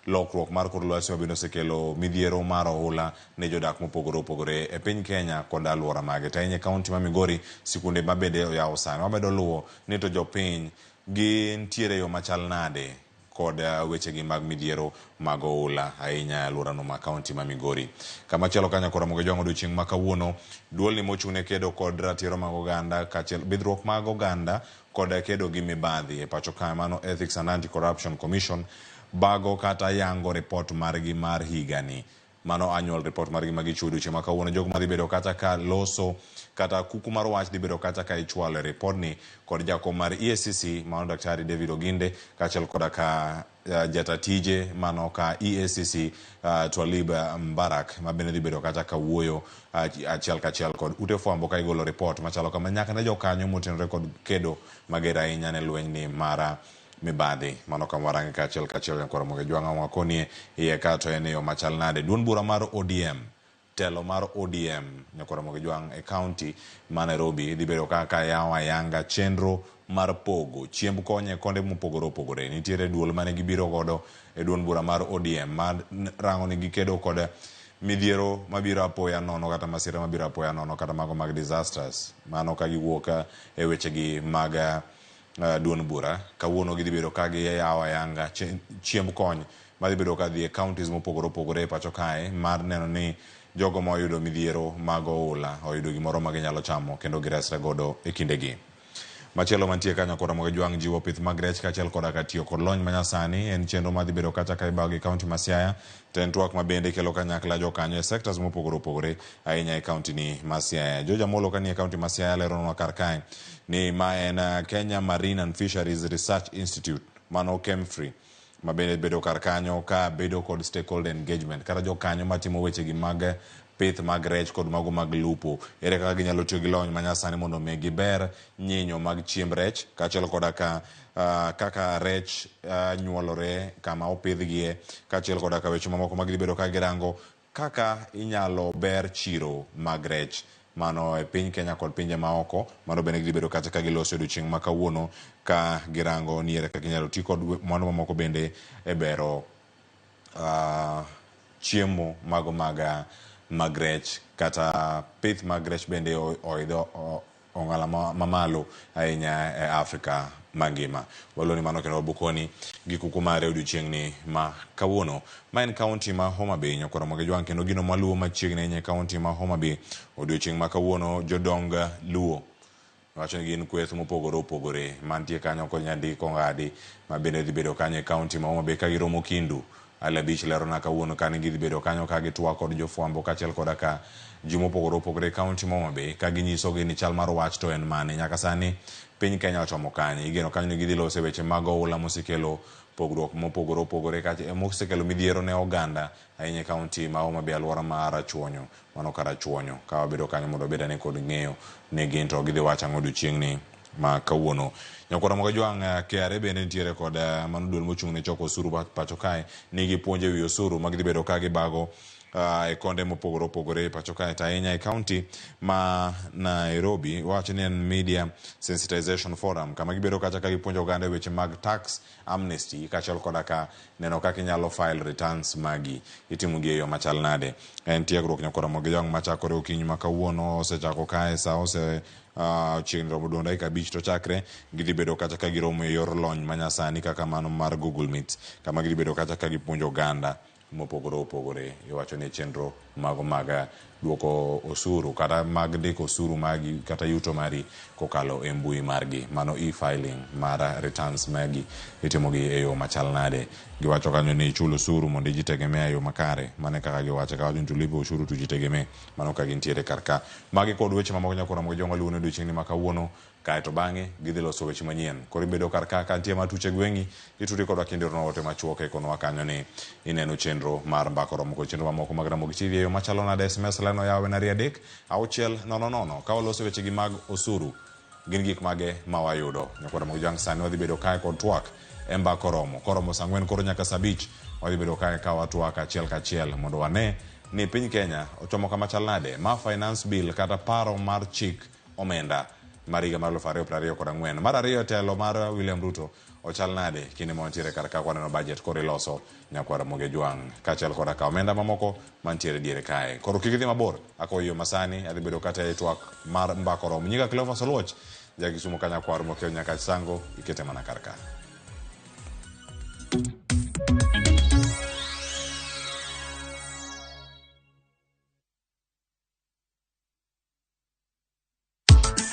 Speaker 27: lokruok mar kor lwasi ma bende osekelo midhiero mar oula ne jodak mopogore opogore e piny Kenya kod alwora mage. To ahinya e kaunti ma Migori, sikunde ma bende oyaw sani. Wamedo luwo ni to jopiny gintiere yo machal nade kod wechegi mag midhiero mag oula ahinya e alworano ma kaunti ma Migori. Kamachielo ka Nyakoro Moga Jwang' odiochieng' ma kawuono, duolni mochung' ne kedo kod ratiro mag oganda kaachiel bidhruok mag oganda kod kedo gi mibadhi e pacho kae mano Ethics and Anti-Corruption Commission bago kata yango report margi mar higani. Mano annual report margi ma gichiwo odiochieng' ma kawuono. Jogo madhi bedo kata ka loso kata kuku mar wach dhi bedo kata ka ichwalo e report ni kod jakom mar EACC mano Daktari David Oginde kaachiel koda ka jata tije mano ka EACC Twalib Mbarak ma bende dhi bedo kata ka wuoyo achiel kachiel kod ute fwambo ka igolo report machalo kama nyaka ne jokanyo motenore kod kedo mager ahinya ne lweny ni mar mibadhi. Mano kama warange kaachiel kachiel Nyakwar Moga Jwang' wakonie iye ka to en e yo machal nade. Duond bura mar ODM, telo mar ODM Nyakwar Moga Jwang' e kaunti ma Nairobi dhi bedo kaka yawo ayanga chenro mar pogo chiemb kony e konde mopogore opogore. Nitiere duol mane gibiro godo e duond bura mar ODM ma rango ni gikedo kod midhiero mabiro apoya nono kata masira mabiro apoya nono kata mago mag disasters. Mano ka giwuok e wechegi mag duond bura. Kawuono gidhi bedo ka giyawo ayanga chiemb kony madhi bedo ka dhi e counties mopogore opogore e pacho kae mar neno ni jogo ma oyudo midhiero mag oula oyudo gimoro ma ginyalo chamo kendo giresre godo e kindegi. Machielo mantie ka Nyakwar Moga Jwang' jiwo pith mag rech kaachiel koda ka tiyo kod lony manyasani en chenro madhi bedo kata ka ibago gi kaunti ma Siaya. To en twak ma bende kelo kanyakla jokanyo e sectors mopogore opogore ahinya e kaunti ni ma Siaya. George Amolo ka nie kaunti ma Siaya leronwa kar kae ni ma en Kenya Marine and Fisheries Research Institute mano KEMFRI ma bende bedo kar kanyo ka bedo kod stakeholder engagement kata jokanyo matimo wechegi mag pith mag rech kod mago mag lupo. Ere kaka ginyalo tiyo gi lony manyasani mondo mi giber nyinyo mag chiemb rech kaachiel koda ka kaka rech nyuolore kama opidhgie kaachiel koda ka weche mamoko ma gidhi bedo ka girango kaka inyalo ber chiro mag rech mano e piny Kenya kod pinje maoko. Mano bende gidhi bedo kata ka giloso odiochieng' ma kawuono ka girango ni ere kaka inyalo ti kod mwandu mamoko bende e bero chiemo mago mag rech kata pith mag rech bende oidho ong'ala mamalo ahinya e Afrika mangima. Waloni mano kendo wabukoni gi kuku mare odiochieng'ni ma kawuono. Ma en kaunti ma Homa Bay, nyakwar Ramogi Jwang', kendo gino maluwo machiegni ahinya e kaunti ma Homa Bay odiochieng' ma kawuono jodong Luo wacho ni gin kweth mopogore opogore mantie kanyo kod Nyandiko Ngadi ma bende dhi bedo kanyo e kaunti ma Homa Bay ka giromo Kindu. Ali Abich lerona kawuono ka ni gidhi bedo kanyo ka gitwak kod jofwambo kaachiel koda ka ji mopogore opogore e kaunti ma Homa Bay ka ginyisogi ni chal mar wach to en mane. Nyaka sani piny Kenya ochomo kanye. Igeno kanyo ni gidhi loso e weche mag oula mosekelo pogruok mopogore opogore mosekelo midhiero ne oganda ahinya e kaunti ma Homa Bay alwora ma Rachuonyo. Mano Karachuonyo. Ka wabedo kanyo mondo wabed ane kod ng'eyo ni gin to gidhi wacho ang'o odiochieng'ni ma kawuono. Nyakwar Ramogi Jwang', KRA bende nitiere kod mano duol mochung' ne choko osuru pacho kae nigi puonj e wi osuru ma gidhi bedo ka gibago e konde mopogore opogore e pacho kae to ahinya e kaunti ma Nairobi. Wacho ni en Media Sensitization Forum kama gibedo kacha ka gipuonjo oganda e weche mag tax amnesty kaachiel koda ka neno kaka inyalo file returns magi itimo gi e yo machal nade. En tiegruok nyakwar Ramogi Jwang' machakore okinyi ma kawuono osechako kae sa ose chiegni romo duond dakika 5 to chakre gidhi bedo kacha ka giromo e yor lony manyasani kaka mano mar Google Meet kama gidhi bedo kacha ka gipuonjo oganda mopogore opogore. Iwacho ni chenro mago mag duoko osuru kata mag ndiko osuru magi kata yuto mari kokalo e mbui margi, mano e-filing mar returns magi itimo gi e yo machal nade. Giwacho kanyo ni ichul osuru mondo ijitegemea e yo makare, mano e kaka giwacho. Kawacho ni tulipe ushuru tujitegemee, mano ka gintiere kar ka. Magi kod weche mamoko nyakwar Ramogi Jwang' waluwo ne odiochieng'ni ma kawuono. Kae to bang'e gidhi loso weche manyien. Koro ibedo kar ka ka nitie matuch e gweng'i, itudi kodwa kendo iornwa ote machuok e konwa kanyo ni ineno chenro mar Mbaka Oromo kod chenro mamoko mag Ramogi TV e yo machalo nade. SMS line oyaw en 2 3 6 0 0. Ka waloso wechegi mag osuru, gin gik mage ma wayudo? Nyakwar Ramogi Jwang' sani wadhi bedo kae kod twak e Mbaka Oromo. Koromo saa 4 koro nyaka saa 5 wadhi bedo kae ka watwak achiel kachiel mondo wane ni piny Kenya ochomo kama chal nade. Ma finance bill kata paro mar chik omenda mar higa mar 2024. Mar ariyo, telo mar William Ruto ochal nade kinde ma wantiere kar ka kwaneno budget koro iloso nyakwar Ramogi Jwang' kaachiel koda ka omenda mamoko mantiere diere kae. Koro kik idhi mabor, akoyo masani adhi bedo kata e twak mar Mbaka Oromo. Nyinga Cleophas Oluoch, ja Kisumu ka nyakwar Mokeo Nyakach Sango, ikete mana kar ka.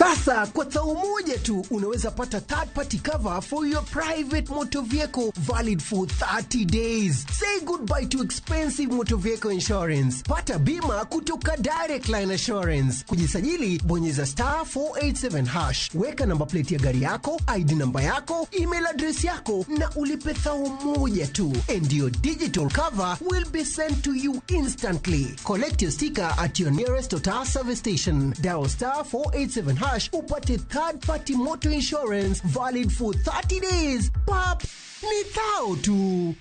Speaker 8: Sasa kwa thao moja tu unaweza pata third party cover for your private motor vehicle valid for 30 days. Say goodbye to expensive motor vehicle insurance. Pata bima kutoka Direct Line Assurance. Kujisajili, bonyeza star 487 hash. Weka namba plate ya gari yako, ID namba yako, email address yako na ulipe thao moja tu. And your digital cover will be sent to you instantly. Collect your sticker at your nearest Total service station. Dial star 487 hash upate third party motor insurance valid for 30 days. Pap, ni thao tu.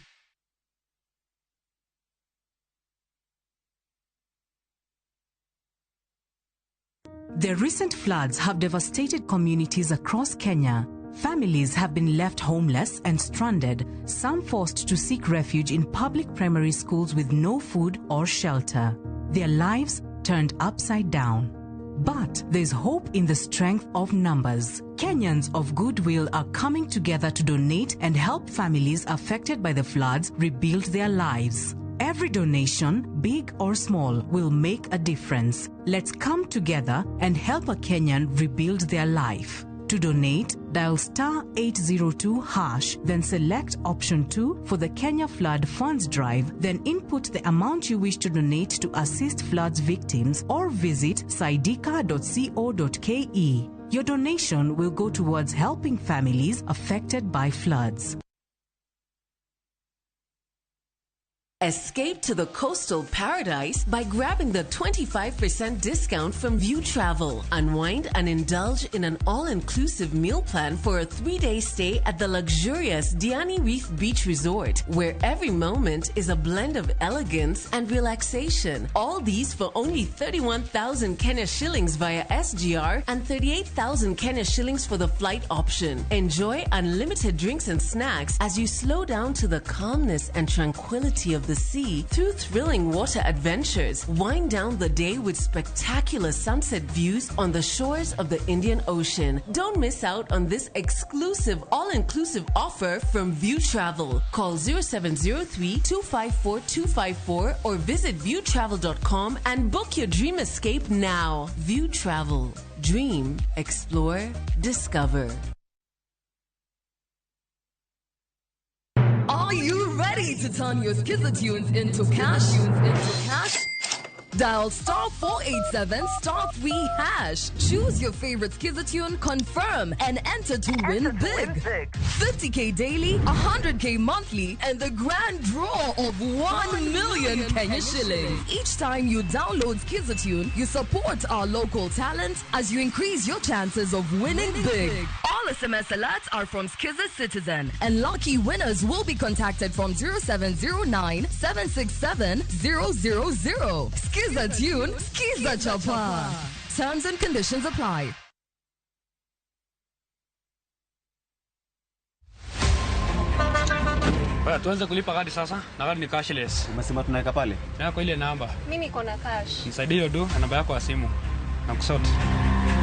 Speaker 12: The recent floods have devastated communities across Kenya. Families have been left homeless and stranded, some forced to seek refuge in public primary schools with no food or shelter. Their lives turned upside down. But there's hope in the strength of numbers. Kenyans of goodwill are coming together to donate and help families affected by the floods rebuild their lives. Every donation, big or small, will make a difference. Let's come together and help a Kenyan rebuild their life. To donate, dial star 802 hash, then select option 2 for the Kenya Flood Funds Drive, then input the amount you wish to donate to assist floods victims or visit saidika.co.ke. Your donation will go towards helping families affected by floods.
Speaker 16: Escape to the coastal paradise by grabbing the 25% discount from View Travel. Unwind and indulge in an all-inclusive meal plan for a 3-day stay at the luxurious Diani Reef Beach Resort, where every moment is a blend of elegance and relaxation. All these for only 31,000 Kenya shillings via SGR and 38,000 Kenya shillings for the flight option. Enjoy unlimited drinks and snacks as you slow down to the calmness and tranquility of the the sea through thrilling water adventures. Wind down the day with spectacular sunset views on the shores of the Indian Ocean. Don't miss out on this exclusive all-inclusive offer from View Travel. Call 0703 254 254 or visit viewtravel.com and book your dream escape now. View Travel. Dream, explore, discover.
Speaker 13: Are you ready to turn your Skiza tunes into cash? Into cash? Dial star 487 star 3 hash. Choose your favorite Skiza tune, confirm, and enter to win big. 50k daily, 100k monthly, and the grand draw of 1 million Kenya shillings. Each time you download Skiza tune, you support our local talent as you increase your chances of winning big. All SMS alerts are from Skiza Citizen, and lucky winners will be contacted from 0709 767 000. Skiza tune, Skiza Chapa. Terms and conditions apply.
Speaker 18: Baya, tuanze kulipa kadi sasa na kadi ni cashless.
Speaker 19: Umesema tunaweka pale?
Speaker 18: Yako ile namba.
Speaker 26: Mimi niko na cash.
Speaker 18: Nisaidie hiyo do na namba yako ya simu. Na kusort.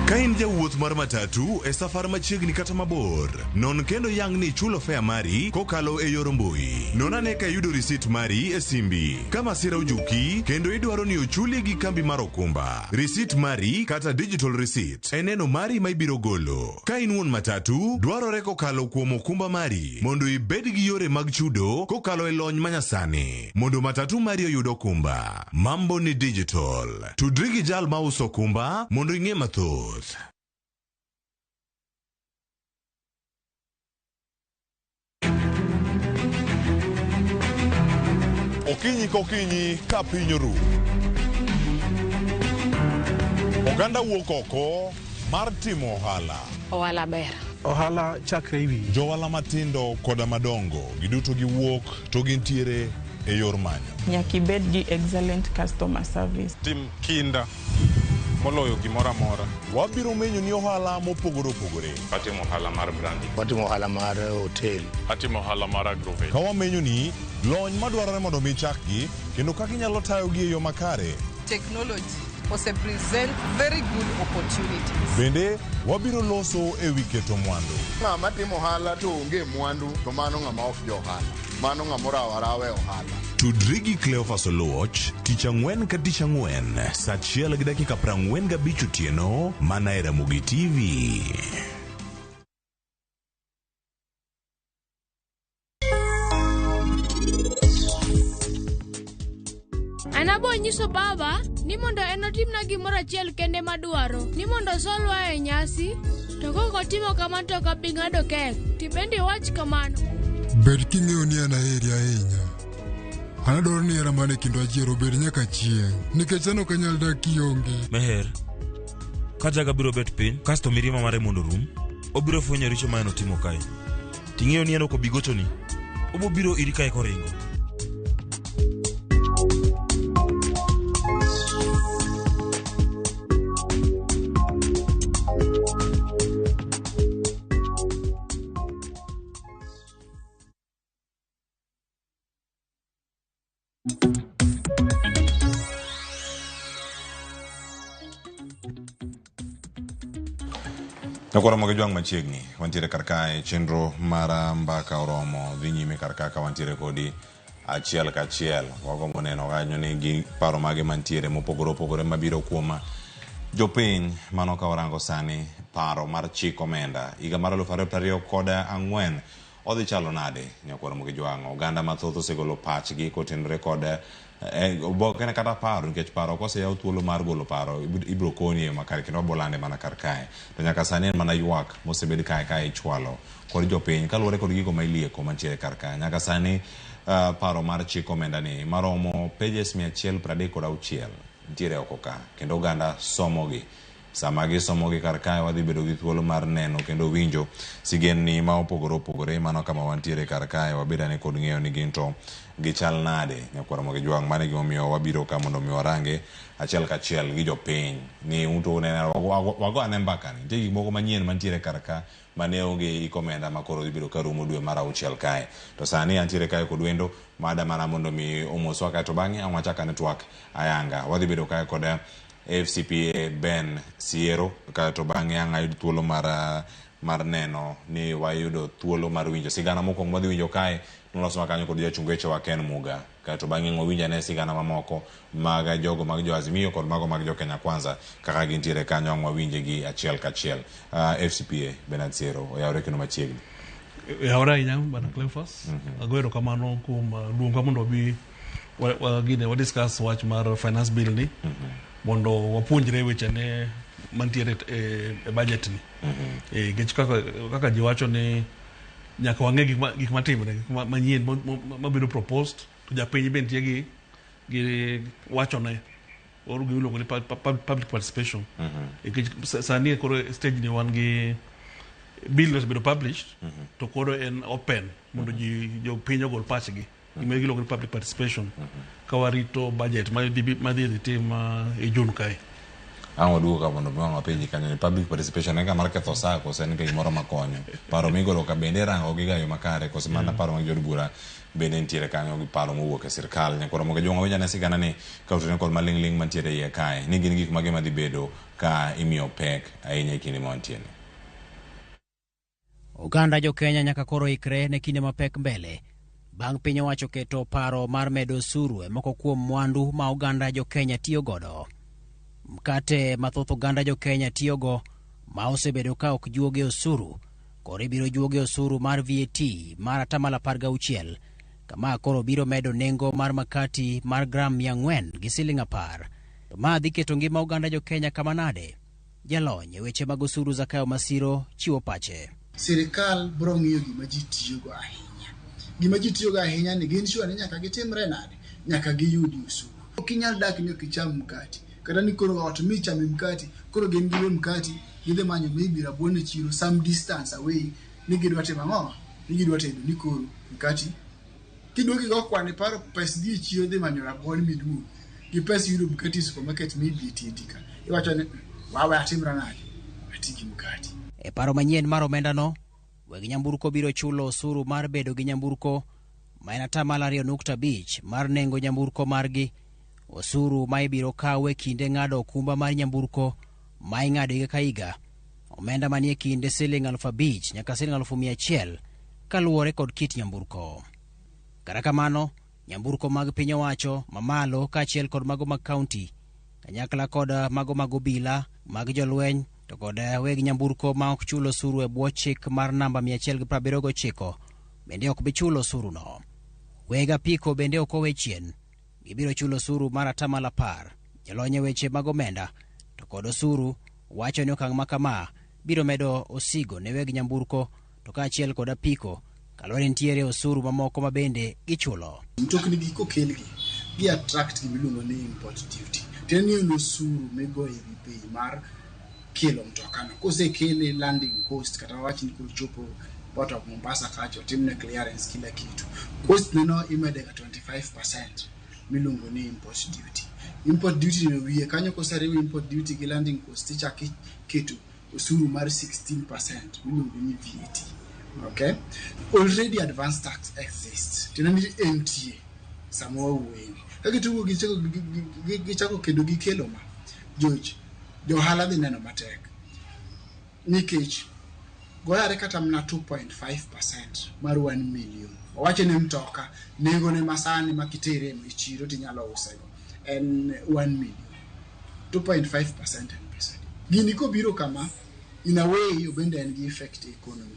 Speaker 20: Ka in jawuoth mar matatu e safar machiegni kata mabor, non kendo yang ni ichulo fare mari kokalo e yor mbui. Non ane ka iyudo risit mari e simbi. Ka masira ojuki kendo idwaro ni ochuli gi kambi mar okumba, risit mari kata digital receipt e neno mari ma ibiro golo. Ka in wuon matatu, dwarore kokalo kuom okumba mari mondo ibed gi yore mag chudo kokalo e lony manyasani mondo matatu mari oyud okumba. Mambo ni digital. Tudri gi jal mauso okumba mondo ing'e mathoth.
Speaker 21: Okinyi kokinyi ka piny oru, oganda wuok oko mar timo ohala.
Speaker 23: Ohala ber.
Speaker 22: Ohala chakre e wiyi.
Speaker 21: Johala matindo koda madongo giduto giwuok to gintiere e yor manyo.
Speaker 25: Nyaka ibed gi excellent customer service.
Speaker 26: Tim kinda moloyo gimoro amora.
Speaker 21: Wabiro menyo ni ohala mopogore opogore.
Speaker 26: Atimo ohala mar branding.
Speaker 17: Watimo ohala mar hotel.
Speaker 26: Atimo ohala mar agrovet.
Speaker 21: Ka wamenyo ni lony madwarore mondo mi chakgi kendo kaka inyalo tayogi e yo makare.
Speaker 27: Technology ose present very good opportunities.
Speaker 21: Bende wabiro loso e wi keto mwandu.
Speaker 24: Ng'ama timo ohala to onge mwandu to mano ng'ama ok jo ohala. Mano ng'ama orawo arawa e ohala.
Speaker 20: Tudri gi Cleophas Oluoch tich ang'wen ka tich ang'wen saa 1:45 otieno mana e Ramogi TV.
Speaker 28: An abo nyiso baba ni mondo en otimna gimoro achiel kende madwaro, ni mondo osolwa e nyasi, to kok otimo kamano to ok abi ng'ado kek. Tibende iwach kamano.
Speaker 29: Bed king'eyo ni an aheri ahinya. An adwaro ni hera man e kindwa achiel obed nyaka chieng', nikech an ok anyal dak kionge.
Speaker 30: Meher, ka jaga biro bet piny, kasto mirima mare mondo orum, obiro fwenyo richo ma en otimo kae. Ting'eyo ni en ok obi gochoni, obo biro iri kae koringo.
Speaker 27: Nyakwaromo gi jwang' machiegni, wantiere kar kae chenro mar mbaka oromo dhi nyime kar ka ka wantiere kodi achiel kachiel. Wagombo neno kanyo ni gi paro mage mantiere mopogore opogore mabiro kuom jopiny. Mano ka warango sani paro mar chik omenda higa mar 2024 odhi chalo nade? Nyakwaromo gi jwang', oganda mathoth osegolo pachgi kotenore kod oboke kata paro, nikech paro koseyaw thuolo mar golo paro ibiro koni e makare kendo wabolande mana kar kae. To nyaka sani en mana ywak mosebed kae kae ichwalo kod jopiny kaluwore kod gigo ma ilieko mantiere kar kae. Nyaka sani paro mar chik omenda ni maromo pages 136 nitiere oko ka kendo oganda somogi. Sama gisomogi kar kae wadhi bedo gi thuolo mar neno kendo winjo sigendni ma opogore opogore. Mano kama wantiere kar kae, wabed ane kod ng'eyo ni gin to gichal nade. Nyakwar Ramogi Jwang', mano e gimomiyo wabiro ka mondo mi warange achiel kachiel gi jopiny ni unto uneno wago ane mbaka ni nitie gik moko manyien mantiere kar ka mane onge ik omenda ma koro dhi bedo ka rumo dwe mar auchiel kae. To sani antiere kae kod wendo mada mana mondo mi omoswa kae to bang'e ang' wachak ane twak ayanga. Wadhi bedo kae kod FCPA Ben Siero kae to bang'e ang' ayud thuolo mar neno ni wayudo thuolo mar winjo sigana mokwongo madhi winjo kae noloswa kanyo kod jachung wechewa Ken Muga. Kae to bang'e wawinj ane sigana mamoko mag jogo mag jo Azimio kod mago mag jo Kenya Kwanza kaka gintiere kanyo ang' wawinje gi achiel kachiel. FCPA Bernard Siero oyawre kendo machiegni.
Speaker 1: Oyawre ahinya Bwana Cleophas. Ago erokamano kuom luonga mondo wabi wa discuss wach mar finance bill ni mondo wapuonjre wechene mantiere e budget ni. Nikech kaka ji wacho ni nyaka wang'e gik matimre, gik manyien mabedo proposed to japiny be nitie gi wachone or gima iluongo ni public participation. Nikech sani koro stage ni wan gi bill osebedo published to koro en open mondo ji jopiny ogol pachgi. Gima iluongo ni public participation. Ka warito budget madhi dhi tim e June kae.
Speaker 27: Ang' waduogo ka mondo mi wang' wapenji kanyo ni public participation en ga mar ketho sa kose en ga gimoro makonyo. Paro migolo ka bende irango gi ga yo makare kose mana paro mag jood bura bende nitiere kanyo gi paro mowuok e sirkal. Nyakwar Ramogi Jwang' wawinj ane sigana ni ka otene kod maling'ling' mantiere iye kae ni gin gik mage madhi bedo ka imiyo pek ahinya e kinde ma wantie ni.
Speaker 2: Oganda jo Kenya nyaka koro ikre ne kinde mapek mbele bang' piny owacho keto paro mar medo osuru e moko kuom mwandu ma oganda jo Kenya tiyo godo. Mkate mathoth oganda jo Kenya tiyogo ma osebedo ka ok juoge osuru koro ibiro juoge osuru mar VAT mar 16%, kama koro biro medo nengo mar makati mar gram 400 gi siling 10. To ma dhi keto ngima oganda jo Kenya kama nade? Jalony e weche mag osuru Zakayo Masiro chiwo pache.
Speaker 3: Sirikal biro ng'iyo gima ji tiyogo ahinya. Gima ji tiyogo ahinya ni gin sure ni nyaka gitimre nade? Nyaka giyudi osuru. Ok inyal dak ni ok icham mkati. Kata ni koro ot michame mkati, koro gin giwe mkati, gidhi manyo maybe rabuon e chiro some distance away ni gidwa timo ang'o? Ni gidwa tedo ni koro mkati. Kiduogo igo kwan iparo pes dhi e chiro dhi manyo rabuon miduogo. Gi pes yudo mkati e supermarket maybe e tiendi ka. Iwacho ni wawe atimra nade? Ati gi mkati.
Speaker 2: E paro manyien mar omendano, weg nyamburko biro chulo osuru mar bedo gi nyamburko ma en 2.5% mar nengo nyamburko margi. Osuru ma ibiro kaw e kinde ng'ado okumba mar nyamburko ma ing'ado higa ka higa. Omenda manie kinde siling 5,000 nyaka siling 100,000 kaluwore kod kit nyamburko. Kata kamano, nyamburko mag piny owacho mamalo kaachiel kod mago mag kaunti kanyakla kod mago mag obila, mag jolweny to kod weg nyamburko ma ok chul osuru e bwo chik mar namba 179 bende ok bi chulo osuruno. Weg apiko bende ok owe chien, gibiro chulo osuru mar 10%. Jolony e weche mag omenda to kod osuru wacho ni okang' ma kama biro medo osigo ne weg nyamburko to kaachiel kod apiko kaluwore nitiere osuru mamoko ma bende gichulo.
Speaker 3: Mtokni gi kokelgi, gi attract gima iluongo ni import duty. Tiende ni en osuru migoyo ewi bei mar kelo mtokano. Kosekele landing cost kata wawach ni kochopo Port of Mombasa kacha otimne clearance kila kitu. Cost neno imede ga 25% miluongo ni import duty. Import duty ni wiye kanyo koseriw import duty gi landing cost ichako iketo osuru mar 16% miluongo ni VAT. Okay? Already advance tax exists. Tiende ni entie sama wawuoyeni. Ka gitugo gichako kedo gi kelo ma, George, jo ohala dhi neno matek. Nikech goyare kata mana 2.5% mar 1 million. Owacho ni mtoka nengone masani ma kitere e chiro tinyalo usego en 1 million. 2.5% en pesa. Gini kobiro kama, in a way obende en gi effect e economy.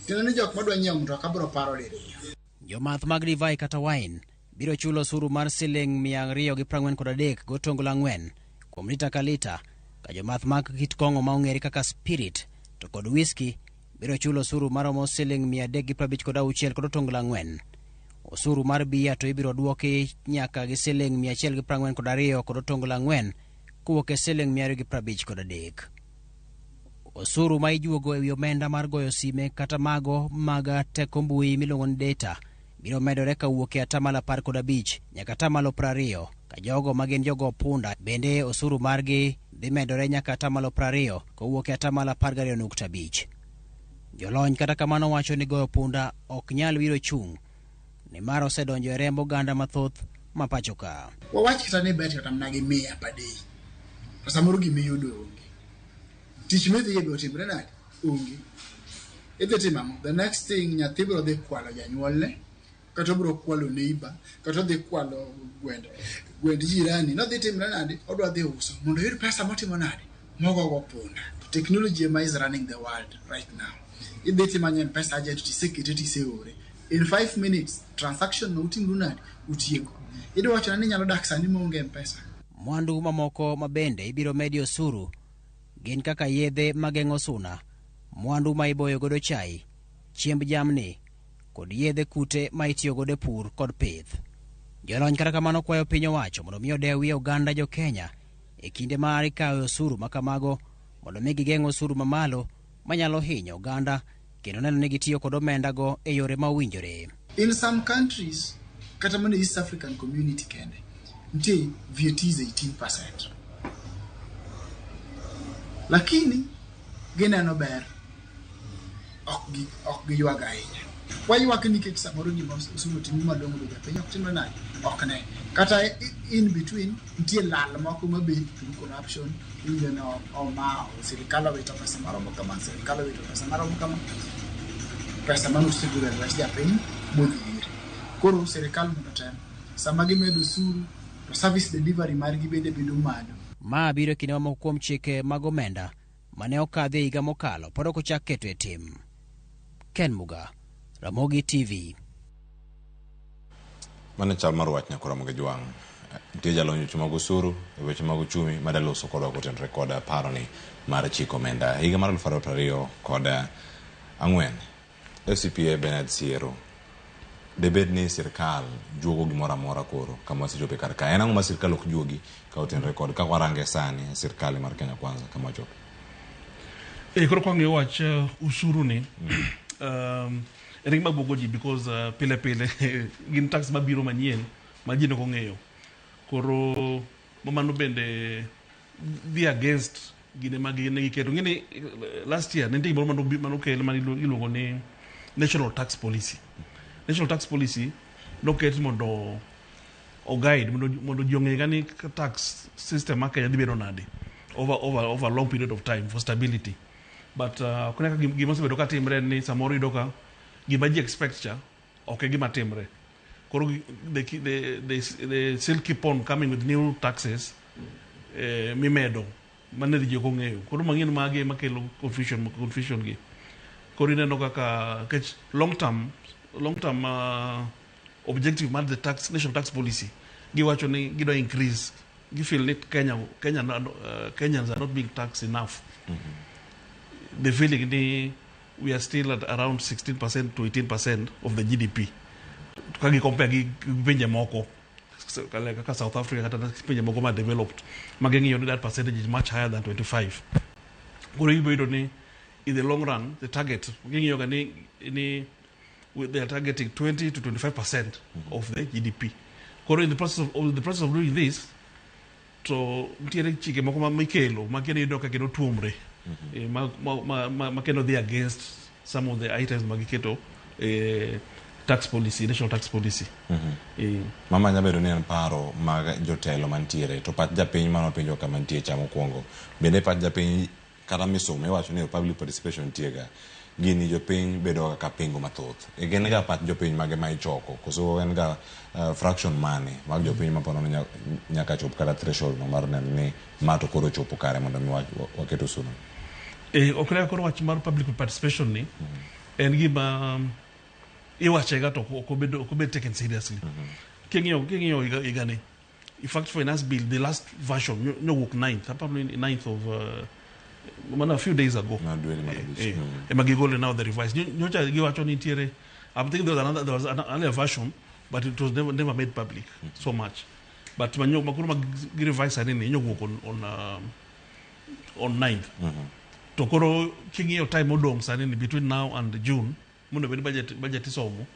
Speaker 3: Tiende ni jok madwa nyiewo mtoka biro paro diriyo.
Speaker 2: Jomath mag divai kata wine biro chulo osuru mar siling 243.4 kuom lita ka lita, ka jomath mag kit kong'o ma ong'ere kaka spirit to kod whisky biro chulo osuru maromo siling 356.4. Osuru mar bia to ibiro duoki nyaka gi siling 142.4 kuom kowuok e siling 253. Osuru ma ijuogo ewi omenda mar goyo sime kata mago mag teko mbui miluongo ni data biro medore kawuok e 15% nyaka 20%, ka jogo ma gin jogo punda bende osuru margi dhi medore nyaka 20% kowuok e 12.5%. Jolony kata kamano wacho ni goyo punda ok nyal biro chung' nimar osedonjo e remb oganda mathoth ma pacho ka.
Speaker 3: Wawach kata ni bet kata mana gi 100 per day. To samoro gimiyudo onge. Tich midhiye be otimre nade? Onge. Idhi timo ang'o? The next thing nyathi biro dhi kwalo janyuolne, kata obiro kwalo neighbor, kata odhi kwalo gwend jirani. Nodhi timre nade? Odwa dhi uso mondo oyud pesa motimo nade? Mogogo punda. Technology ema is running the world right now. Idhi timanyo M-Pesa agent tisekete tiseore. In 5 minutes transaction no utimru nade? Utieko. Idwa wachona ni inyalo dak sani maonge M-Pesa?
Speaker 2: Mwandu mamoko ma bende ibiro medie osuru gin kaka yedhe mageng'o suna, mwandu ma iboyo godo chai, chiemb jamni kod yedhe kute ma itiyo godo e pur kod pith. Jolony kata kamano kwayo piny owacho mondo mi odewie oganda jo Kenya e kinde ma ikawe osuru ma kamago mondo mi gigeng' osuru mamalo manyalo hinyo oganda kendo neno ni gitiyo kod omenda go e yore ma owinjore.
Speaker 3: In some countries, kata mana East African community kende, nitie VAT is 18%. Lakini gineno ber, ok giywag ahinya. Waywak nikech samoro gima osuru otim malong'o be japiny ok timre nade? Ok ne. Kata in between nitie lal moko mabet through corruption, iwinjo ni oma sirikal owito pesa maromo kama, sirikal owito pesa maromo kama. Pesa mano osegolo e lwet japiny modhi ire. Koro sirikal mondo otem. Sama gimedo osuru to service delivery margi bende bedo malo.
Speaker 2: Ma biro e kinde mamoko kuom chike mag omenda mane okadhi e higa mokalo pod ok ochak keto e tim. Ken Muga, Ramogi TV.
Speaker 27: Mano chal mar wach nyakora Ramogi Jwang'. Nitie jalony weche mag osuru e weche mag uchumi mada loso kodwa kotenore kod paroni mar chiko omenda higa mar 2024. FCPA Bernard Siero, debed ni sirkal juogo gimoro amora koro kama wasechope kar ka. En ang'o ma sirkal ok juogi ka otenore kod kaka warange sani e sirkal mar Kenya Kwanza kama wachope?
Speaker 1: Koro kwang'iyo wach usuru ni, en gima buogo ji because pile pile gin tax mabiro manyien ma ji ok ong'eyo. Koro mano bende dhi against gine ma ne giketo. Ng'eni last year ne nitie gimoro manokel ma iluongo ni National Tax Policy. National Tax Policy noket mondo o guide mondo ji ong'e ni tax system mar Kenya dhi bedo nade over a long period of time for stability. But kuna gima osebedo ka timre ni samoro iyudo ka gima ji expect cha ok e gima timre. Koro they still keep on coming with new taxes mimedo mane ji ok ong'eyo. Koro mang'eny magi ema kelo confusion gi. Koro ineno kaka kech long term objective mar the tax national tax policy giwacho ni gidwa increase, gi feel ni Kenyans are not being taxed enough. The feeling ni we are still at around 16% to 18% of the GDP. Ka gi compare gi pinje moko kaka South Africa kata pinje moko ma developed, ma ging'iyo ni that percentage is much higher than 25. Koro ibiro yudo ni in the long run the target ging'iyo ga ni they are targeting 20 to 25% of the GDP. Koro in the process of doing this, to nitiere chike moko ma mikelo ma kendo iyudo ka kendo tuomre, ma kendo dhi against some of the items ma giketo tax policy, national tax policy.
Speaker 27: Mama nya bedo ni en paro mag jotelo mantiere to pach japiny mano penjo kama nitie cha mokwongo. Bende pach japiny kata misomo iwacho ni public participation nitie ga. Gini jopiny bedo kaka pingo mathoth. Gin ga pach jopiny mage ma ichoko koso en ga fraction mane mag jopiny ma pano nyaka chop kata threshold no mar neno ni ma to koro chopo kare mondo mi waket osuru.
Speaker 1: Ok ne koro wach mar public participation ni en gima iwache ga to ok obed taken seriously. King'iyo higa ni, in fact finance bill the last version nowuok 9th, probably 9th of a few days ago. Ema gigolo now the revised. Nyocha giwacho ni nitiere, I'm thinking there was another version, but it was never made public so much. But manyo makoro mag gi revise sani ni nyowuok on 9th. To koro king'iyo time modong' sani ni between now and June mondo bed budget isomo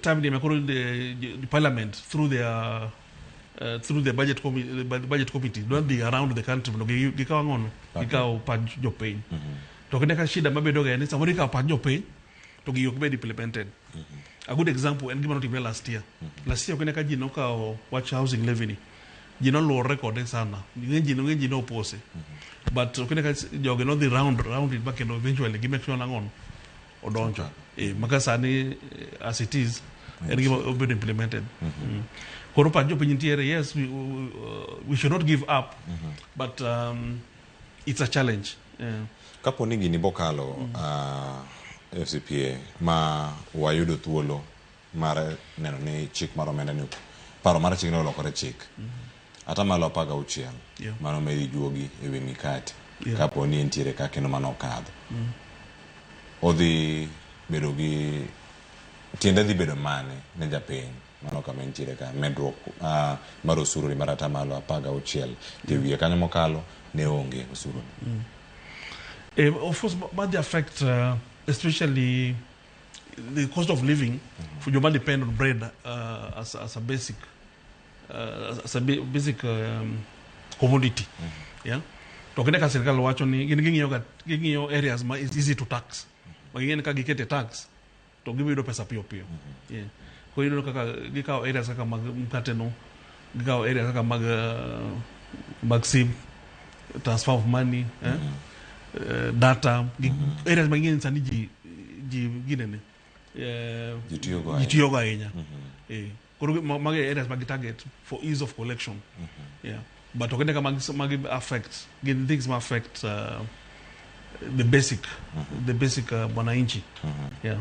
Speaker 1: time ni makoro the parliament through the budget committee, the budget committee dwa dhi around the country mondo gikaw ang'ono, gikaw pach jopiny. To kinde ka shida mabedo ga en ni samoro ikawo pach jopiny to gigi ok bed implemented. A good example en gima notimre last year. Last year kinde ka ji nokawo wach housing levy ni, ji noluwore kode sana, ng'eny ji nopose, but kinde ka jogi nodhi round round it ba kendo eventually gi make sure nang'ono odonjo maka sani as it is en gima obedo implemented. Koro pach jopiny nitiere. Yes, we should not give up, but it's a challenge, yeah.
Speaker 27: Kapo ni gini bokalo FCPA ma wayudo thuolo mar neno ni chik mar omenda ni, paro mar chikni olokore chik, 16% mano medhi juogi e wi mikate kapo ni entiere ka kendo mano okadho, odhi bedo gi tiende dhi bedo mane ne japiny? Mano kama entiere ka medruok mar osuru ni mar 16% to e wiye kanyo mokalo ne onge osuru ni.
Speaker 1: Of course, ma dhi affect especially the cost of living for joma depend on bread as a basic commodity. Yeah. To kinde ka sirkal wacho ni gin ging'iyo ga ging'iyo areas ma is easy to tax. Ma ging'e ni ka gikete tax to gibiyudo pesa piyo piyo. Yeah. Koro iyudo kaka gikawo areas kaka mag mkate no, gikawo areas kaka mag sim, transfer of money, eh? Data, areas mang'eny sani ji ginene.
Speaker 27: Ji tiyogo
Speaker 1: ji
Speaker 27: ahinya.
Speaker 1: Tiyogo ahinya. Koro magi areas mag target for ease of collection. Yeah. But ok ka magi affect gin things ma affect the basic mwananchi. Yeah.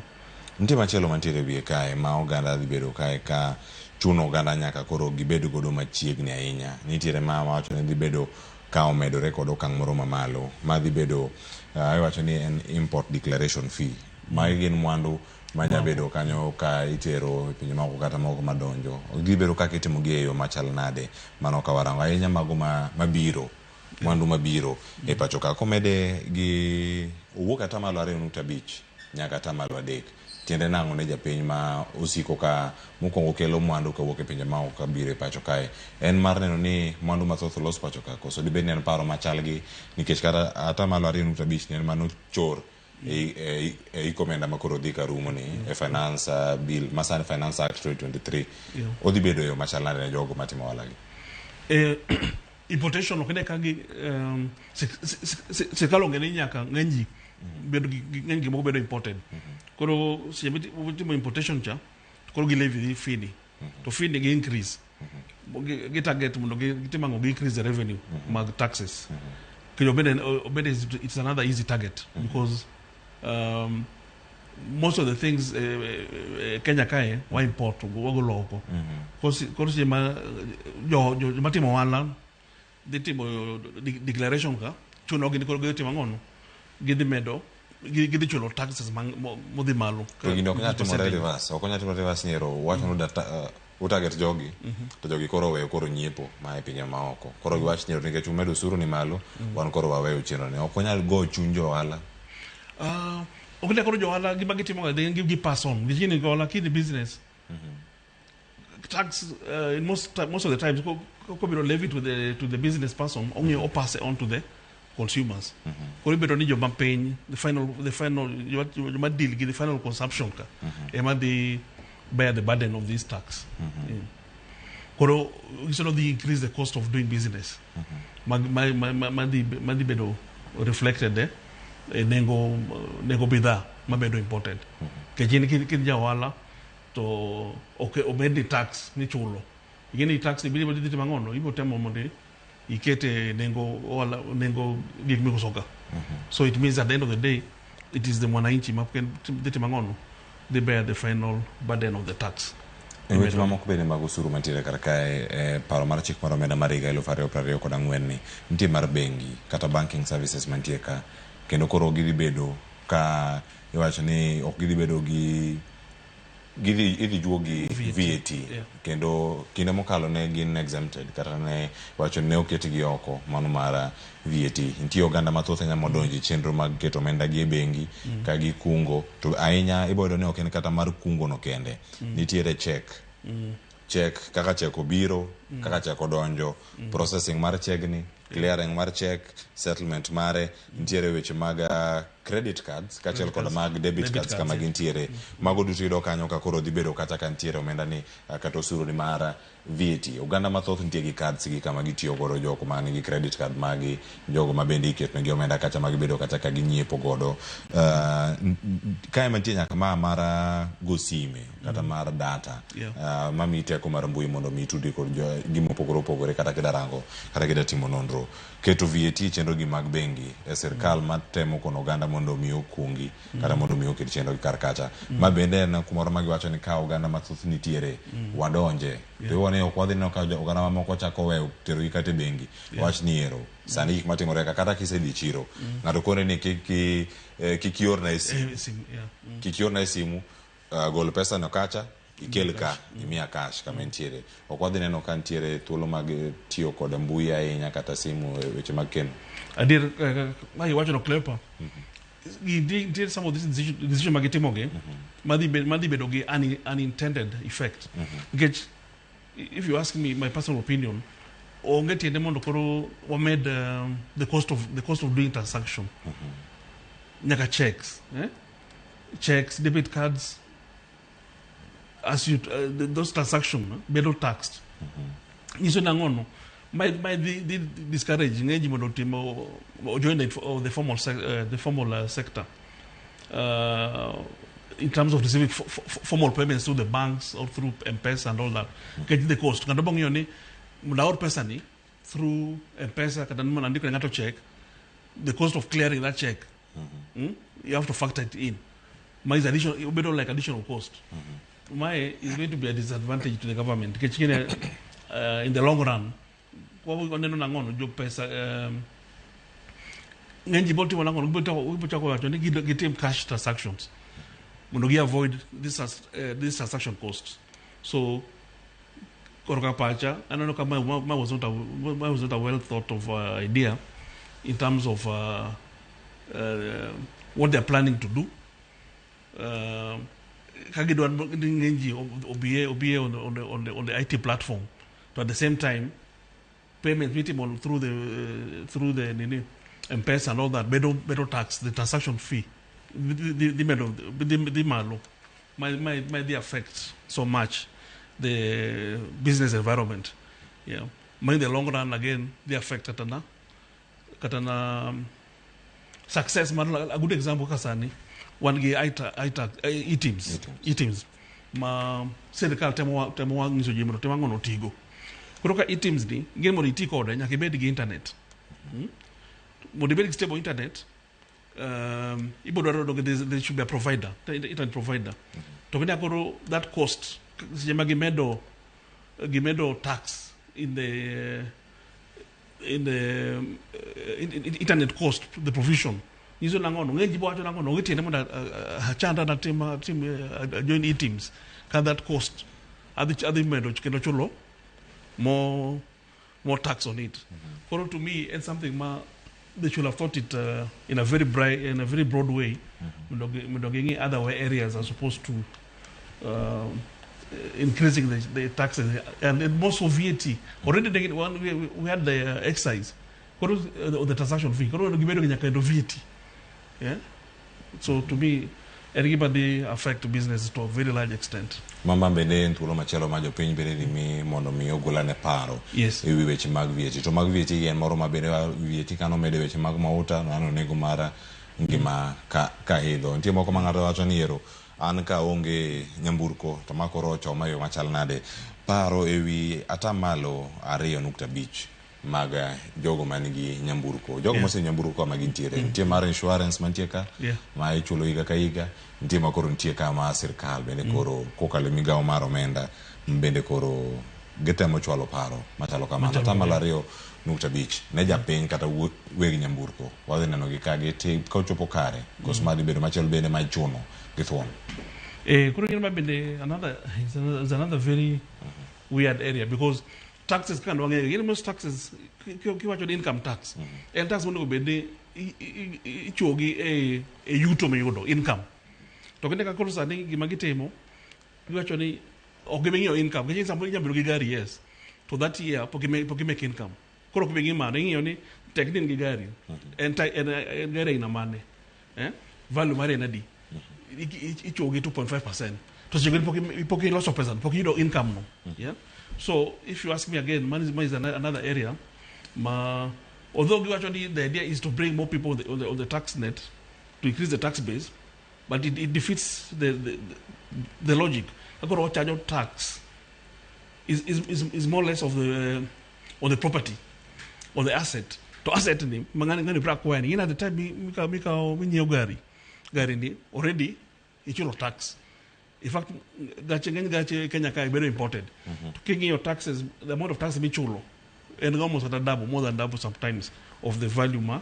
Speaker 27: Nitie machielo mantiere e wiye kae ma oganda dhi bedo kae ka chuno oganda nyaka koro gibed godo machiegni ahinya. Nitiere ma wacho ni dhi bedo ka omedore kod okang' moro mamalo ma dhi bedo iwacho ni en import declaration fee. Magi gin mwandu manya bedo kanyo ka itero e pinje maoko kata moko madonjo. Dhi bedo kaka itimo gi e yo machal nade? Mano ka warango ahinya mago ma mabiro mwandu mabiro e pacho ka komede gi owuok 2.5% nyaka 3%, tiende nang'o ne japiny ma osiko ka mokwongo kelo mwandu kawuok e pinje maoko kabiro e pacho kae? En mar neno ni mwandu mathoth olos pacho ka koso dibed ni en paro machal gi nikech kata 2.5% ni en mano chor e ik omenda ma koro dhi ka rumo ni e finance bill masani, Finance Act 2023? Odhi bedo e yo machal nade ne jogo matimo ohala gi?
Speaker 1: Importation ok ne ka gi sirkal ong'e ni nyaka ng'eny ji bedo ng'eny gik moko bedo imported. Koro seche mitimo importation cha, koro gi levy fee ni to fee ni gi increase. Gi target mondo gitim ang'o? Gi increase the revenue mag taxes. Kendo obende it's another easy target because most of the things Kenya kae wa import, wagolo oko. Koro seche ma joma timo ohala dhi timo declaration ka chuno gi ni koro gitimo ang'ono, gidhi medo gidhi chulo taxes modhi malo.
Speaker 27: To gini ok nyal timore
Speaker 1: Percentage.
Speaker 27: reverse, ok onyal timore reverse ni ero wacho ni utarget jogi to jogi koro oweyo koro nyiepo ma e pinje maoko, koro giwach ni ero nikech umedo osuru ni malo, wan koro waweyo chenro ni ok onyal go chuny jo ohala.
Speaker 1: Ok ne koro jo ohala gima gitimo ga gi pass on nikech gini ohala kini business tax in most of the times kobiro levy to the business person, ong'iyo o pass it on to the consumers. Koro ibedo ni joma piny, the final joma deal gi the final consumption ka ema dhi bear the burden of this tax. Yeah. Koro instead of the increase the cost of doing business ma dhi bedo reflected e nengo bidhaa mabedo imported. Nikech in kin ja ohala to ok obed ni tax michulo, ing'e ni tax ibiro dhi timo ang'ono, ibiro temo mondo ikete nengo ohala, nengo gik miuso ka. So it means at the end of the day it is the mwananchi ma dhi timo ang'ono, dhi bear the final burden of the tax.
Speaker 27: E weche mamoko bende mag osuru mantiere kar kae e paro mar chik mar omenda mar higa 2024 ni nitie mar bengi kata banking services mantie ka kendo koro gidhi bedo ka iwacho ni ok gidhi bedo gi Gidhi idhi juogi VAT. Kendo kinde mokalo ne gin exempted kata ne wacho ne oketgi oko mano mar VAT. Nitie oganda mathoth ahinya modonjo e chenro mag keto omenda gi e bengi ka gikungo to ahinya ibo yudo ni ok en kata mar kungo no kende. Nitiere check. Check kaka check obiro, kaka check odonjo, processing mar chegni, clearing mar check, settlement mare, nitiere weche mag credit cards kaachiel kod mag debit cards kama gintiere. Mago duto iyudo kanyo ka koro dhi bedo kata ka nitiere omenda ni kata osuru ni mar VAT. Oganda mathoth nitie gi cards gi kama gitiyo godo, jogo ma nigi credit card magi, jogo ma bende iketo negi omenda kacha ma gibedo kata ka ginyiepo godo. Kae mantie nyaka ma mar go sime kata mar data mamiyi teko mar mbui mondo mi itudri kod gima opogore opogore kata kida rango kata kida timo nonro. Keto VAT e chenro gi mag bengi e sirkal matemo kono oganda mondo mi okungi kata mondo mi oket chenro gi kar kacha. Ma bende en kumoro ma giwacho ni ka oganda mathoth nitiere wadonje. To iwuo ni ok wadhi neno ka oganda mamoko chako weyo terogi kata e bengi. Wach ni ero sani gik matimore ka kata kisedhi chiro ng'ato kone ni kik kik iorna e simu. Kik iorna e simu, gol pesa no kacha ikel ka imiya cash kama entiere. Ok wadhi neno ka nitiere thuolo mag tiyo kod mbui ahinya kata simu e weche mag keno.
Speaker 1: Adier, ma iwacho no Cleopa, nitie some of these decision ma gitimogi madhi bedo gi unintended effect. Nikech if you ask me my personal opinion, onge tiende mondo koro wamed the cost of doing transaction nyaka checks, eh? Checks, debit cards, as you those transaction bedo taxed, nyiso nang'ono mae dhi discourage ng'eny ji mondo otim o join the formal sector in terms of receiving formal payments through the banks or through M-Pesa and all that. Nikech the cost, ng'ato bong'iyo ni mondo aor pesa ni through M-Pesa kata mondo andiko ne ng'ato check, the cost of clearing that check, You have to factor it in. Ma is additional, obedo like additional cost. Mae is going to be a disadvantage to the government nikech kine in the long run kwa waneno nang'ono jo pesa ng'eny ji biro timo nang'ono, gibiro chako wacho ni gitim cash transactions mondo gi avoid this transaction cost. So korka pacha aneno ka ma was not a well thought of idea in terms of what they're planning to do. Ka gidwa ni ng'eny ji obie on the IT platform, to at the same time payment mitimo through the nini, M-Pesa and all that bedo tax, the transaction fee dhi medo dhi malo ma dhi affect so much the business environment, yeah. Ma in the long run again dhi affect kata na success mar a good example kaka sani wan gi iTax, eTIMS eTIMS ma sirikal temo wa nyiso ji mondo tim ang'ono otigo. Koro ka eTIMS ni gin mondo iti kode nyaka ibed gi internet. Mondo ibed gi stable internet, ibo dwaro dog there should be a provider, the internet provider. To kendo koro that cost seche ma gimedo tax in the internet cost, the provision, nyiso nang'ono ng'eny ji bo wacho nang'ono onge tiende mondo achanda natim atim join eTIMS ka that cost adhi medo kendo chulo more tax on it. Koro to me it's something ma they should have thought it in a very broad way mondo ging'i other way areas as opposed to increasing the taxes and most of VAT already they, one, we had the excise koro the transaction fee koro gibedo gi nyaka VAT, yeah. So to me en gima dhi affect business to a very large extent.
Speaker 27: Mama bende en thuolo machielo ma jopiny bende dhi mi mondo mi ogolane paro e wi weche mag VAT. To mag VAT en moro ma bende VAT kano mede weche mag mauta nano nengo mar ngima ka idho. Nitie moko ma ng'ato wacho ni ero an ka onge nyamburko to ma koro ochoma e yo machal nade. Paro e wi 2.5% mag jogo manigi nyamburko. Jogo mose nyamburko kama gintiere. Nitie mar insurance mantie ka ma ichulo higa ka higa. Nitie ma koro nitie ka ma sirkal bende koro kokalo e migawo mar omenda bende koro gitemo chwalo paro machalo kamano.
Speaker 1: Machalo
Speaker 27: 2.5% ne japiny kata weg nyamburko wadhi neno gi ka giti kochopo kare kos madhi bedo machielo bende ma ichuno gi thuon.
Speaker 1: Koro gin ma bende another is another very weird area because taxes kan wang'eyo gin most taxes kiwacho ni income tax en tax monego bed ni ichuogi e yuto miyudo income to kinde ka koro sani gima gitimo giwacho ni ok gibi ng'iyo income nikech samoro inyalo bedo gi gari yes to that year pok i make income koro ok bi ng'i mano ing'iyo ni tek ni in gi gari en gari aina mane value mare en adi ichuogi 2.5% to seche go pok iloso pesa pok iyudo income no. Yeah, so if you ask me again, money is another area ma although giwacho ni the idea is to bring more people on the tax net to increase the tax base, but it defeats the logic. Koro wachajo tax is more or less of the on the property or the asset to asset ni ma ng'ani bro acquire ni in at the time mikawo minyiewo gari ni already ichulo tax. In fact, gache ng'eny gache Kenya kae bedo imported. To king'iyo taxes, the amount of tax michulo en almost at a double, more than double sometimes of the value ma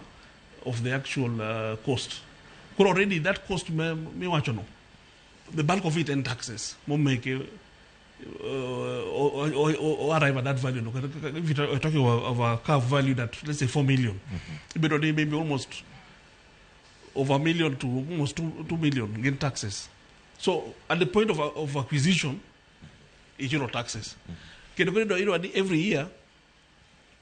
Speaker 1: of the actual cost. Koro already that cost miwacho no, the bulk of it en taxes momeke or arrive at that value no. If you're talking of a car valued at, let's say, 4 million, ibedo ni maybe almost over a million to almost 2 million in taxes. So at the point of acquisition, ichulo taxes. Kendo koro iyudo ni every year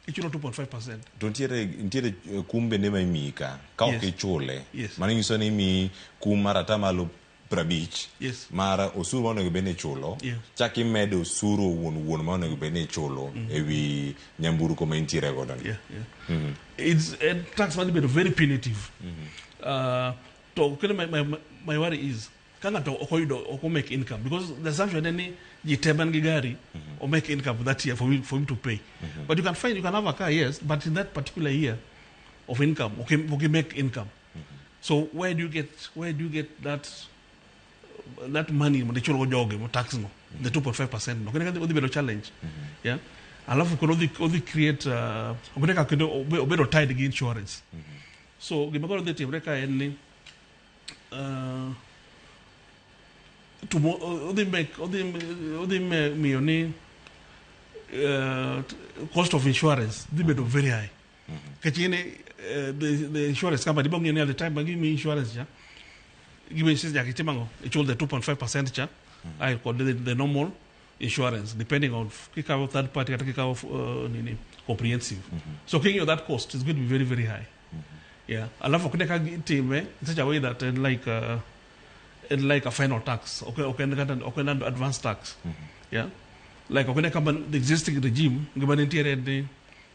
Speaker 1: ichulo 2.5%.
Speaker 27: To nitiere kum bende ma imiyi ka ok ichule. Mano nyiso ni imiyi kum mar 50% mar osuru ma onego bed ni ichulo. Chak imedo osuru owuon wuon ma onego bed ni ichulo ewi nyamburko ma intiere godo ni.
Speaker 1: It's a tax madhi bedo very punitive. To kendo my worry is ka ng'ato ok oyudo ok make income, because the assumption en ni ji te man gi gari o make income that year for him to pay. But you can find you can have a car, yes, but in that particular year of income ok make income. So where do you get that money mondo ichul go jogi mo tax no, the 2.5% no? Kendo odhi bedo challenge. Yeah, alafu koro odhi create okne ka kendo obedo tied gi insurance. So gima koro dhi timre ka en ni odhi make odhi miyo ni cost of insurance dhi bedo very high nikech ing'e ni the insurance company bo ng'iyo ni at the time ma gimiyi insurance cha, gimiyi insurance nyaka itim ang'o, ichul the 2.5% cha ae kod the normal insurance, depending on kikawo third party kata kikawo nini comprehensive. So king'iyo that cost is going to be very, very high. Yeah, alafu ok ne ka gitime in such a way that en like a final tax, ok en kata ok en advance tax. Yeah, like ok ne kama the existing regime gima ne nitiere en ni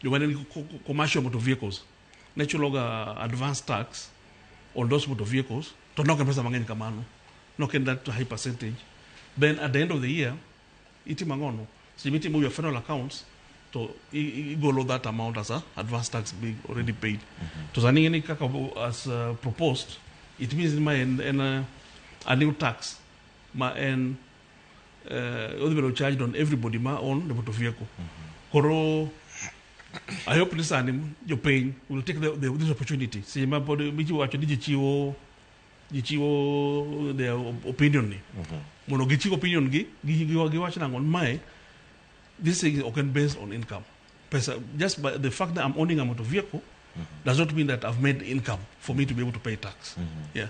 Speaker 1: joma ne nigi commercial motor vehicles ne chuloga advance tax on those motor vehicles, to nok en pesa mang'eny kamano, nok en that high percentage. Then at the end of the year itimo ang'ono seche mitimo your final accounts to igolo that amount as a advance tax being already paid. To sani ing'e ni kaka as proposed, it means ni ma en a new tax ma en odhi bedo charged on everybody ma own the motor vehicle. Koro I hope ni sani jopiny will take this opportunity seche ma pod miwacho ni ji chiwo their opinion ni mondo gichiw opinion gi giwach nang'o mae this thing is ok en based on income pesa. Just by the fact that I'm owning a motor vehicle does not mean that I've made income for me to be able to pay tax. Yeah.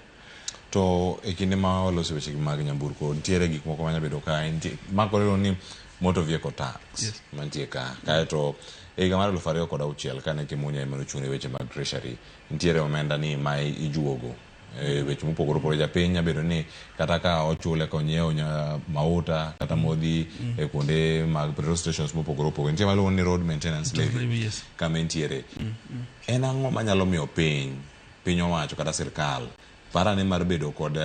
Speaker 27: To e kinde ma waloso weche mag nyamburko nitiere gik moko manya bedo ka makore ni motor vehicle tax mantie ka kaeto e higa mar 2006 kane Kimunya ema nochung' ne weche mag treasury nitiere omenda ni ma ijuogo e weche mopogore opogore. Japiny nya bedo ni kata ka ochule ka onyiewo mauta kata modhi e kuonde mag petrol stations mopogore opogore nitie maluongo ni road maintenance levy
Speaker 1: levy, yes.
Speaker 27: Kama entiere en ang'o manyalo miyo piny owacho kata sirkal parane mar bedo kod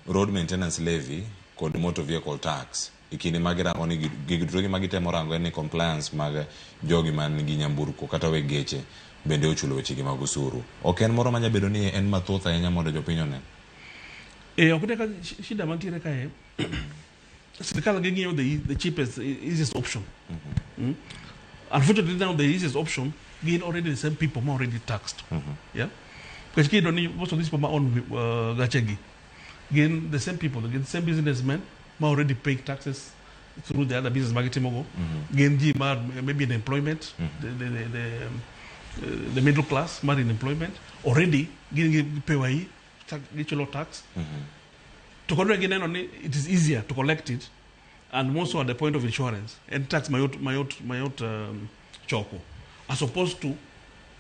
Speaker 27: road maintenance levy kod motor vehicle tax e kinde ma girango ni gig duto gima gitemo rango en ni compliance mag jogi man gi nyamburko kata weg geche bende ochulo wechegi mag osuru ok en moro manya bedo ni en mathoth ahinya mondo jopiny one.
Speaker 1: Ok ne ka shida mantiere kae, sirkal ging'iyo the cheapest, easiest option. Unfortunately now the easiest option gin already the same people ma already taxed. Yeah, nikech kiyudo ni most of these people ma own gachegi Gin the same people, gin the same businessmen ma already paying taxes through the other business magitimogo. Gin ji mar maybe in employment, the middle class mar in employment already gin gi PAYE, gichulo tax. To koro gineno ni it is easier to collect it, and more so at the point of insurance and tax mayot choko, as opposed to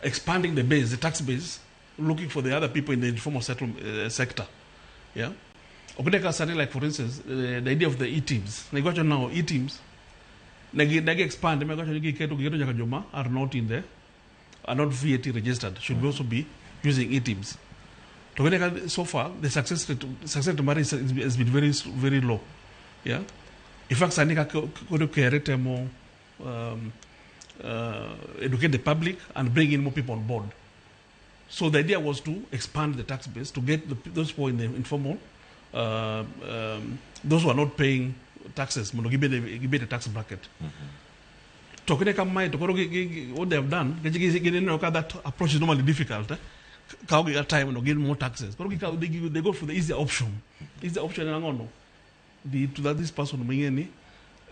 Speaker 1: expanding the base, the tax base, looking for the other people in the informal sector. Yeah. Okudeka sani, like for instance, the idea of the e-teams. Negotiation now e-teams. Negi expand. Negotiation giketo nyaka joma are not in there, are not VAT registered. Should also be using e-teams. So far, the success rate marriage has been very, very low. Yeah. In fact, sani kaka KRA more educate the public and bring in more people on board. So the idea was to expand the tax base to get those people in the informal, those who are not paying taxes, give the tax bracket. What they have done, that approach is normally difficult. Time and get more taxes. They go for the easier option. Easier option to that this person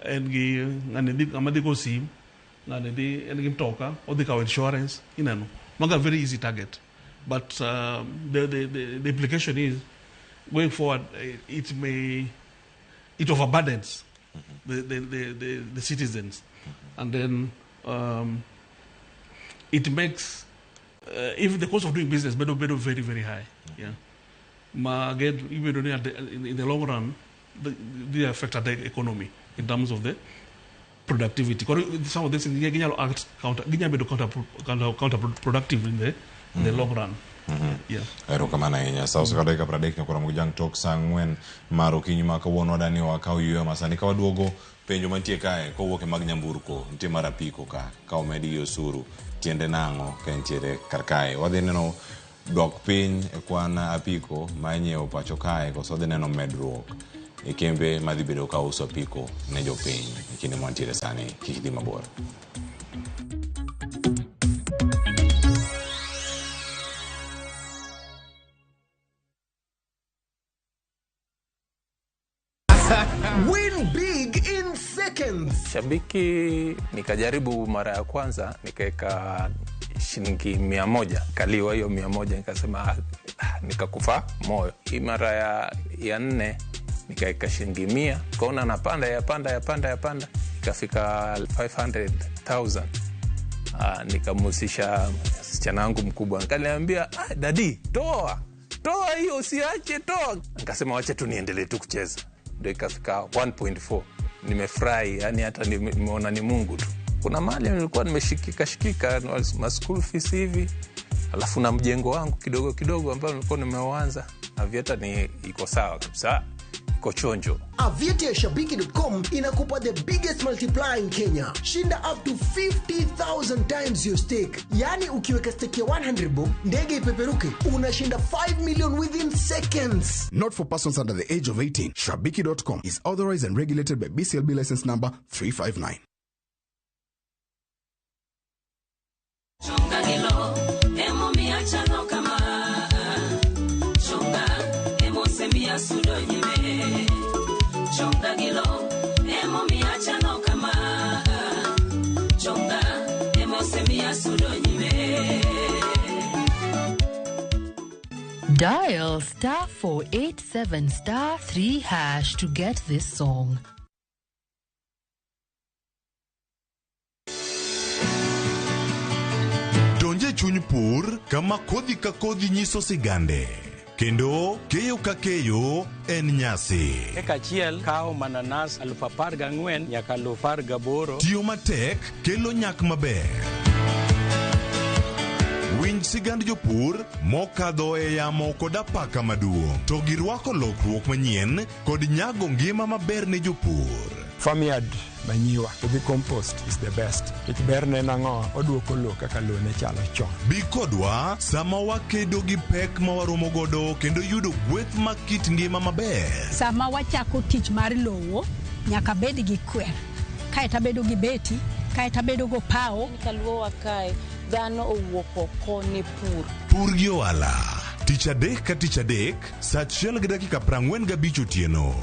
Speaker 1: and go see and talk or the insurance. Maga very easy target. But the implication is, going forward, it overburdens the citizens, and then it makes if the cost of doing business better very, very high. Yeah, ma again, even in the long run, the affect the economy in terms of the productivity. Some of these things act counterproductive in the long run. Yeah.
Speaker 27: Erokamano ahinya. Sa oseka dakika 30 nyakora Mojang tok sa 4 mar okinyi ma kawuono wadani wakaw yueyo ma sani ka waduogo penjo mantie kae kowuok e mag nyamburko nitie mar apiko ka omedi gi osuru tiende nang'o ka entiere kar kae wadhi neno dok piny e kwan apiko ma inyiewo pacho kae koso wadhi neno medruok e kembe madhi bedo ka uso apiko ne jopiny e kinde mantiere sani. Kik dhi mabor.
Speaker 8: Win big in seconds.
Speaker 4: Shabiki nikajaribu mara ya kwanza nikaweka shilingi 100, kaliwa hiyo 100 nikasema nikakufa moyo. Hii mara ya 4 nikaweka shilingi 100, kaona napanda ya panda ikafika 500,000. Nikamhusisha msichana wangu mkubwa, akaniambia daddy toa hiyo usiache toa. Nikasema wacha tu niendelee tu kucheza. Ndio ikafika 1.4. Nimefurahi, yani hata nimeona ni Mungu tu. Kuna mahali nilikuwa nimeshikika ma school fees hivi, alafu na mjengo wangu kidogo kidogo ambao nilikuwa nimeuanza. Aviator ni iko sawa kabisa, iko chonjo.
Speaker 8: Aviator ya shabiki.com inakupa the biggest multiplier in Kenya. Shinda up to 50,000 times your stake. Yani ukiweka stake ya 100 bob, ndege ipeperuke, unashinda 5 million within seconds.
Speaker 5: Not for persons under the age of 18. Shabiki.com is authorized and regulated by BCLB license number 359.
Speaker 6: Dial star 487 star 3 hash to get this song.
Speaker 20: Donje chuny pur kama kodhi ka kodhi nyiso sigande. Kendo keyo ka keyo en nyasi.
Speaker 7: Eka achiel kawo mananas 14,000 nyaka 18,000.
Speaker 20: Tiyo matek kelo nyak maber. Winj sigand jopur mokadho e yamo kod apaka maduong' to girwako lokruok manyien kod nyago ngima maber ne jopur.
Speaker 9: Farmyard manyiwa to compost is the best. It ber ne nang'o oduoko lowo kaka lowo ne chalo chon.
Speaker 20: Bi kodwa sama wakedo gi pek ma waromo godo kendo yudo gweth ma kit ngima maber.
Speaker 10: Sama wachako tich mar lowo nyaka bed gi kwer, kaeto abedo gi beti, kaeto abedo go pawo.
Speaker 11: Kaluowa kae dhano owuok oko ne pur.
Speaker 20: Pur gi ohala. Tich adek ka tich adek, sa 1:45 otieno.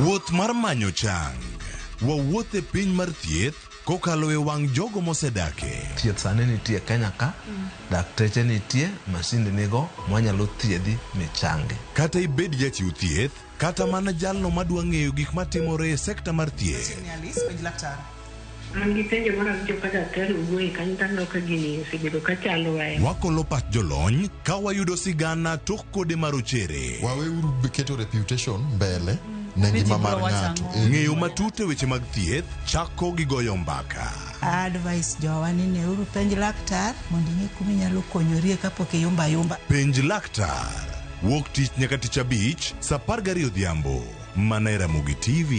Speaker 20: Wuoth mar manyo chang. Wawuoth e piny mar thieth kokalo e wang' jogo mosedake.
Speaker 11: Thieth sani nitie Kenya ka, dakteche nitie, masinde nigo mwanyalo thiedhi michangi.
Speaker 20: Kata ibed jachiw thieth, kata mana jalno madwa ng'eyo gik matimore e sekta mar thieth.
Speaker 12: An gi penjo moro awinjo ka daktari owuoye kanyo to aneno ka gini osebedo ka chandowa e
Speaker 20: Wakolo pach jolony ka wayudo sigana tok kode marochere.
Speaker 24: Waweuru keto reputation mbele ne ngima mar ng'ato.
Speaker 20: Ng'eyo matut e weche mag thieth chako gi goyo mbaka.
Speaker 13: Advice jowa ni neuru penj laktar mondo ing'e kuma inyalo konyorie kapok iyumba ayumba.
Speaker 20: Penj laktar. Wuok tich nyaka tich abich sa 12 odhiambo. Mana e Ramogi TV.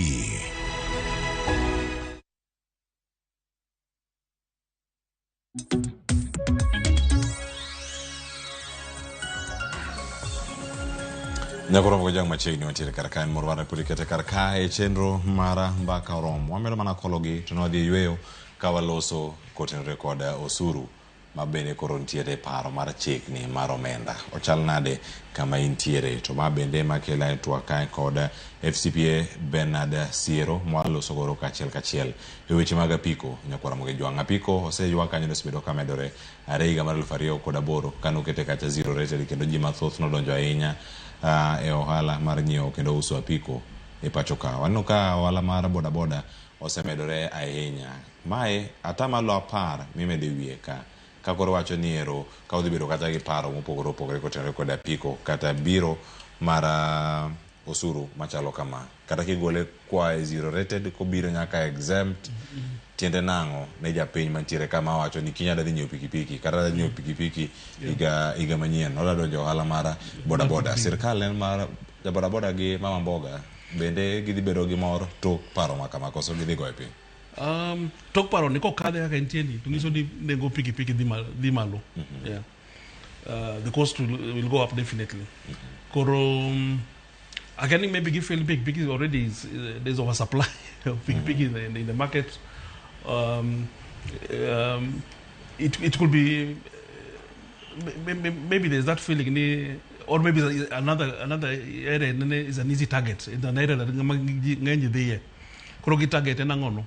Speaker 27: Nyakoromo gojang machiegni wantiere kar ka en mor mar pod ikete kar ka e chenro mar mbaka oromo. Wamedo mana kologi to nwadhi e yweyo ka waloso kotenore kod osuru ma bende koro nitiere e paro mar chikni mar omenda. Ochal nade kama intiere to ma bende ema kela e twak kae kod FCPA Bernard Siero mwaloso godo kachiel kachiel e weche mag apiko. Nyakwar Ramogi Jwang' apiko oseywak kanyo nosebedo ka medore are higa mar 2008 kanokete kacha zero rated kendo ji mathoth nodonjo ahinya e ohala mar nyiewo kendo uso apiko e pacho ka. Waneno ka ohala mar bodaboda osemedore ahinya. Mae 10% mimedo e wiye ka. Ka koro wacho ni ero ka odhi bedo kata gi paro mopogore opogore kotenore kod apiko kata biro mar osuru machalo kama. Kata kigole kwa e zero rated kobiro nyaka exempt tiende nang'o ne japiny mantiere kama wacho ni kiny adhi nyiewo pikipiki kata adhi nyiewo pikipiki higa manyien odwa donjo ohala mar bodaboda. Sirkal en mar ja bodaboda gi mama mboga bende gidhi bedo gi mor tok paro ma kama koso gidhi goye piny.
Speaker 1: Tok paro ni kokadhe kaka entie ni to nyiso ni nengo pikipiki dhi malo. Yeah. The cost will go up definitely. Koro again maybe give feel pikipiki already is, there's oversupply of pikipiki in the market. It could be maybe there's that feeling ni, or maybe another area is an easy target. In an area that ng'eny dhiye. Koro gi target en ang'ono?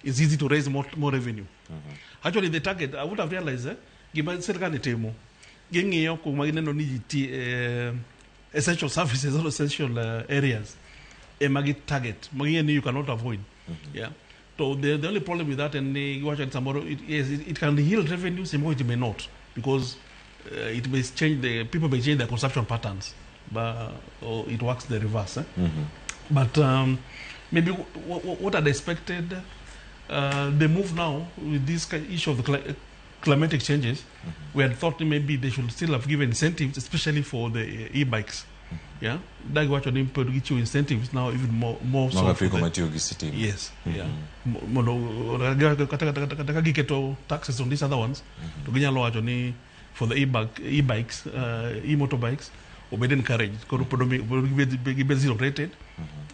Speaker 1: It's easy to raise more revenue. Actually, the target, I would have realized, gima sirkal timo, ging'iyo kuma gineno ni ji essential services or essential areas, ema gi target, ma ging'eyo ni you cannot avoid. Yeah. So the only problem with that, and samoro, it can yield revenue, samoro it may not, because it may change the people may change their consumption patterns, but or it works the reverse. But maybe what I'd expected, the move now with this issue of the climatic changes, we had thought maybe they should still have given incentives, especially for the e-bikes. Yeah, that watch on incentives now even more so. For the, yes, yeah. Mondo taxes on these other ones. To ginyalo wacho ni for the e-bikes, e-motorbikes, obed encouraged. Koro pod gibed zero rated,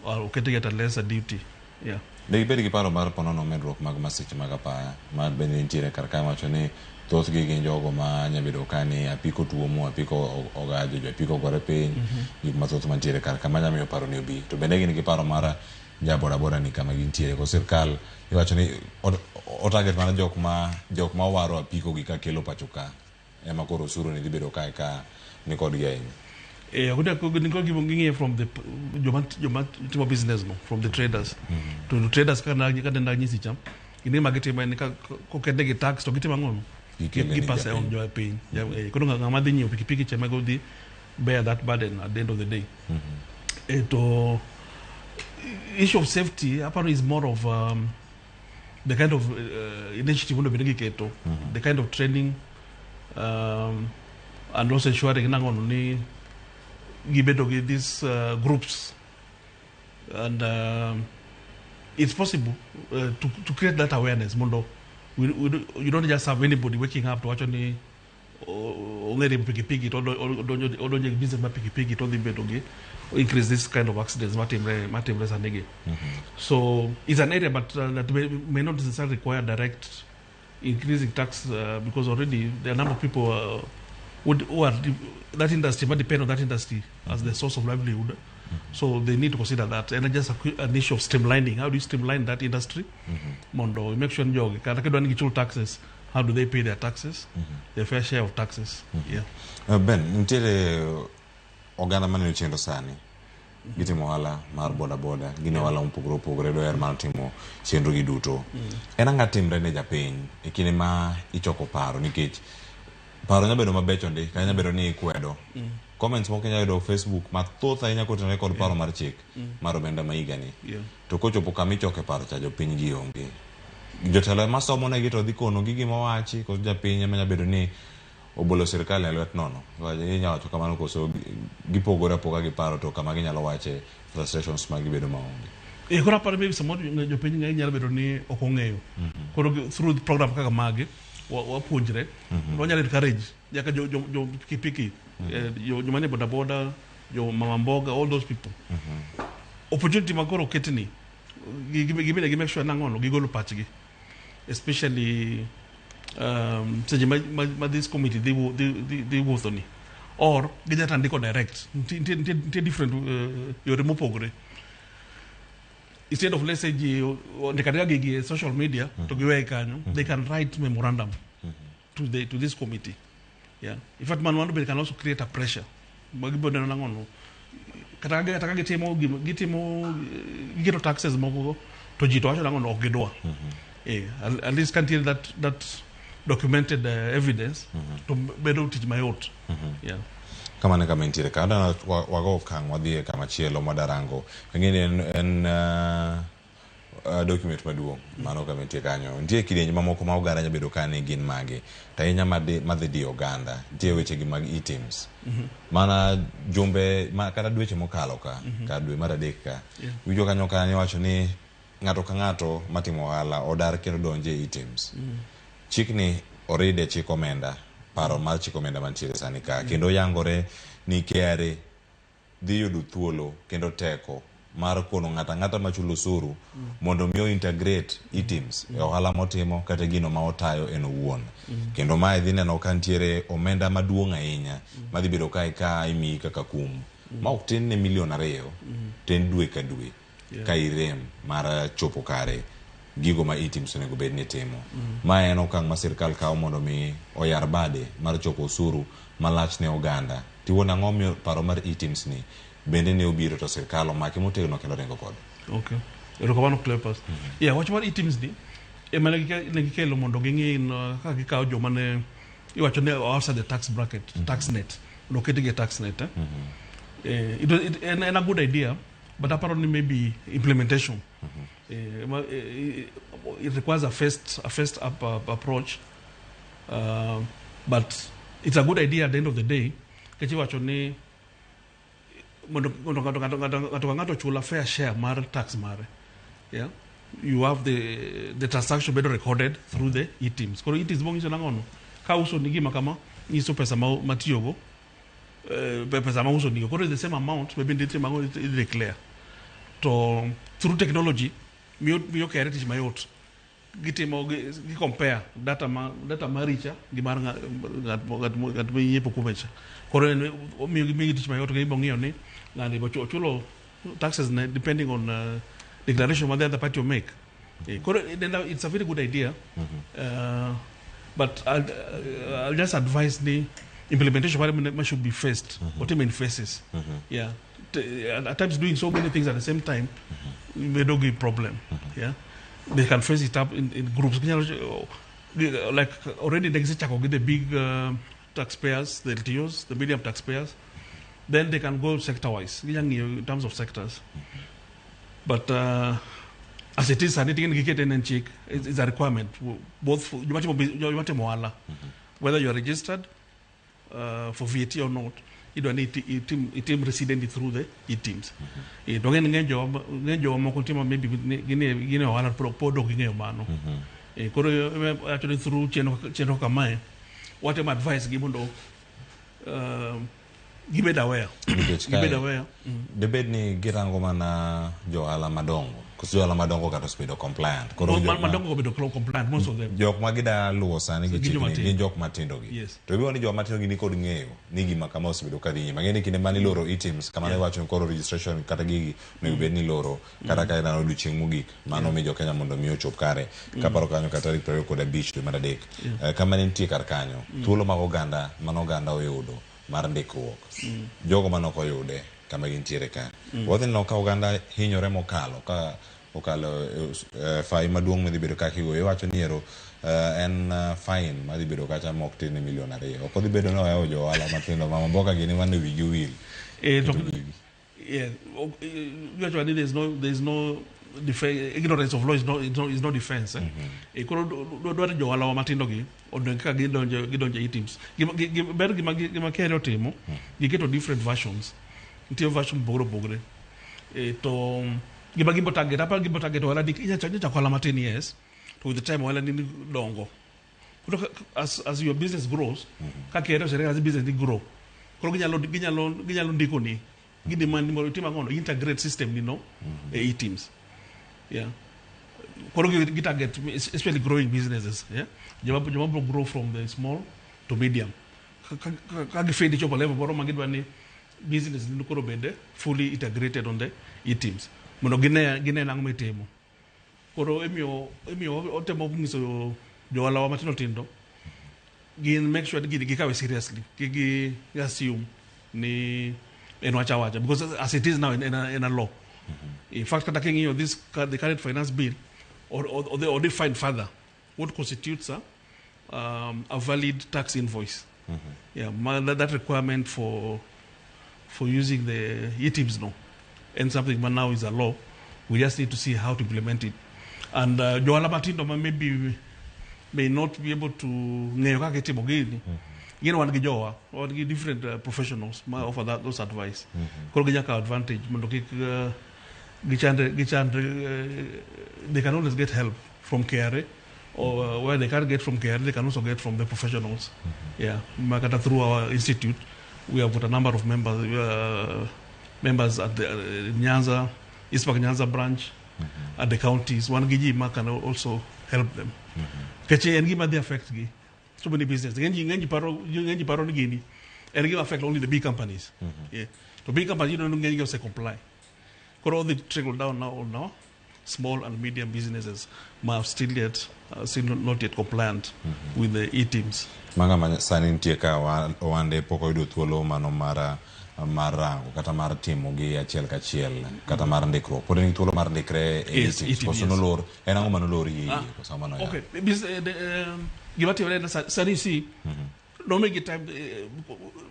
Speaker 1: or oketgi at a lesser duty. Yeah.
Speaker 27: De gibed gi paro mar ponono medruok mag masiche mag apaya ma bende nitiere kar kae wacho ni thothgi gin jogo ma nya bedo ka ni apiko tuomo, apiko ogajo, jo apiko ogore piny, gik mathoth mantiere kar ka manya miyo paro ni obi. To bende gin gi paro mar ja bodaboda ni kama gintiere. Ko sirkal iwacho ni o target mana jok ma waro apiko gi ka kelo pacho ka ema koro osuru ni dhi bedo kae ka ni kodgi ahinya.
Speaker 1: Ging'iyo from the joma timo business no, from the traders. To the traders kaka nanyisi cha, gima gitimo en ka koketnegi tax to gitimo ang'o? Gipase on jopiny. Koro ng'ama dhi nyiewo pikipiki cha ema dhi bear that burden at the end of the day. To issue of safety apparently is more of the kind of initiative mondo bed ni giketo, the kind of training, and also ensuring nang'ono ni gibedo gi these groups, and it's possible to create that awareness mondo you don't just have anybody waking up to wacho ni ong'e riembo pikipiki to odonjo e business mar pikipiki to odhi bedo gi increase this kind of accidents matimre sani gi. So it's an area, but that may not necessarily require direct increasing tax, because already there are a number of people who are that industry but depend on that industry as the source of livelihood. So they need to consider that. And just an issue of streamlining. How do you streamline that industry? Mondo make sure jogi kata kidwa ni gichul taxes, how do they pay their taxes? Their fair share of taxes. Yeah.
Speaker 27: Ben, nitiere oganda maneno chenro sani gitimo ohala mar boda boda, gin ohala mopogore opogore, doher mar timo chenro gi duto. En ang'a timre ne japiny e kinde ma ichoko paro, nikech paro nyalo bedo mabecho ndi kata nyalo bedo ni ikwedo comments moko inyalo yudo Facebook mathoth ahinya kotenore kod paro mar chik mar omenda ma higani. To kochopo kama ichoke paro cha, jopiny gi onge jotelo ema somo negi to dhi kono gi gima owachi, koso japiny ema nyalo bedo ni obolo sirikal e lwet nono. Inyalo wacho kamano koso gipogore apoga gi paro to kama ginyalo wache frustrations ma gibedo maonge?
Speaker 1: E koro aparo maybe samoro jopiny ng'eny nyalo bedo ni ok ong'eyo. Koro through the program kaka magi wapuonjre. Wanyalo encourage nyaka jo pikipiki, joma nie boda boda, jo mama mboga, all those people. Opportunity ma koro oketni gibende gi make sure nang'ono gigolo pachgi, especially seche ma this committee dhi wuotho ni, or ginyalo ndiko direct. Nitie different yore mopogore. Instead of, let's say, ji ondiko andika gigi e social media to giweye kanyo, they can write memorandum to this committee. Yeah, in fact, mano be can also create a pressure ma gibiro neno nang'ono kata ka gitimo gitimo giketo taxes moko go to ji to wacho nang'ono ok gidwa. At least ka nitie that documented evidence to bedo tich mayot. Yeah.
Speaker 27: Kamano kama entiere ka adwa wago okang' wadhi e kama chielo madarango ang'e ni en document maduong' mano kama entie kanyo nitie kidienje mamoko ma oganda nyalo bedo ka ni gin mage to ahinya madhi diyo oganda nitie weche gi mag eTIMS mana jumbe ma, kata dweche mokalo ka ka dwe mar adek ka winjo kanyo kanyo wacho ni ng'ato ka ng'ato matimo ohala odar kendo donje e eTIMS. Chikni oride chik omenda, paro mar chik omenda mantiere sani ka kendo yangore ni KRA dhi yudo thuolo kendo teko mar kono ng'ato ang'ata machulo osuru mondo mi o integrate eTIMS e ohala motimo kata gino ma otayo en owuon. Kendo mae dhi neno ka nitiere omenda maduong' ahinya madhi bedo kae ka imiyi kaka kum ma ok tin ne milion 2 to en dwe ka dwe ka irem mar chopo kare gigo ma eTIMS onego bed ni timo. Ma en okang' ma sirikal kawo mondo mi oyar bade mar choko osuru malach ne oganda. Tiwuon ang'o miyo paro mar eTIMS ni bende ne obiro to sirikal omake motegno kendo ringo kode?
Speaker 1: Okay. Erokamano, Cleopas. Yeah, wach mar eTIMS ni ema ne gikelo mondo ging'i no, kaka gikawo joma ne iwacho ni outside the tax bracket, tax net. Mondo oketgi e tax net. Eh? En a good idea, but aparo ni maybe implementation. It requires a first up approach, but it's a good idea at the end of the day. Nikech iwacho ni mondo ng'ato ka ng'ato ochul a fair share mar tax mare. Yeah? You have the transaction bedo recorded through the eTIMS. Koro eTIMS bongiso nang'ono? Ka uso ni gima kama, nyiso pesa ma matiyogo, pesa ma uso nigo. Koro the same amount, maybe nitie mango i declare. To through technology, miyo KRA tich mayot. Gitimo gi compare data maricha gi mar ng'at monyiepo kuome cha. Koro en omiyo miyo tich mayot gibo ng'iyo ni ng'ani ochulo taxes ne depending on declaration ma the other party will make. Koro then it's a very good idea. But I'll just advise the implementation mare ma should be phased. Otime in phases. Yeah. At times doing so many things at the same time bedo gi problem. Yeah. They can phase it up in groups. Like already ne gisechako gi the big taxpayers, the LTOs, the medium taxpayers. Then they can go sector-wise. Ginya ng'iyo in terms of sectors. But As it is sani ting'eni gikete en chik, it's a requirement both for joma timo joma timo ohala, whether you are registered for VAT or not, idwa ni itim resident through the eTIMS. To ng'eny ng'eny jowa moko timo maybe gin e ohala to pod ok ging'eyo mano. Koro actually through chenro kamae watemo advice gi mondo gibed aware.
Speaker 27: Nikech
Speaker 1: Gibed
Speaker 27: kae
Speaker 1: aware.
Speaker 27: Dibed ni girango mana jo ohala madongo koso jo ohala madongo kata osebedo compliant koro jok
Speaker 1: Madongo obedo compliant, most of them.
Speaker 27: Jok ma gida luwo sani gi
Speaker 1: Gin joma
Speaker 27: chikni
Speaker 1: tindo.
Speaker 27: gin jok matindo gi. To ibiro ni joma matindo gi nikod ng'eyo ni gima kama osebedo ka dhi nyime. Ang'e ni kinde mane iloro eTIMS kama ne iwacho ni koro registration kata gigi onego bed ni iloro kata ka en odiochieng' mogik mano mi jo Kenya mondo mi ochop kare. Kaparo kanyo kata tarik 25 dwe mar adek. Kama ne nitie kar kanyo thuolo mag oganda mane oganda oyudo mar ndikruok. Jogo mane ok oyude kama gintiere ka. Wadhi neno ka oganda hinyore mokalo ka okalo fai maduong' madhi bedo kaka igoyo. Iwacho ni ero en fine madhi bedo kacha mok tin ne milion 2. Ok odhi bedo ni ohewo jo ohala matindo ma mboka gini mane wigi owil.
Speaker 1: To,
Speaker 27: Keto gigi.
Speaker 1: Yeah, iwacho ni there's no ignorance of law is no defense. Koro dwaro jo ohala matindo gi odong kaka gidonjo e eTIMS. Ber gima KRA otimo, giketo different versions. Nitie version mopogore opogore. To gima gibo target, aparo gibo target ohala ni inya chako ohala matin, yes. To with the time ohala ni dongo. Koro as your business grows, ka KRA ose realize business ni grow. Koro ginyalo ndiko ni gidemand ni mondo itim ang'o no, integrate system ni no e eTIMS. Yeah. Koro gi target especially growing businesses, yeah. Joma bro grow from the small to medium. Ka gifendi chopo level moro ma gidwa ni business ni koro bende fully integrated on the eTIMS. Mondo gine nang'o mitimo. Koro emiyo otemo nyiso jo ohala wa matindo tindo gin make sure ni gini gikawe seriously. Kik gi assume ni en wach awacha, because as it is now in a law. In fact, kata king'iyo the current finance bill or define further what constitutes a valid tax invoice. Yeah, that requirement for using the eTIMS no, and something but now is a law. We just need to see how to implement it. And jo ohala matindo ma maybe may not be able to ng'eyo kaka itimo gini. Gin wan gi jowa, wan gi different professionals ma offer those advice. Koro ginyaka advantage mondo kik gichandre, they can always get help from KRA, or where they can't get from KRA, they can also get from the professionals. Yeah, Makata through our institute, we have got a number of members at the Nyanza, East Park Nyanza branch, at the counties. Wan gi ji ma can also help them. Nikech en gima dhi affect gi so many business. Ng'eny ji paro ni gini en gima affect only the big companies. Yeah. To big companies, ng'eny gi ose comply. Koro odhi trickle down now on now small and medium businesses ma still not yet compliant with the eTIMS.
Speaker 27: Manga ma sani nitie ka wande pok oyudo thuolo mano mar rango kata mar timo gi achiel kachiel kata mar ndikruok. Pod en gi thuolo mar ndikre e
Speaker 1: Yes,
Speaker 27: eTIMS.
Speaker 1: eTIMS,
Speaker 27: Koso
Speaker 1: yes.
Speaker 27: nolor, en ang'o manolor yie koso ang'o manoyaw?
Speaker 1: Okay, gima timore en sani si nomigi time,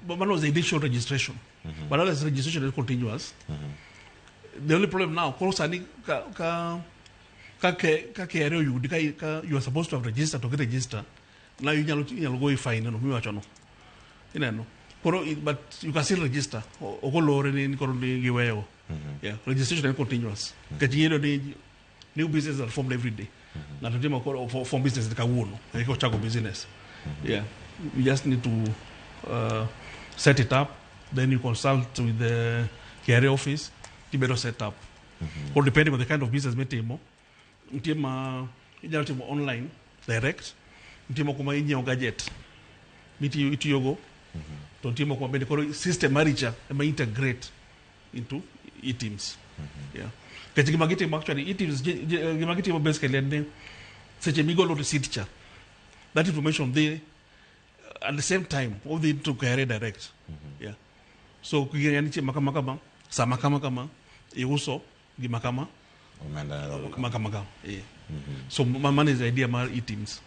Speaker 1: mano was the initial registration. But now this registration is continuous. The only problem now, koro sani ka KRA oyudi ka you are supposed to have registered to get register, now inyalo goyi fine no miwacho no. Ineno. Koro but you can still register. Ok olore ni koro ni giweyo. Yeah, registration is continuous. Nikech ing'eyo ni new business are formed every day. Ng'ato timo koro form business kawuono, eka ochako business. Yeah, you just need to set it up, then you consult with the KRA office, tibedo set up. Or depending on the kind of business mitimo, nitie ma inyalo timo online direct, nitie moko ma inyiewo gadget mitiyogo, to nitie moko ma bende koro system mari cha ema integrate into eTIMS. Yeah. Nikech gima gitimo actually, eTIMS, gima gitimo basically en ni seche migolo receipt cha, that information dhi at the same time odhi to KRA direct. Yeah. So king'eyo ni chieng' ma kama kama, sa ma kama kama, iuso gima kama,
Speaker 27: Omenda ne romo kama.
Speaker 1: Ma kama kama. Yeah. So mano is the idea mar eTIMS.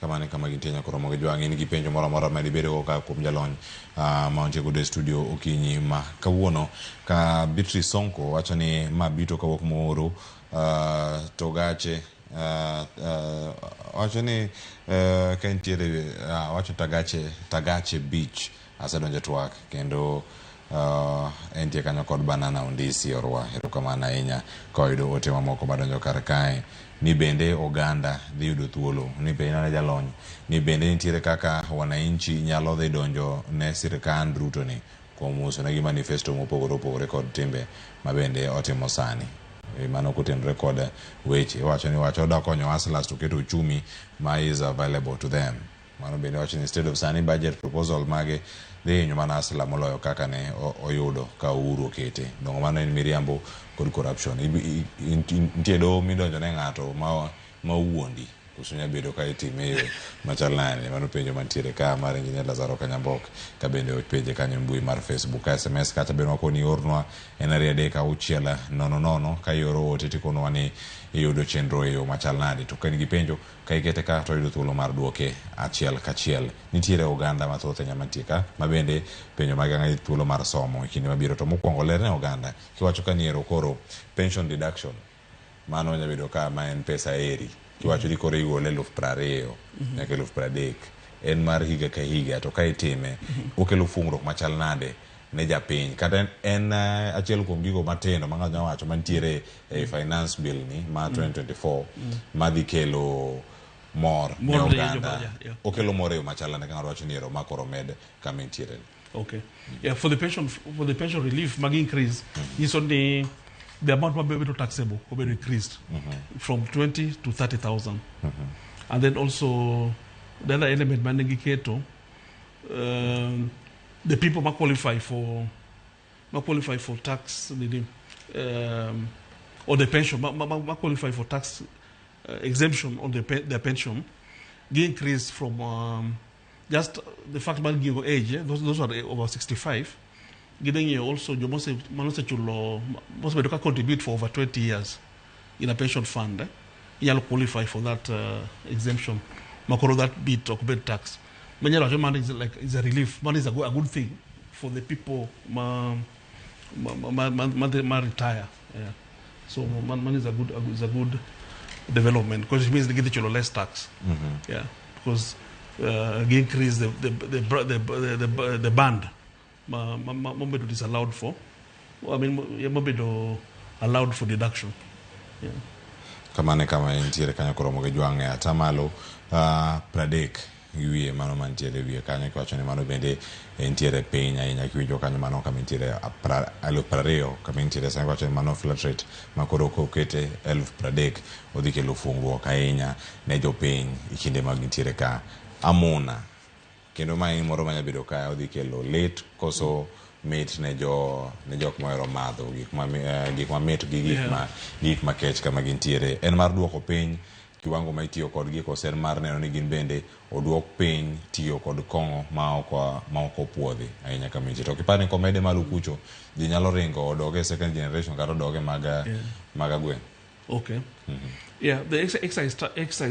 Speaker 27: Kamano e kama gintie nyakoromo gi jwang' in gi penjo moro amora ma dibedogo ka kuom jalony ma wantie godo e studio okinyi ma kawuono ka Beatrice Sonko wacho ni ma bito kawuok Moro. To gache wacho ni ka nitiere wacho Tagache Beach asedonjo e twak kendo entie kanyo kod Banana Ondisi Orwa. Erokamano ahinya ka wayudo ote mamoko madonjo kar kae ni bende oganda dhi yudo thuolo ni penjna ne jalony ni bende nitiere kaka wananchi nyalo dhi donjo ne sirkand Ruto ni kuom uso negi manifesto mopogore opogore kod timbe ma bende otimo sani. Mano kotenore kod weche iwacho ni wacho oda konyo hustlers to keto uchumi ma is available to them. Mano bende wacho ni instead of sani budget proposal mage dhi hinyo mana hustler moloyo kaka ne oyudo ka Uhuru okete. Dongo mano en miriambo kod corruption. Nitie doho midonjo ne ng'ato ma owuondi koso nya bedo ka itime e yo machal nade. Mano penjo mantiere ka mar Engineer Lazaro Kanyambok ka bende openje kanyo e mbui mar Facebook. Ka SMS kacha bende wakoni iornwa en 236 00 ka ioro ote tikonowa ni iyudo chenro e yo machal nade. To ka in gi penjo ka ikete ka to iyudo thuolo mar duoke achiel kachiel. Nitiere oganda mathoth ahinya mantie ka ma bende penjo mage ang'e thuolo mar somo e kinde mabiro. To mokwongo ler ne oganda kiwacho ka ni ero koro pension deduction mano nya bedo ka ma en pesa eri kiwacho ni koro igole 20,000 nyaka 30,000 en mar higa ka higa to ka itime okelo fungruok machal nade ne japiny kata en achiel kuom gigo matindo ma ng'ato nyalo wacho mantiere e finance bill ni ma 2024 madhi kelo mor ne oganda. Okelo mor e yo machal nade ka ng'ato wacho ni ero ma koro med kama entiere ni.
Speaker 1: Okay. Yeah, for the pension relief mag increase nyiso ni the amount mabedo taxable obedo increased from 20 to 30,000. And then also the other element mane giketo the people ma qualify for tax or the pension ma qualify for tax exemption on their pension they increase from just the fact man give age those are over 65 giving also you must contribute for over 20 years in a pension fund you'll qualify for that exemption makoro that bit of bed tax man is like is a relief man is a good thing for the people ma retire. Yeah. So man is a good development because it means they get less tax. Yeah, because they increase the band ma is allowed for. I mean, allowed for deduction. Yeah.
Speaker 27: Kamane kama nitiere kanyo koromo gi jwang'e atamalo 30 gi wiye mano mantiere wiye kanyo kiwacho ni mano bende nitiere piny ahinya kiwinjo kanyo mano kama nitiere 20,000 kama nitiere sani kiwacho ni mano flat rate ma koro kokete 30,000 odhi kelo fungruok ahinya ne jopiny e kinde mag nitiere ka amuna kendo ma en moro manya bedo ka odhi kelo lit koso mit ne jok mohero madho gik mamit gi gik makech kama gintiere. En mar duoko piny kiwango ma itiyo kodgi koso en mar neno ni gin bende oduok piny tiyo kod kong'o ma ok opuodhi ahinya kama intie. To kipar ni komede malo kucho ji nyalo ringo odog e second generation kata odog e mag agweng'.
Speaker 1: Okay. Yeah, the excise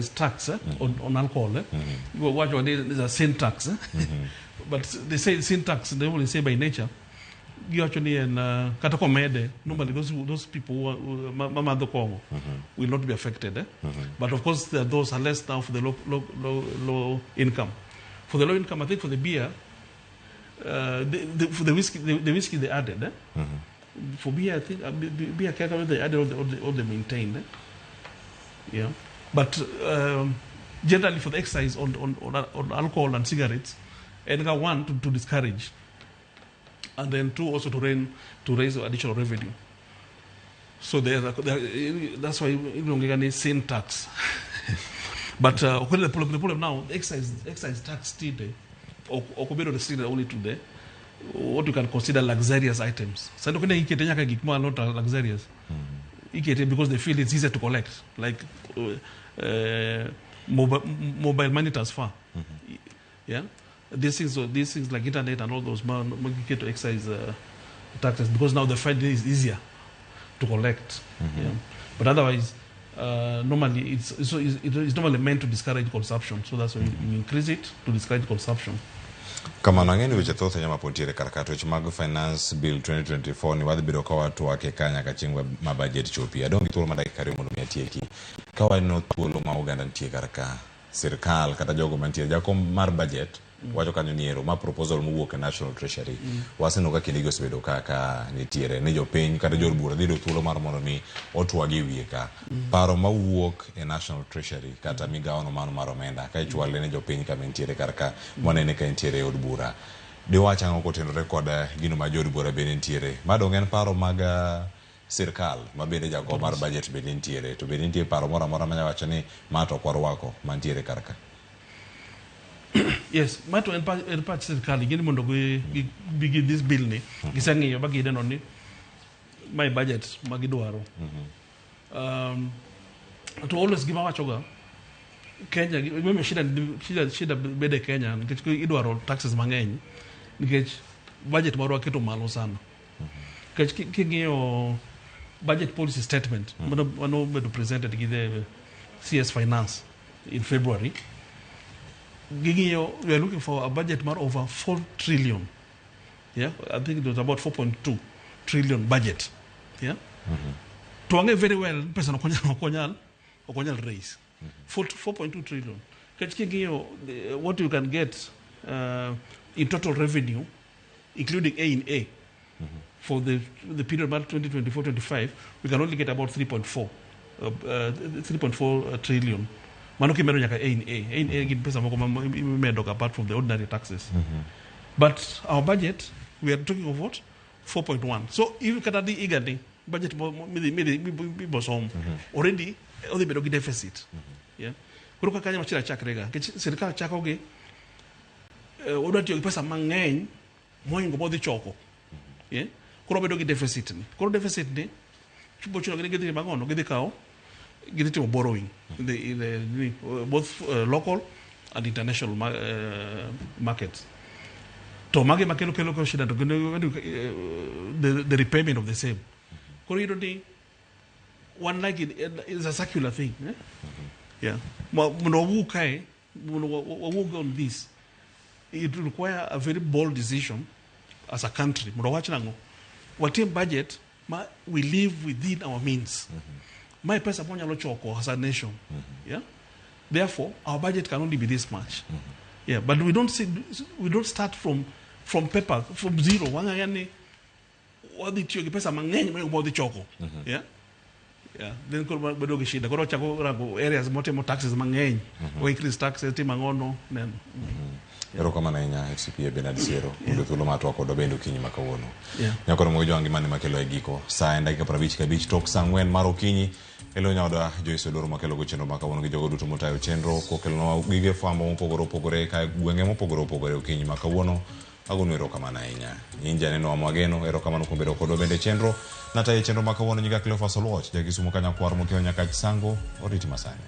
Speaker 1: tax on alcohol. What is a sin tax. But they say sin tax, they only say by nature. You actually in katakomede, normally those people who madho kong'o will not be affected. But of course, there are those are less now for the low income. For the low income, I think for the beer, for the whiskey, the whiskey they added. For beer, I think beer they added or they maintained. Yeah, but generally for the excise on alcohol and cigarettes, and one to discourage, and then two also to raise additional revenue. So that's why you don't sin tax. But the problem now, the excise tax today, or restricted only to the what you can consider luxurious items. So not luxurious. Because they feel it's easier to collect, like mobile money transfer. Yeah, these things like internet and all those to excise taxes because now they find it is easier to collect. Yeah. But otherwise, normally it's normally meant to discourage consumption. So that's why you increase it to discourage consumption.
Speaker 27: Kamano ang'e ni weche thoth ahinya mapod nitiere kar ka to weche mag finance bill 2024 ni wadhi bedo ka watwake ka nyaka chieng' ma budget chopi. Adong' gi thuolo mar dakika ariyo mondo mi atieki. Ka waneno thuolo ma oganda nitie kar ka, sirkal kata jogo mantie, jakom mar budget wacho kanyo ni ero ma proposal mowuok e National Treasury. Waseneno ka kindegi osebedo ka ka nitiere ni jopiny kata jood bura dhi yudo thuolo mar mondo mi otwag e wiye ka. Paro mawuok e National Treasury kata migawono mano mar omenda ka ichwale ne jopiny kama entiere kar ka mwanene ka entiere e od bura. Diwach ang'o kotenore kod gino ma jood bura bende nitiere? Ma donge en paro mag sirkal ma bende jakom mar budget bende nitiere to bende nitie paro moro amora manya wacho ni ma to ok warwako mantiere kar ka?
Speaker 1: Yes, ma to en pach sirkal gin mondo gi gi gi this bill ni giseng'iyo ba gineno ni mae budget ma gidwaro. To always gima wachoga Kenya gimomiyo shida bede Kenya nikech idwaro taxes mang'eny nikech budget marwa keto malo sana. Nikech king'iyo budget policy statement mano bedo presented gi the CS Finance in February, ging'iyo we are looking for a budget mar over 4 trillion. Yeah, I think it was about 4.2 trillion budget. Yeah. To wang'e very well pesa no ok onyal raise 4.2 trillion. Nikech king'iyo what you can get in total revenue including A in A for the period about 2024-25, we can only get about 3.4 trillion. Mano kimedo nyaka A in A. A in A gin pesa moko ma imedo apart from the ordinary taxes. But our budget, we are talking of what? 4.1. So if kata dhi higani, budget midhi bosom already odhi bedo gi deficit. Yeah. Koro kaka kanyo machielo chakre ga. Nikech sirkal chako gi odwa tiyo gi pesa mang'eny mohingo modhi choko. Yeah. Koro obedo gi deficit ni. Koro deficit ni bo chuno gi gidhi timo ang'o? Gidhi kawo gidhi timo borrowing in the both local and international markets. To magi makelo kelo shida to kendo the repayment of the same. Koro iyudo ni one like it is a circular thing. Eh? Yeah. Mondo wawuog kae, mondo wawuog on this, it require a very bold decision as a country. Mondo wawach nang'o? Watim budget ma we live within our means. Mae pesa mwanyalo choko as a nation. Yeah. Therefore, our budget can only be this much. Yeah, but we don't start from paper, from zero. Wang'aya ni wadhi tiyo gi pesa mang'eny mohingo mwadhi choko. Yeah. Yeah. Then koro bedo gi shida. Koro chako rango areas motimo taxes mang'eny. O increase taxes timo ang'ono neno.
Speaker 27: Erokamano ahinya FCPA Bernard Siero yudo thuolo mar twak kodwa bende okinyi ma kawuono.
Speaker 1: Yeah.
Speaker 27: Nyakoro mogi jowang' mane makelo e giko. Sa en dakika 55 tok sa 4 mar okinyi. Elo nyaoda Joyce Odoro makelo go chenro ma kawuono gi jogo duto motayo chenro kokelonwa gige fwambo mopogore opogore ka gwenge mopogore opogore okinyi ma kawuono. Agonu erokamano ahinya. In janeno mwageno erokamano kuom bedo kodwa bende chenro. Natayo chenro ma kawuono nyinga Cleophas Oluoch, jakisumo kanyakwar mokiewo nyaka Chisango, oriti masani.